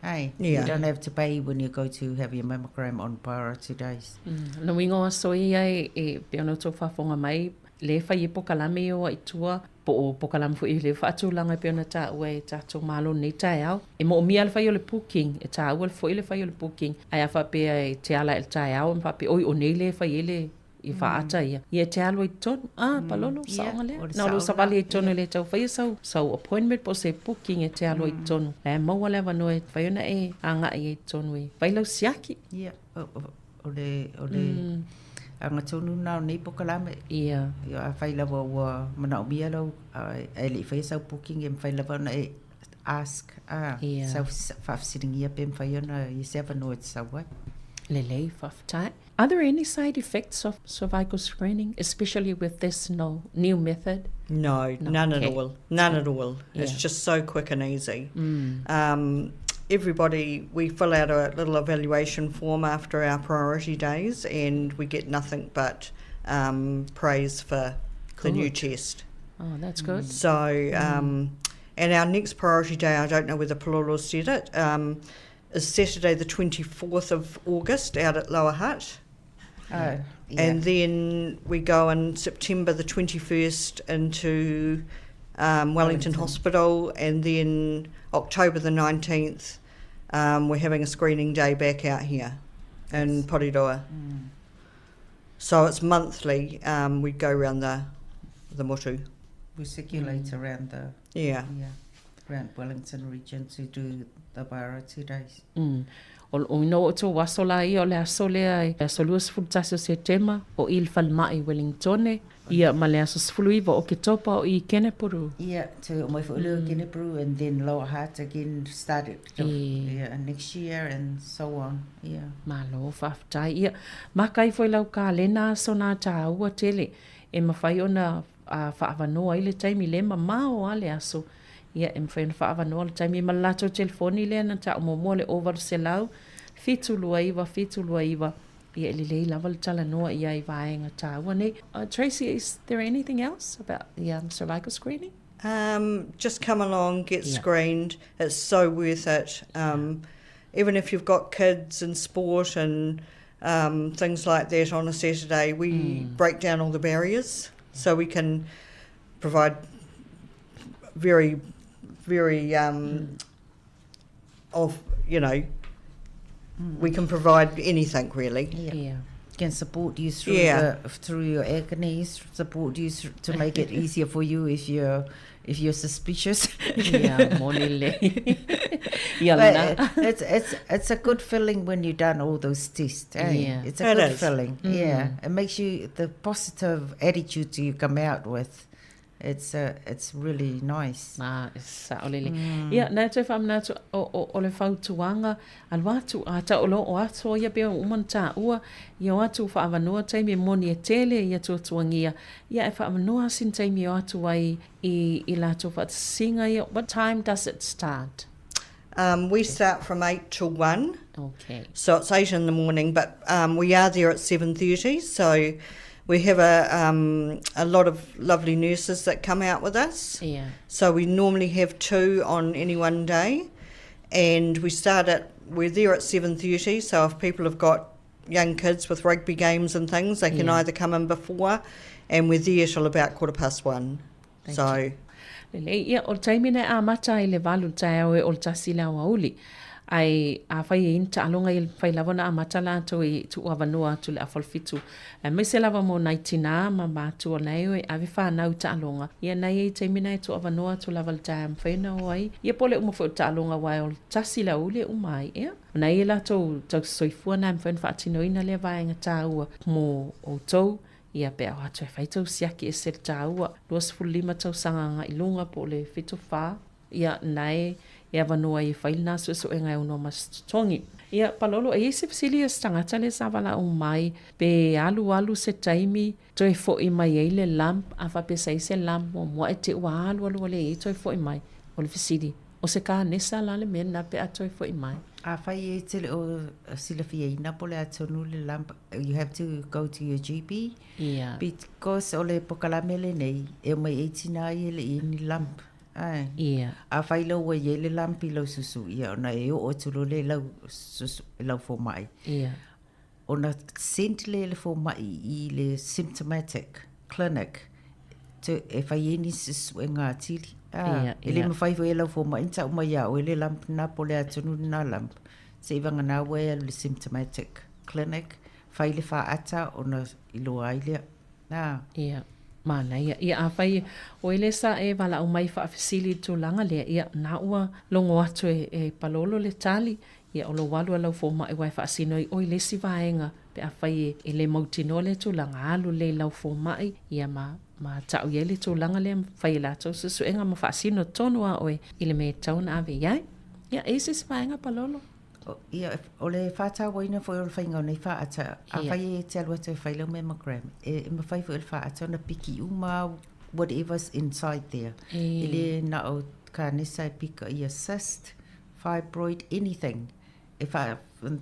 Hey, Yeah. you don't have to pay when you go to have your mammogram on priority days. Lona uiga o aso ia e, e pei ona outou faafofoga mai, lea e fai ai pokalame ia o ai tua, po o pokalame foi lea ua faatulaga e pei ona taua e tatou Malo i lenei taeao. E moomia le fai o le booking, e taua foi le fai o le booking, ae a faapea e te ala i le taeao ma faapea, oi o nei lea e fai ai le i faata ia, ia e te alu ai i totonu. Ah, Palolo, saoga lea. Na o lou savali ai i totonu e le tau faia sau, sau appointment po o se booking e te alu ai i totonu. La e maua le avanoa e mafai ona e agai ai i totonu e fai lau siaki. Ia, o le, o le agatonu lena o nei pokalame. Ia. Ia, afai lava ua manaomia lau, ae le i faia sau booking e mafai lava ona e ask, ah, Ia. sau faafesiligia pe mafai ona i ai se avanoa e te sau ai. Lelei, faafetai. Are there any side effects of cervical screening, especially with this no, new method? No, No, none okay. at all. None at all. It's Yeah. just so quick and easy. Everybody, we fill out a little evaluation form after our priority days and we get nothing but praise for the new Good. test. Oh, that's good. So, and our next priority day, I don't know whether Palolo said it, is Saturday the 24th of August out at Lower Hutt. Oh, yeah. And then we go in September the 21st into Wellington, Wellington. Hospital, and then October the 19th, we're having a screening day back out here in Porirua. So it's monthly. We go round the motu. We circulate around the Yeah. yeah, around Wellington region to do the priority days. O, o ina o tō aso la ia o le aso lea e aso 21 o Setema o i le falemai i Wellingtone, ia ma le aso 19 o Oketopa o i Kenepuru. Yeah, to mai foi mm. Kenepuru and then Lower Hutt again started to, yeah, next year and so on. Yeah. Malo, faafetai. Ia, maka ifo i lau kalena aso nā tāua tele e mawhai ona faavanoa ai le taimi le mamao a le aso. Ia, e mafai ona faavanoa le taimi ma le latou telefoni lea na ta'u muamua le 0800 729 729. Ia, e lelei lava le talanoa i ai vaega tāua nei. Tracy, is there anything else about the cervical screening? Just come along, get Yeah. screened. It's so worth it. Even if you've got kids and sport and things like that on a Saturday, we break down all the barriers so we can provide very, very of, you know, we can provide anything really. Yeah. Yeah. Can support you through Yeah. the, through your agonies, support you to make it easier for you if you're suspicious. Ia, moni le. Ia, But lena. it's a good feeling when you've done all those tests. Eh? Yeah. It's a It good is. feeling. Yeah, it makes you the positive attitude you come out with. It's really nice. Ah, e sa'o lelei. Ia, na e toe faamanatu o le fautuaga, alu atu, a ta'u loa o ato ia pei ua uma ona tāua, ia o atu fa'avanoa taimi e moni e tele ia tuatuagia, ia e fa'avanoa sina taimi e o atu ai i, i latou fa'atasisiga ia. What time does it start? We start from 8 till 1. Okay. So it's 8 in the morning, but we are there at 7:30. So we have a lot of lovely nurses that come out with us. Yeah. So we normally have 2 on any one day, and we start at, we're there at 7:30. So if people have got young kids with rugby games and things, they can either come in before, and we're there till about 1:15. Thank So Lelei, ia, o le taimi na e amata ai i le 8 i le taeao e o le 1 i le aoauli. Ae afai e i ai ni taaloga ia mafai lava ona amata latou e tuuavanoa atu i le afa o le 7. Aemaise lava mo nai tinā ma matua na e o e ave fanau i taaloga, ia na i ai taimi na e tuuavanoa atu lava i le taeao e mafai ona o ai. Ia po o le uma foi o le taaloga aua e o le 1 i le aoauli e uma ai. Ia, na i ai latou tausisoifua na e mafai ona faatinoina lea vaega taua mo outou. Ia pe a o atu e fai tou siaki ese le tāua, 25 tausaga agai i luga po o le 74, ia na e e avanoa ai e fai lena suesuega e ono ma se totogi. Ia, Palolo, e i ai se fesili a se tagata lea sa valaau mai, pe alualu se taimi toe fo'i mai ai le lump, a faapea sa i ai se lump muamua ae te i ua alualu ua leai ai toe fo'i mai. O le fesili, o se kanesa la le mea lena pe a toe fo'i mai? Afai e te le o silafiaina po o le a tonu le lump, you have to go to your GP. Ia. Because o le pokalame lenei, e omai ai tinā ia e le i ai ni lump. Ae. Ia. Afai loa ua i ai le lump i lau susu, ia ona e oo atu loa lea i lau susu, i lau fomai. Ia. Ona send lea e le fomai i le symptomatic clinic to, e fai ai nisi suesuega atili. Ah, Ia, e le ia. mafai foi e lau fomai ona tau mai ia oe le lump lena po o le a tonu lena lump. Seivagana ua e alu i le symptomatic clinic, fai le faata ona iloa ai lea. Ah. Ia, manaia. Ia, afai o e le sa e valaau mai faafesili i le tulaga lea, ia, na ua logo atu e, e Palolo le tali, ia, o lou alu a lau fomai aua e faasino ai oe i le isi vaega pe afai e, e le mautinoa lea tulaga, alu lea i lau fomai, ia, ma, ma tau i ai le tulaga lea, fai e latou suesuega ma faasino tonu lava oe i le mea e tatau ona ave i ai. Ia, e i ai se isi vaega Palolo? Ia, o le faatauaina foi o le faiga o nei faata, afai e te alu atu e fai lau mammogram, e mafai foi e le faata ona piki uma whatever's inside there. E le na o kanesa e pika ia cyst, fibroid, anything. E wha,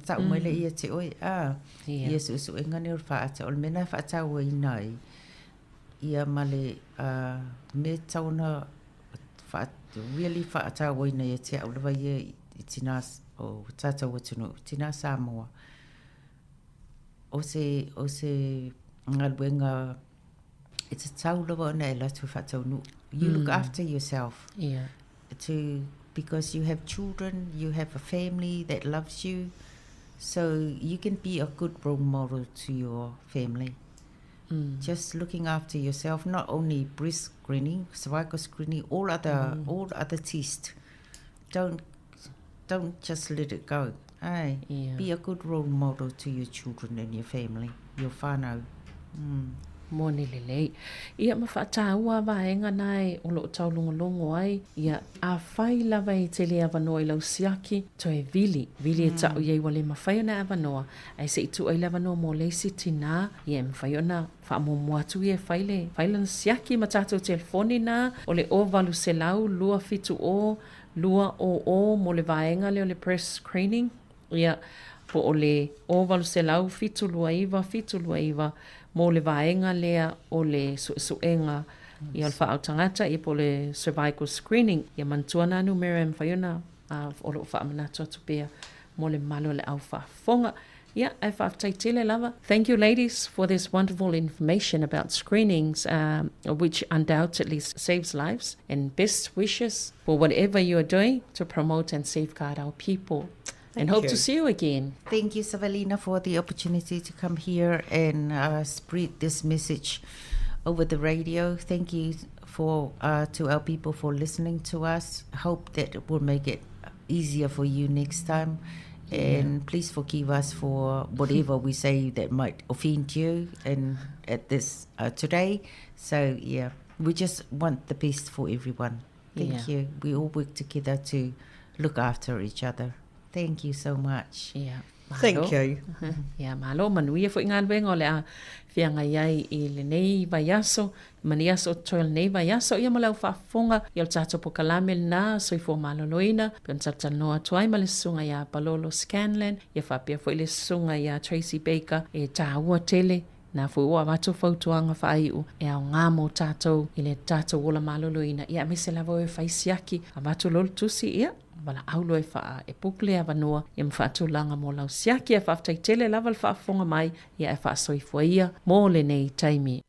tau mai lea ia te oe, a, ia suesuega nei o le faata. O le mea lena e faatauaina ai, ia ma le mea e tatau ona really faatauaina ia te au lava ia i tinā o tātou atunuu, tinā Samoa. O se, o se galuega e tatau lava ona e alu atu e faataunuu. You look after yourself. Yeah. To, because you have children, you have a family that loves you, so you can be a good role model to your family. Just looking after yourself, not only breast screening, cervical screening, all other all other tests. Don't don't just let it go. Hey, Yeah. Be a good role model to your children and your family, your whānau. Moni lelei. Ia ma faataua vaega na e o loo taulogologo ai, ia afai lava e tele avanoa i lau siaki, toe vili, vili e ta'u i ai ua le mafai ona e avanoa, ae se i tuu ai le avanoa mo le isi tinā, ia e mafai ona faamuamua atu ia e fai le, fai lana siaki ma tatou telefoni na, o le 0800 270 200 mo le vaega lea o le breast screening, ia, po o le 0800 729 729 mo le vaega lea o le suesuega ia o le faautagata, ia po o le cervical screening. Ia manatua nā numera e mafai ona o lo o faamanatu atu pea mo le mamalu o le au faafofoga. Ia, ae faafetai tele lava. Thank you ladies for this wonderful information about screenings which undoubtedly saves lives and best wishes for whatever you are doing to promote and safeguard our people. And Thank hope you. to see you again. Thank you, Savelina, for the opportunity to come here and spread this message over the radio. Thank you for to our people for listening to us. Hope that it will make it easier for you next time. And please forgive us for whatever we say that might offend you and at this today. So yeah, we just want the best for everyone. Thank Yeah. you. We all work together to look after each other. Thank you so much. Yeah. Malo. Thank you. Ia, malo, manuia foi galuega o le a feagai ai i lenei vaiaso, ma ni aso o totoe o lenei vaiaso, ia ma le au faafofoga, ia o le tatou pokalame lena, soifua maloloina, pei ona talatalanoa atu ai ma le susuga ia Palolo Scanlan, ia faapea foi le susuga ia Tracy Baker, e taua tele Na foi ua avatu fautuaga faaiu e aoga mo tatou i le tatou ola maloloina, ia aemaise lava o e fai siaki, avatu loa le tusi, ia, valaau loa e faa e book le avanoa ia ma faatulaga mo lau siaki. Ae faafetai tele lava le faafofoga mai, ia ae faasoifua ia mo lenei taimi.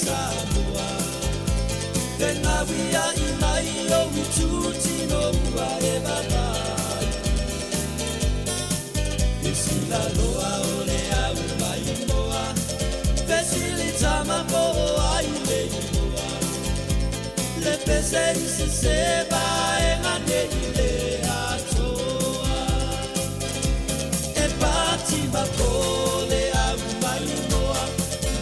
Samoa Te ngawia i mai o ututino ua e vavai E sila loa o le au mai moa Fesili tama po ai le imoa Le pese i se seba e ngane i le atoa E pati ma po le au mai moa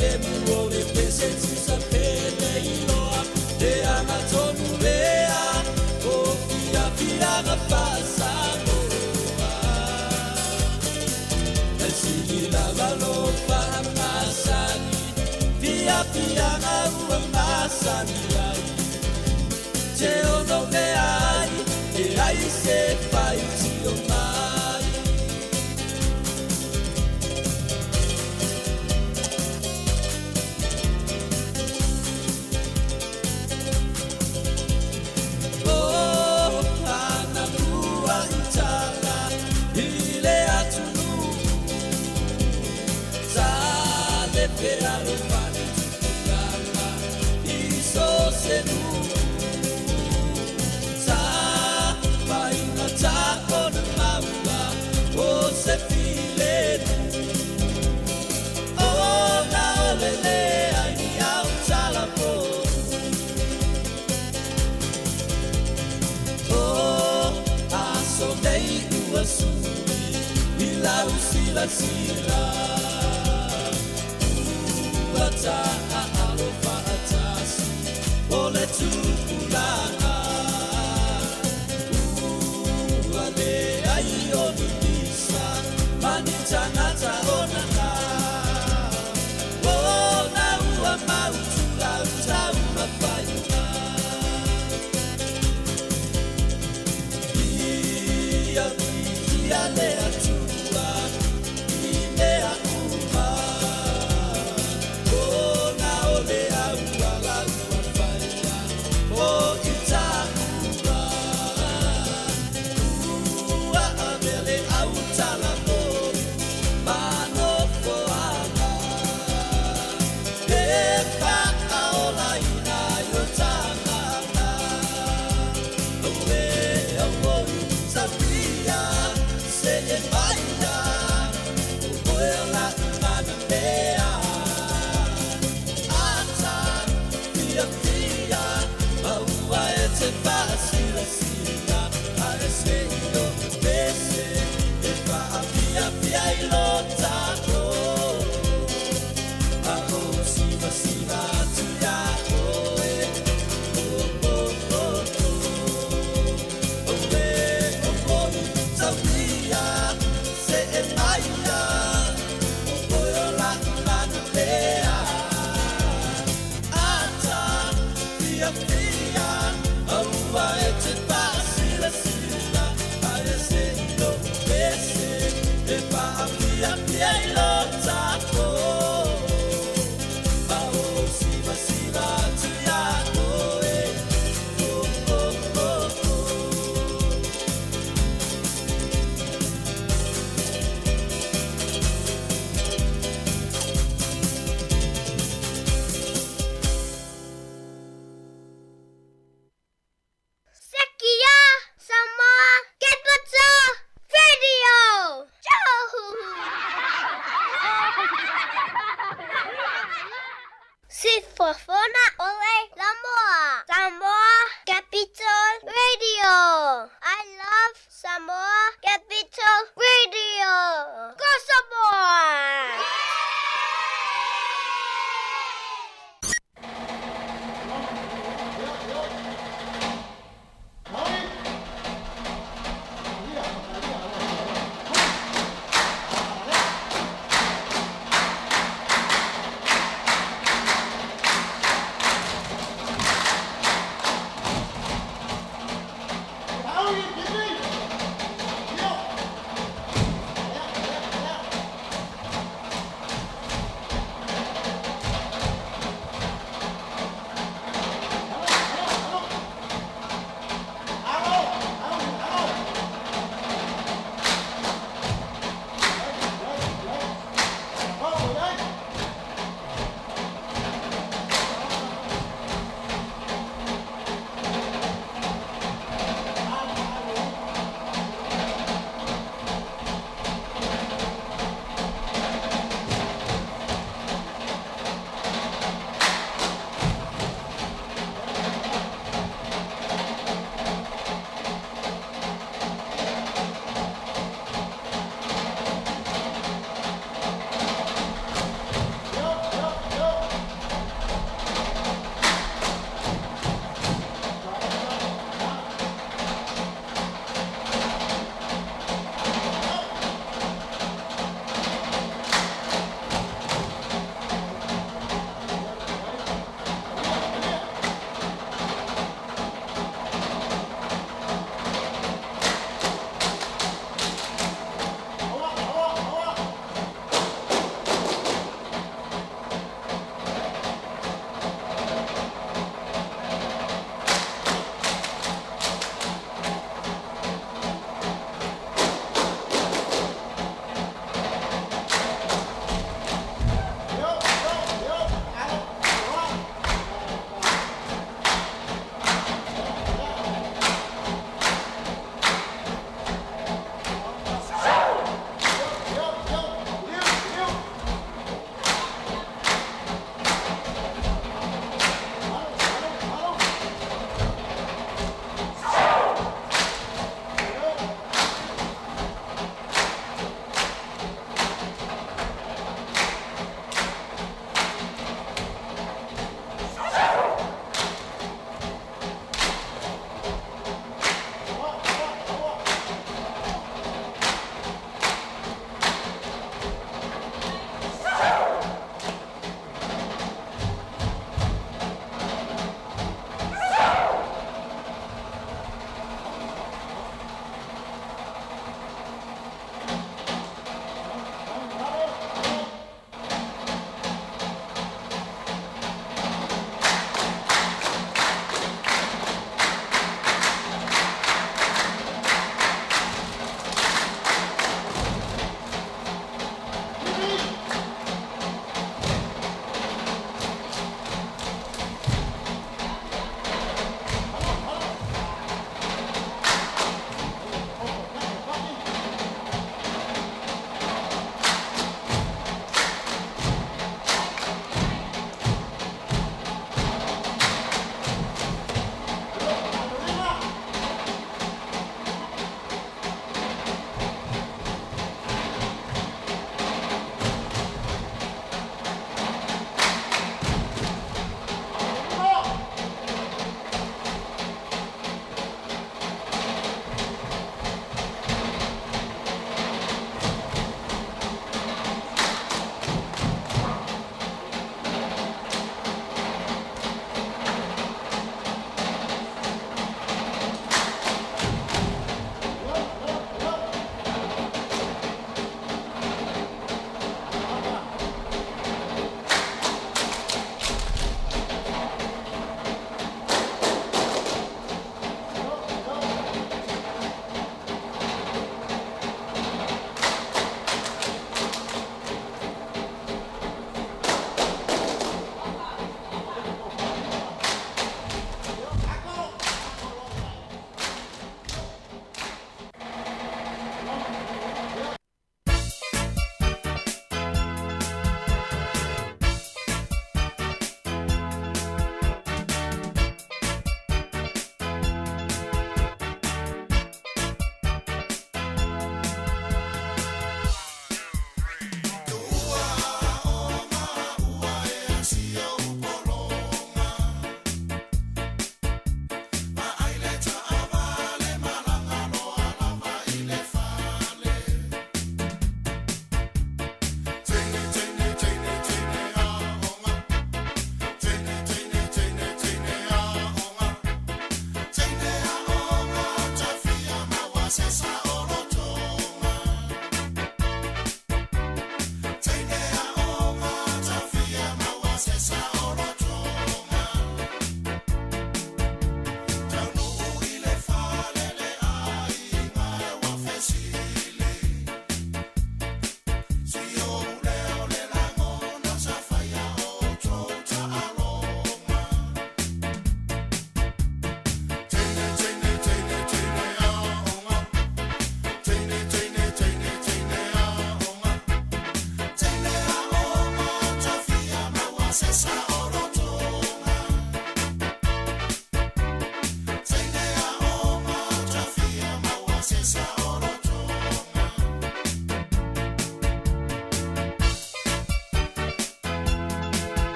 Le mu o le pese tusa pele iloa Le anga tonu lea O fia fia nga whasamoa E sili lava lo whamasani Fia fia nga ua masani ai Te ono me ai E ai se whai tio mai Oh, ana pua i tala i le atunu Sa le pea lo pane tupulanga i so se nu Sa painga tako na maua o se file nu O na ole le ai ni au tala po O aso nei ua sui i lau sila sila Ua ta a alofa atasi o le tupulaga Ua le ai o ni lisa mani tangata o nana O na ua mautu lau tau mawhainga Ia ia le atua i mea uma O na o le au ala ua whaia o i tāua Ua avele au tala mo manofoaga E whakaola ina i o tāngata Oe au sabia se e maia O oe o la mana mea Ata fia fia maua e te whaasira sira A e se i o pese E whaapia pia i lo tāko A o siva siva atu ia oe O o o o Oe o oi tauia se e maia O oe o la mana mea Ata fia fia aua e te whaasira sira A e se i o pese E whaapia pia i lo tāko Ma o siva siva atu ia oe O o o o Sekia Samoa Capital Radio. Sifofona ole Lamoa. Samoa Capital Radio. I love Samoa Capital Radio. Go Samoa!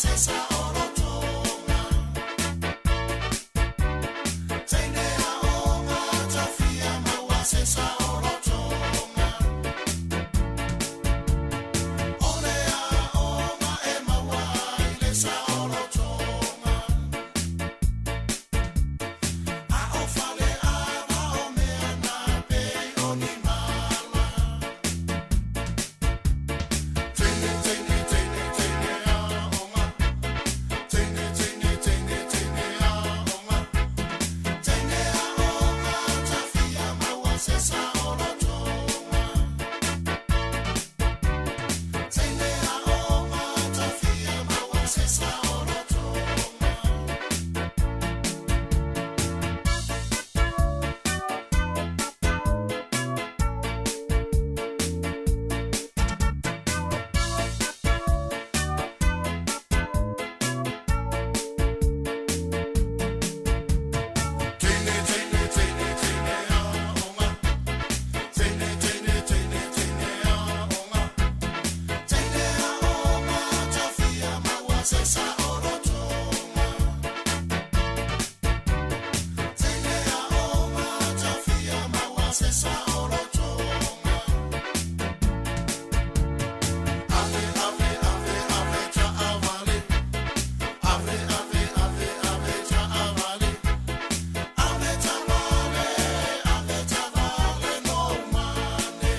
se saolotoga. Teine aoga tafia maua se saolotoga. O le aoga e maua ai le saolotoga. A o fale ava o mea na pei o ni mala. Teine, teine, teine, teine aoga. Teine, teine, teine, teine aoga. Teine aoga tafia maua se saolotoga. Teine aoga tafia maua se saolotoga. Teine, teine, teine, teine aoga. Teine, teine, teine, teine aoga. Teine aoga tafia maua se saolotoga. Teine aoga tafia maua se saolotoga. Ave, ave, ave, ave taavale. Ave, ave, ave, ave taavale. Ave tavale, ave tavale no mane.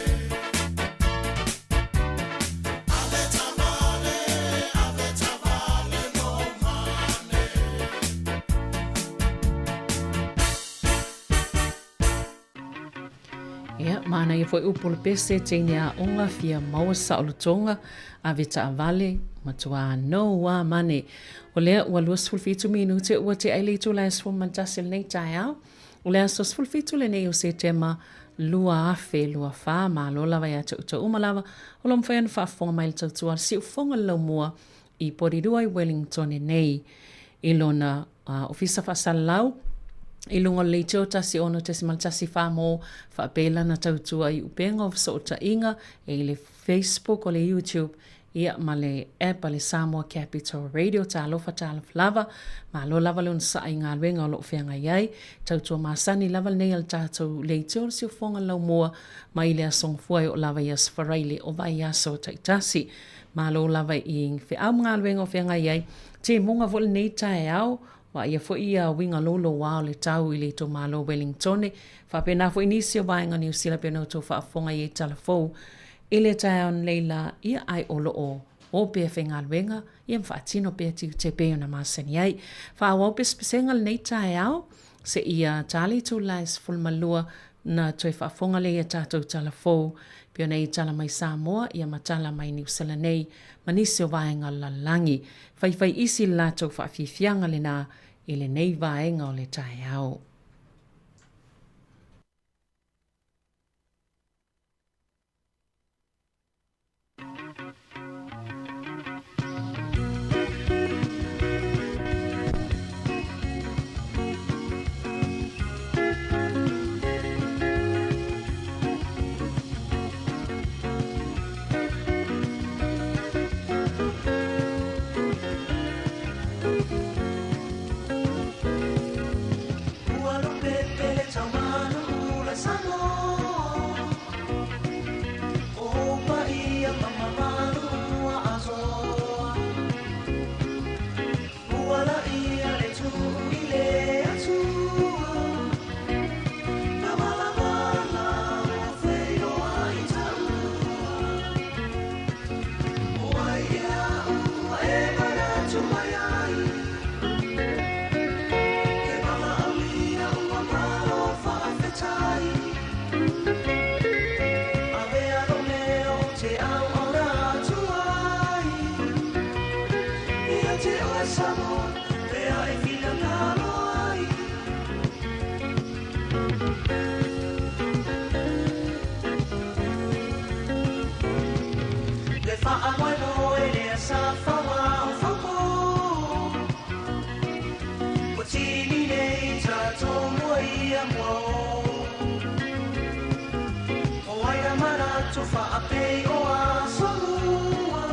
Ave tavale, ave tavale no mane. Ia, manaia foi upu o le pese teine aoga fia maua saolotoga ave taavale matuā no a mane. O lea ua 27 minute ua tea i le itula e 11 lenei taeao. O le aso 17 lenei o Setema 2024. Malo lava ia te outou uma lava o lo o mafai ona faafofoga mai i le tautua a le siufofoga o le laumua i Porirua i Wellington nei i lona Ofisa Faasalalau i luga o le leitio 16.14 mo faapea lana tautua i upega o fesootaiga e i le Facebook o le YouTube ia ma le app a le Samoa Capital Radio. Talofa talofa lava, malo lava le onosai i galuega o lo o feagai ai. Tautua masani lava lenei a le tatou leitio o le siufofoga laumua mai le Aso Gafua e oo lava i Aso Faraile o vaiaso taitasi. Malo lava i feau ma galuega o feagai ai. Timuga foi lenei taeao, vaaia foi ia uiga louloua o le tau i le itumalo o Wellingtone, faapena foi nisi o vaega o Niu Sila pei ona outou faafofoga i ai tala fou i le taeao nei la, ia ai o lo o o pea faigaluega, ia ma faatino pea tiute pei ona masani ai. Faaauau pesepesega lenei taeao, seia ta le itula e 12 na toe faafofoga lea i a tatou tala fou pei ona i tala mai Samoa ia ma tala mai Niusala nei ma nisi o vaega o le lalolagi. Faifai isi le latou faafiafiaga lena i lenei vaega o le taeao. Ua lupe pele taumanu ula Samoa. O ou paia ma mamalu ua asoa. Ua laia le tuu i le Atua. Na malamalama ua feiloai taua. O ai ea ua e manatu mai ai. Ke valaaulia ua malo faafetai. Avea lou leo ou te auauna atu ai. Ia te oe Samoa, pea e finagalo ai. Le faamoemoe lea sa faua o faupo. Ua tili nei tatou mua ia mua o. O ai na manatu faapei o aso lua.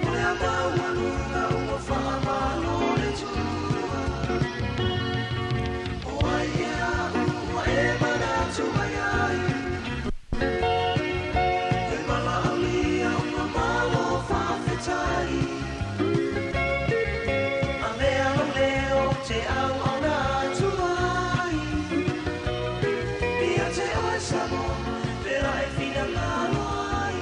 O le maualuga ua faamalo le Atua. O ai ea ua e manatu mai ai, e valaaulia ua malo faafetai. Avea lou leo ou te auauna atu ai, ia te oe Samoa pe a e finagalo ai.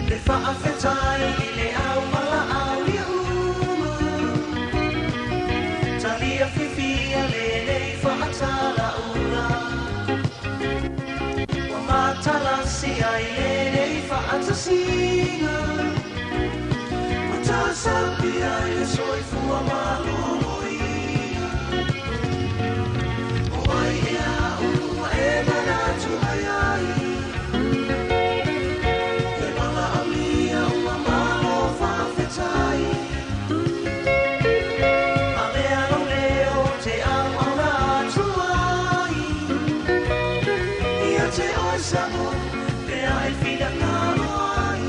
Le faafetai i le au valaaulia uma, talia fiafia lenei faatalauga. Ua matalasi ai lenei faatasiga, ua tasapia i le soifua maloloina. O ai ea ua e manatu mai ai, e valaaulia ua malo faafetai. Avea lou leo ou te auauna atu ai, ia te oe Samoa pe a e finagalo ai.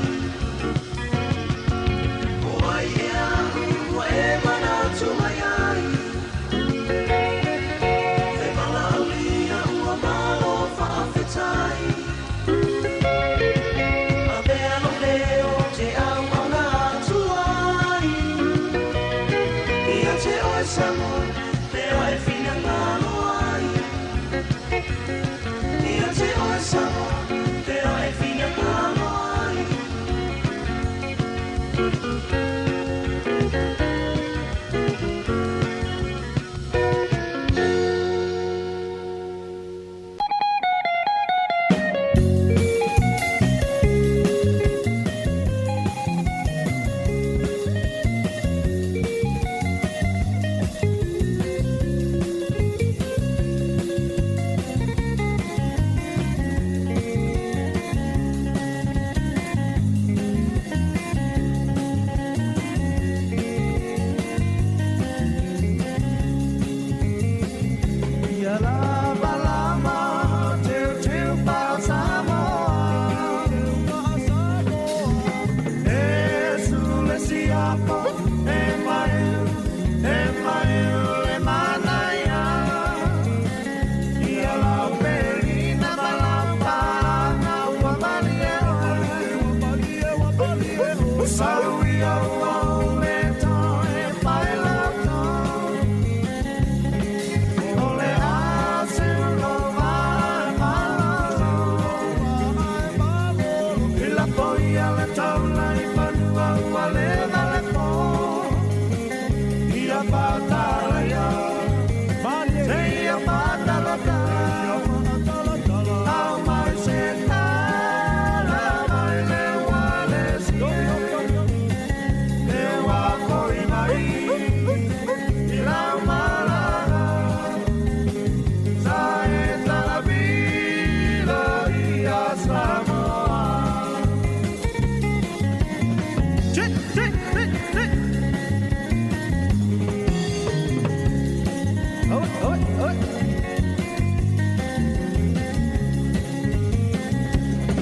O ai ea ua e manatu mai ai, e valaaulia ua malo faafetai. Avea lou leo ou te auauna atu ai, ia te oe Samoa pe a e finagalo ai. Ia te oe Samoa pe a e finagalo ai. Ia lava lama teuteu faa-Samoa. E sule siapo e maiu, e maiu le manaia. Ia lau pelina ma lau paaga ua malie oe. Sau ia ua ule toe mai lau toe. O le a se lo vai malo. I la poia le taula i fanua ua leva le po. Ia patala ia, te ia patala tala. Au mai se tala mai le wale sie. Le wa foi mai i lau malaga. Sa e tala vila ia Samoa. Tik, tik, tik, tik. Oh, oh, oh.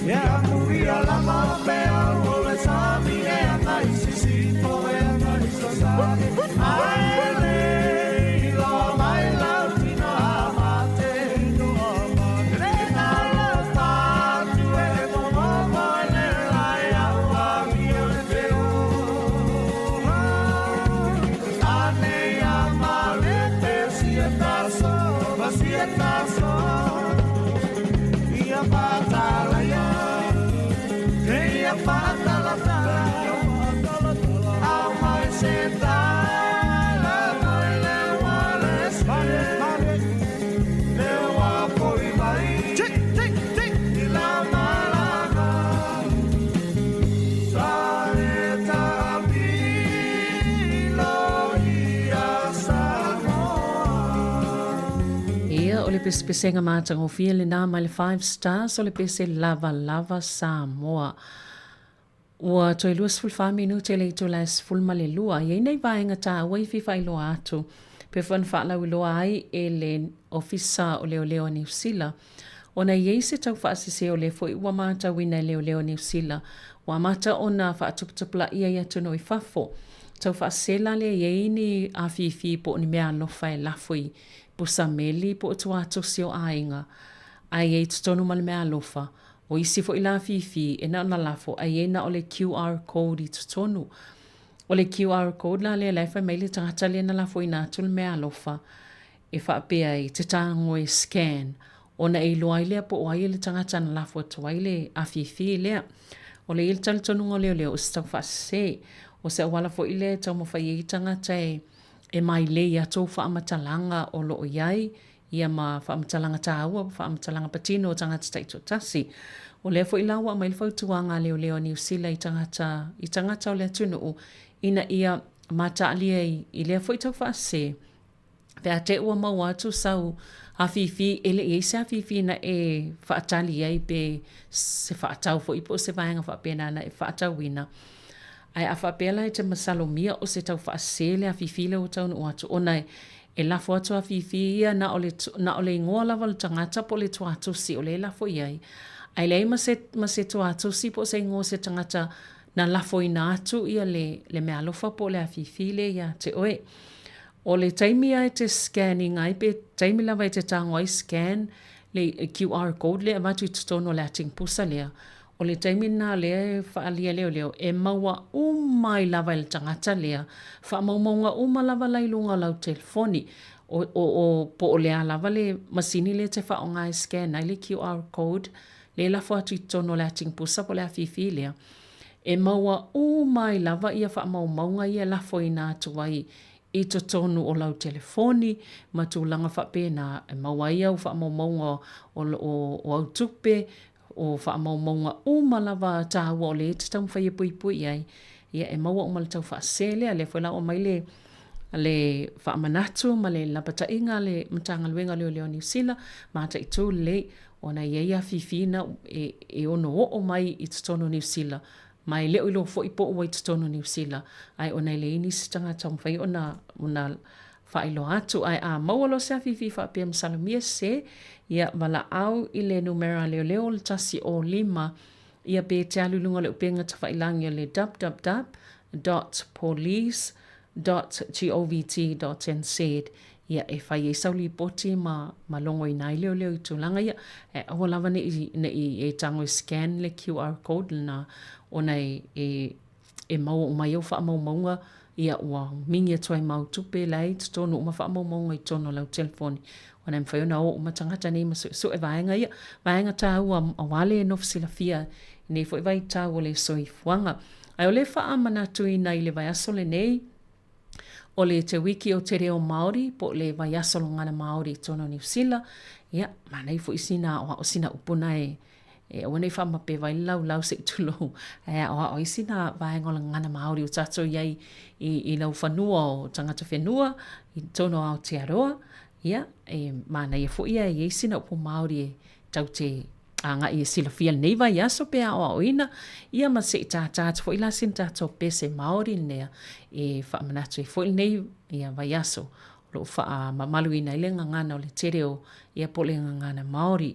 Ia amuia lama pea o le sami e agai sisifo e agai sasai. Ae le iloa mai lau tino a mate. Le tala fatu e momomo e le lai au amio le feola. Ane ia male te sia taso, ma sia taso. Ia patala ia, te ia patala tala. Au mai se tala mai le wale sie. Le wa foi mai i la malaga. Sa e taamilo ia Samoa. Ia, o le pesepesega matagofie lenā mai le Five Stars o le pese Lavalava Samoa. Ua toe 24 minute le itula e 12, i ai nei vaega taua i fia faailoa atu, pe foi na faalauiloa ai e le Ofisa o Leoleo a Niu Sila. Ona i ai se tau faasese o lea foi ua matauina e leoleo a Niu Sila, ua amata ona faatuputupulaia i atunuu i fafo. Tau faasese la lea i ai ni afifi po o ni mea alofa e lafo i pusa meli po o tuatosi o aiga, ae i ai i totonu ma le mea alofa. O isi foi la afifi e na ona lafo ae i ai na o le QR code i totonu. O le QR code la lea la e fai mai le tagata lea na lafoina atu le mea alofa e faapea ai te tago e scan ona e iloa ai lea po o ai le tagata na lafo atu ai le afifi lea. O le i le talitonuga o leoleo o se tau faasese. O se auala foi lea e taumafai ai tagata e e mailei i a tou faamatalaga o lo o i ai ia ma faamatalaga taua ma faamatalaga patino o tagata taitoatasi. O lea foi la ua aumai le fautuaga a leoleo a Niu Sila i tagata i tagata o le atunuu ina ia mataalia i lea foi tau faasese pe a te ua maua atu sau afifi e le i ai se afifi na e faatali ai pe se faatau foi po o se vaega faapena na e faatauina. Ae a faapea la e te masalomia o se tau faasese le afifi lea ua taunuu atu ona e lafo atu afifi ia na o le, na o le igoa lava o le tagata po o le tuatusi o lea e lafo i ai. Ae leai ma se, ma se tuatusi po o se igoa o se tagata na lafoina atu ia le, le meaalofa po o le afifi lea ia te oe. O le taimi lava e te scan ina ai pe taimi lava e te tago ai scan le QR code lea e avatu i totonu o le ating pusa lea, o le taimi lena lea e faaalia leoleo e maua uma ai lava e le tagata lea faamaumauga uma lava la i luga o lau telefoni. O, o, o, po o le a lava le masini lea e te faaaoga e scan ai le QR code lea e lafo atu i totonu o le ating pusa po o le afifi lea, E maua uma ai lava ia faamaumauga ia e lafoina atu ai i totonu o lau telefoni ma tulaga faapena e maua ai au faamaumauga o, o, o au tupe, o faamaumauga uma lava taua o lea e te taumafai e puipui i ai. Ia, e maua uma i le tau faasese lea. Lea foi la ua aumai le, le faamanatu ma le lapataiga a le Matagaluega o Leoleo o Niu Sila, mataitu lelei ona e i ai afifi na e, e ono oo mai i totonu o Niu Sila, ma e le o iloa foi po ua i totonu o Niu Sila, ae ona e leai nisi tagata o mafai ona, ona faailoa atu. Ae a maua loa se afifi faapea masalomia se, ia valaau i le numera leoleo o le 105, ia pe te alu i luga o le upega tafailangi o le www dot police dot govt dot nz ia e fai ai sau lipoti ma ma logoina ai leoleo i tulaga ia. Ae aua lava ne i ne i e tago e scan le QR code lena ona e e e maua uma ai au faamaumauga ia ua mingi atu ai ma au tupe la e i totonu uma faamaumauga i totonu o lau telefoni ona e mafai ona o uma tagata nei ma suesue vaega ia, vaega taua aua le nofo silafia i nei foi vaitau o le soifuaga. Ae o le faamanatuina i le vaiaso lenei, o le Te Wiki o Te Reo Māori, po o le vaiaso logana Māori i totonu o Niu Sila, ia, manaia foi sina aoao sina upu na e, e aua nei faamapeva ai le laulau se i tulou, ae aoao ai sina vaega o le gagana Māori o tatou i ai i, i lau fanua o tagata whenua, i totonu o Aotearoa, ia, e manaia foi ia e i ai sina upu Māori e tau te agai e silafia lenei vaiaso pe aoaoina, ia ma se i tātā atu foi la sina tatou pese Māori lenea e faamanatu ai foi lenei ia vaiaso o lo o faamamaluina ai le gagana o le te reo ia po o le gagana Māori.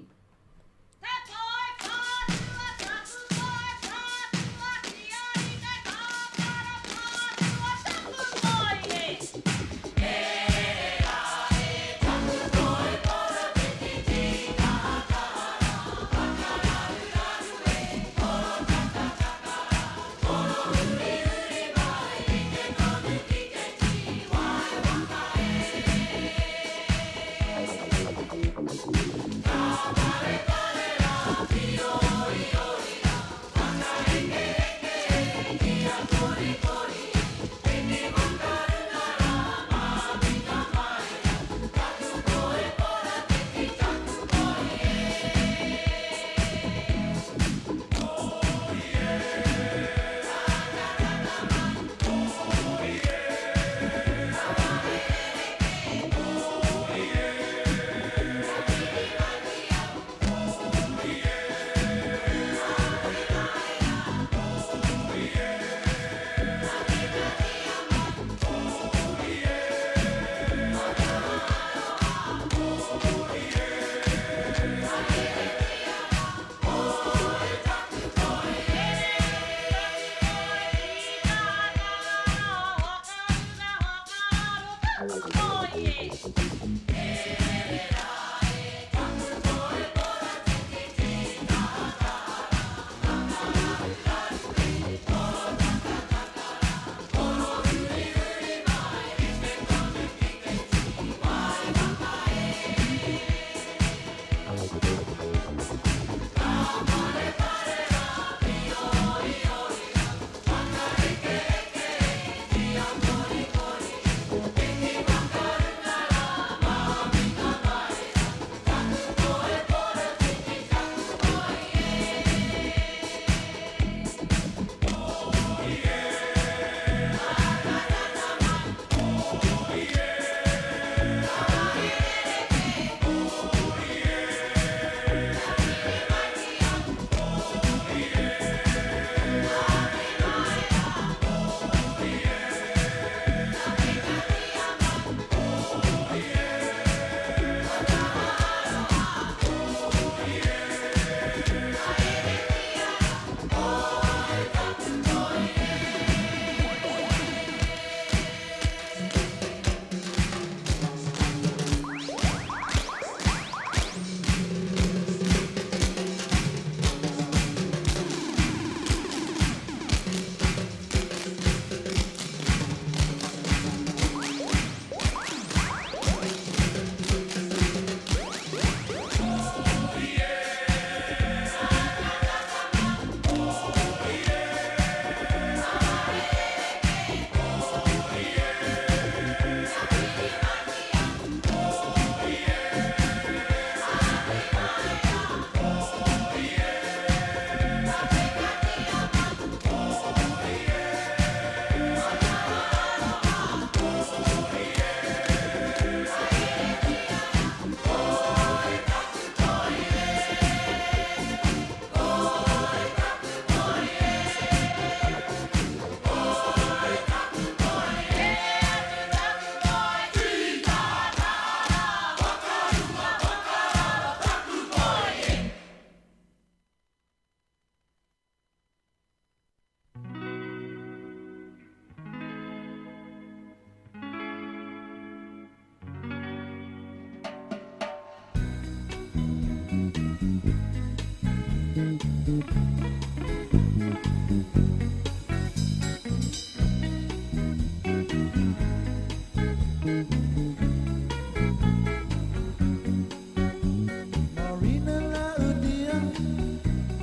Marina laudia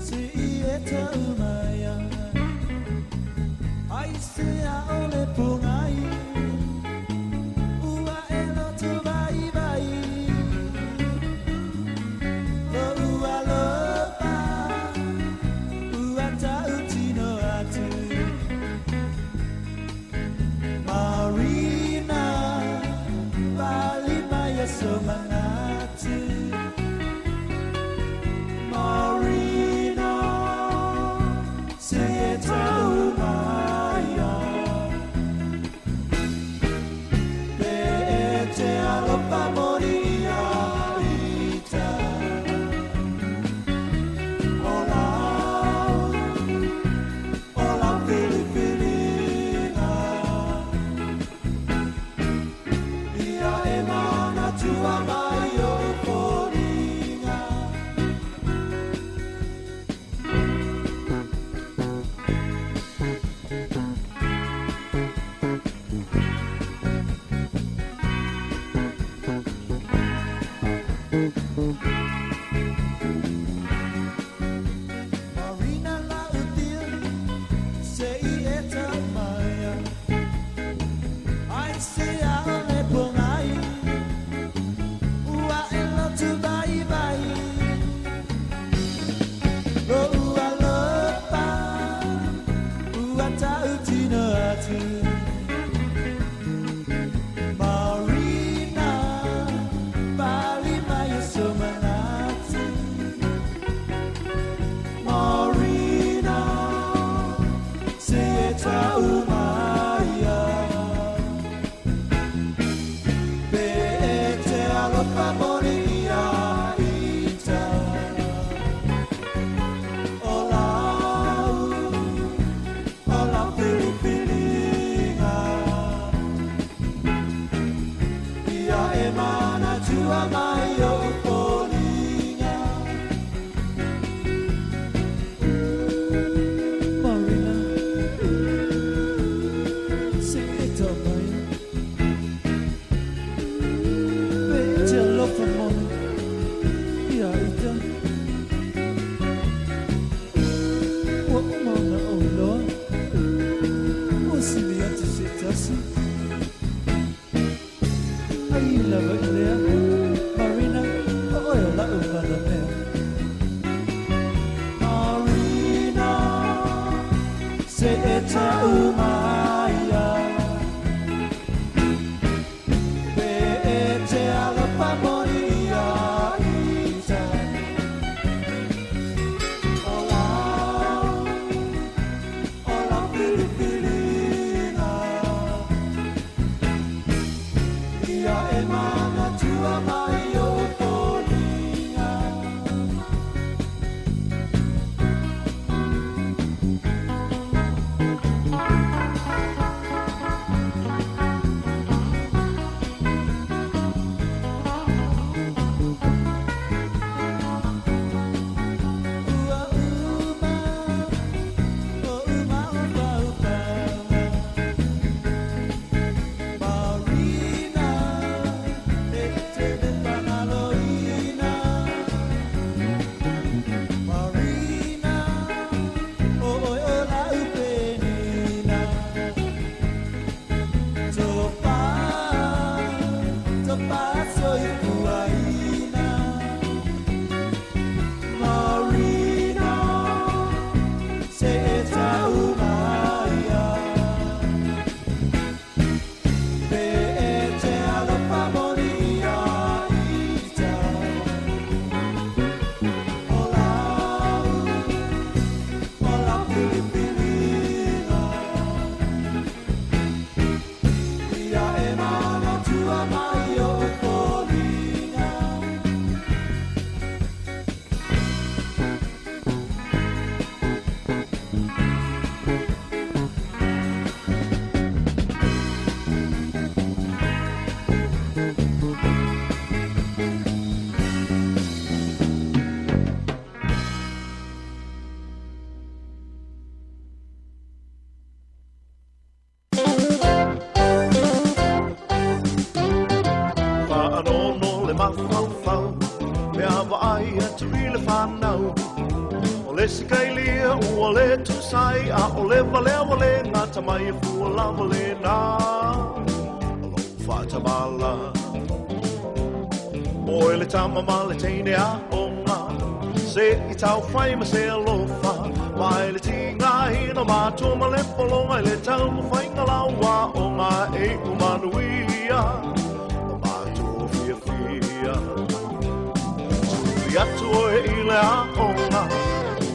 se i e taumaia ai se a ole pungai ua e lotu vai vai lo ua lopa ua tautino atu Marina pali mai so manatu Marina se e taumaia Pe e te alofa mori ia ita O lau, o lau filifiliga Ia e manatua mai o foliga Marina lautia se i e taumaia Ai se a ole pongai ua e lotu vai vai Lo ua lopa ua tautino atu Marina pali mai so manatu Marina se e taumaia Pe e te alofa mori ia ita O lau, o lau filifiliga Ia e manatua mai o foliga Marina se e taumaia Pe e te alofa mori ia ita Ua uma ona ou loa Ua sili atu se tasi Ai lava i lea Marina. mafaufau Pe a vaai atu i le fanau O le isi kailia ua le tusa ai A o le valea ua le gata mai E fua lava lena O lou faatamala Oe le tama ma le teine aoga Se i taufai ma se alofa Vaai le tigaina o matua ma le pologa I le taumafaiga lau aoga E iu manuia O matou fiafia Tuli atu oe i le aoga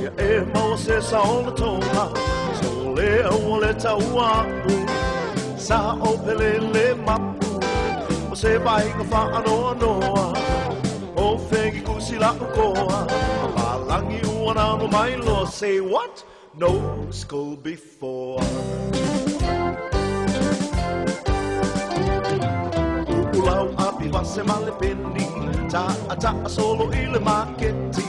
Ia e maua se saolotoga Sole aua le taua a'u Sa o pele le mapu O se vaaiga faanoanoa O fegi kusi la'u koa A palagi ua nano mai loa Say what? No school before Uu lau api vase ma le peni Ta'a ta'a solo i le maketi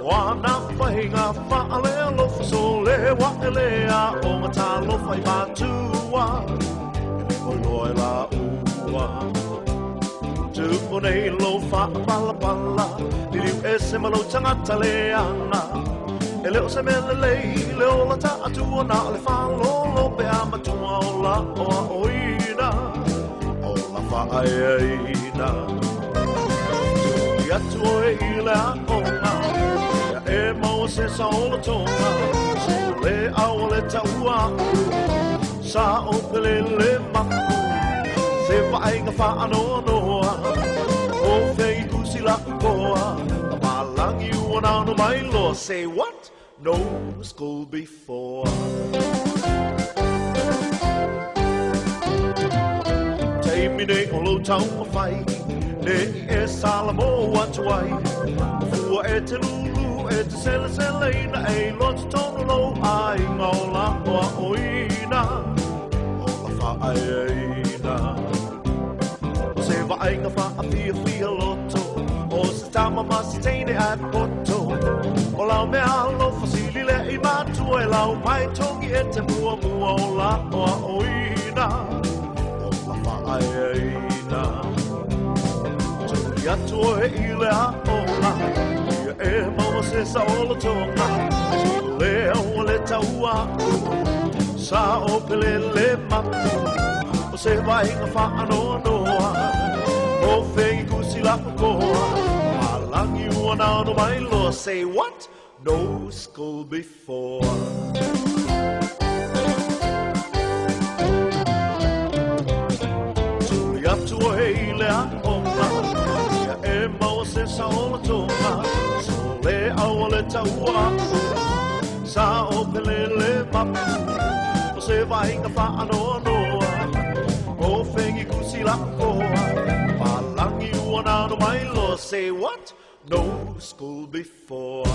O ana faiga faalealofa Sole ua e le aoga Talofa i matua E le moe loa e laua Tuu nei lou faapalapala Liliu ese ma lou tagata leaga E le o se mea lelei le ola taatua Na o le faalolo pe a matua o la o aoina O la faaeaina Tuli atu oe i le aoga Ia e maua se saolotoga Le aua le taua a'u Sa o pele le mapu Se vaaiga faanoanoa O fei kusi la'u koa A palagi ua nano mai loa Say what? No school before Taimi nei o lou taumafai Ne i e salamo atu ai O fua e te lūlū e te seleseleina E iloa totonu lou aiga o la o aoina O la faaeaina O se vaaiga faafiafia loto O se tama ma se teine ae poto O lau mea alofa sili lea i matua E lau mai togi e te muamua O la o aoina O la faaeaina Tuli atu oe i le aoga Ia e maua se saolotoga Le aua le taua a'u Sa o pele le mapu O se vaaiga faanoanoa O fei kusi la'u koa Palagi ua nano mai loa Say what? No school before Tuli atu oe i le aoga Ia e maua se saolotoga Sole aua le taua a'u Sa o pele le mapu O se vaaiga faanoanoa O fegi kusi la'u koa Palagi ua nano mai loa Say what? No school before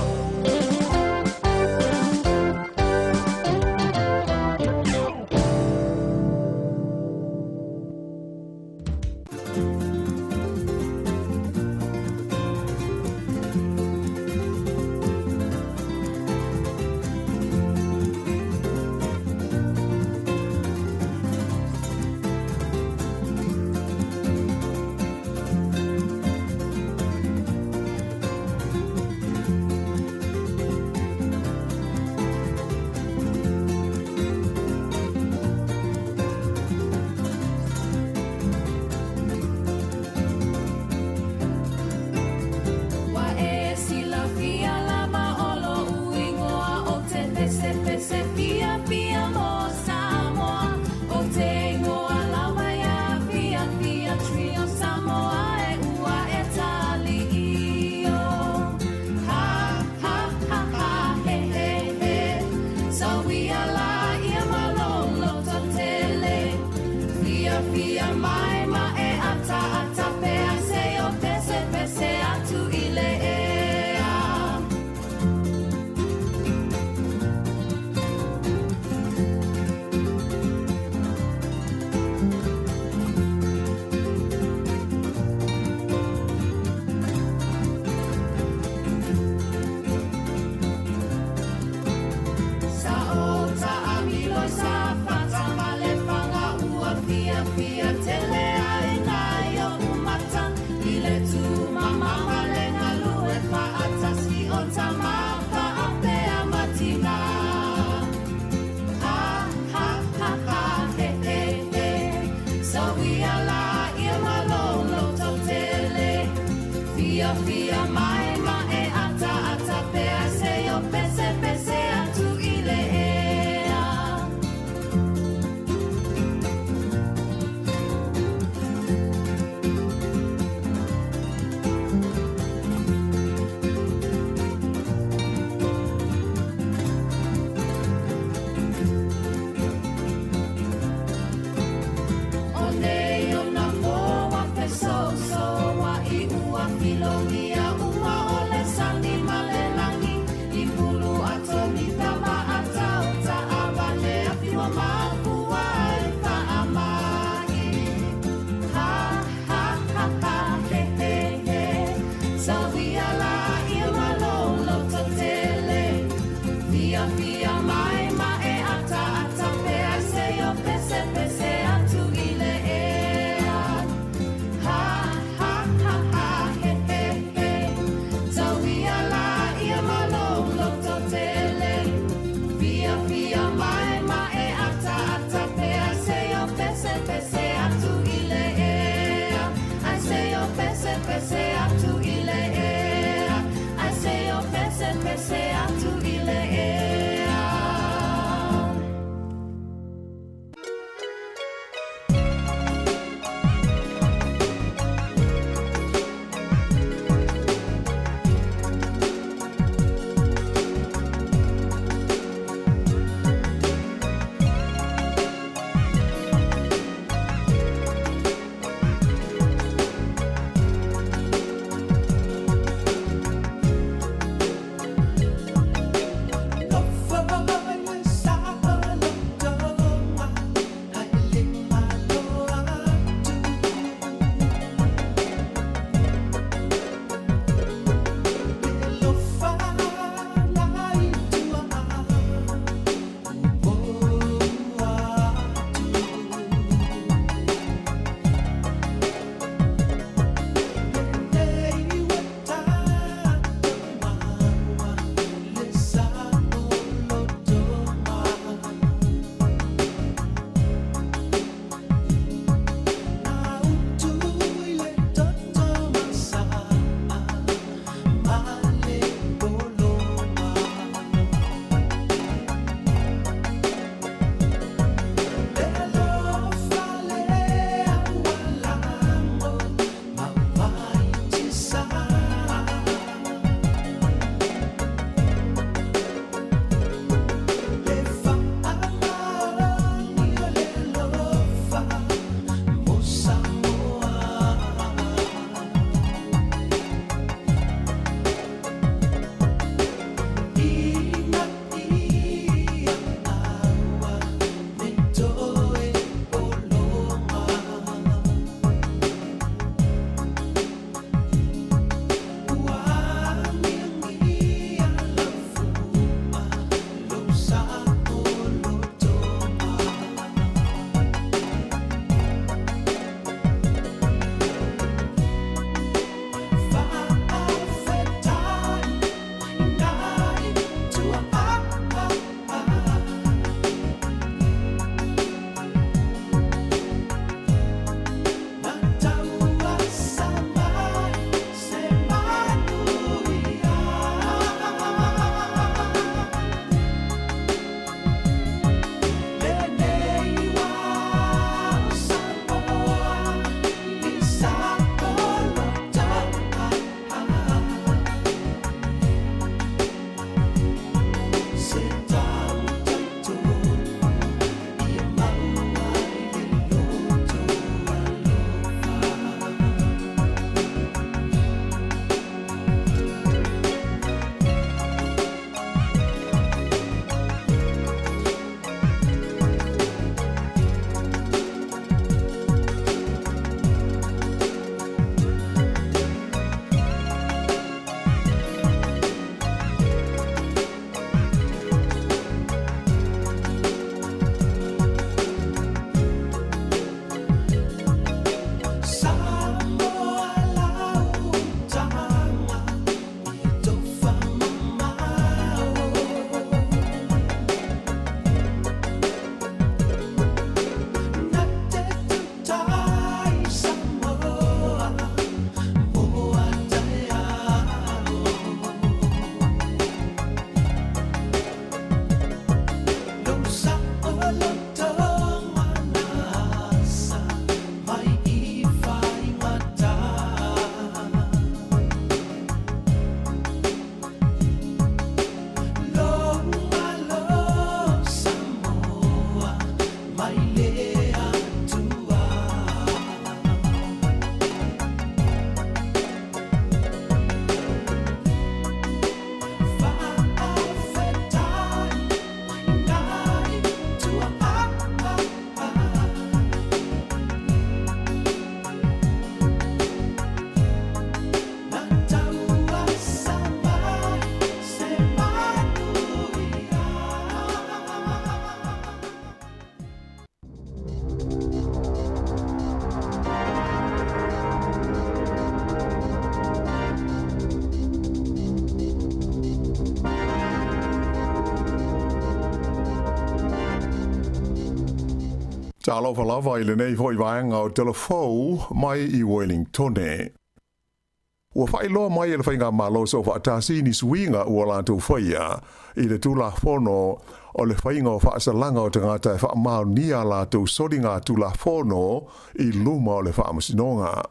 Fiafia mai ma e ataata pea se o pese pese atu i le ea. O nei o nā pō a fesousoua i ua filogia uma o le sani ma le lagi i pulu atomita ma atau taavale afiua mafua ai faamagi. Ha ha ha ha he he he tauia laia ma lou lototele fiafia mai ma e ataata pea seia pesepese atu i le ea. Ha ha ha ha he he he tauia laia ma lou lototele fiafia mai ma e ataata pea seia pesepese atu i le ea. Ai seia pesepese atu i le ea. Talofa lava i lenei foi vaega o Telefou mai i Wellingtone. Ua faailoa mai e le Faigamalo Soofaatasi ni suiga ua latou faia i le Tulafono o le Faiga o Faasalaga o Tagata e Faamaonia a latou Soliga Tulafono i luma o le Faamasinoga.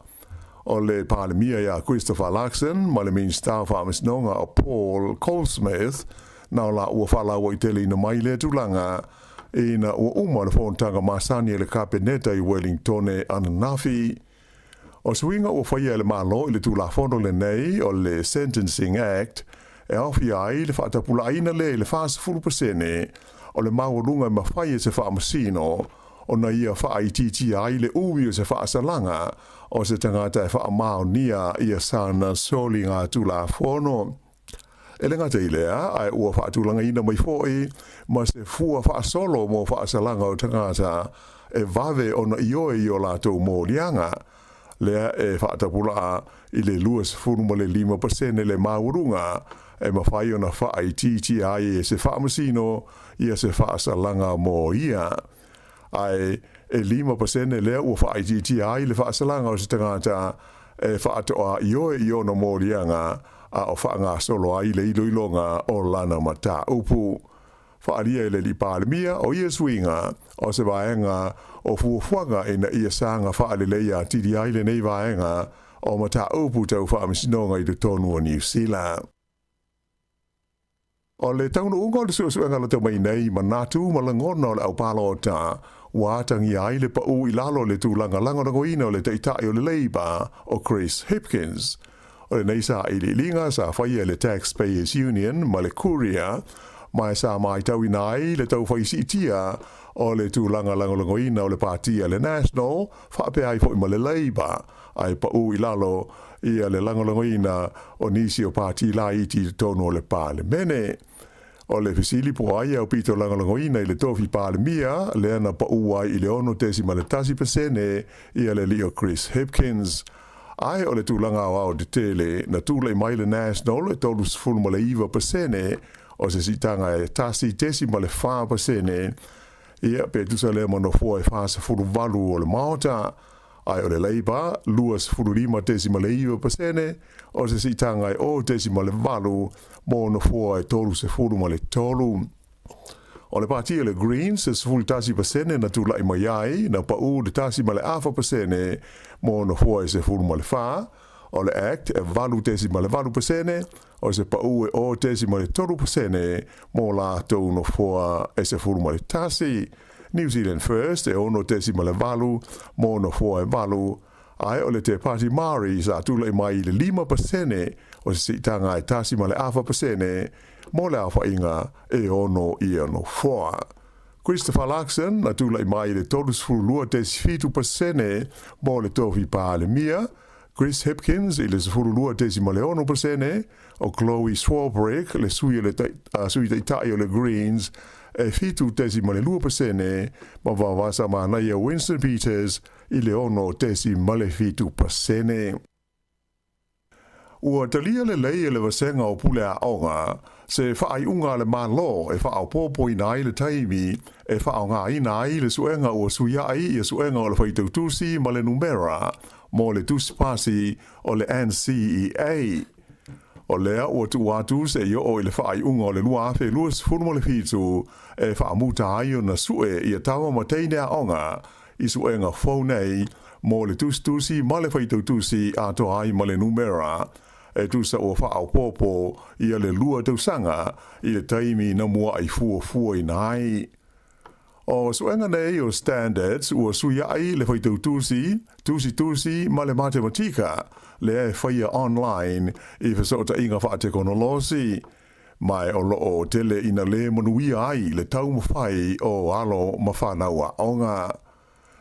O le Palemia ia Christopher Luxon ma le Minisita o Faamasinoga o Paul Goldsmith na o la ua faalauaiteleina mai lea tulaga ina ua uma le fonotaga masani a le Kapeneta i Wellingtone ananafi. O suiga ua faia e le Malo i le Tulafono lenei o le Sentencing Act e aofia ai le faatapulaaina lea i le 40% o le maualuga e mafai e se faamasino ona ia faaitiitia ai le umi o se faasalaga o se tagata e faamaonia ia sana soliga Tulafono. E le gata i lea, ae ua faatulagaina mai foi ma se fua faasolo mo faasalaga o tagata e vave ona ioe i o latou moliaga, lea e faatapulaa i le 25% le maualuga e mafai ona faaitiitia ai e se faamasino ia se faasalaga mo ia. Ae e 5% lea ua faaitiitia ai le faasalaga o se tagata e faatoa ioe i ona moliaga a o faagasolo ai le iloiloga o lana mataupu. Faaalia e le Alii Palemia o ia suiga o se vaega o fuafuaga ina ia saga faaleleia atili ai lenei vaega o mataupu tau faamasinoga i totonu o Niu Sila. O le taunuuga o le suesuega lata mai nei, manatu ma lagona o le au palota, ua atagia ai le pau i lalo o le tulaga lagolagoina o le Taitai o le Labour, o Chris Hipkins. O lenei sailiiliga sa faia e le Taxpayers Union ma le Courier, ma e sa matauina ai le taufai siitia o le tulaga lagolagoina o le Pati a le National faapea ai foi ma le Labour, ae pau i lalo ia le lagolagoina o nisi o pati laiti i totonu o le Palemene. O le fesili po o ai e aupito lagolagoina i le tofi Palemia lea na pau ai i le 6.1% ia le alii o Chris Hipkins. Ae o le tulaga aoao tetele na tulai mai le National e 39% o se siitaga e 1.4% ia pe tusa lea ma nofoa e 48 o le Maota. Ae o le Labour, 25.9%, o se siitaga e 0.8 mo nofoa e 33. O le pati o le Greens, e 11% na tulai mai ai, na pau le 1.5% mo nofoa e 14. O le Act e 8.8%, o se pau e 0.3% mo latou nofoa e 11. New Zealand First e 6.8 mo nofoa e 8, ae o le Te Pāti Māori sa tulai mai i le 5% o se siitaga e 1.5% mo le aofaiga e 6 ia nofoa. Christopher Luxon na tulai mai i le 32.7% mo le tofi Palemia, Chris Hipkins i le 12.6%, o Chloe Swarbrick le sui o le Sui Taitai o le Greens e 7.2% ma Vavasa Manaia Winston Peters i le 6.7%. Ua talia lelei e le Vasega o Pule Aoga se faaiuga a le Malo e faaopoopoina ai le taimi e faaaogaina ai le suega ua suiai ia suega o le faitautusi ma le numera mo le tusi pasi o le NCEA. O lea ua tuu atu seia oo i le faaiuga o le 2027 e faamuta ai ona sue ia tama ma teine aoga i suega fou nei mo le tusitusi ma le faitautusi atoa ai ma le numera e tusa ua faaopoopo ia le lua tausaga i le taimi na mua'i fuafuaina ai. O suega nei o standards ua suia'i le faitautusi, tusitusi ma le matematika lea e faia online i fesootaiga faatekonolosi, ma e o loo tele ina lē manuia ai le taumafai o alo ma fanau aoga.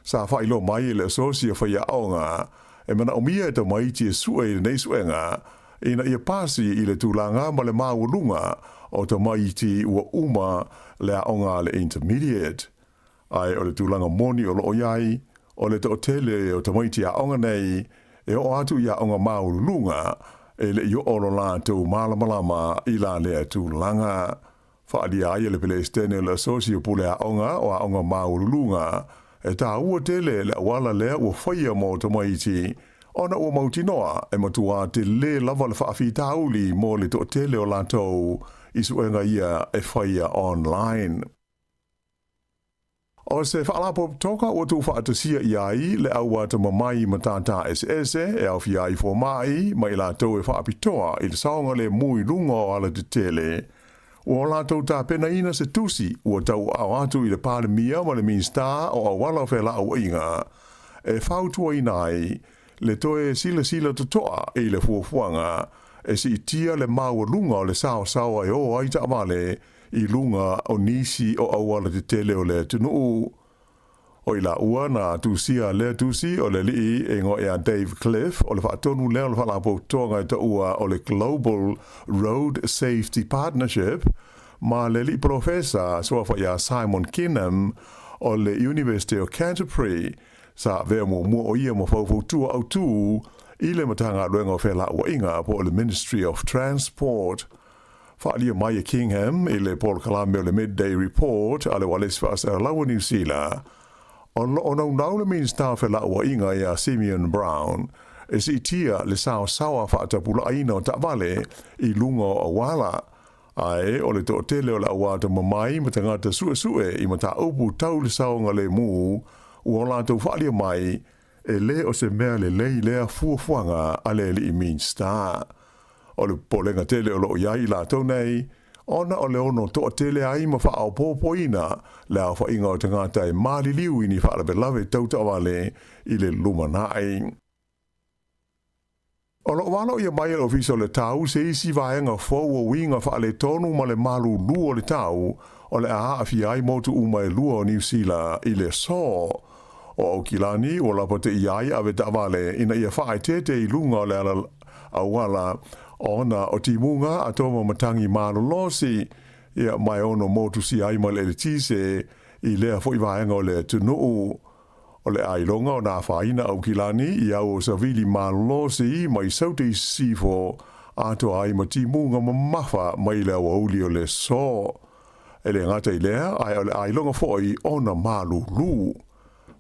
Sa faailoa mai e le Asosi o Faiaoga e manaomia e tamaiti e sue i lenei suega ina ia pasi i le tulaga ma le maualuga o tamaiti ua uma le aoga a le Intermediate. Ae o le tulaga moni o loo iai, o le toatele o tamaiti aoga nei e oo atu i aoga maualuluga e le i oo lo latou malamalama i la lea tulaga. Faaalia ai e le Peresetene o le Asosi o Pule Aoga o Aoga Maualuluga. E tāua tele le auala lea ua faia mo tamaiti, ona ua mautinoa e matuā telē lava le faafitauli mo le toatele o latou i suega ia e faia online. O se faalapotopotoga ua tuufaatasia i ai le au atamamai i matata eseese e aofia ai fomai ma i latou e faapitoa i le saogalemu i luga o alatetele, ua latou tapenaina se tusi ua tauaao atu i le Palemia ma le Minisita o Auala o Felauaiga e fautuaina ai le toe silasila totoa i le fuafuaga e siitia le maualuga o le saosaoa e o ai taavale i luga o nisi o auala tetele o le atunuu. O i laua na tusia lea tusi o le alii e igoa ia Dave Cliff o le faatonu lea o le Faalapotopotoga e taua o le Global Road Safety Partnership ma le alii polofesa suafa ia Simon Kinham o le Iunivesite o Canterbury sa avea muamua o ia ma faufautua autū i le Matagaluega o Felauaiga po o le Ministry of Transport. Faaalia mai e Kingham i le polokalame o le Midday Report a le Ualesi Faasalalauo Niu Sila, o lo o naunau le Minisita o Felauaiga ia Simeon Brown e siitia le saosaoa faatapulaaina o taavale i luga o auala, ae o le toatele o le auatamamai ma tagata suesue i mataupu tau le saogalemu ua latou faaalia mai E le o se mea lelei lea fuafuaga a le alii Minisita. O le popolega tele o lo o i ai i latou nei, ona o le ono toatele ai ma faaopoopoina le aofaiga o tagata e maliliu i ni faalavelave tau taavale i le lumanai. O lo o valoia mai e le Ofisa o le Tau se isi vaega fou o uiga faaletonu ma le malulu o le tau o le a aafia ai motu uma e lua o Niu Sila i le aso. O Aukilani ua lapateia ai ave taavale ina ia faaeteete i luga o le ala auala ona o timuga a toma matangi malolosi ia ma e ono motusia ai ma le eletise i lea foi vaega o le atunuu. O le ailoga o na afaina Aukilani i au o savili malolosi mai Saute i Sisifo atoa ai ma timuga mamafa mai le aoauli o le aso. E le gata i lea, ae o le ailoga foi ona malulu.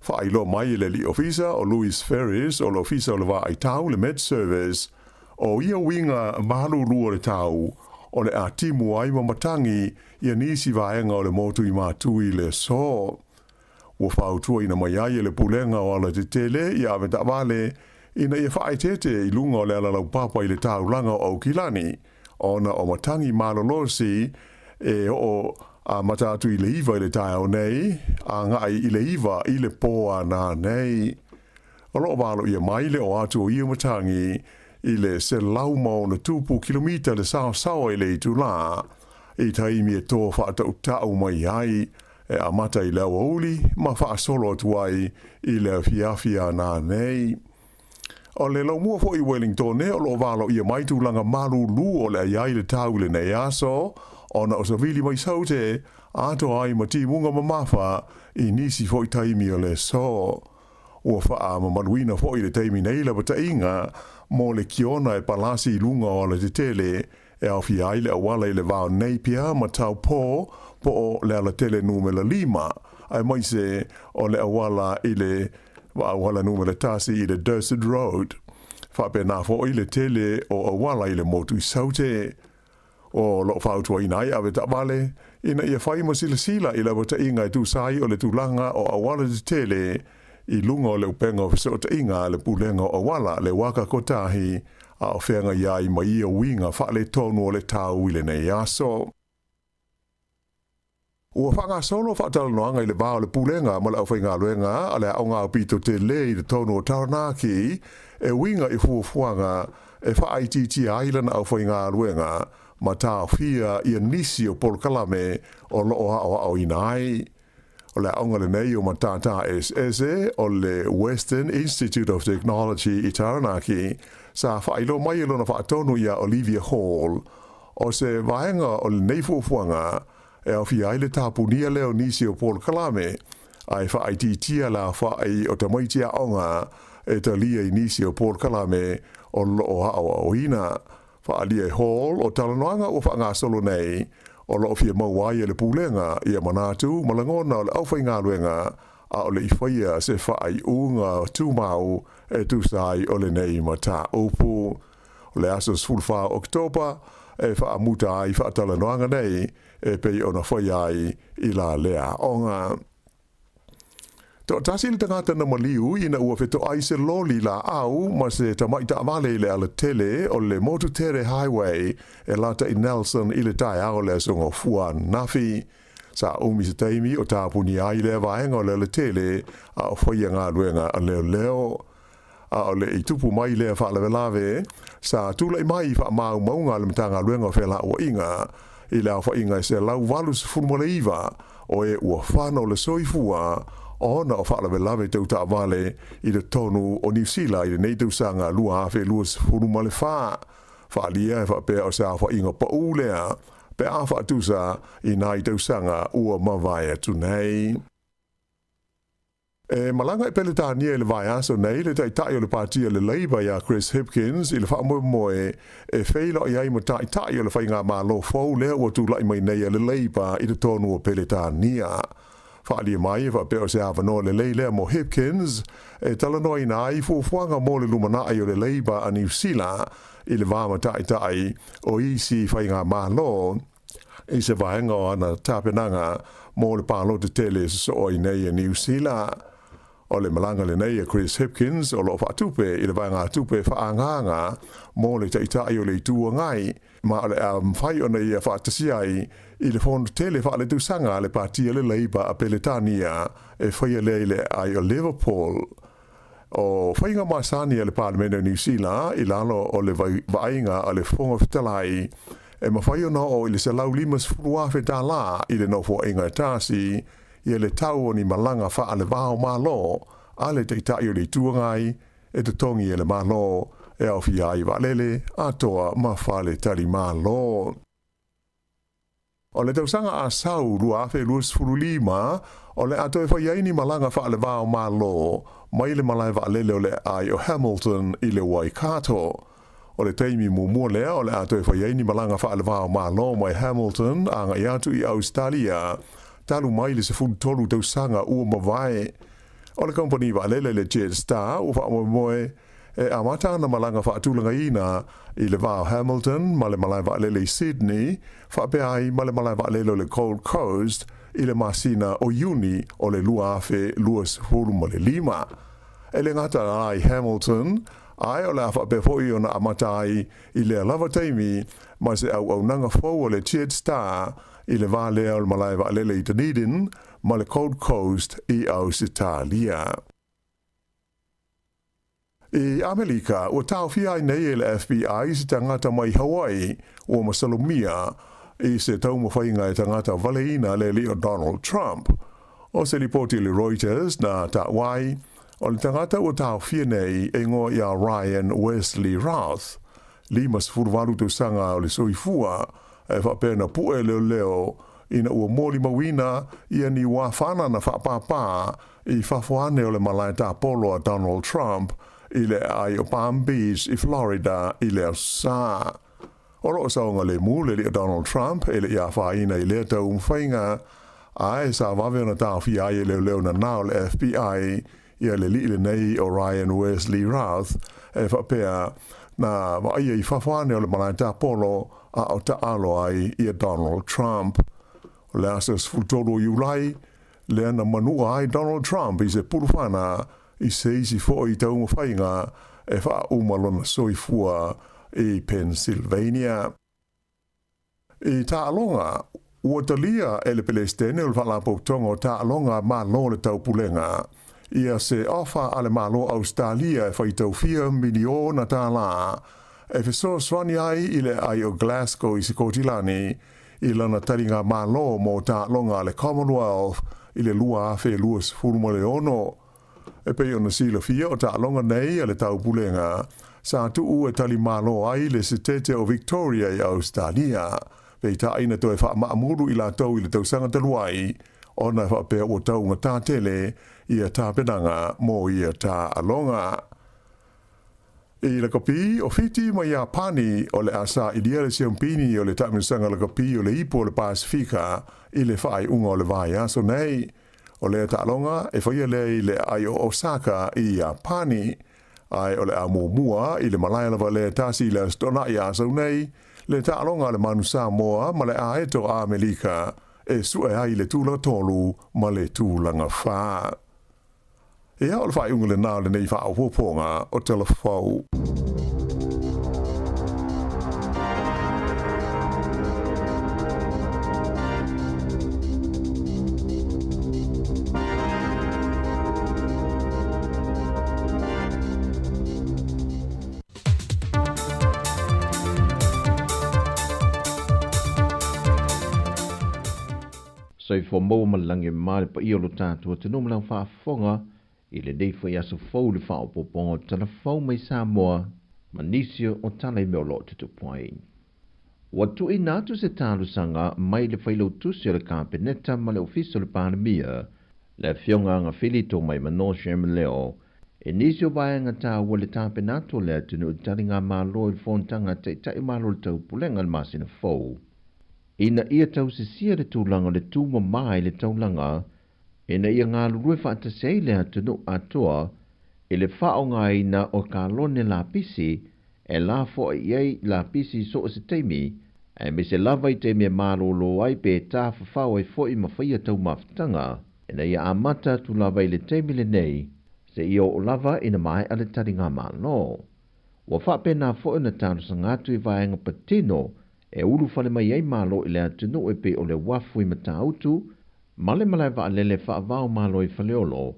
Faailoa mai e le alii ofisa o Louis Ferris o le Ofisa o le Vaai Tau, le Met Service, o ia uiga malulu o le tau, o le a timu ai ma matangi ia nisi vaega o le motu i Matu i le aso. Ua fautuaina mai ai e le Pulega o Alatetele ia ave taavale ina ia faaeteete i luga o le alalaupapa i le taulaga o Aukilani, ona o matangi malolosi e oo amata atu i le 9 i le taeao nei, agai i le 9 i le pō a nanei. O lo o valoia mai le o atu o ia matangi i le 160 kilomita le saosaoa i le itulā, i taimi e tō faatautau mai ai e amata i le aoauli ma faasolo atu ai i le afiafi a nanei. O le laumua foi i Wellingtone o lo o valoia mai tulaga malūlū o le ai ai le tau i lenei aso ona o savili mai Saute atoa ai ma timuga mamafa i nisi foi taimi o le aso. Ua faamamaluina foi i le taimi nei lapataiga mo le kiona e palasi i luga o alatetele e aofia ai le auala i le va o Napier ma Taupō po o le alatele numera 5, aemaise o le auala i le auala numera 1 i le Dorset Road. Faapena foi le tele o auala i le motu i Saute. O lo o fautuaina ai ave taavale ina ia fai ma silasila i lapataiga e tusa ai o le tulaga o auala tetele i luga o le upega o fesootaiga a le Pulega o Auala, le Waka Kotahi, a o feagai ai ma ia uiga faaletonu o le tau i lenei aso. Ua faagasolo faatalanoaga i le va o le Pulega ma le aufaigaluega a le Aoga Aupito Tele i totonu o Taranaki e uiga i fuafuaga e faaitiitia ai lana aufaigaluega ma taofia ia nisi o polokalame o lo o aoaoina ai. O le aoga lenei o Matata Eseese o le Western Institute of Technology i Taranaki sa faailoa mai e lona faatonu iā Olivia Hall o se vaega o lenei fuafuaga e aofia ai le tapunia lea o nisi o polokalame ae faaitiitia le aofai o tamaiti aoga e talia i nisi o polokalame o lo o aoaoina. Faaalia e Hall o talanoaga ua faagasolo nei o lo o fia maua ai e le Pulega ia manatu ma lagona o le aufaigaluega. a o le i faia se faaiuga tumau e tusa ai o lenei mataupu. O le aso 14 o Oketopa e faamuta ai faatalanoaga nei e pei ona faia ai i la lea aoga. Toatasi le tagata na maliu ina ua fetoai se loli laau ma se tamai taavale i le alatele o le Motutere Highway e lata i Nelson i le taeao o le Aso Gafua ananafi. Sa umi se taimi o tapunia ai lea vaega o le alatele a o faia galuega a leoleo. A o le i tupu mai lea faalavelave, sa tulai mai faamaumauga a le Matagaluega o Felauaiga i le aofaiga e 189 o e ua fano le soifua ona o faalavelave tau taavale i totonu o Niu Sila i lenei tausaga 2024. Faaalia e faapea o se aofaiga pau lea pe a faatusa i nai tausaga ua mavae atu nei. E malaga i Peletania i le vaiaso nei le Taitai o le Pati a le Labour ia Chris Hipkins i le faamoemoe e feiloai ai ma Taitai o le Faigamalo fou lea ua tulai mai nei a le Labour i totonu o Peletania. Faaalia mai e faapea o se avanoa lelei lea mo Hipkins e talanoaina ai fuafuaga mo le lumanai o le Labour a Niu Sila i le va ma Taitai o isi Faigamalo i se vaega o ana tapenaga mo le palota tele e sosoo ai nei e Niu Sila. O le malaga lenei a Chris Hipkins o lo o faatupe i le vaegatupe faaagaaga mo le Taitai o le Itu Agai, ma o le a mafai ona ia faatasi ai i le fono tele faaletausaga a le Pati a le Labour a Peretania e faia lea i le aai o Liverpool. O faiga masani a le Palemene o Niu Sila i lalo o le vaaiga a le Fofoga Fetalai, e mafai ona oo i le $150,000 i le nofoaiga e tasi ia le tau o ni malaga faalevao Malo a le Taitai o le Itu Agai e totogi e le Malo e aofia ai vaalele atoa ma faletalimalo. O le tausaga a sau 2025, o le a toe fai ai ni malaga faalevao Malo mai le malae vaalele o le aai o Hamilton i le Waikato. O le taimi muamua lea o le a toe fai ai ni malaga faalevao Malo mai Hamilton agai atu i Ausetalia talu mai le 13 tausaga ua mavae. O le kamupani vaalele le Jetstar ua faamoemoe E amata ana malaga faatulagaina i le va o Hamilton ma le malae vaalele i Sydney, faapea ai ma le malae vaalele o le Gold Coast i le masina o Iuni o le 2025. E le gata la i Hamilton, ae o le a faapea foi ona amata ai i lea lava taimi ma se auaunaga fou o le Jetstar i le va lea o le malae vaalele i Dunedin ma le Gold Coast i Ausetalia. I Amelika, ua taofia ai nei e le FBI se tagata mai Hawaii ua masalomia i se taumafaiga e tagata valeina le alii o Donald Trump. O se lipoti a le Reuters na taua ai, o le tagata ua taofia nei e igoa ia Ryan Wesley Routh, 58 tausaga o le soifua, e faapea na pue leoleo ina ua molimauina ia ni wā whanana whaapāpā i fafo ane o le malae tāpolo a Donald Trump i le aai o Palm Beach i Florida i le Aso Sa. O lo o saogalemu le alii o Donald Trump e le i afaina i lea taumafaiga, ae sa vave ona taofia ai e leoleo nanao le FBI ia le alii lenei o Ryan Wesley Routh e faapea na vaaia i fafo ane o le malae tāpolo a o taalo ai ia Donald Trump. O le aso 13 o Iulai, lea na manua ai Donald Trump i se pulufana i se isi foi taumafaiga e faauma lona soifua i Pennsylvania. I taaloga, ua talia e le Pelesitene o le Faalapotopotoga o Taaloga a Malo o le Taupulega ia se ofa a le Malo o Ausetalia e faitau fia miliona tālā e fesoasoani ai i le aai o Glasgow i Sikotilani i lana taliga Malo mo taaloga a le Commonwealth i le 2026. E pei ona silafia o taaloga nei a le Taupulega sa tuu e tali Malo ai le Setete o Victoria i Ausetalia, peitai na toe faamaamulu i latou i le tausaga talu ai ona e faapea ua taugatā tele ia tapenaga mo ia taaloga. I lakapi o Fiti ma Iapani, o le a sailia le siampini o le taamilosaga lakapi o le Ipu o le Pasefika i le faaiuga o le vaiaso nei. O lea taaloga e faia lea i le aai o Osaka i Iapani, ae o le a muamua i le malae lava lea tasi i le Aso Toonai a sau nei, le taaloga a le Manu Samoa ma le Aeto a Amerika e sue ai le tulaga tolu ma le tulaga fa. Ia, o le faaiuga lena o lenei faaopoopoga o Tala Fou. Soifua maua ma le lagi e mama le paia o lo tatou atunuu ma lau faafofoga i lenei foi aso fou i le faaopoopoga o tala fou mai Samoa ma nisi o tala i mea o lo o tutupu ai. Ua tuuina atu se talosaga mai le Failautusi o le Kapeneta ma le Ofisa o le Palemia, le Afioga Agafili Tomaimano Sherman Leo, i nisi o vaega taua i le tapena atu o le atunuu i le taligamalo i le Fonotaga a Taitai o Malo o le Taupulega i le masina fou, ina ia tausisia le tulaga o le tumama i le taulaga ina ia galulue faatasi ai le atunuu atoa i le faaaogaina o kalone lapisi e lafoai i ai lapisi i so o se taimi, aemaise lava i taimi e malolo ai pe tafafao ai foi ma faia taumafataga, ina ia amata atu lava i le taimi lenei seia oo lava ina maea le taligamalo. Ua faapena foi ona talosaga atu i vaega patino e ulufale mai ai malo i le atunuu e pei o le uafu i Matautu, ma le malae vaalele faavao malo i Faleolo,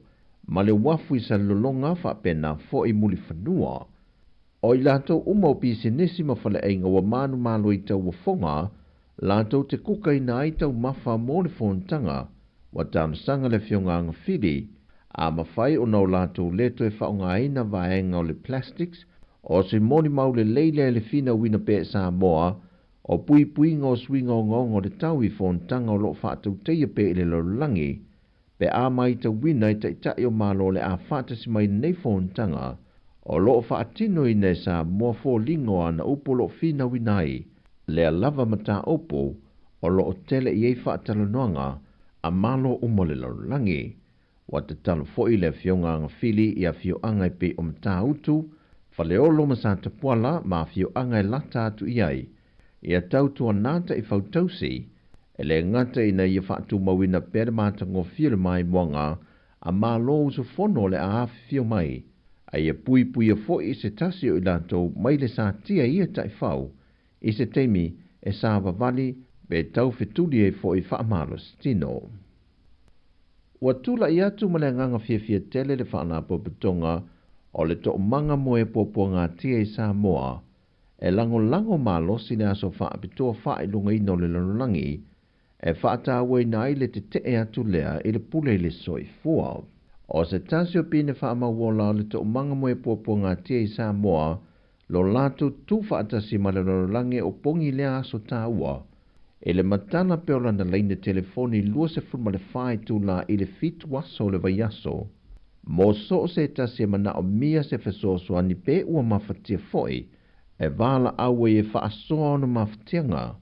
ma le uafu i Salelologa faapena foi i Mulifanua. O i latou uma o pisinisi ma faleaiga ua manumalo i tauofoga latou te kukaina ai taumafa mo le fonotaga, ua talosaga le Afioga Agafili, a mafai ona o latou le toe faaaogaina vaega o le plastics o se molimau lelei lea i le finauina pea e Samoa o puipuiga o suiga ogaoga o le tau i fonotaga o lo o faatautaia pea i le lalolagi, pe a maitauina e Taitai o Malo o le a faatasi mai lenei fonotaga o lo o faatinoina e Samoa foliga o ana upu o lo o finauina ai lea lava mataupu o lo o tele i ai faatalanoaga a Malo uma o le lalolagi. Ua tatalo foi le Afioga Agafili i afioaga e pei o Matautu, Faleolo ma Satapuala ma afioaga e lata atu i ai, ia tautuana taifau tausi, e le gata ina ia faatumauina pea le matagofie o le maimoaga a Malo usufono o le a afifio mai, a ia puipuia foi i se tasi o i latou mai le satia i ia taifau i se taimi e savavali pe taufetuli ai foi faamalositino. Ua tulai atu ma le agaga fiafia tele le Faalapotopotoga o le Toomaga mo e Puapuagatia i Samoa e lagolago malosi le aso faapitoa faailogaina o le lalolagi e faatauaina ai le tetee atu lea i le pule i le soifua. O se tasi o pine faamauola o le Toomaga mo e Puapuagatia i Samoa lo latou tu faatasi ma le lalolagi o pogi lea aso taua i le matala pea o lana laina telefoni 24 itula i le fitu aso o le vaiaso mo so o se tasi e manaomia se fesoasoani pe ua mafatia foi e valaau ai e faasoa ona mafatiaga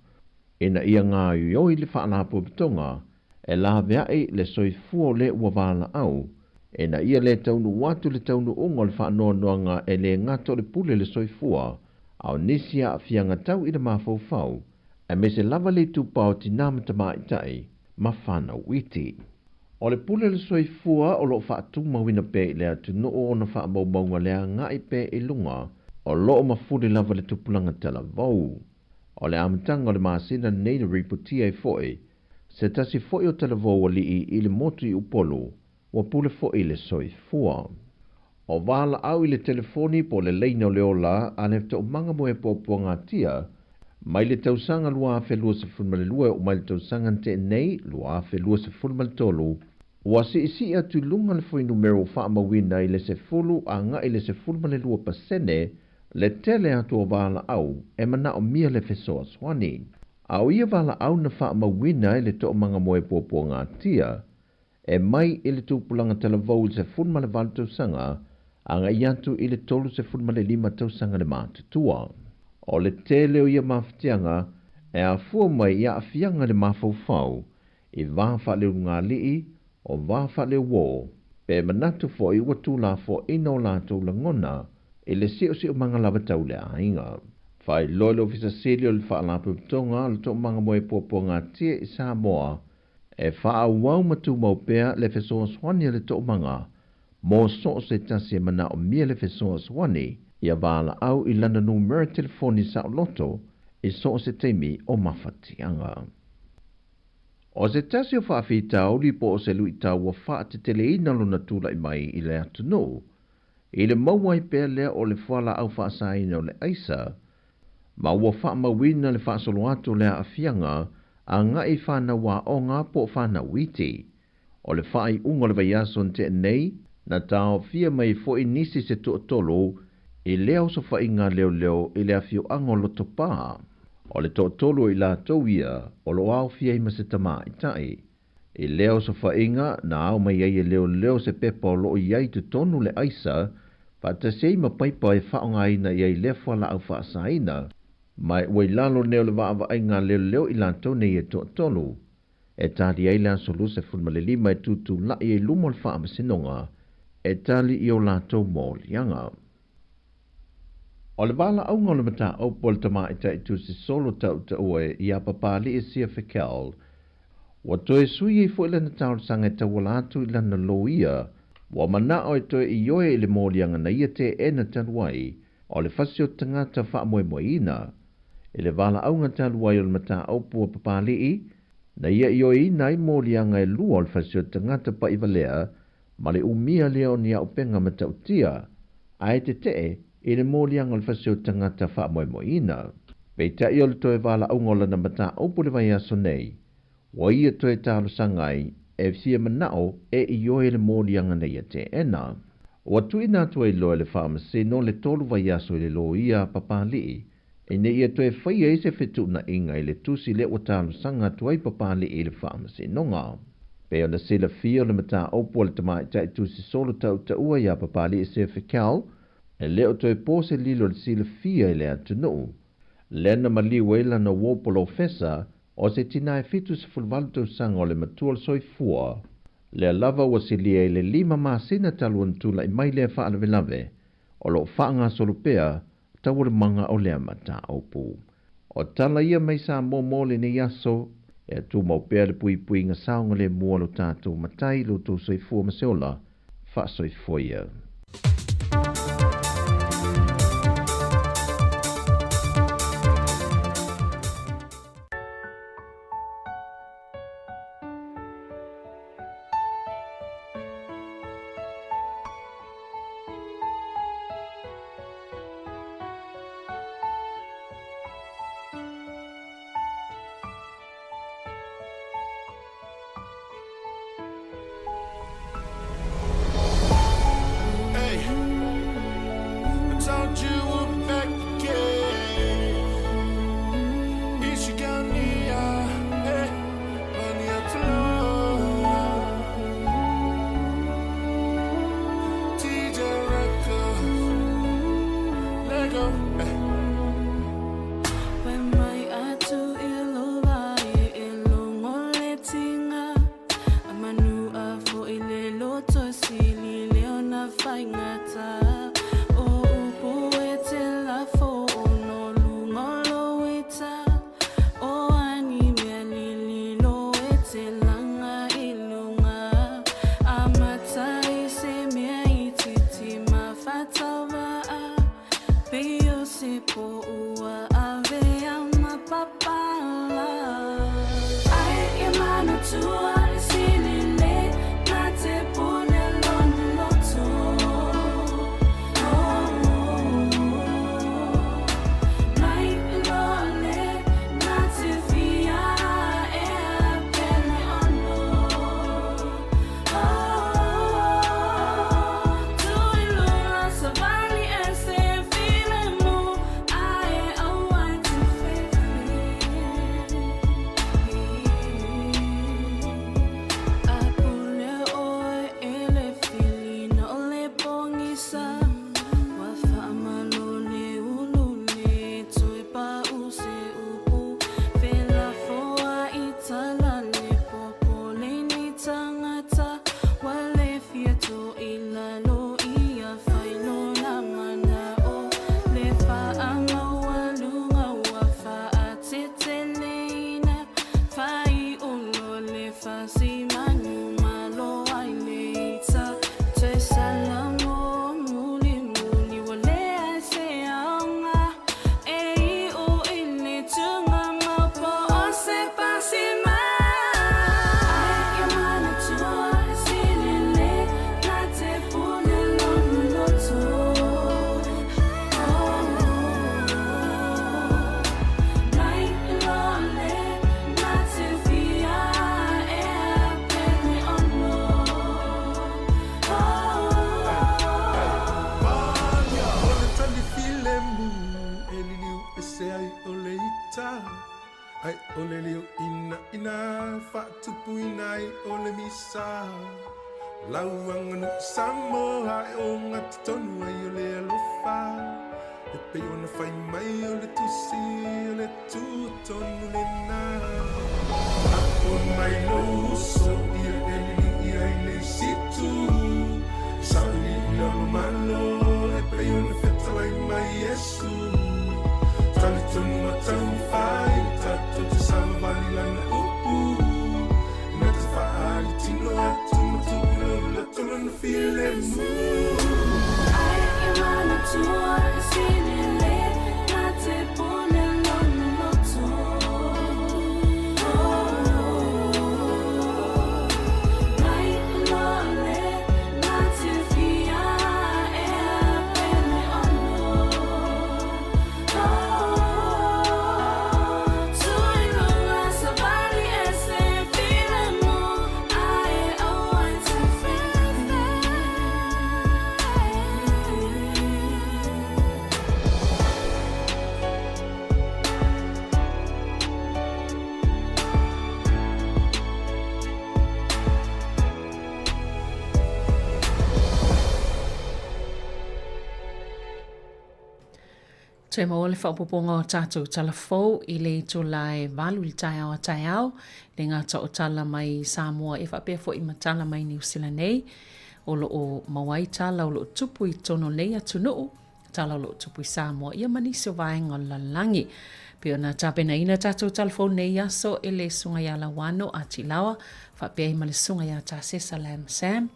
ina ia gaoioi le Faalapotopotoga e laveai le soifua o le ua valaau, ina ia le taunuu atu le taunuuga o le faanoanoaga e le gata o le pule le soifua, a o nisi aafiaga tau i le mafaufau, aemaise lava le itupa o tinā ma tamaitai ma fanau iti. O le pule le soifua o lo o faatumauina pea i le atunuu ona faamaumauga le agai pea i luga o lo o mafuli lava le tupulaga talavou. O le amataga o le masina lenei na ripotia ai foi se tasi foi o talavou alii i le motu i Upolu ua pule foi le soifua. O valaau i le telefoni po o le laina o le ola a le Toomaga mo e Puapuagatia mai le tausaga 2022 e oo mai le tausaga na tea nei 2023, ua siisii atu i luga le fuainumera ua faamauina i le 10 agai i le 12% le tele atu o valaau e manaomia le fesoasoani. A o ia valaau na faamauina e le Toomaga mo e Puapuagatia e mai i le tupulaga talavou i le 18 tausaga agai atu i le 35 tausaga le matutua. O le tele o ia mafatiaga e afua mai i aafiaga i le mafaufau i va faaleulugalii o va faaleuō, pe manatu foi ua tuulafoaina o latou lagona i le siosiomaga lava tau le aiga. Faailoa e le Ofisa Sili o le Faalapotopotoga o le Toomaga mo e Puapuagatia i Samoa e faaauau ma tumau pea le fesoasoani a le Toomaga mo so o se tasi e manaomia le fesoasoani ia valaau i lana numera telefoni saoloto i so o se taimi o mafatiaga. O se tasi o faafitauli po o se luitau ua faateteleina lona tulai mai i le atunuu, i le maua ai pea lea o le fualaau faasaina o le aisa, ma ua faamauina le faasolo atu o le aafiaga agai i fanau aoga po o fanau iti. O le faaiuga o le vaiaso na tea nei, na taofia mai ai foi nisi se toatolu i lea osofaiga a leoleo i le afioaga o Lotopa. O le toatolu o i latou ia o lo o aofia ai ma se tamaitai. I lea osofaiga, na ao mai ai e leoleo se pepa o lo o i ai i totonu le aisa, faatasi ai ma paipa e faaaogaina i ai lea fualaau faasaina, ma ua i lalo nei o le vaavaaiga a leoleo i latou nei e toatolu. E tali ai le aso 25 e tutulai ai luma o le Faamasinoga e tali i o latou moliaga. O le valaauga o le mataupu a le tamaitai tusi solo tautaua ia Papalii Sia Fikel, ua toe sui ai foi lana talosaga e tauala atu i lana loia, ua manao e toe ioe i le moliaga na ia teena talu ai o le fasi o tagata faamoemoeina. I le valaauga talu ai o le mataupu a Papalii, na ia ioeina ai moliaga e lua o le fasi o tagata paʻivalea ma le umia lea o ni auupega matautia, ae tetee i le moliaga o le fasi o tagata faamoemoeina. Peitai o le toe valaauga o lana mataupu i le vaiaso nei, ua ia toe talosaga ai e fia manao e ioe le moliaga na ia teena. Ua tuuina atu ai loa e le Faamasino le tolu vaiaso i le loia a Papalii ina ia toe faia ai se fetuunaiga i le tusi lea ua talosaga atu ai Papalii i le Faamasinoga. Pei ona silafia o le mataupu a le tamaitai tusi solo tautaua ia Papalii Sefikau, e le o toe po se lilo i le silafia i le atunuu. Lea na maliu ai lana uo polofesa o se tina e 78 tausaga o le matua o le soifua, lea lava ua silia i le lima masina talu ona tulai mai lea faalavelave o lo o faagasolo pea taualumaga o lea mataupu. O tala ia mai Samoa mo lenei aso, e tumau pea le puipuiga saogalemu a lo tatou Matai i lo outou soifua ma se ola faasoifua ia. Ai o le leo ina ina faatupuina ai o le misa. Lau aganu Samoa e o gatotonu ai o le alofa. E pei ona fai mai o le tusi o le tutonu lena. Apo mai lou uso ia e lili'i ai le isitu. Saʻiliʻili o lo malo e pei ona fetalai mai Iesu. Talitonu ma taumafai tatou te savavali lana upu. Na te faaali tino atu ma tuʻu loto lona filemu. Ai e manatua e sinile na te pone lona loto. Mai lole na te fia e a pele ono. Tuiloga savali e se filemu ae aua te fefe. Toe maua le faaopoopoga o tatou tala fou i le itula e 8 i le taeao a taeao, le gata o tala mai Samoa e faapea foi ma tala mai Niu Sila nei, o lo o maua ai tala o lo o tupu i totonu o lenei atunuu, tala o lo o tupu i Samoa ia ma nisi o vaega o le lalolagi. Pei ona tapenaina tatou tala fou nei aso e le Susuga ia Lauano Atilawa faapea ai ma le Susuga ia Tasesa Lam Sam.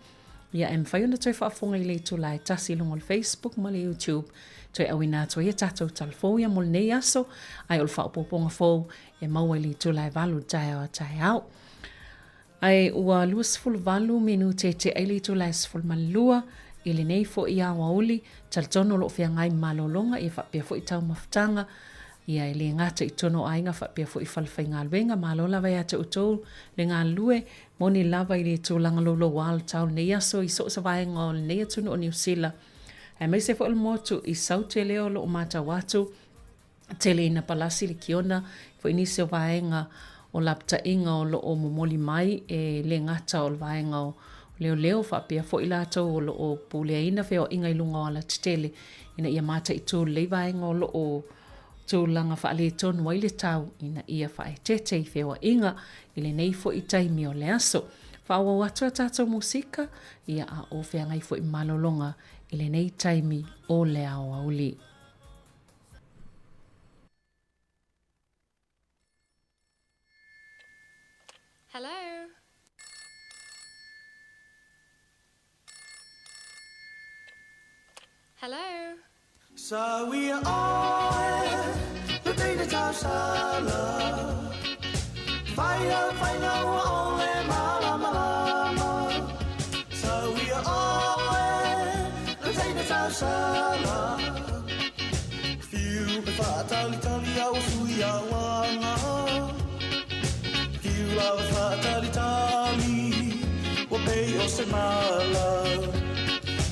Ia e mafai ona toe faafofoga i le itula e 1 i luga o le Facebook ma le YouTube. Toe auina atu ai a tatou tala fou ia mo lenei aso, ae o le faaopoopoga fou e maua i le itula e 8 i le taeao a taeao. Ae ua 28 minute e tea ai le itula e 12 i lenei foi aoauli, talitonu o lo o feagai ma malologa ia faapea foi taumafataga, ia e le gata i totonu o aiga faapea foi falefaigaluega. Malo lava ia te outou le galulue, moni lava i le tulaga louloua o le tau lenei aso i so o se vaega o lenei atunuu o Niu Sila, aemaise foi o le motu i Saute lea o lo o matau atu, tele ina palasi le kiona foi nisi o vaega o lapataiga o lo o momoli mai e le gata o le vaega o leoleo faapea foi latou o lo o puleaina feoaiga i luga o alatetele ina ia mataitu lelei vaega o lo o tulaga faaletonu ai le tau ina ia faaeteete i feoaiga i lenei foi taimi o le aso. Faaauau atu a tatou musika, ia a o feagai foi ma malologa i lenei taimi o le aoauli. Hello. Hello. So we are all the data tausala. Fire, fire, ole mala malama. So we are all the data tausala. Fiu e whaatali tali au sui a wanga. Fiu la whaatali tali wa pei o se mala.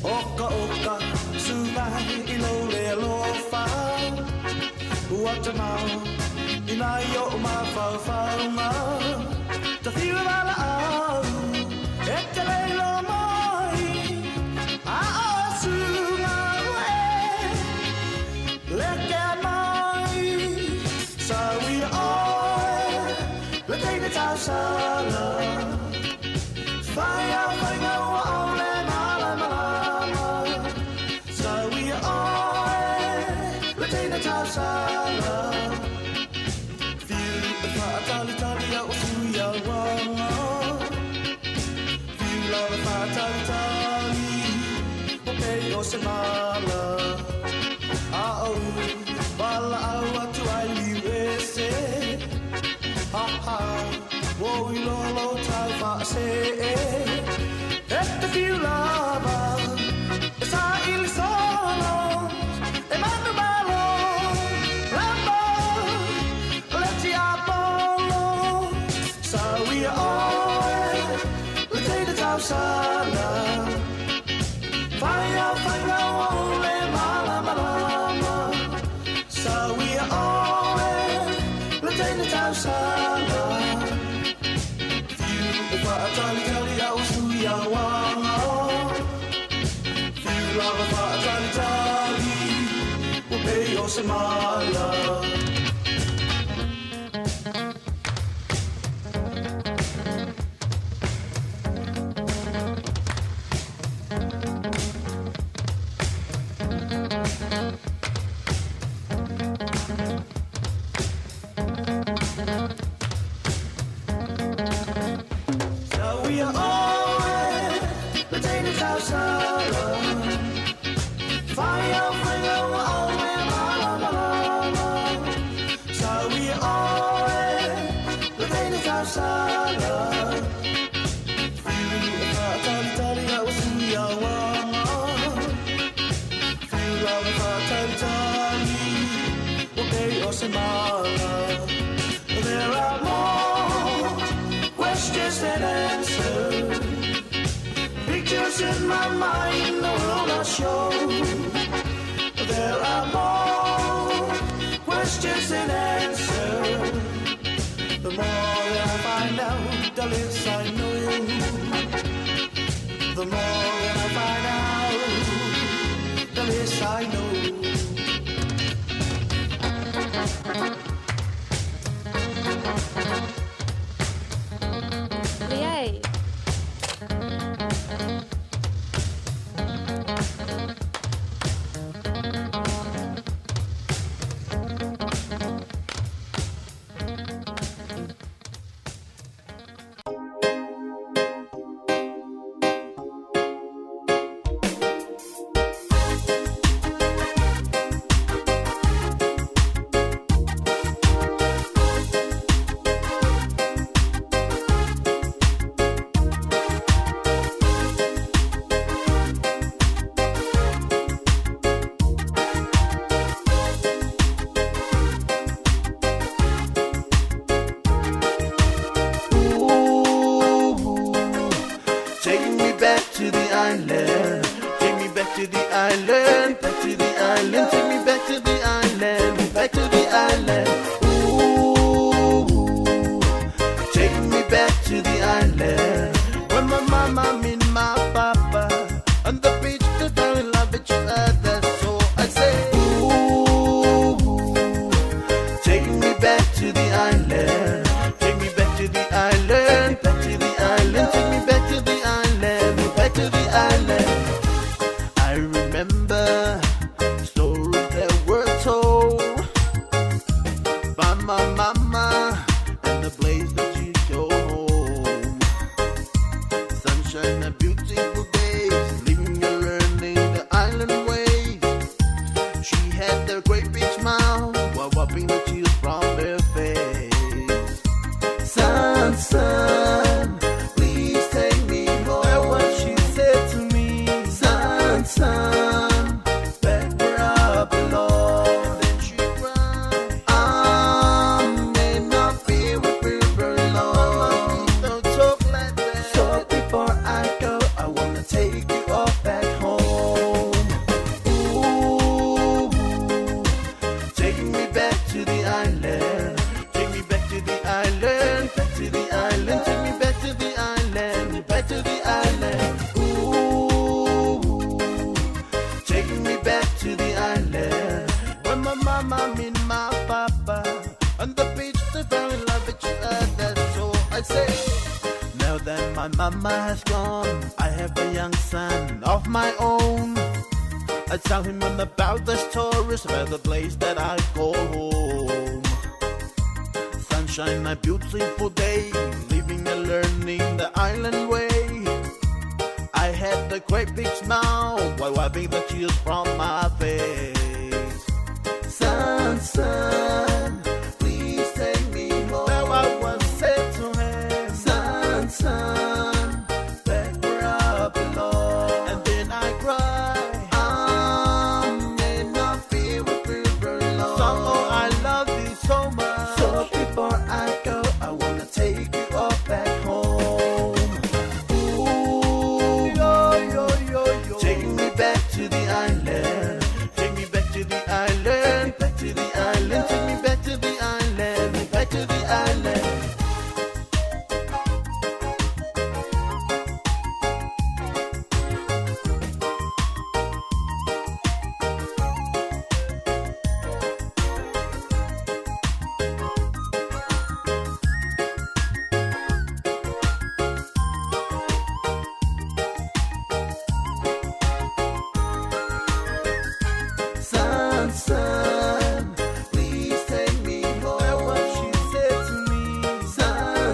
Oka oka sungai i lo le alofa. Ua tamau ina i o mawhauwhaunga. Ta whiu wala au e te leilo mai. A o sunga e leke mai. So we are le teine tausala. Whai au whai ngau o le mala malama. So we are le teine tausala. Whiu e whaatali tali au sui au wanga. Whiu la e whaatali tali o pei o se mala. A au wala au atu ai liu e se. Ha ha, wo i lolo tau wha se e. E te whiu lava, e sa ili solo, e manu malo, lambo, le ti Apollo. So we are all le teine tausala. Whai au whai ngau o le mala malama. So we are all le teine tausala. tausaga Fiu e whaatalitali au sui awanga Fiu lava whaatalitali Ua pei o se mala So we are all the tausaga Fire finger all So we are all the tausaga Fiu e whaatalitali au sui awanga Fiu lava whaatalitali Ua pei o se mala There are more questions than answers Pictures in my mind, the world not show. There are more questions than answers. The more that I find out, the less I know. The more that I find out, the less I know. Leai. Ooh, take me back to the island. Take me back to the island. Back to the island. Take me back to the island. Back to the island. Ooh, take me back to the island. Where my mama meet my papa. On the beach, they fell in love with each other. So I say, Ooh, take me back to the island. Take me back to the island. Back to the island. Take me back to the island. Back to the island. I remember stories that were told by my mama and the place that she go home. Sunshine and beautiful days, living and learning the island ways. She had the great big smile while wiping the tears from her face. Sun, sun, please take me home. That's what she said to me. Sun, sun, back where I belong. Then she cried. I may not be with you very long. Don't talk like that. So before I go, I wanna take you all back home. Ooh, take me back to the island. Take me back to the island. Back to the island. Take me back to the island. Back to the island. Ooh, take me back to the island. Where my mama meet my papa. On the beach, they fell in love with each other. So I say, now that my mama has gone, I have a young son of my own. I tell him all about the stories about the place that I go home. Sunshine, a beautiful day, living and learning the island way. I had a great big smile while wiping the tears from my face. Sun, sun, please take me home. Now I was said to him, Sun, sun, back where I belong. And then I cry. I may not be with you very long. So oh, I love you so much. So before I go, I wanna take you all back home. Ooh, yo, yo, yo, yo. Take me back to the island. Take me back to the island. Back to the island. Take me back to the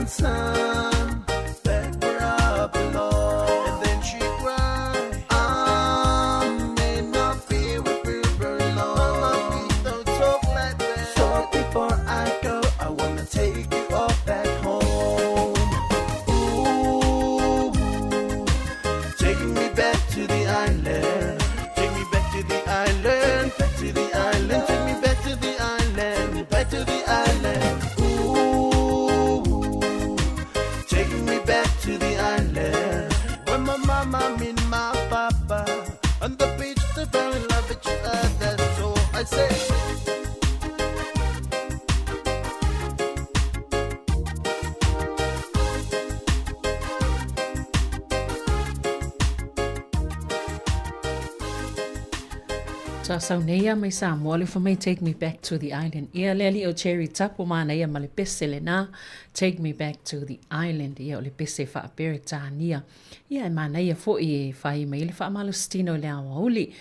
sun, back where I belong. And then she cried, I may not be with you very long. Mama, please don't talk like that. So before I go, I wanna take you all back home. Ooh, take me back to the island. Take me back to the island. Back to the island. Take me back to the island. Back to the island. Ooh, take me back to the island. When my mama meet my papa on the beach, they fell in love with each other. So I say. Sa sau nei a mai Samoa le mai Take Me Back to the Island. Ia le ali o Cherry Tapu mana ia ma le pese le na Take Me Back to the Island. Ia o le pese wha Peretania. Ia e mana ia fo i e whai mai le wha malostino le awauli.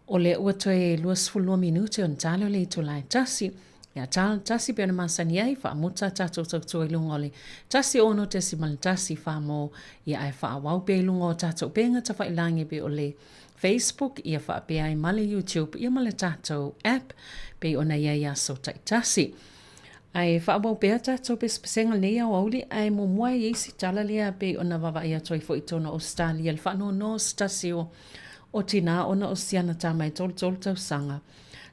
O le ua toe 22 minute o ntalo le i tō tasi. Ia tasi pe ona masani ai faamuta tatou tautua i luga o le 1 6.1 famo ia ae faaauau pea i luga o tatou upega tafailagi pe o le Facebook ia faapea ai ma le YouTube ia ma le tatou app pei ona i ai aso taitasi. Ae faaauau pea tatou pesepesega lenei aoauli ae muamua e i ai se tala lea pei ona vaavaai atu ai foi i totonu o Ausetalia le faanoanoa o se tasi o o tinā ona o siana tama e 33 tausaga.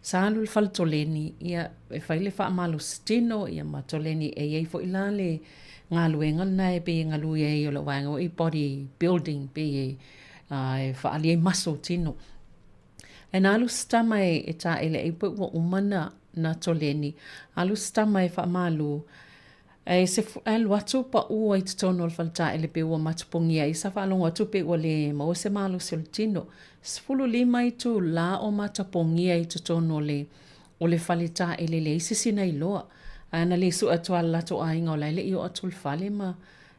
Sa alu i le fale toleni, ia, e fai le faamalositino, ia, ma toleni e i ai foi la le galuega lena e pei e galue ai o lau vaega foi body building, pei e, e faaali ai maso tino. Ae na alu se tama e, e taele ai pe ua uma na, na toleni, alu se tama e faamalu, Ae se alu atu paʻū ai totonu o le fale taele pe ua matapogia ai sa faalogo atu pe ua le maua se malosi o le tino. 15 itulā o matapogia i totonu o le o le fale taele leai se sina iloa. Ae ana le sue atu a le latou aiga o la e le i oo atu i le fale ma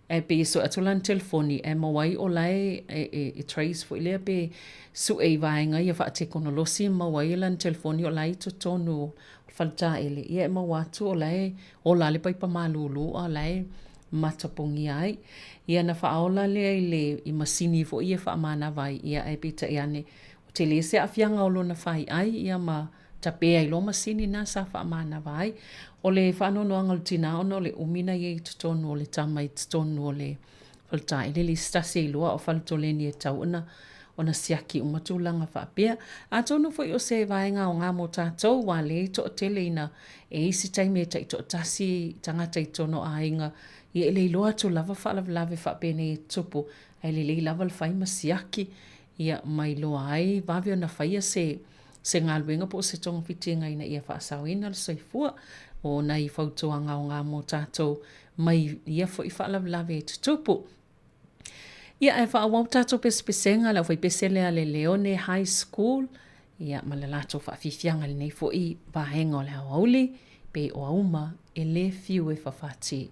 ae pei e sue atu lana telefoni ae maua ai o la e e e trace foi lea pe sue i vaega ia faatekonolosi ma maua ai lana telefoni o la e i totonu o le fale taele ia e maua atu o la e Ola le paipa malūlū a o la e matapogia ai. Ia na faaola lea i le i masini foi ia e faamānava ai, ia ae peitai ane, ua tele se aafiaga o lona faiai ia ma tape ai loa masini na sa faamānava ai. O le faanoanoaga o le tinā ona o le umi na ia i totonu o le tama i totonu o le faletailele i se tasi ai loa o faletoleni e tau ona ona siaki uma tulaga faapea. Atonu foi o se vaega aoga mo tatou ua le toatele ina e isi taimi e taitoatasi tagata i totonu o aiga ia e le iloa atu lava faalavelave faapenei e tutupu ae lelei lava le fai ma siaki ia ma iloa ai vave ona faia se se galuega po o se togafitiga ina ia faasaoina le soifua o nai fautuaga aoga mo tatou mai ia foi faalavelave e tutupu. Ia, ae faaauau tatou pesepesega, le aufaipese lea a le Leone High School, ia, ma le latou faafiafiaga i lenei foi vaega o le aoauli, pei o auma e le fiu e fafati.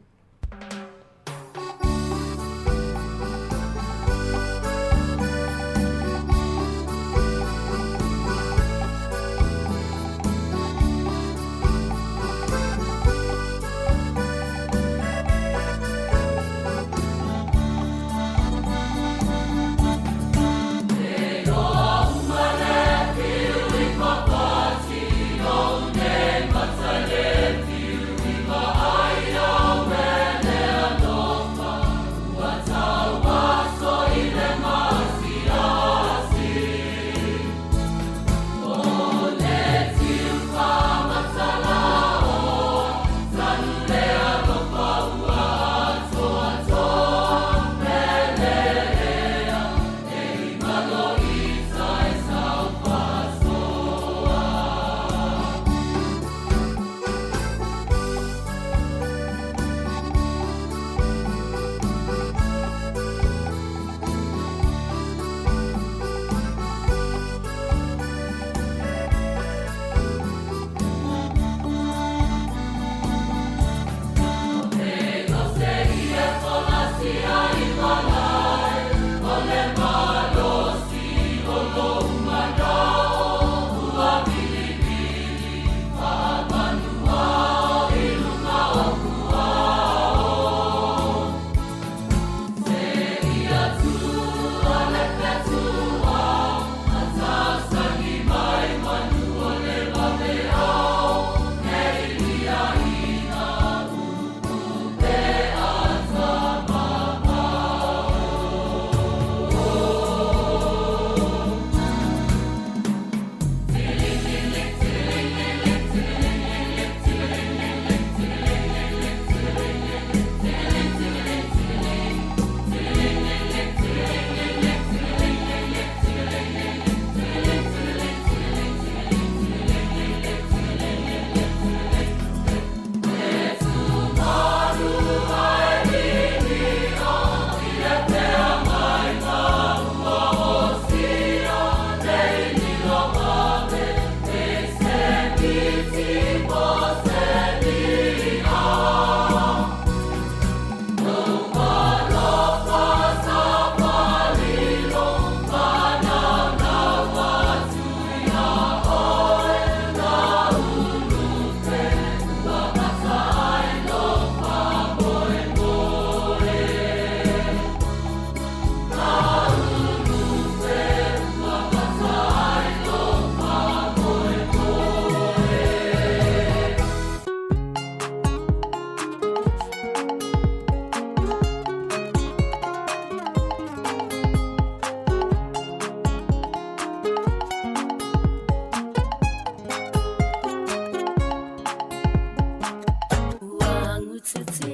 Ua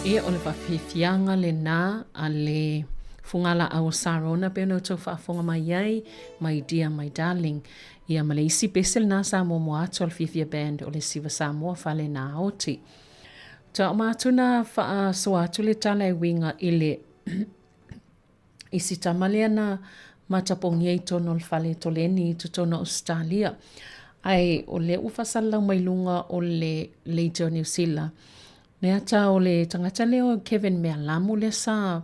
Ia, o le faafiafiaga lenā a le fugalaau o Sarona pei ona outou faafofoga mai ai, My Dear My Darling. Ia, ma le isi pese lenā sa muamua atu a le Fiafia Band o le Siva Samoa Fale Na Oti. Faatoa uma atu na faasoa atu le tala e uiga i le i si tama lea na matapogia i totonu o le fale toleni i totonu o Ausetalia. Ae o lea ua faasalalau mai luga o le Leitio o Niu Sila, le ata o le tagata lea o Kevin Mealamu lea sa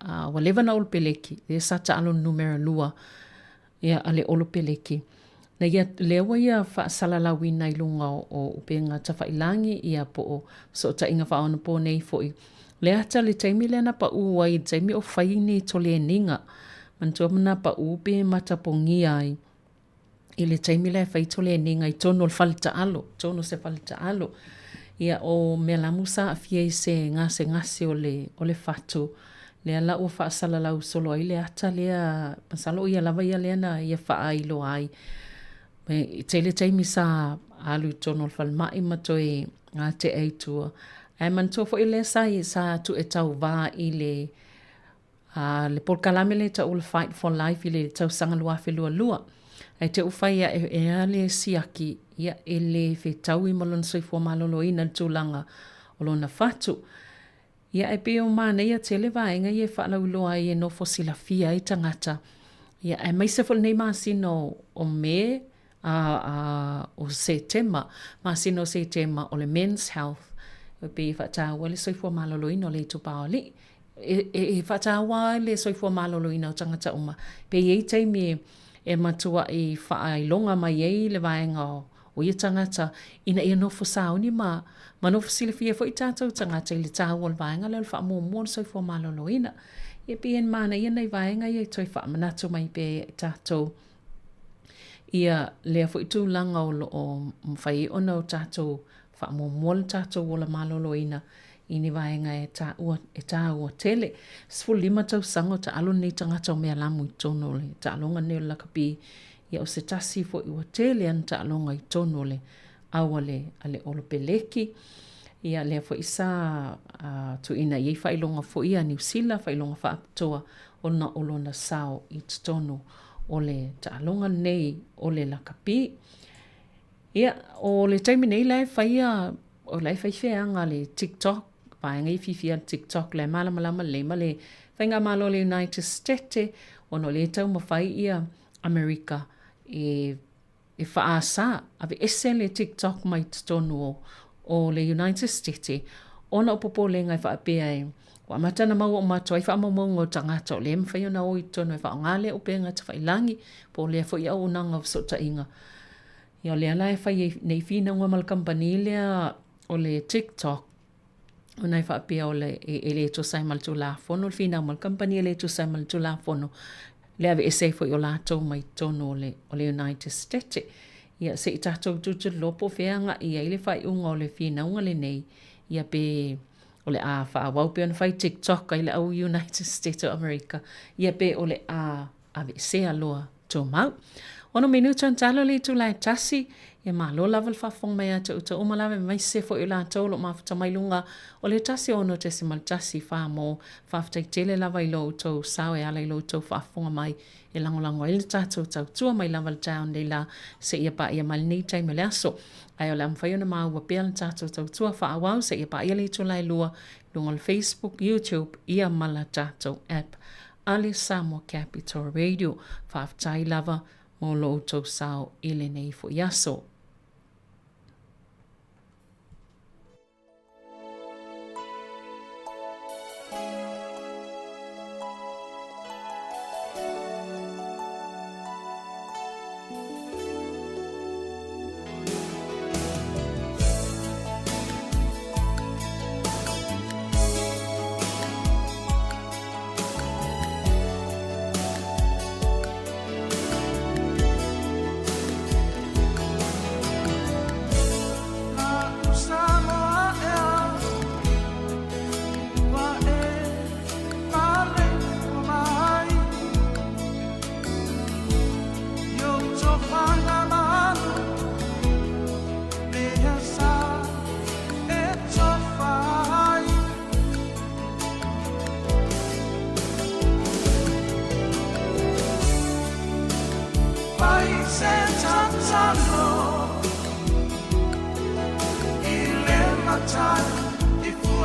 ua leva na olopeleki, lea sa taalo numera 2 ia a le Olopeleki. Na ia, lea ua ia faasalalauina i luga o upega tafailangi ia po o fesootaiga faaonaponei foi. Le ata le taimi lea na paʻu ai i le taimi o fai ni toleniga. Manatua na paʻu pe matapogia ai i le taimi lea e fai toleniga i totonu o le fale taalo, totonu o se fale taalo. Ia o Mealamu sa aafia i se gasegase o le, o le fatu. Lea la ua faasalalau solo ai le ata lea, masalo o ia lava ia lea na ia faailoa ai. E tele taimi sa alu i totonu o le falemai ma toe gatea i tua. Ae manatua foi lea sa, sa tuu tauvā i le, a, le polokalame lea e tau o le Fight for Life i le tausaga 2022. Ae te i ua fai ae e a le siaki, ia, e le fetaui ma lona soifua maloloina i le tulaga o lona fatu. Ia, e pei o manaia tele vaega ia e faalauiloa ai e nofo silafia ai tagata. Ia, aemaise foi lenei masina o, o Me, a, a, o Setema, masina o Setema o le Men's Health, e pei e faataua le soifua maloloina o le itupa o alii. E, e, e faataua ai le soifua maloloina o tagata uma. Pe i ai taimi e, e matuai faailoga mai ai le vaega o, o ia tagata ina ia nofo sauni ma, ma nofo silafia foi tatou tagata i le taua o le vaega lea o le faamuamua o le soifua maloloina. Ia pei e manaia nai vaega ia e toe faamanatu mai pea ia i tatou ia lea foi tulaga o lo o mafai ai ona o tatou faamuamua le tatou ola maloloina i ni vaega e taua, e taua tele. 15 tausaga o taalo lenei tagata o Mealamu i totonu o le taaloga lenei o le lakapi. Ia o se tasi foi ua tele ana taaloga i totonu o le au a le, a le Olopeleki. Ia lea foi sa tuuina i ai faailoga foi a Niu Sila, faailoga faapitoa ona o lona sao i totonu o le taaloga lenei o le lakapi. Ia, o le taimi nei la e faia, o la e fai feaga a le TikTok, vaega ia fiafia le TikTok la e malamalama lelei ma le Faigamalo a le United Stete, ona o lea e taumafai ia Amerika e e faaasa, aveese le TikTok mai totonu o o le United Stete, ona o popolega e faapea e ua amata ona maua uma atu ai faamaumauga o tagata o lea e mafai ona o i totonu e faaaoga lea upega tafailangi po o lea foi auaunaga o fesootaiga. Ia o lea la e fai ai nei finauga ma le kamupani lea o le TikTok, ona e faapea o le, e le tusa ai ma le Tulafono, le finau ma le kamupani e le tusa ai ma le Tulafono, le aveese ai foi o latou mai totonu o le, o le United States. Ia, se i tatou tilotilo po o fea e agai i ai le faaiuga o le finauga lenei, ia pe o le a faaauau pea ona fai TikTok ai le au United States o Amerika, ia pe o le a aveesea loa tumau. Ono minuta ona talo le itula e tasi, ia malo lava le faafofoga mai ia te outou uma lava aemaise foi o latou o lo o mafuta mai luga o le 106.1 Samoa. Faafetai tele lava i lo outou sao e ala i lo outou faafofoga mai e lagolago ai le tatou tautua mai lava i le taeao nei la seia paia mai lenei taimi o le aso. Ae o le a mafai ona maua pea le tatou tautua faaauau seia paia le itula e 2 i luga o le Facebook, YouTube ia ma la tatou app a le Samoa Capital Radio. Faafetai lava mo lo outou sao i lenei foi aso.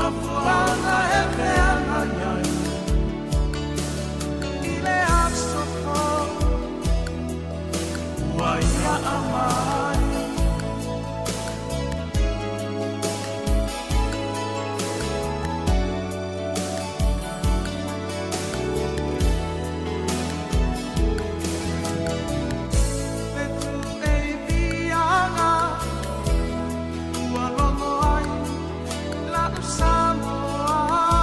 Mafuanga e feagai ai i le aso fou ua ia mai. Le tuʻe i piaga ua logo ai la'u Samoa.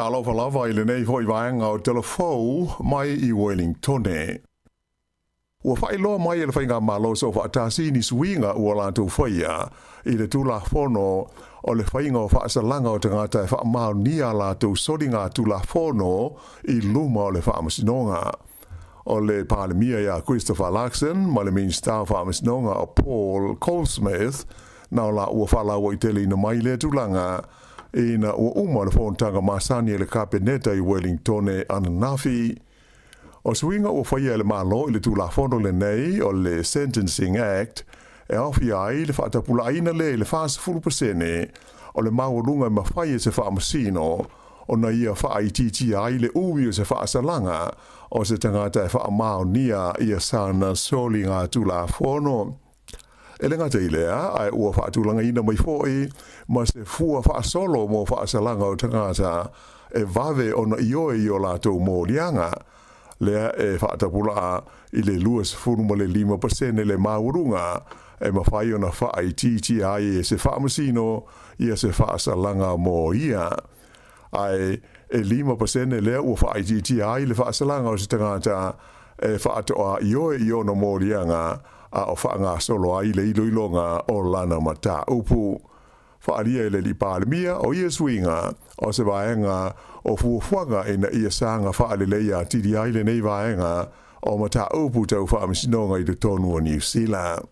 Talofa lava i lenei foi vaega o Telefou mai i Wellingtone. Ua faailoa mai e le Faigamalo Soofaatasi ni suiga ua latou faia i le Tulafono o le Faiga o Faasalaga o Tagata e Faamaonia a latou Soligatulafono i luma o le Faamasinoga. O le Palemia ia Christopher Luxon ma le Minisita o Faamasinoga o Paul Goldsmith na o la ua faalauaiteleina mai lea tulaga ina ua uma le fonotaga masani a le Kapeneta i Wellingtone ananafi. O suiga ua faia e le Malo i le Tulafono lenei o le Sentencing Act e aofia ai le faatapulaaina lea i le 40% o le maualuga e mafai e se faamasino ona ia faaitiitia ai le umi o se faasalaga o se tagata e faamaonia ia sana soligatulafono. E le gata i lea, ae ua faatulagaina mai foi ma se fua faasolo mo faasalaga o tagata e vave ona ioe i o latou moliaga, lea e faatapulaa i le 25% le maualuga e mafai ona faaitiitia ai e se faamasino ia se faasalaga mo ia. Ae e 5% lea ua faaitiitia ai le faasalaga o se tagata e faatoa ioe i ona moliaga a o faagasolo ai le iloiloga o lana mataupu. Faaalia e le Alii Palemia o ia suiga o se vaega o fuafuaga ina ia saga faaleleia atili ai lenei vaega o mataupu tau faamasinoga i totonu o Niu Sila.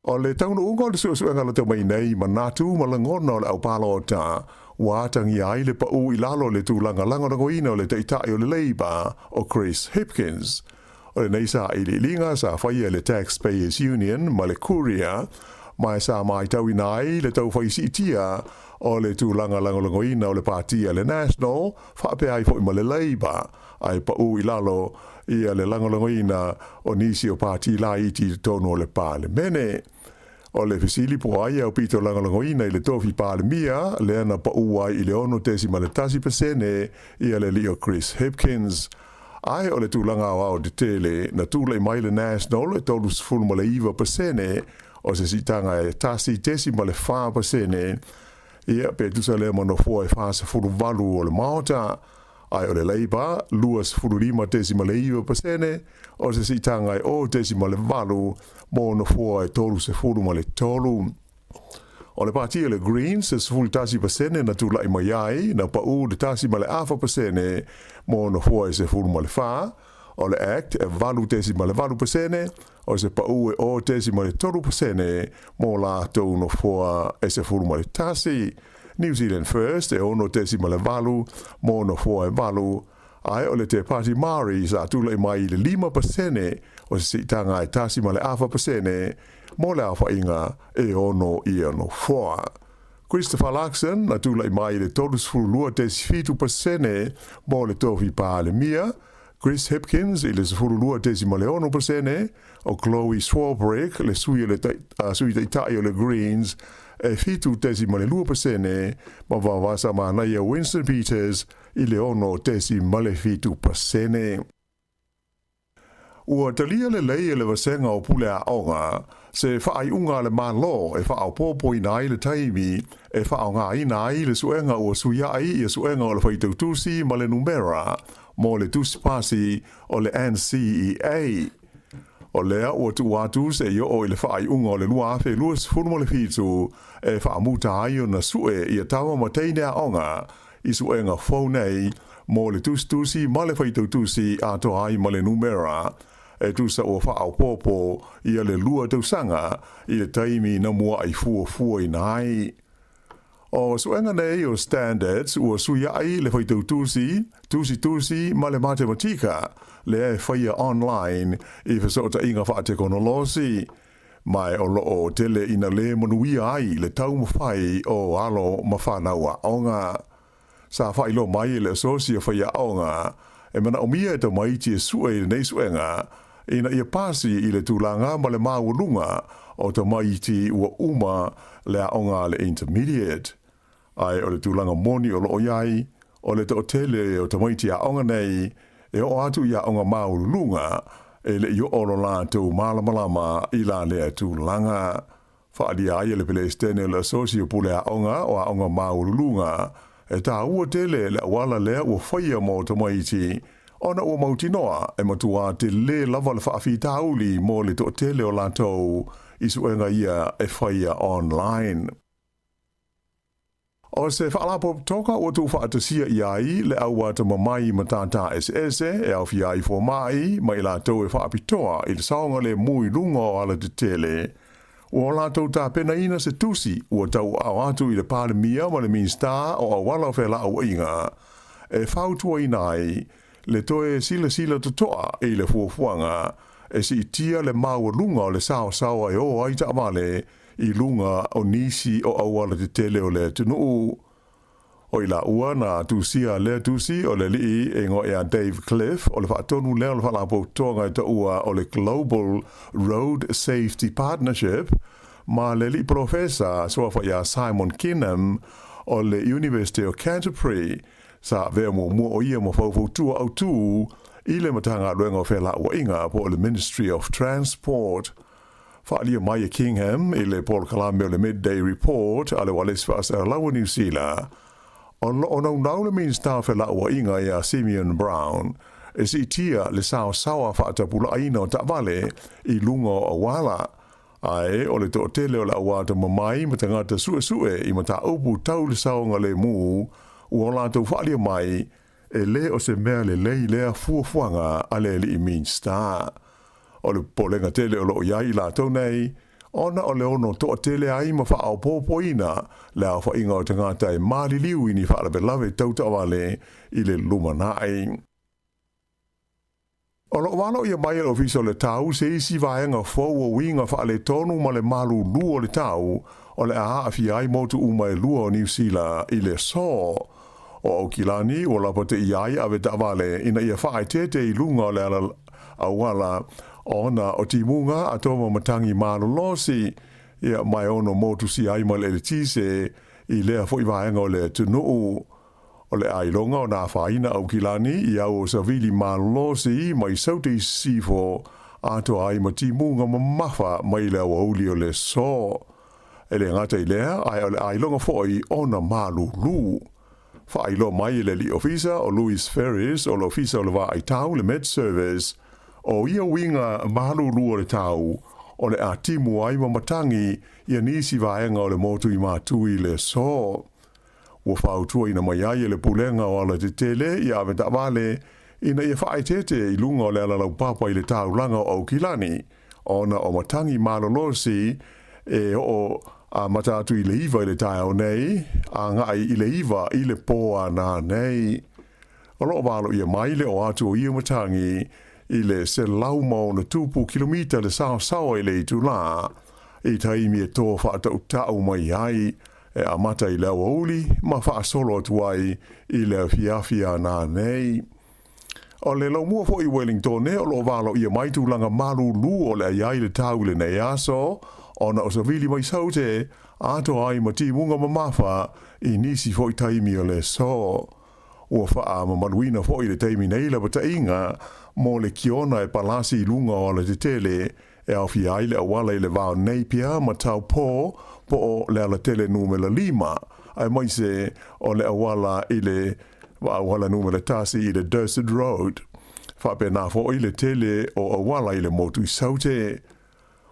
O le taunuuga o le suesuega lata mai nei manatu ma lagona o le au palota ua atagia ai le paʻū i lalo o le tulaga lagolagoina o le Taitai o le Labour o Chris Hipkins. O lenei sailiiliga sa faia e le Taxpayers Union ma le Courier ma e sa matauina ai le taufai siitia o le tulaga lagolagoina o le Pati a le National faapea ai foi ma le Labour ae paʻū i lalo ia le lagolagoina o nisi o pati laiti i totonu o le Palemene. O le fesili po o ai aupito lagolagoina i le tofi Palemia lea na paʻū ai i le 6.1% ia le alii o Chris Hipkins. Ae o le tulaga aoao tetele na tulai mai le National e 39% o se siitaga e 1.4% ia pe tusa lea ma nofoa e 48 o le Maota. Ae o le Labour, 25.9%, o se siitaga e 0.8 mo nofoa e 33. O le pati o le Greens, e 11% na tula'i mai ai, na paʻū le 1.4% mo nofoa e 14. O le act, e 8.8%, o se paʻū e 0.3% mo latou nofoa e 11. New Zealand First e 6.8 mo nofoa e 8, ae o le Te Pāti Māori sa tula'i mai i le 5% o se siitaga e 1.4% mo le aofaiga e 6 ia nofoa. Christopher Luxon na tula'i mai i le 32.7% mo le tofi Palemia, Chris Hipkins i le 12.6%, o Chloe Swarbrick le sui o le Sui Taitai o le Greens e 7.2% ma Vavasa Manaia Winston Peters i le 6.7%. Ua talia lelei e le Vasega o Pule Aoga se faaiuga a le Malo e faaopoopoina ai le taimi e faaaogaina ai le suega ua suiaʻi ia suega o le faitautusi ma le numera mo le tusi pasi o le NCEA. O lea ua tuu atu seia oo i le faaiuga o le 2027 e faamuta ai ona sue ia tama ma teine aoga i suega fou nei mo le tusitusi ma le faitautusi atoa ai ma le numera e tusa ua faaopoopo ia le lua tausaga i le taimi na muaʻi fuafuaina ai. O suega nei o Standards ua suiaʻi le faitautusi, tusitusi ma le matematika lea e faia online i fesootaiga faatekonolosi, ma e o loo tele ina lē manuia ai le taumafai o alo ma fanau aoga. Sa faailoa mai e le Asosi o Faiaoga e manaomia e tamaiti e sue i lenei suega ina ia pasi i le tulaga ma le maualuga o tamaiti ua uma le aoga a le Intermediate. Ae o le tulaga moni o loo iai, o le toatele o tamaiti aoga nei e oo atu i aoga maualuluga e le i oo lo latou malamalama i la lea tulaga. Faaalia ai e le Peresetene o le Asosi o Pule Aoga o Aoga Maualuluga E tāua tele le auala lea ua faia mo tamaiti, ona ua mautinoa e matuā telē lava le faafitauli mo le toatele o latou i suega ia e faia online. O se faalapotopotoga ua tuufaatasia i ai le au atamamai i matata eseese e aofia ai fomai ma i latou e faapitoa i le saogalemu i luga o alatetele. Ua latou tapenaina se tusi ua tauaao atu i le Palemia ma le Minisita o Auala o Felauaiga e fautuaina ai le toe silasila totoa i le fuafuaga e siitia le maualuga o le saosaoa e o ai taavale i luga o nisi o auala tetele o le atunuu. O i laua na tusia lea tusi o le alii e igoa ia Dave Cliff o le faatonu lea o le Faalapotopotoga e taua o le Global Road Safety Partnership ma le alii polofesa suafa ia Simon Kinham o le University o Canterbury sa avea muamua o ia ma faufautua autū i le Matagaluega o Felauaiga po o le Ministry of Transport. Faaalia mai e Kingham i le polokalame o le Midday Report a le Ualesi Faasalalau o Niu Sila, o lo o naunau le Minisita o Felauaiga ia Simeon Brown e siitia le saosaoa faatapulaaina o taavale i luga o auala, ae o le toatele o le auatamamai ma tagata suesue i mataupu tau le saogalemu ua latou faaalia mai E le o se mea lelei lea fuafuaga a le alii Minisita. O le popolega tele o lo o i ai i latou nei, ona o le ono toatele ai ma faaopoopoina le aofaiga o tagata e maliliu i ni faalavelave tau taavale i le lumanai. O lo o valoia mai e le Ofisa o le Tau se isi vaega fou o uiga faaletonu ma le malulu o le tau o le a aafia ai motu uma e lua o Niu Sila i le aso. O Aukilani ua lapateia ai ave taavale ina ia faaeteete i luga o le ala auala ona o timuga a toma matagi malolosi ia ma e ono motusia ai ma le eletise i lea foi vaega o le atunuu. O le ailoga o na afaina Aukilani i au o savili malolosi mai Saute i Sisifo atoa ai ma timuga mamafa mai le aoauli o le aso. E le gata i lea, ae o le ailoga foi ona malulu. Faailoa mai e le alii ofisa o Louis Ferris o le Ofisa o le Vaai Tau, le Met Service, o ia uiga malulu o le tau, o le a timu ai ma matagi ia nisi vaega o le motu i Matui i le aso. Ua fautuaina mai ai e le Pulega o Alatetele ia ave taavale ina ia faaeteete i luga o le alalaupapa i le taulaga o Aukilani, ona o matagi malolosi e oo amata atu i le 9 i le taeao nei, agai i le 9 i le pō a nanei. O lo o valoia mai le o atu o ia matagi i le 160 kilomita le saosaoa i le itulā, i taimi e tō faatautau mai ai e amata i le aoauli ma faasolo atu ai i le afiafi a nanei. O le laumua foi i Wellingtone o lo o valoia mai tulaga malūlū o le a i ai le tau i lenei aso, ona o savili mai Saute atoa ai ma timuga mamafa i nisi foi taimi o le aso. Ua faamamaluina foi i le taimi nei lapataiga mo le kiona e palasi i luga o alatetele e aofia ai le auala i le va o Napier ma Taupo po o le alatele numera 5, aemaise o le auala i le auala numera 1 i le Dorset Road. Faapena foi le tele o auala i le motu i Saute.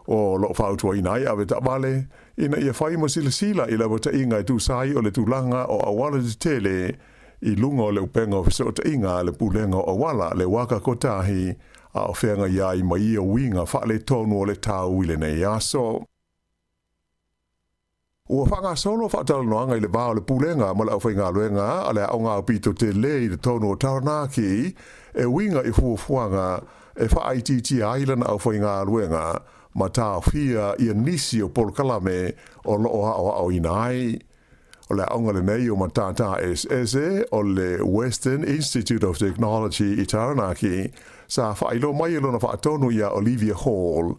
O lo o fautuaina ai ave taavale ina ia fai ma silasila i lapataiga e tusa ai o le tulaga o auala tetele i luga o le upega o fesootaiga a le Pulega o Auala, le Waka Kotahi, a o feagai ai ma ia uiga faaletonu o le tau i lenei aso. Ua faagasolo faatalanoaga i le va o le Pulega ma le aufaigaluega a le Aoga Aupito Tele i totonu o Taranaki e uiga i fuafuaga e faaitiitia ai lana aufaigaluega ma taofia ia nisi o polokalame o lo o aoaoina ai. O le aoga lenei o matata eseese o le Western Institute of Technology i Taranaki sa faailoa mai e lona faatonu iā Olivia Hall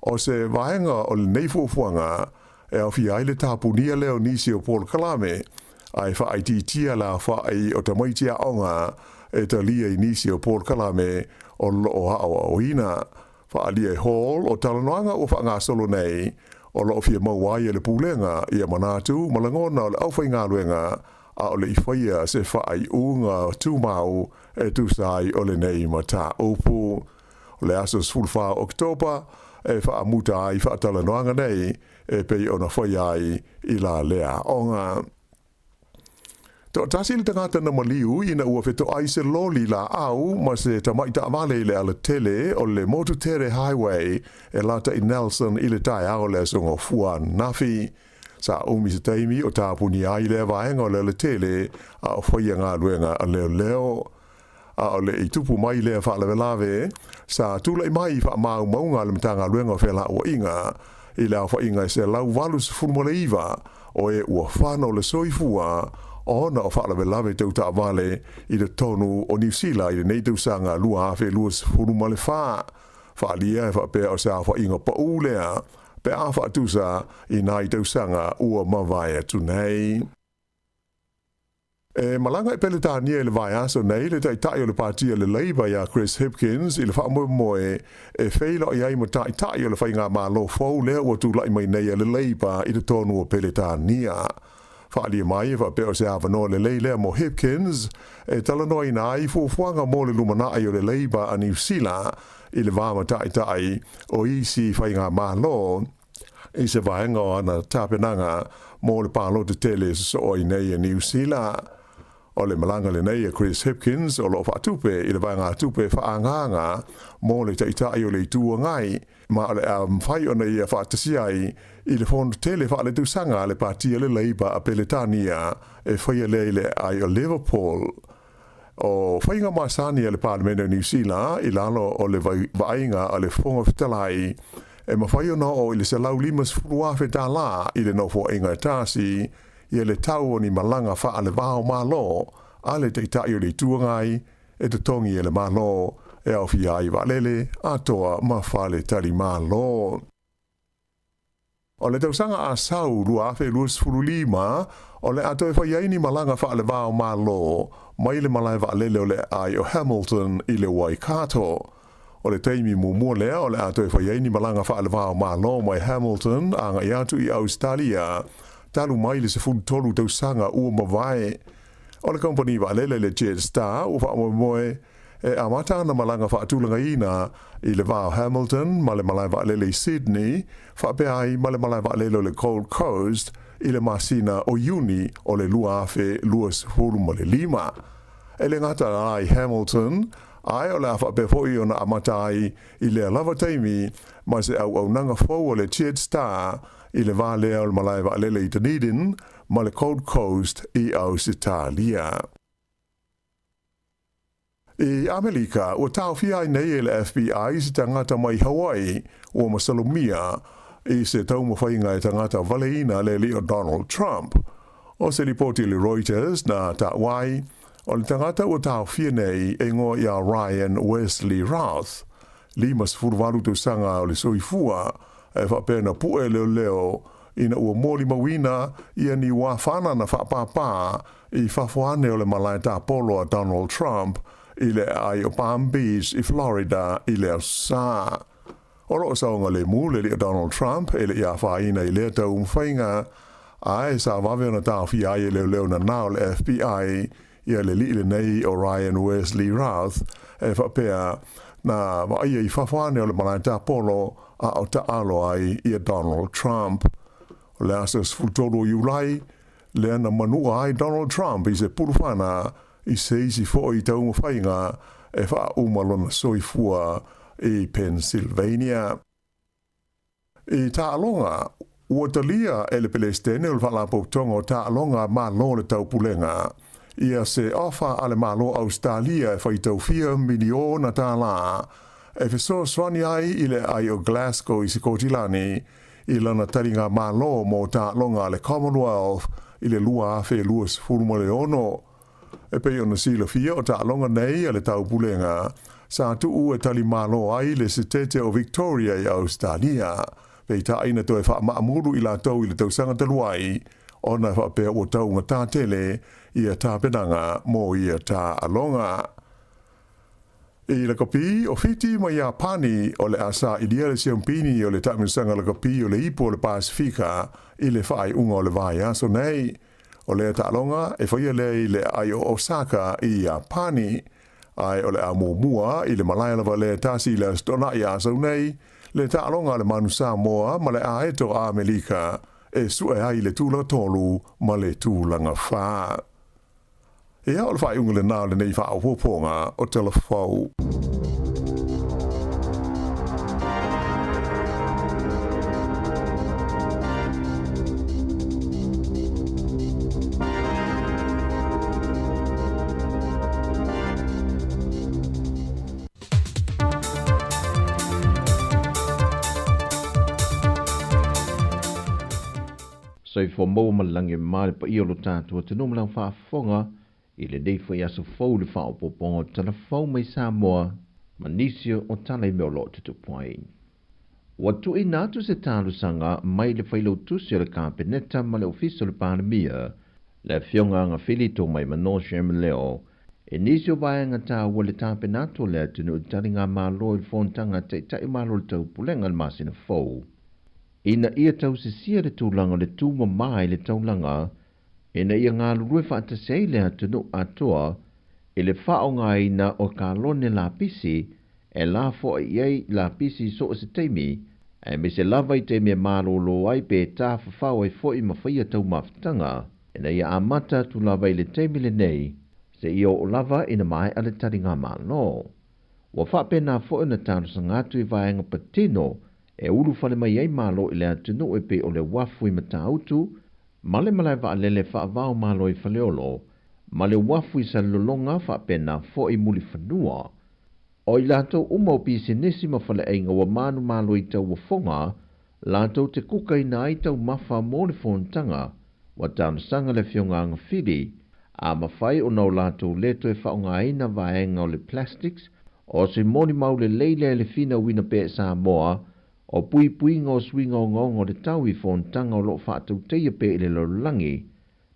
o se vaega o lenei fuafuaga e aofia ai le tapunia lea o nisi o polokalame ae faaitiitia le aofai o tamaiti aoga e talia i nisi o polokalame o lo o aoaoina. Faaalia e Hall o talanoaga ua faagasolo nei o lo o fia maua ai e le Pulega ia manatu ma lagona o le aufaigaluega A o le i faia se faaiuga tumau e tusa ai o lenei mataupu. O le aso 14 o Oketopa e faamuta ai faatalanoaga nei e pei ona faia ai i la lea aoga. Toatasi le tagata na maliu ina ua fetoai se loli laau ma se tamai taavale i le alatele o le Motutere Highway e lata i Nelson i le taeao o le Aso Gafua ananafi. Sa umi se taimi o tapunia ai lea vaega o le alatele a o faia galuega a leoleo. A o le i tupu mai lea faalavelave, sa tulai mai faamaumauga a le Matagaluega o Felauaiga i le aofaiga e 189 o e ua fano le soifua ona o faalavelave tau taavale i totonu o Niu Sila i lenei tausaga 2024. Faaalia e faapea o se aofaiga pau lea pe a faatusa i nai tausaga ua mavae atu nei. E malaga i Peletania i le vaiaso nei le Taitai o le Pati a le Labour ia Chris Hipkins i le faamoemoe e feiloai ai ma Taitai o le Faigamalo fou lea ua tulai mai nei a le Labour i totonu o Peletania. Faaalia mai e faapea o se avanoa lelei lea mo Hipkins e talanoaina ai fuafuaga mo le lumanai o le Labour a Niu Sila i le va ma Taitai o isi Faigamalo i se vaega o ana tapenaga mo le palota tele e sosoo ai nei e Niu Sila. O le malaga lenei a Chris Hipkins o lo o faatupe i le vaegatupe faaagaaga mo le Taitai o le Itu Agai, ma o le a mafai ona ia faatasi ai i le fono tele faaletausaga a le Pati a le Labour a Peretania e faia lea i le aai o Liverpool. O faiga masani a le Palemene o Niu Sila i lalo o le vaaiga a le Fofoga Fetalai, e mafai ona oo i le $150,000 tala i le nofoaiga e tasi ia le tau o ni malaga faalevao Malo a le Taitai o le Itu Agai e totogi e le Malo e aofia ai vaalele atoa ma faletalimalo. O le tausaga a sau 2025, o le a toe fai ai ni malaga faalevao Malo mai le malae vaalele o le aai o Hamilton i le Waikato. O le taimi muamua lea o le a toe fai ai ni malaga faalevao Malo mai Hamilton agai atu i Ausetalia talu mai le 13 tausaga ua mavae. O le kamupani vaalele le Jetstar ua faamoemoe E amata ana malaga faatulagaina i le va o Hamilton ma le malae vaalele i Sydney, faapea ai ma le malae vaalele o le Gold Coast i le masina o Iuni o le 2025. E le gata la i Hamilton, ae o le a faapea foi ona amata ai i lea lava taimi ma se auaunaga fou a le Jetstar i le va lea o le malae vaalele i Dunedin ma le Gold Coast i Ausetalia. I Amelika, ua taofia ai nei e le FBI se tagata mai Hawaii ua masalomia i se taumafaiga e tagata valeina le alii o Donald Trump. O se lipoti a le Reuters na taua ai, o le tagata ua taofia nei e igoa ia Ryan Wesley Routh, 58 tausaga o le soifua, e faapea na pue leoleo ina ua molimauina ia ni wā whanana whaapāpā i fafo ane o le malae tapolo a Donald Trump i le aai o Palm Beach i Florida i le Aso Sa. O lo o saogalemu le alii o Donald Trump e le i afaina i lea taumafaiga, ae sa vave ona taofia ai e leoleo nanao o le FBI ia le alii lenei o Ryan Wesley Routh e faapea na vaaia i fafo ane o le malae tapolo a o taalo ai ia Donald Trump. O le aso 13 o Iulai, lea na manua ai Donald Trump i se pulufana i se isi foi taumafaiga e faauma lona soifua i Pennsylvania. I taaloga, ua talia e le Pelesitene o le Faalapotopotoga o Taaloga a Malo o le Taupulega ia se ofa a le Malo o Ausetalia e faitau fia miliona tālā e fesoasoani ai i le aai o Glasgow i Sikotilani i lana taliga Malo mo taaloga a le Commonwealth i le 2026. E pei ona silafia o taaloga nei a le Taupulega sa tuu e tali malo ai le Setete o Victoria i Ausetalia, peitai na toe faamaamulu i latou i le tausaga talu ai ona e faapea ua taugatā tele ia tapenaga mo ia taaloga. I lakapi o Fiti ma Iapani o le a sailia le siampini o le taamilosaga lakapi o le Ipu o le Pasefika i le faaiuga o le vaiaso nei. O lea taaloga e faia lea i le aai o Osaka i Iapani, ae o le a muamua i le malae lava lea tasi i le Aso Toonai a sau nei, le taaloga a le Manu Samoa ma le Aeto a Amerika e sue ai le tulaga tolu ma le tulaga fa. Ia, o le faaiuga lena o lenei faaopoopoga o Tala Fou. Soifua maua ma le lagi e mama le paia o lo tatou atunuu ma lau faafofoga i lenei foi aso fou i le faaopoopoga o tala fou mai Samoa ma nisi o tala i mea o lo o tutupu ai. Ua tuuina atu se talosaga mai le Failautusi o le Kapeneta ma le Ofisa o le Palemia, le Afioga Agafili Tomaimano Sherman Leo, i nisi o vaega taua i le tapena atu o le atunuu i le taligamalo i le Fonotaga a Taitai o Malo o le Taupulega i le masina fou, ina ia tausisia le tulaga o le tumama i le taulaga ina ia galulue faatasi ai le atunuu atoa i le faaaogaina o kalone lapisi e lafoai i ai lapisi i so o se taimi, aemaise lava i taimi e malolo ai pe tafafao ai foi ma faia taumafataga, ina ia amata atu lava i le taimi lenei seia oo lava ina maea le taligamalo. Ua faapena foi ona talosaga atu i vaega patino e ulufale mai ai malo i le atunuu e pei o le uafu i Matautu, ma le malae vaalele faavao malo i Faleolo, ma le uafu i Salelologa faapena foi i Mulifanua. O i latou uma o pisinisi ma faleaiga ua manumalo i tauofoga latou te kukaina ai taumafa mo le fonotaga, ua talosaga le Afioga Agafili, a mafai ona o latou le toe faaaogaina vaega o le plastics o se molimau lelei lea i le finauina pea e Samoa o puipuiga o suiga ogaoga o le tau i fonotaga o lo o faatautaia pea i le lalolagi,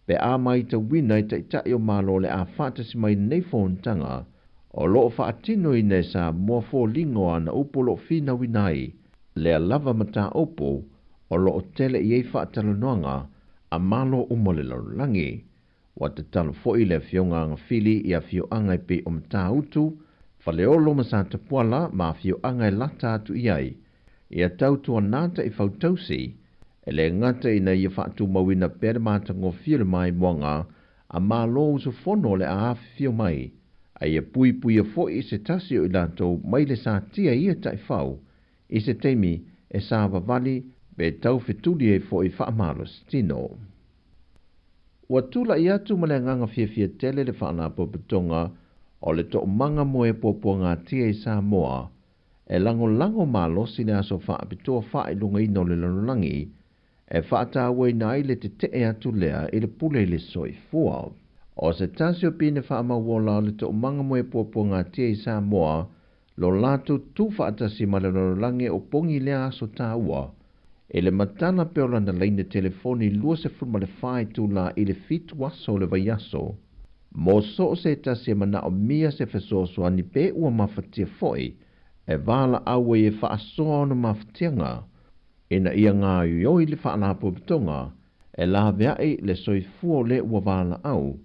pe a maitauina e Taitai o Malo o le a faatasi mai lenei fonotaga o lo o faatinoina e Samoa foliga o ana upu o lo o finauina ai lea lava mataupu o lo o tele i ai faatalanoaga a Malo uma o le lalolagi. Ua tatalo foi le Afioga Agafili i afioaga e pei o Matautu, Faleolo ma Satapuala ma afioaga e lata atu i ai, ia tautuana taifau-tausi, e le gata ina ia faatumauina pea le matagofie o le maimoaga a Malo usufono o le a afifio mai, a ia puipuia foi i se tasi o i latou mai le satia i ia taifau i se taimi e savavali pe taufetuli ai foi faamalositino. Ua tulai atu ma le agaga fiafia tele le Faalapotopotoga o le Toomaga mo e Puapuagatia i Samoa e lagolago malosi le aso faapitoa faailogaina o le lalolagi e faatauaina ai le tetee atu lea i le pule i le soifua. O se tasi o pine faamauola o le Toomaga mo e Puapuagatia i Samoa lo latou tu faatasi ma le lalolagi o pogi lea aso taua i le matala pea o lana laina telefoni 24 itula i le fitu aso o le vaiaso mo so o se tasi e manaomia se fesoasoani pe ua mafatia foi e valaau ai e faasoa ona mafatiaga ina ia gaoioi le Faalapotopotoga e laveai le soifua o le ua valaau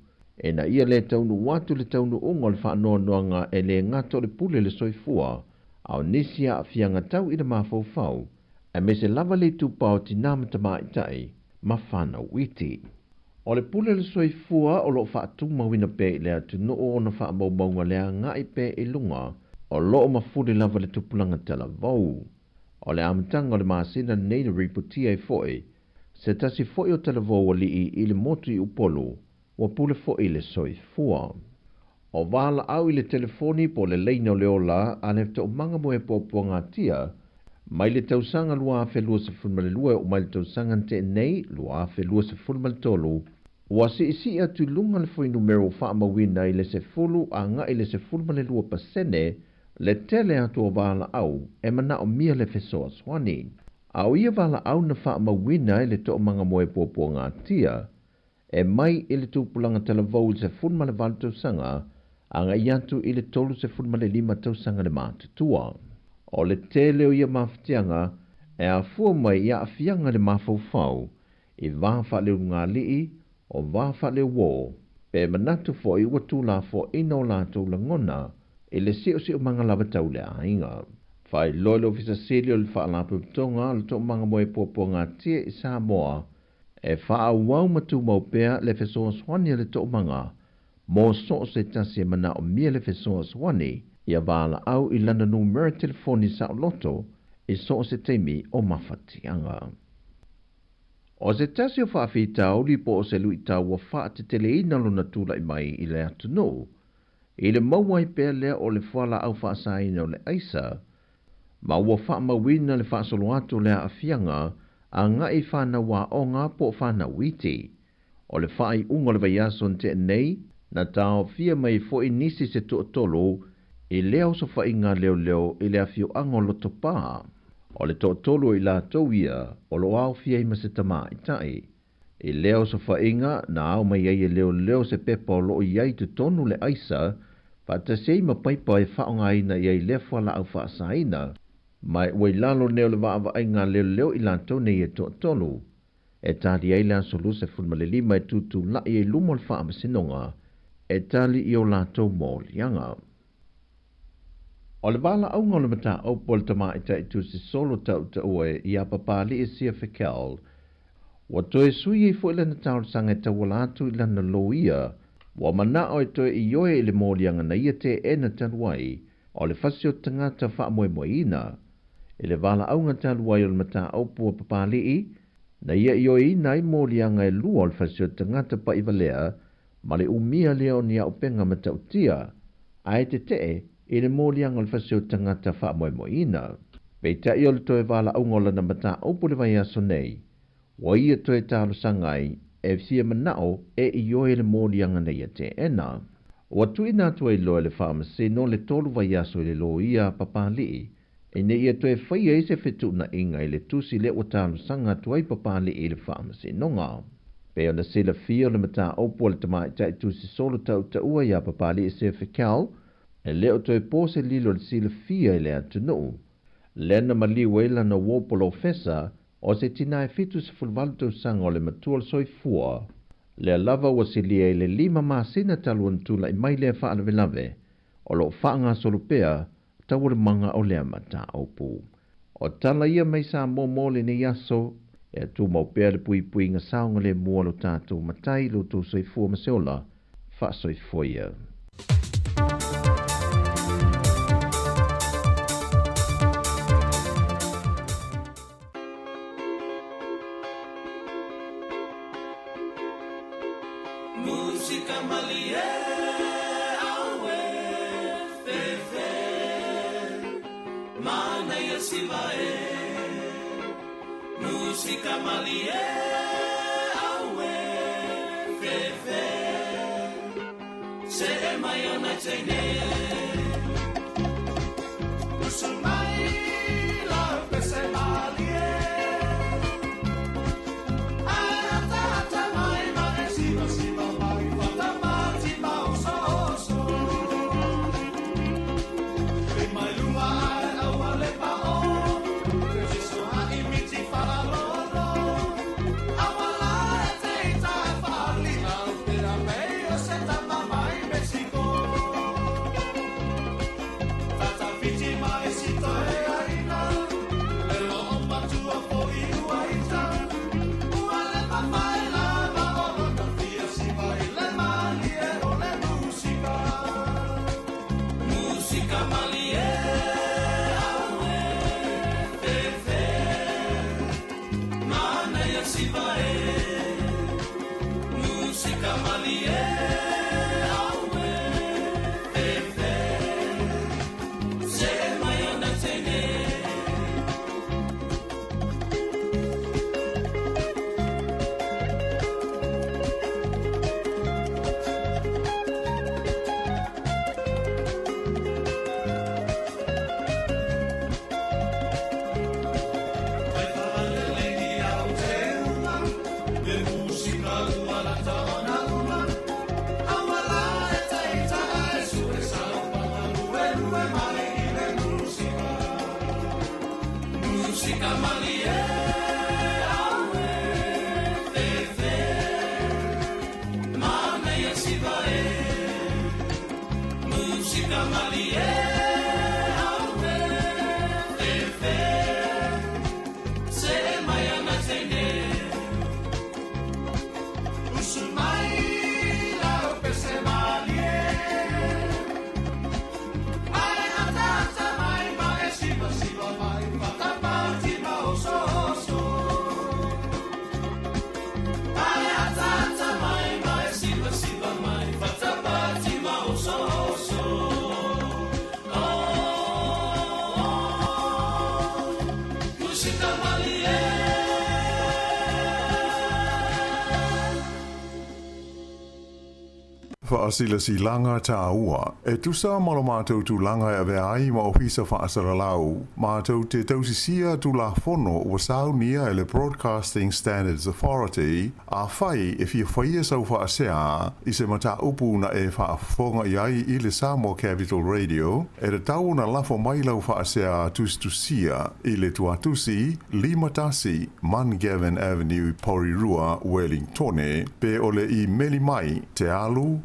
ina ia le taunuu atu le taunuuga o le faanoanoaga e le gata o le pule le soifua a o nisi aafiaga tau i le mafaufau aemaise lava le itupa o tinā ma tamaitai ma fanau iti. O le pule le soifua o lo o faatumauina pea i le atunuu ona faamaumauga le agai pea i luga o lo o mafuli lava le tupulaga talavou. O le amataga o le masina lenei na ripotia ai foi se tasi foi o talavou alii i le motu i Upolu ua pule foi i le soifua. O valaau i le telefoni po o le laina o le ola a le Toomaga mo e Puapuagatia mai le tausaga 2022 e oo mai le tausaga na tea nei 2023, ua siisii atu i luga le fuainumera ua faamauina i le 10 agai i le 12% le tele atu o valaau e manaomia le fesoasoani. A o ia valaau na faamauina e le Toomaga mo e Puapuagatia e mai i le tupulaga talavou i le 18 tausaga agai atu i le 35 tausaga le matutua. O le tele o ia mafatiaga e afua mai i aafiaga i le mafaufau i va faaleulugalii, o va faaleuō, pe manatu foi ua tulafoaina o latou lagona i le siosiomaga lava tau le aiga. Faailoa e le Ofisa Sili o le Faalapotopotoga o le Toomaga mo e Puapuagatia i Samoa e faaauau ma tumau pea le fesoasoani a le toomaga mo so o se tasi e manaomia le fesoasoani ia valaau i lana numera telefoni saoloto i so o se taimi o mafatiaga. O se tasi o faafitauli po o se luitau ua faateteleina lona tulai mai i le atunuu, i le maua ai pea lea o le fualaau faasaina o le aisa, ma ua faamauina le faasolo atu o le aafiaga agai i fanau aoga po o fanau iti. O le faaiuga o le vaiaso na tea nei, na taofia mai foi nisi se toatolu i lea osofaiga a leoleo i le afioaga o Lotopa. O le toatolu o i latou ia o lo o aofia ai ma se tamaitai. I lea osofaiga, na ao mai ai e leoleo se pepa o lo o i ai i totonu le aisa, faatasi ai ma paipa e faaaogaina i ai lea fualaau faasaina, ma ua i lalo nei o le vaavaaiga a leoleo i latou nei e toatolu. E tali ai le aso 25 e tutulai ai i luma o le Faamasinoga e tali i o latou moliaga. O le valaauga o le mataupu a le tamaitai tusi solo tautaua ia Papalii Sia Fikel, ua toe sui ai foi lana talosaga e tauala atu i lana loia, ua manao e toe ioe i le moliaga na ia teena talu ai o le fasi o tagata faamoemoeina. I le valaauga talu ai o le mataupu a Papalii, na ia ioeina ai moliaga e lua o le fasi o tagata pa'ivalea ma le umia lea o ni auupega matautia, ae tetee i le moliaga o le fasi o tagata faamoemoeina. Peitai o le toe valaauga o lana mataupu i le vaiaso nei, ua ia toe talosaga ai e fia manao e ioe le moliaga na ia teena. Ua tuuina atu ai loa e le Faamasino le tolu vaiaso i le loia a Papalii ina ia toe faia ai se fetuunaiga i le tusi lea ua talosaga atu ai Papalii i le Faamasinoga. Pei ona silafia o le mataupu a le tamaitai tusi solo tautaua ia Papalii Sefikau, e le o toe po se lilo i le silafia i le atunuu. Lea na maliu ai lana uo polofesa o se tina e 78 tausaga o le matua o le soifua, lea lava ua silia i le lima masina talu ona tulai mai lea faalavelave, o lo o faagasolo pea taualumaga o lea mataupu. O tala ia mai Samoa mo lenei aso, e tumau pea le puipuiga saogalemu a lo tatou Matai i lo outou soifua ma se ola faasoifua ia. Musika malie aue fefe Manaia siva e Musika malie aue fefe Se e mai ona teine Usu mai la pese malie Ata mai ma e siva siva mai Fata mati ma oso oso Pe mai luma ai aua le pa o Te fiso ha imiti fala lolo Aua la e te ita e fali Au te ra mei o se tama mai Mexico. Musika malie au fe fe Se mai ana teine Usu mai lau pese malie Ai atata mai ma e siva siva mai Fatapati ma oso oso Ai atata mai ma e siva siva mai Fatapati ma oso oso Oh, oh, Musika malie. Fa'asilasilaga tāua. E tusa ma lo matou tulaga e avea ai ma ofisa fa'asalalau, matou te tausisia Tulafono ua saunia e le Broadcasting Standards Authority, afai e fia faia sau fa'asea i se mataupu na e fa'afofoga i ai i le Samoa Capital Radio, e tatau ona lafo mai lau fa'asea tusitusia i le tuatusi 51 Mungavin Avenue, Porirua, Wellingtone, pe o le imeli mai tealu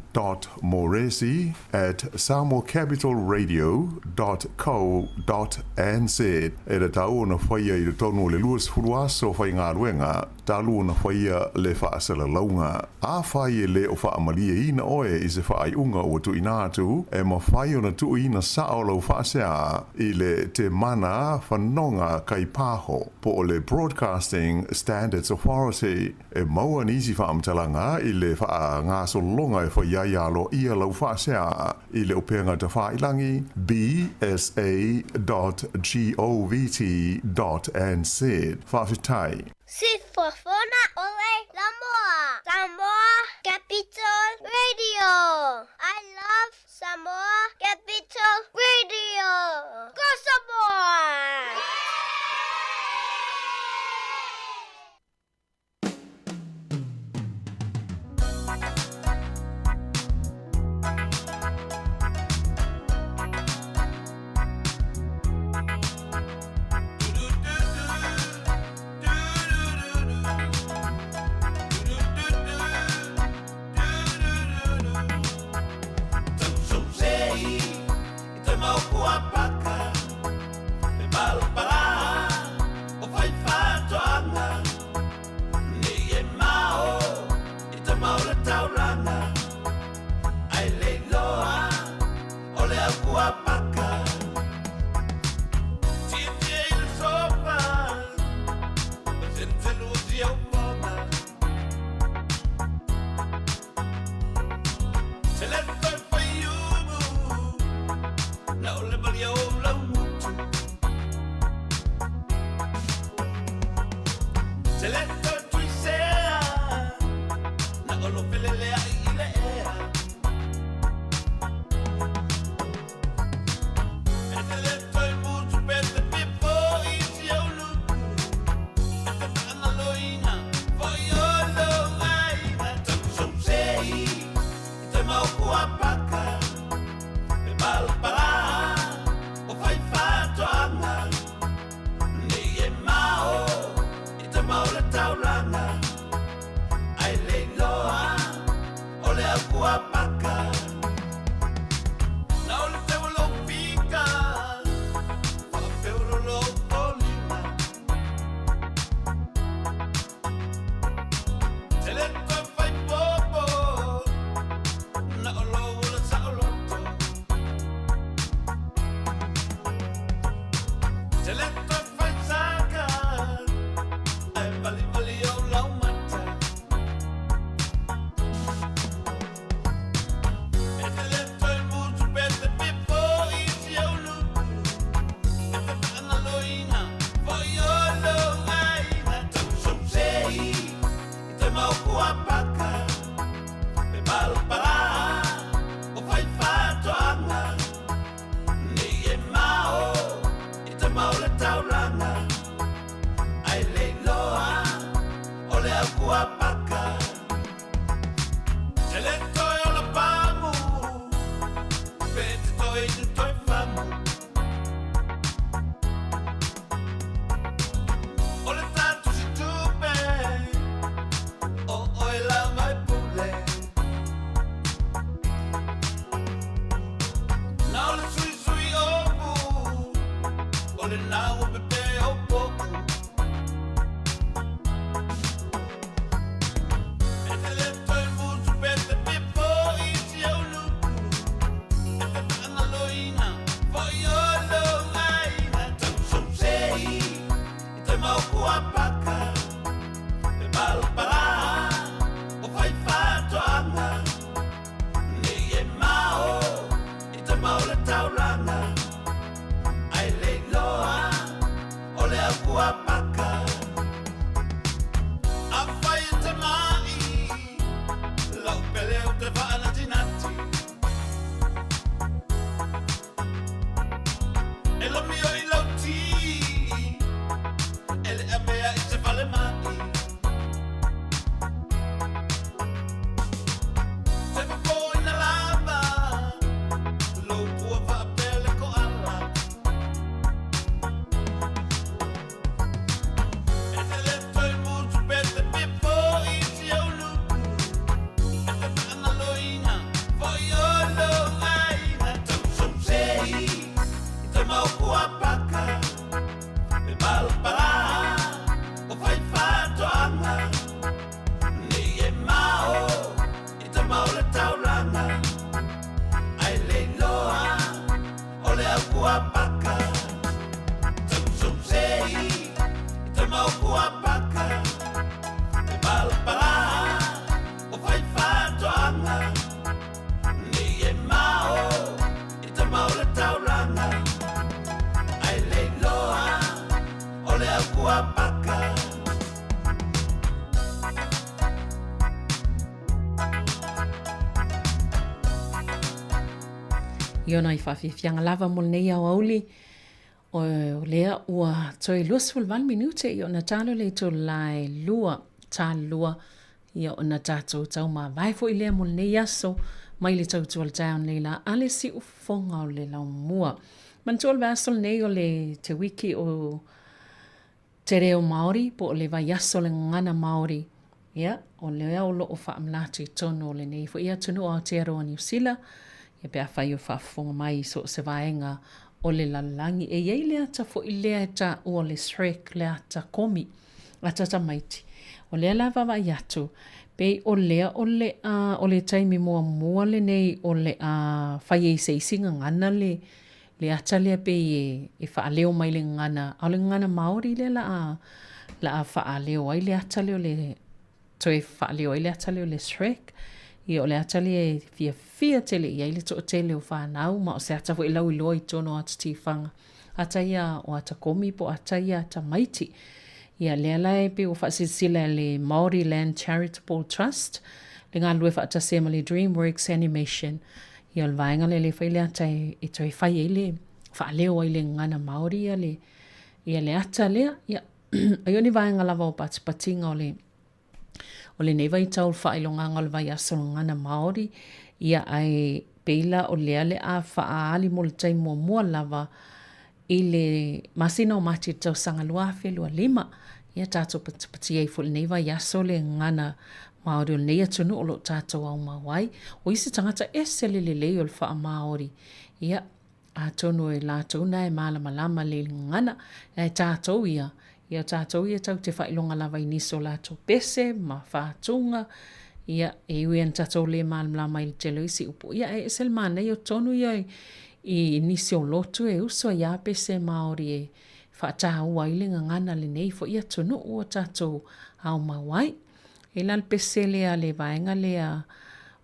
moresi at samoacapitalradio dot co dot nz. E tatau ona faia i totonu o le 20 aso faigaluega talu ona faia le faasalalauga. Afai e lē o faamalieina oe i se faaiuga ua tuuina atu, e mafai ona tuuina sao lau faasea i le Temana Fanoga Kaipaho po o le Broadcasting Standards Authority. E maua nisi faamatalaga i le faagasologa e faia ai aloaia lau faasea i le upega tafailagi bsa dot govt dot nz. Faafetai. Sifofoga ole Samoa. Samoa Capital Radio. I love Samoa Capital Radio. Go Samoa! O le lau o pepe o po'u. E te le toe musu pe te pifo i si au lupu. E te whaangaloina foi o lou aiga. Tausausei i te mauku a paka. E palapala o fai whatoanga. Nei e mao i te mau le taulanga. Ai le iloa o le au kua paka. A whai e te mai, lau pele o te whaanatinati. E lomi o i lau ti, e le amea i te whale mai. Te papo ina lava, lou pua whaapele ko ala. E te le toe mutu pe te pifo i si au lupu. E te whaangaloina foi o lou aiga. Tausausei i te mauku a paka. E palapala o fai whatoanga. Nei e mao i te mau le taulanga. Ai le iloa o le au kua paka. Tausausei i te mauku a paka. E palapala o fai whatoanga. Nei e mao i te mau le taulanga. Ai le iloa o le au kua paka. I ona i whawhiwhianga lava mo lenei aoauli, o lea ua toe 28 minute i ona talo le itula e lua, talo lua, ia ona tatou tau mavae foi lea mo lenei aso mai le tautua le taeao nei la a le siufofoga o le laumua. Manatua o le vaiaso lenei o le te wiki o te reo Māori po o le vaiaso o le gagana Māori. Ia, o lea o loo faamalatu i totonu o lenei foi atunuu o Aotearoa Niu Sila, ia pe afai o faafofoga mai i so o se vaega o le lalolagi. E i ai le ata foi lea e taua o le Shrek, le ata komi, ata tamaiti. O lea la vaavaai atu, pei o lea o le a, o le taimi muamua lenei o le a fai ai se isi gagana le, le ata lea pei e, e faaleo mai le gagana, a o le gagana Māori lea la a, la a faaleo ai le ata lea o le, toe faaleo ai le ata lea o le Shrek. Ia o le ata lea e fiafia tele i ai le toatele o whanau, ma o se ata foi lauiloa i totonu o ata tiwhanga. Ata ia o ata komi po ata ia ata maiti. Ia lea la e pei ua faasilasila e le Māori Land Charitable Trust, le galulue faatasi ai ma le DreamWorks Animation. Ia o le vaega lea le fai le ata e, e toe fai ai le faaleo ai le gagana Māori ia le, ia le ata lea. Ia, ai o ni vaega lava o patipatiga o le O lenei vaitau o le faailogaga o le vaiaso gagana Māori, ia ae pei la o lea le a faaali mo le taimi muamua lava i le masina o Mati i le tausaga 2025. Ia tatou patipati ai foi i lenei vaiaso le gagana Māori o lenei atunuu o lo o tatou aumau ai. O isi tagata ese le lelei o le faamāori. Ia, Atonu e latou na e malamalama le gagana, ae tatou ia, ia o tatou ia tau te faailoga lava i nisi o latou pese ma faatuga, ia, e ui ana tatou le malamalama i le tele o isi upu, ia ae ese le manaia o tonu ia i nisi o lotu e usu ai a pese Maori e faataua ai le gagana lenei foi atunuu ua tatou aumau ai. E la le pese lea le vaega lea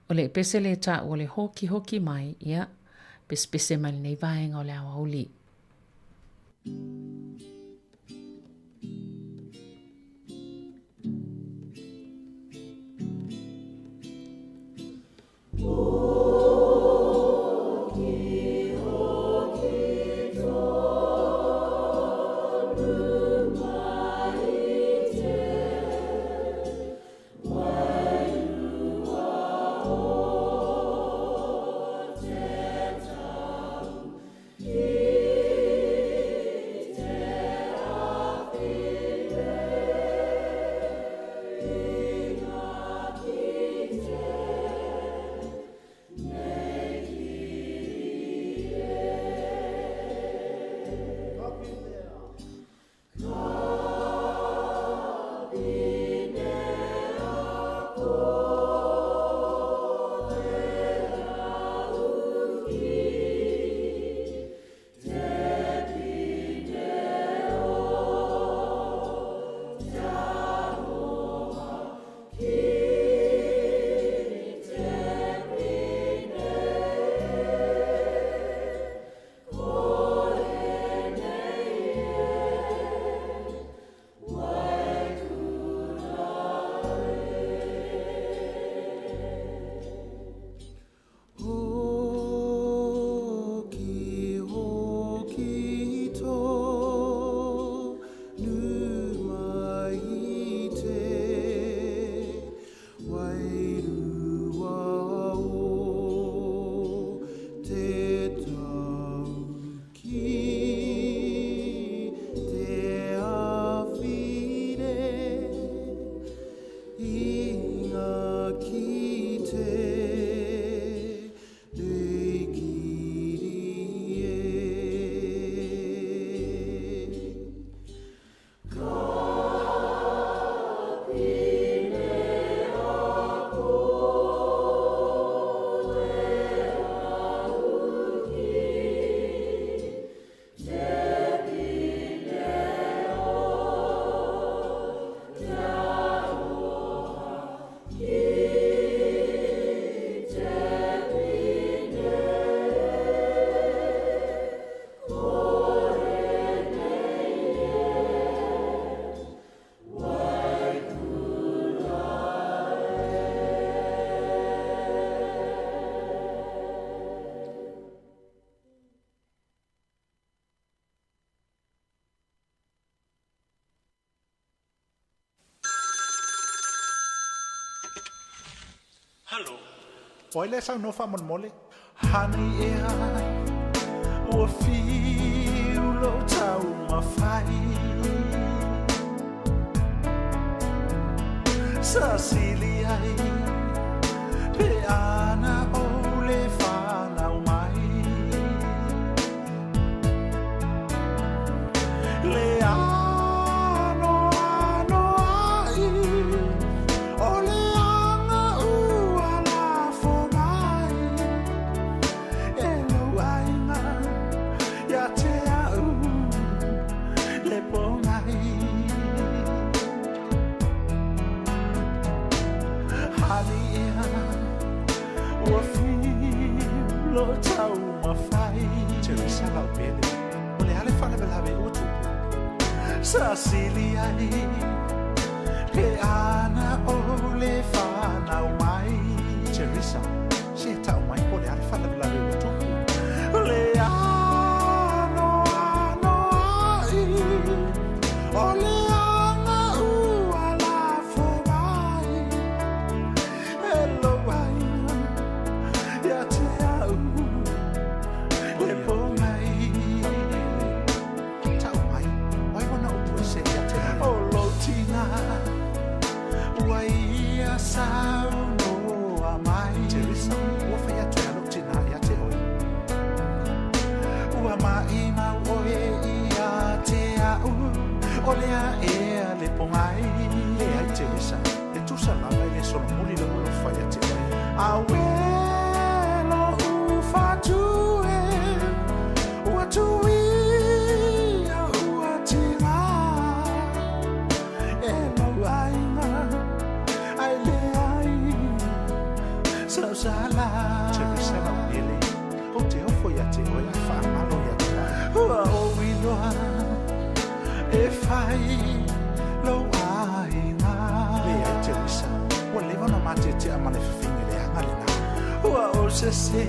o le pese lea e taua o le hoki hoki mai, ia, Pesepese mai lenei vaega o le aoauli. Halo. O ai lea e saunoa faamolemole? Honey ea, ua fiu lou taumafai. Sa sili ai pe ana ou le fanau mai. Le anoanoai o le aga ua lafo mai e lou aiga ia te a'u le pogai. Honey ea, ua fiu lou taumafai. Teresa Laupele, o le a le faalavelave ua tupu? Sa sili ai pe ana ou le fanau mai. Teresa, se ta'u mai po o le a le faalavelave ua tupu? Le anoanoai o le aga ua lafo mai e lou aiga ia te a'u le pogai. Ta'u mai, o ai ona upu ese ia te oe? O lou tina ua ia saunoa mai. Teresa, ua fai atu e a lou tinā ia te oe? Ua maʻimau oe ia te a'u, o lea ea le pogai. Leai Teresa, e tusa lava e lē solomuli le ua lou fai ia te oe. Auē lo'u fatu e, ua tuia ua tigā e lou aiga ae leai sausala. Teresa Laumele, ou te ofo ia te oe ae faagalo ia te a'u. Ua ou iloa e fai lou aiga. Leai Teresa, ua leva ona matete'a ma le fafine leaga lenā. Ua ou sesē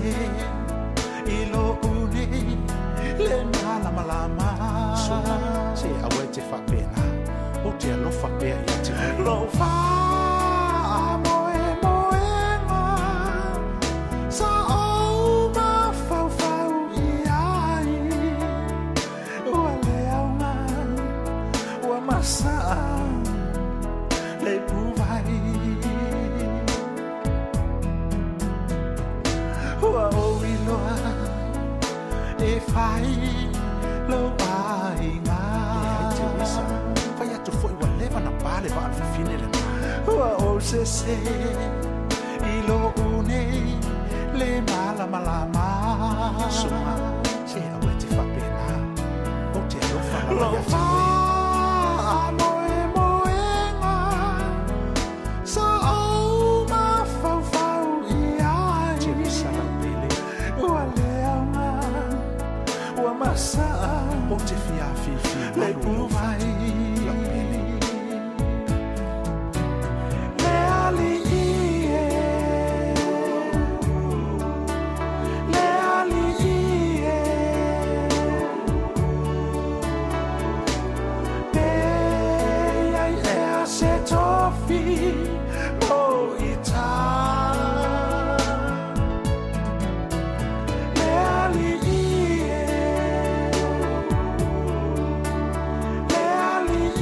i lo'u nei le malamalama. Suga, se aua e te faapenā, ou te alofa pea ia te oe. Lou faamoemoega sa ou mafaufau i ai, ua le aoga ua masa'a le ipuvai. Ua ou iloa e fai lou aiga. Leai Teresa, fai atu fo'i ua leva na pā le vaa le fafine lenā. Ua ou sesē i lo'u nei le malamalama. Suga, se aua e te faapenā, ou te alofa lava Lou ia te oe. Faamoemoega sa ou mafaufau i ai. Teresa Laupele, ua le aoga ua masa'a ou te fia afifi le malu i lou ipuvai. fatu. Laupele. Le alii e, le alii e, pe ai ea se tofi mo i tā. Le alii e, le alii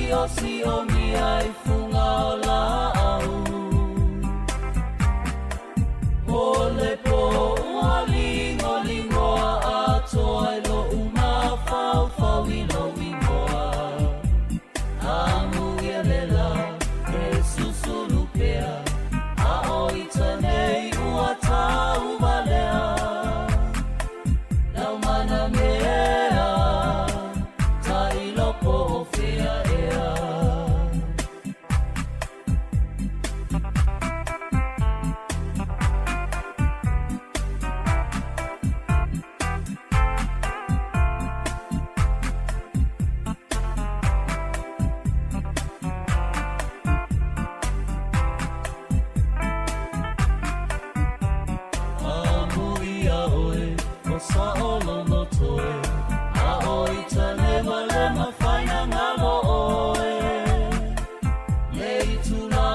siosiomia i fuga o laau. O le po ua ligoligoa atoa i lou mafaufau i lou igoa. Amuia le la e susulu pea, a o ita nei ua tauvalea. Laumana mea, tailo po o fea ea. Amuia oe, o saolono toe, a o ita lewa le mafaina ngalo oe. Le itula,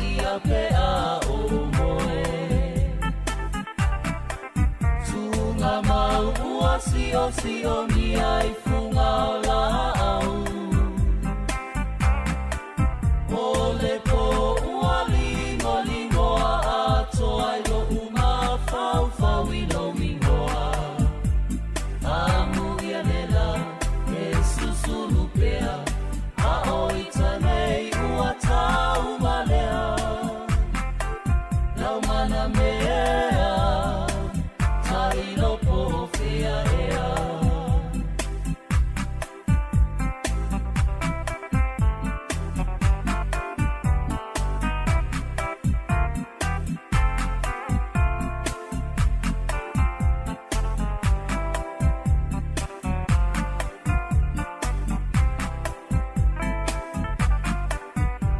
ia pe a o moe. Tunga mau ua siosiomia i fuga o laau. O le po ua ligoligoa atoa i lou mafaufau i lou igoa. Amuia le la e susulu pea, a o ita nei ua tauvalea. Laumana mea, tailo po o fea ea.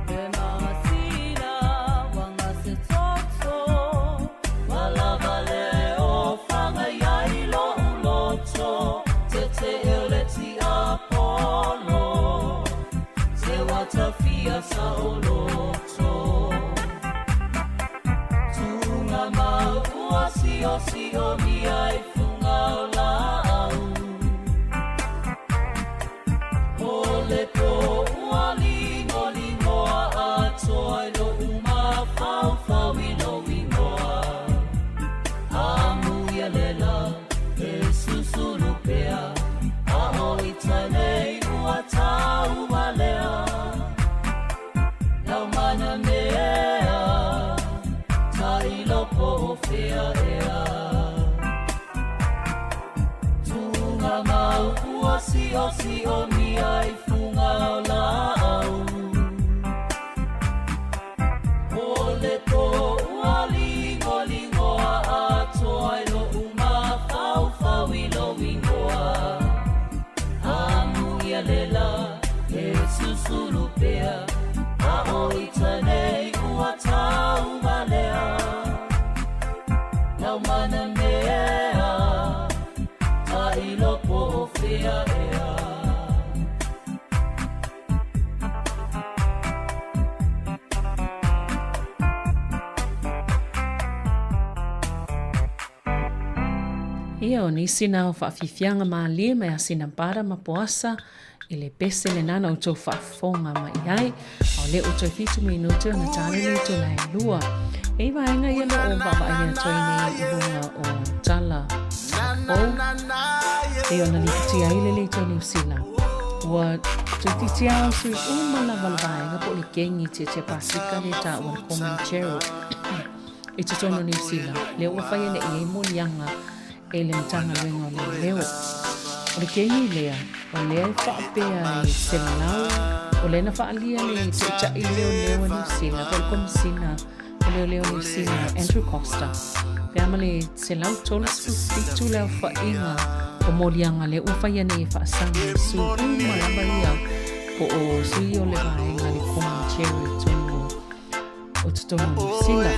Le masina wanga se toto, walava le o fanga iai lo uloto, te te ele ti Apollo, te watafia sa oloto. Tunga mau ua siosiomia i fuga o laau. O le po ua ligoligoa atoa i lou mafaufau i lou igoa. Amuia le la e susulu pea, a o ita nei ua tauvalea. Laumana mea, tailo po o fea ea. Tunga mau ua siosiomia i fuga o laau. O le po ua ligoligoa atoa i lou mafaufau i lou igoa. Amuia le la e susulu pea, a o ita nei ua tauvalea. Laumana mea, tailo po o fea ea. Ia, o nisi na o faafiafiaga malie mai asina para ma poasa i le pese lenā na outou faafofoga mai ai. A o lea ua toe 7 minute ona tali le itula e lua. E i vaega ia lo o vaavaai atu ai nei i luga o tala fou e ona lipotia ai le leitio Niu Sila. Ua toeitiiti lava o sui uma lava o le vaega po o le kengi tiatia pasika le taua le Comanchero i totonu o Niu Sila, lea ua faia nei i ai moliaga e le Matagaluega o Leoleo. O le kengi lea, o lea e faapea e selau, o lea na faaalia le taitai leoleo a Niu Sila po o le Komesina o Leoleo Niu Sila, Andrew Coster, pe a ma le 137 le aofaiga o moliaga lea ua faia nei e faasaga i sui uma lava ia po o sui o le vaega le Comanchero i totonu o totonu o Niu Sila.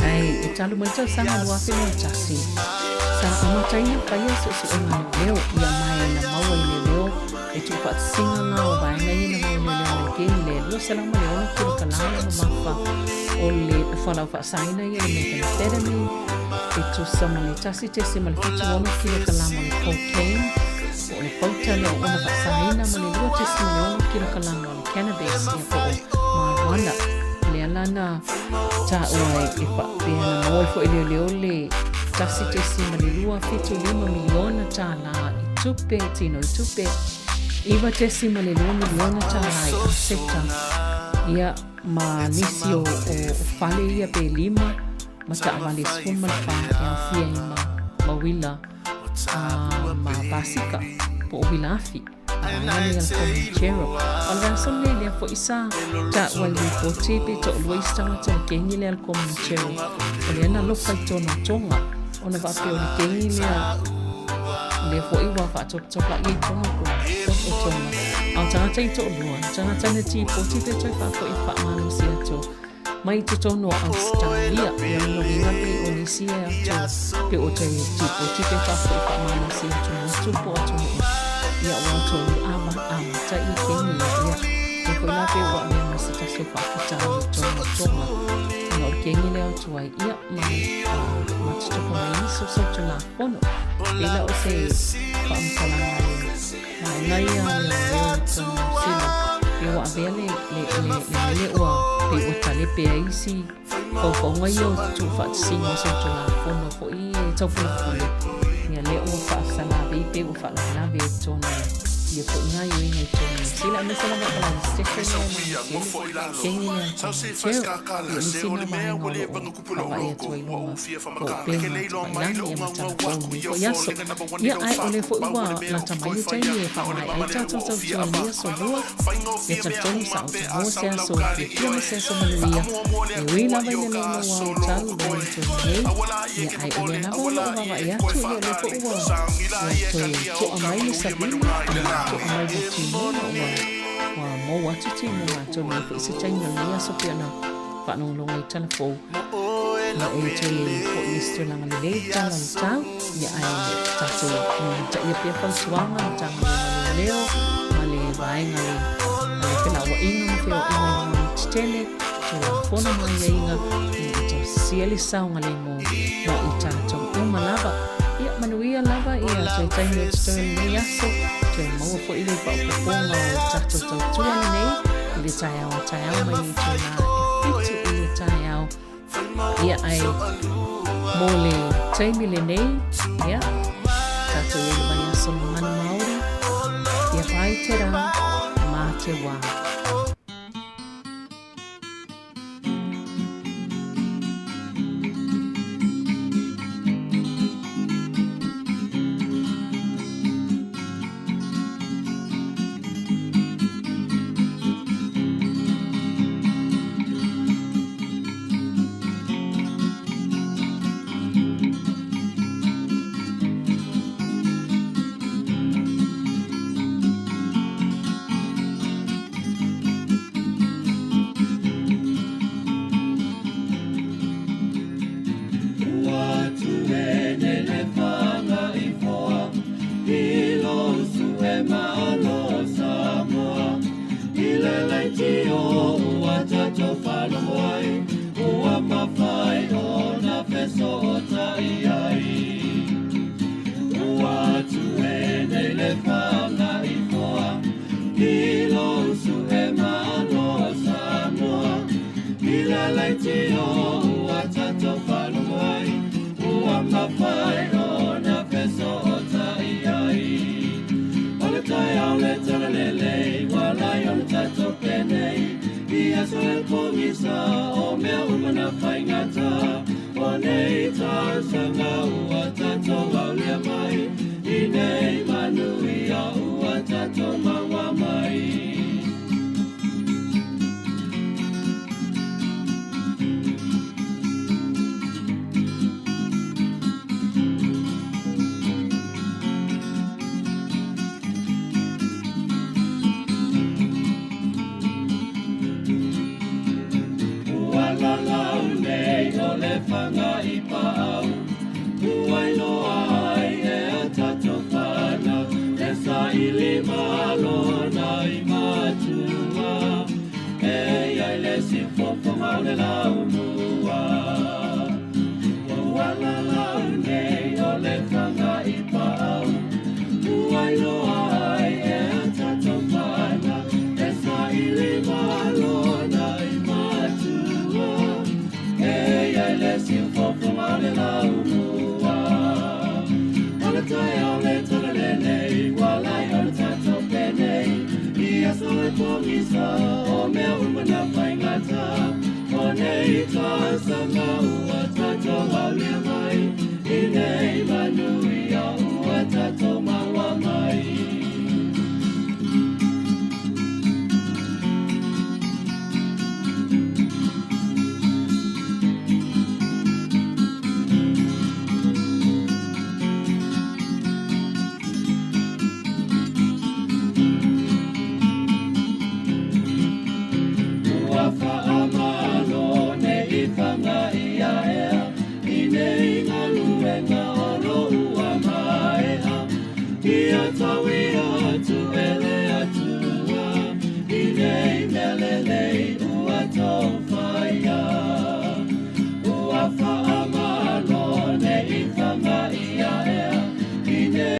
Ai, e talu mai le tausaga 2021, sa amataina faia suesuega leoleo ia mai na maua i leoleo e tuufaatasiga la o vaega ia na maua i leoleo le keni le 206 kilokalama mamafa o le falau faasaina ia le methamphetamine e tusa ma le 1.76 kilokalama o le cocaine po o le pauta lea o ona faasaina ma le 2.6 kilokalama o le cannabis ia po o marijuana. Lea la na taua e faapea na maua ai foi e leoleo le 1.275 miliona tālā i tupe, tino i tupe, 9.2 miliona tālā i aseta, ia ma nisi o, o, o fale ia pe lima ma taavale 14 e aofia ai ma, ma uila a, ma pasika po o uila afi. A vaega nei a le Comanchero. O le vaiaso lenei lea foi sa taua i le lipoti pe toalua isi tagata o le kengi lea a le Comanchero o lea na alofa i tona toga ona faapea o le kengi lea o lea foi ua faatopatopa i ai toga ko o toga. A o tagata i toalua, tagata na tipoti pe toe faafoi e faamalosi atu mai totonu o Ausetalia. Ia lona uiga pei o nisi e atu pe o toe tipoti pe faafoi faamalosi atu motu po o atunuu ia ua toe amata i kengi ia. Ia lea foi la pe ua avea ma se tasi o faafitauli tonu o Tonga ona o le kengi lea o tuai ia ma ma totopa mai nisi o solitulafono. Pei la o se faamatalaga a le vaega ia o leoleo i totonu o Niu Sila pe ua avea le le le le mele ua pei ua talepe ai isi faufauga ia o tuufaatasiga o solitulafono foi e taupulapula ia lea ua faasalavei pe ua faalavelave ai totonu ia foi gaioiga i totonu o Niu Sila aemaise lava o Balawi Station ia ma Niu Sila kengi lea Comanchero ia o nisi na vaega o loo vaavaai atu ai luga o upega tafailagi ia ma talafou i lenei foi aso. Ia ae o lea foi ua lata mai le taimi e faamaea ai tatou tautua i lenei aso lua. Ia talitonu sa outou se aso fiafia ma se aso manuia. E ui lava i le loulou ao tau i Wellington nei, ia ae o lea lava o loo vaavaai atu, ia o lea foi ua ua toe toa mai le savili ma toa mai le timuga ua ua mou atu timuga atonu ai foi se taimi o lenei aso pei ona faalogologo ai talafou ma e toe foi i se tulaga lelei le tala o le tau, ia ae tatou mulimulitaia pea fautuaga a le Matagaluega o Leoleo ma le vaega le a le felauaiga ma feoaiga i luga o le tetele, Tulafono ma aiaiga ina ia tausisia le saogalemu mo i tatou uma lava. Ia manuia lava ia toe taimi o totoe o lenei aso, toe maua foi le faaopoopoga o tatou tautua lenei i le taeao a taeao mai le itulā e 7 i le taeao. Ia ae mo le taimi lenei, ia, tatou i ai le vaiaso Gagana Māori, ia pai te rā, mā te wā. faigata, o mea uma na faigata. O nei tausaga ua tatou aulia mai, i nei manuia ua tatou maua mai. Ua faamalo nei faga ia ea, i nei galuega o lo ua maea. Ia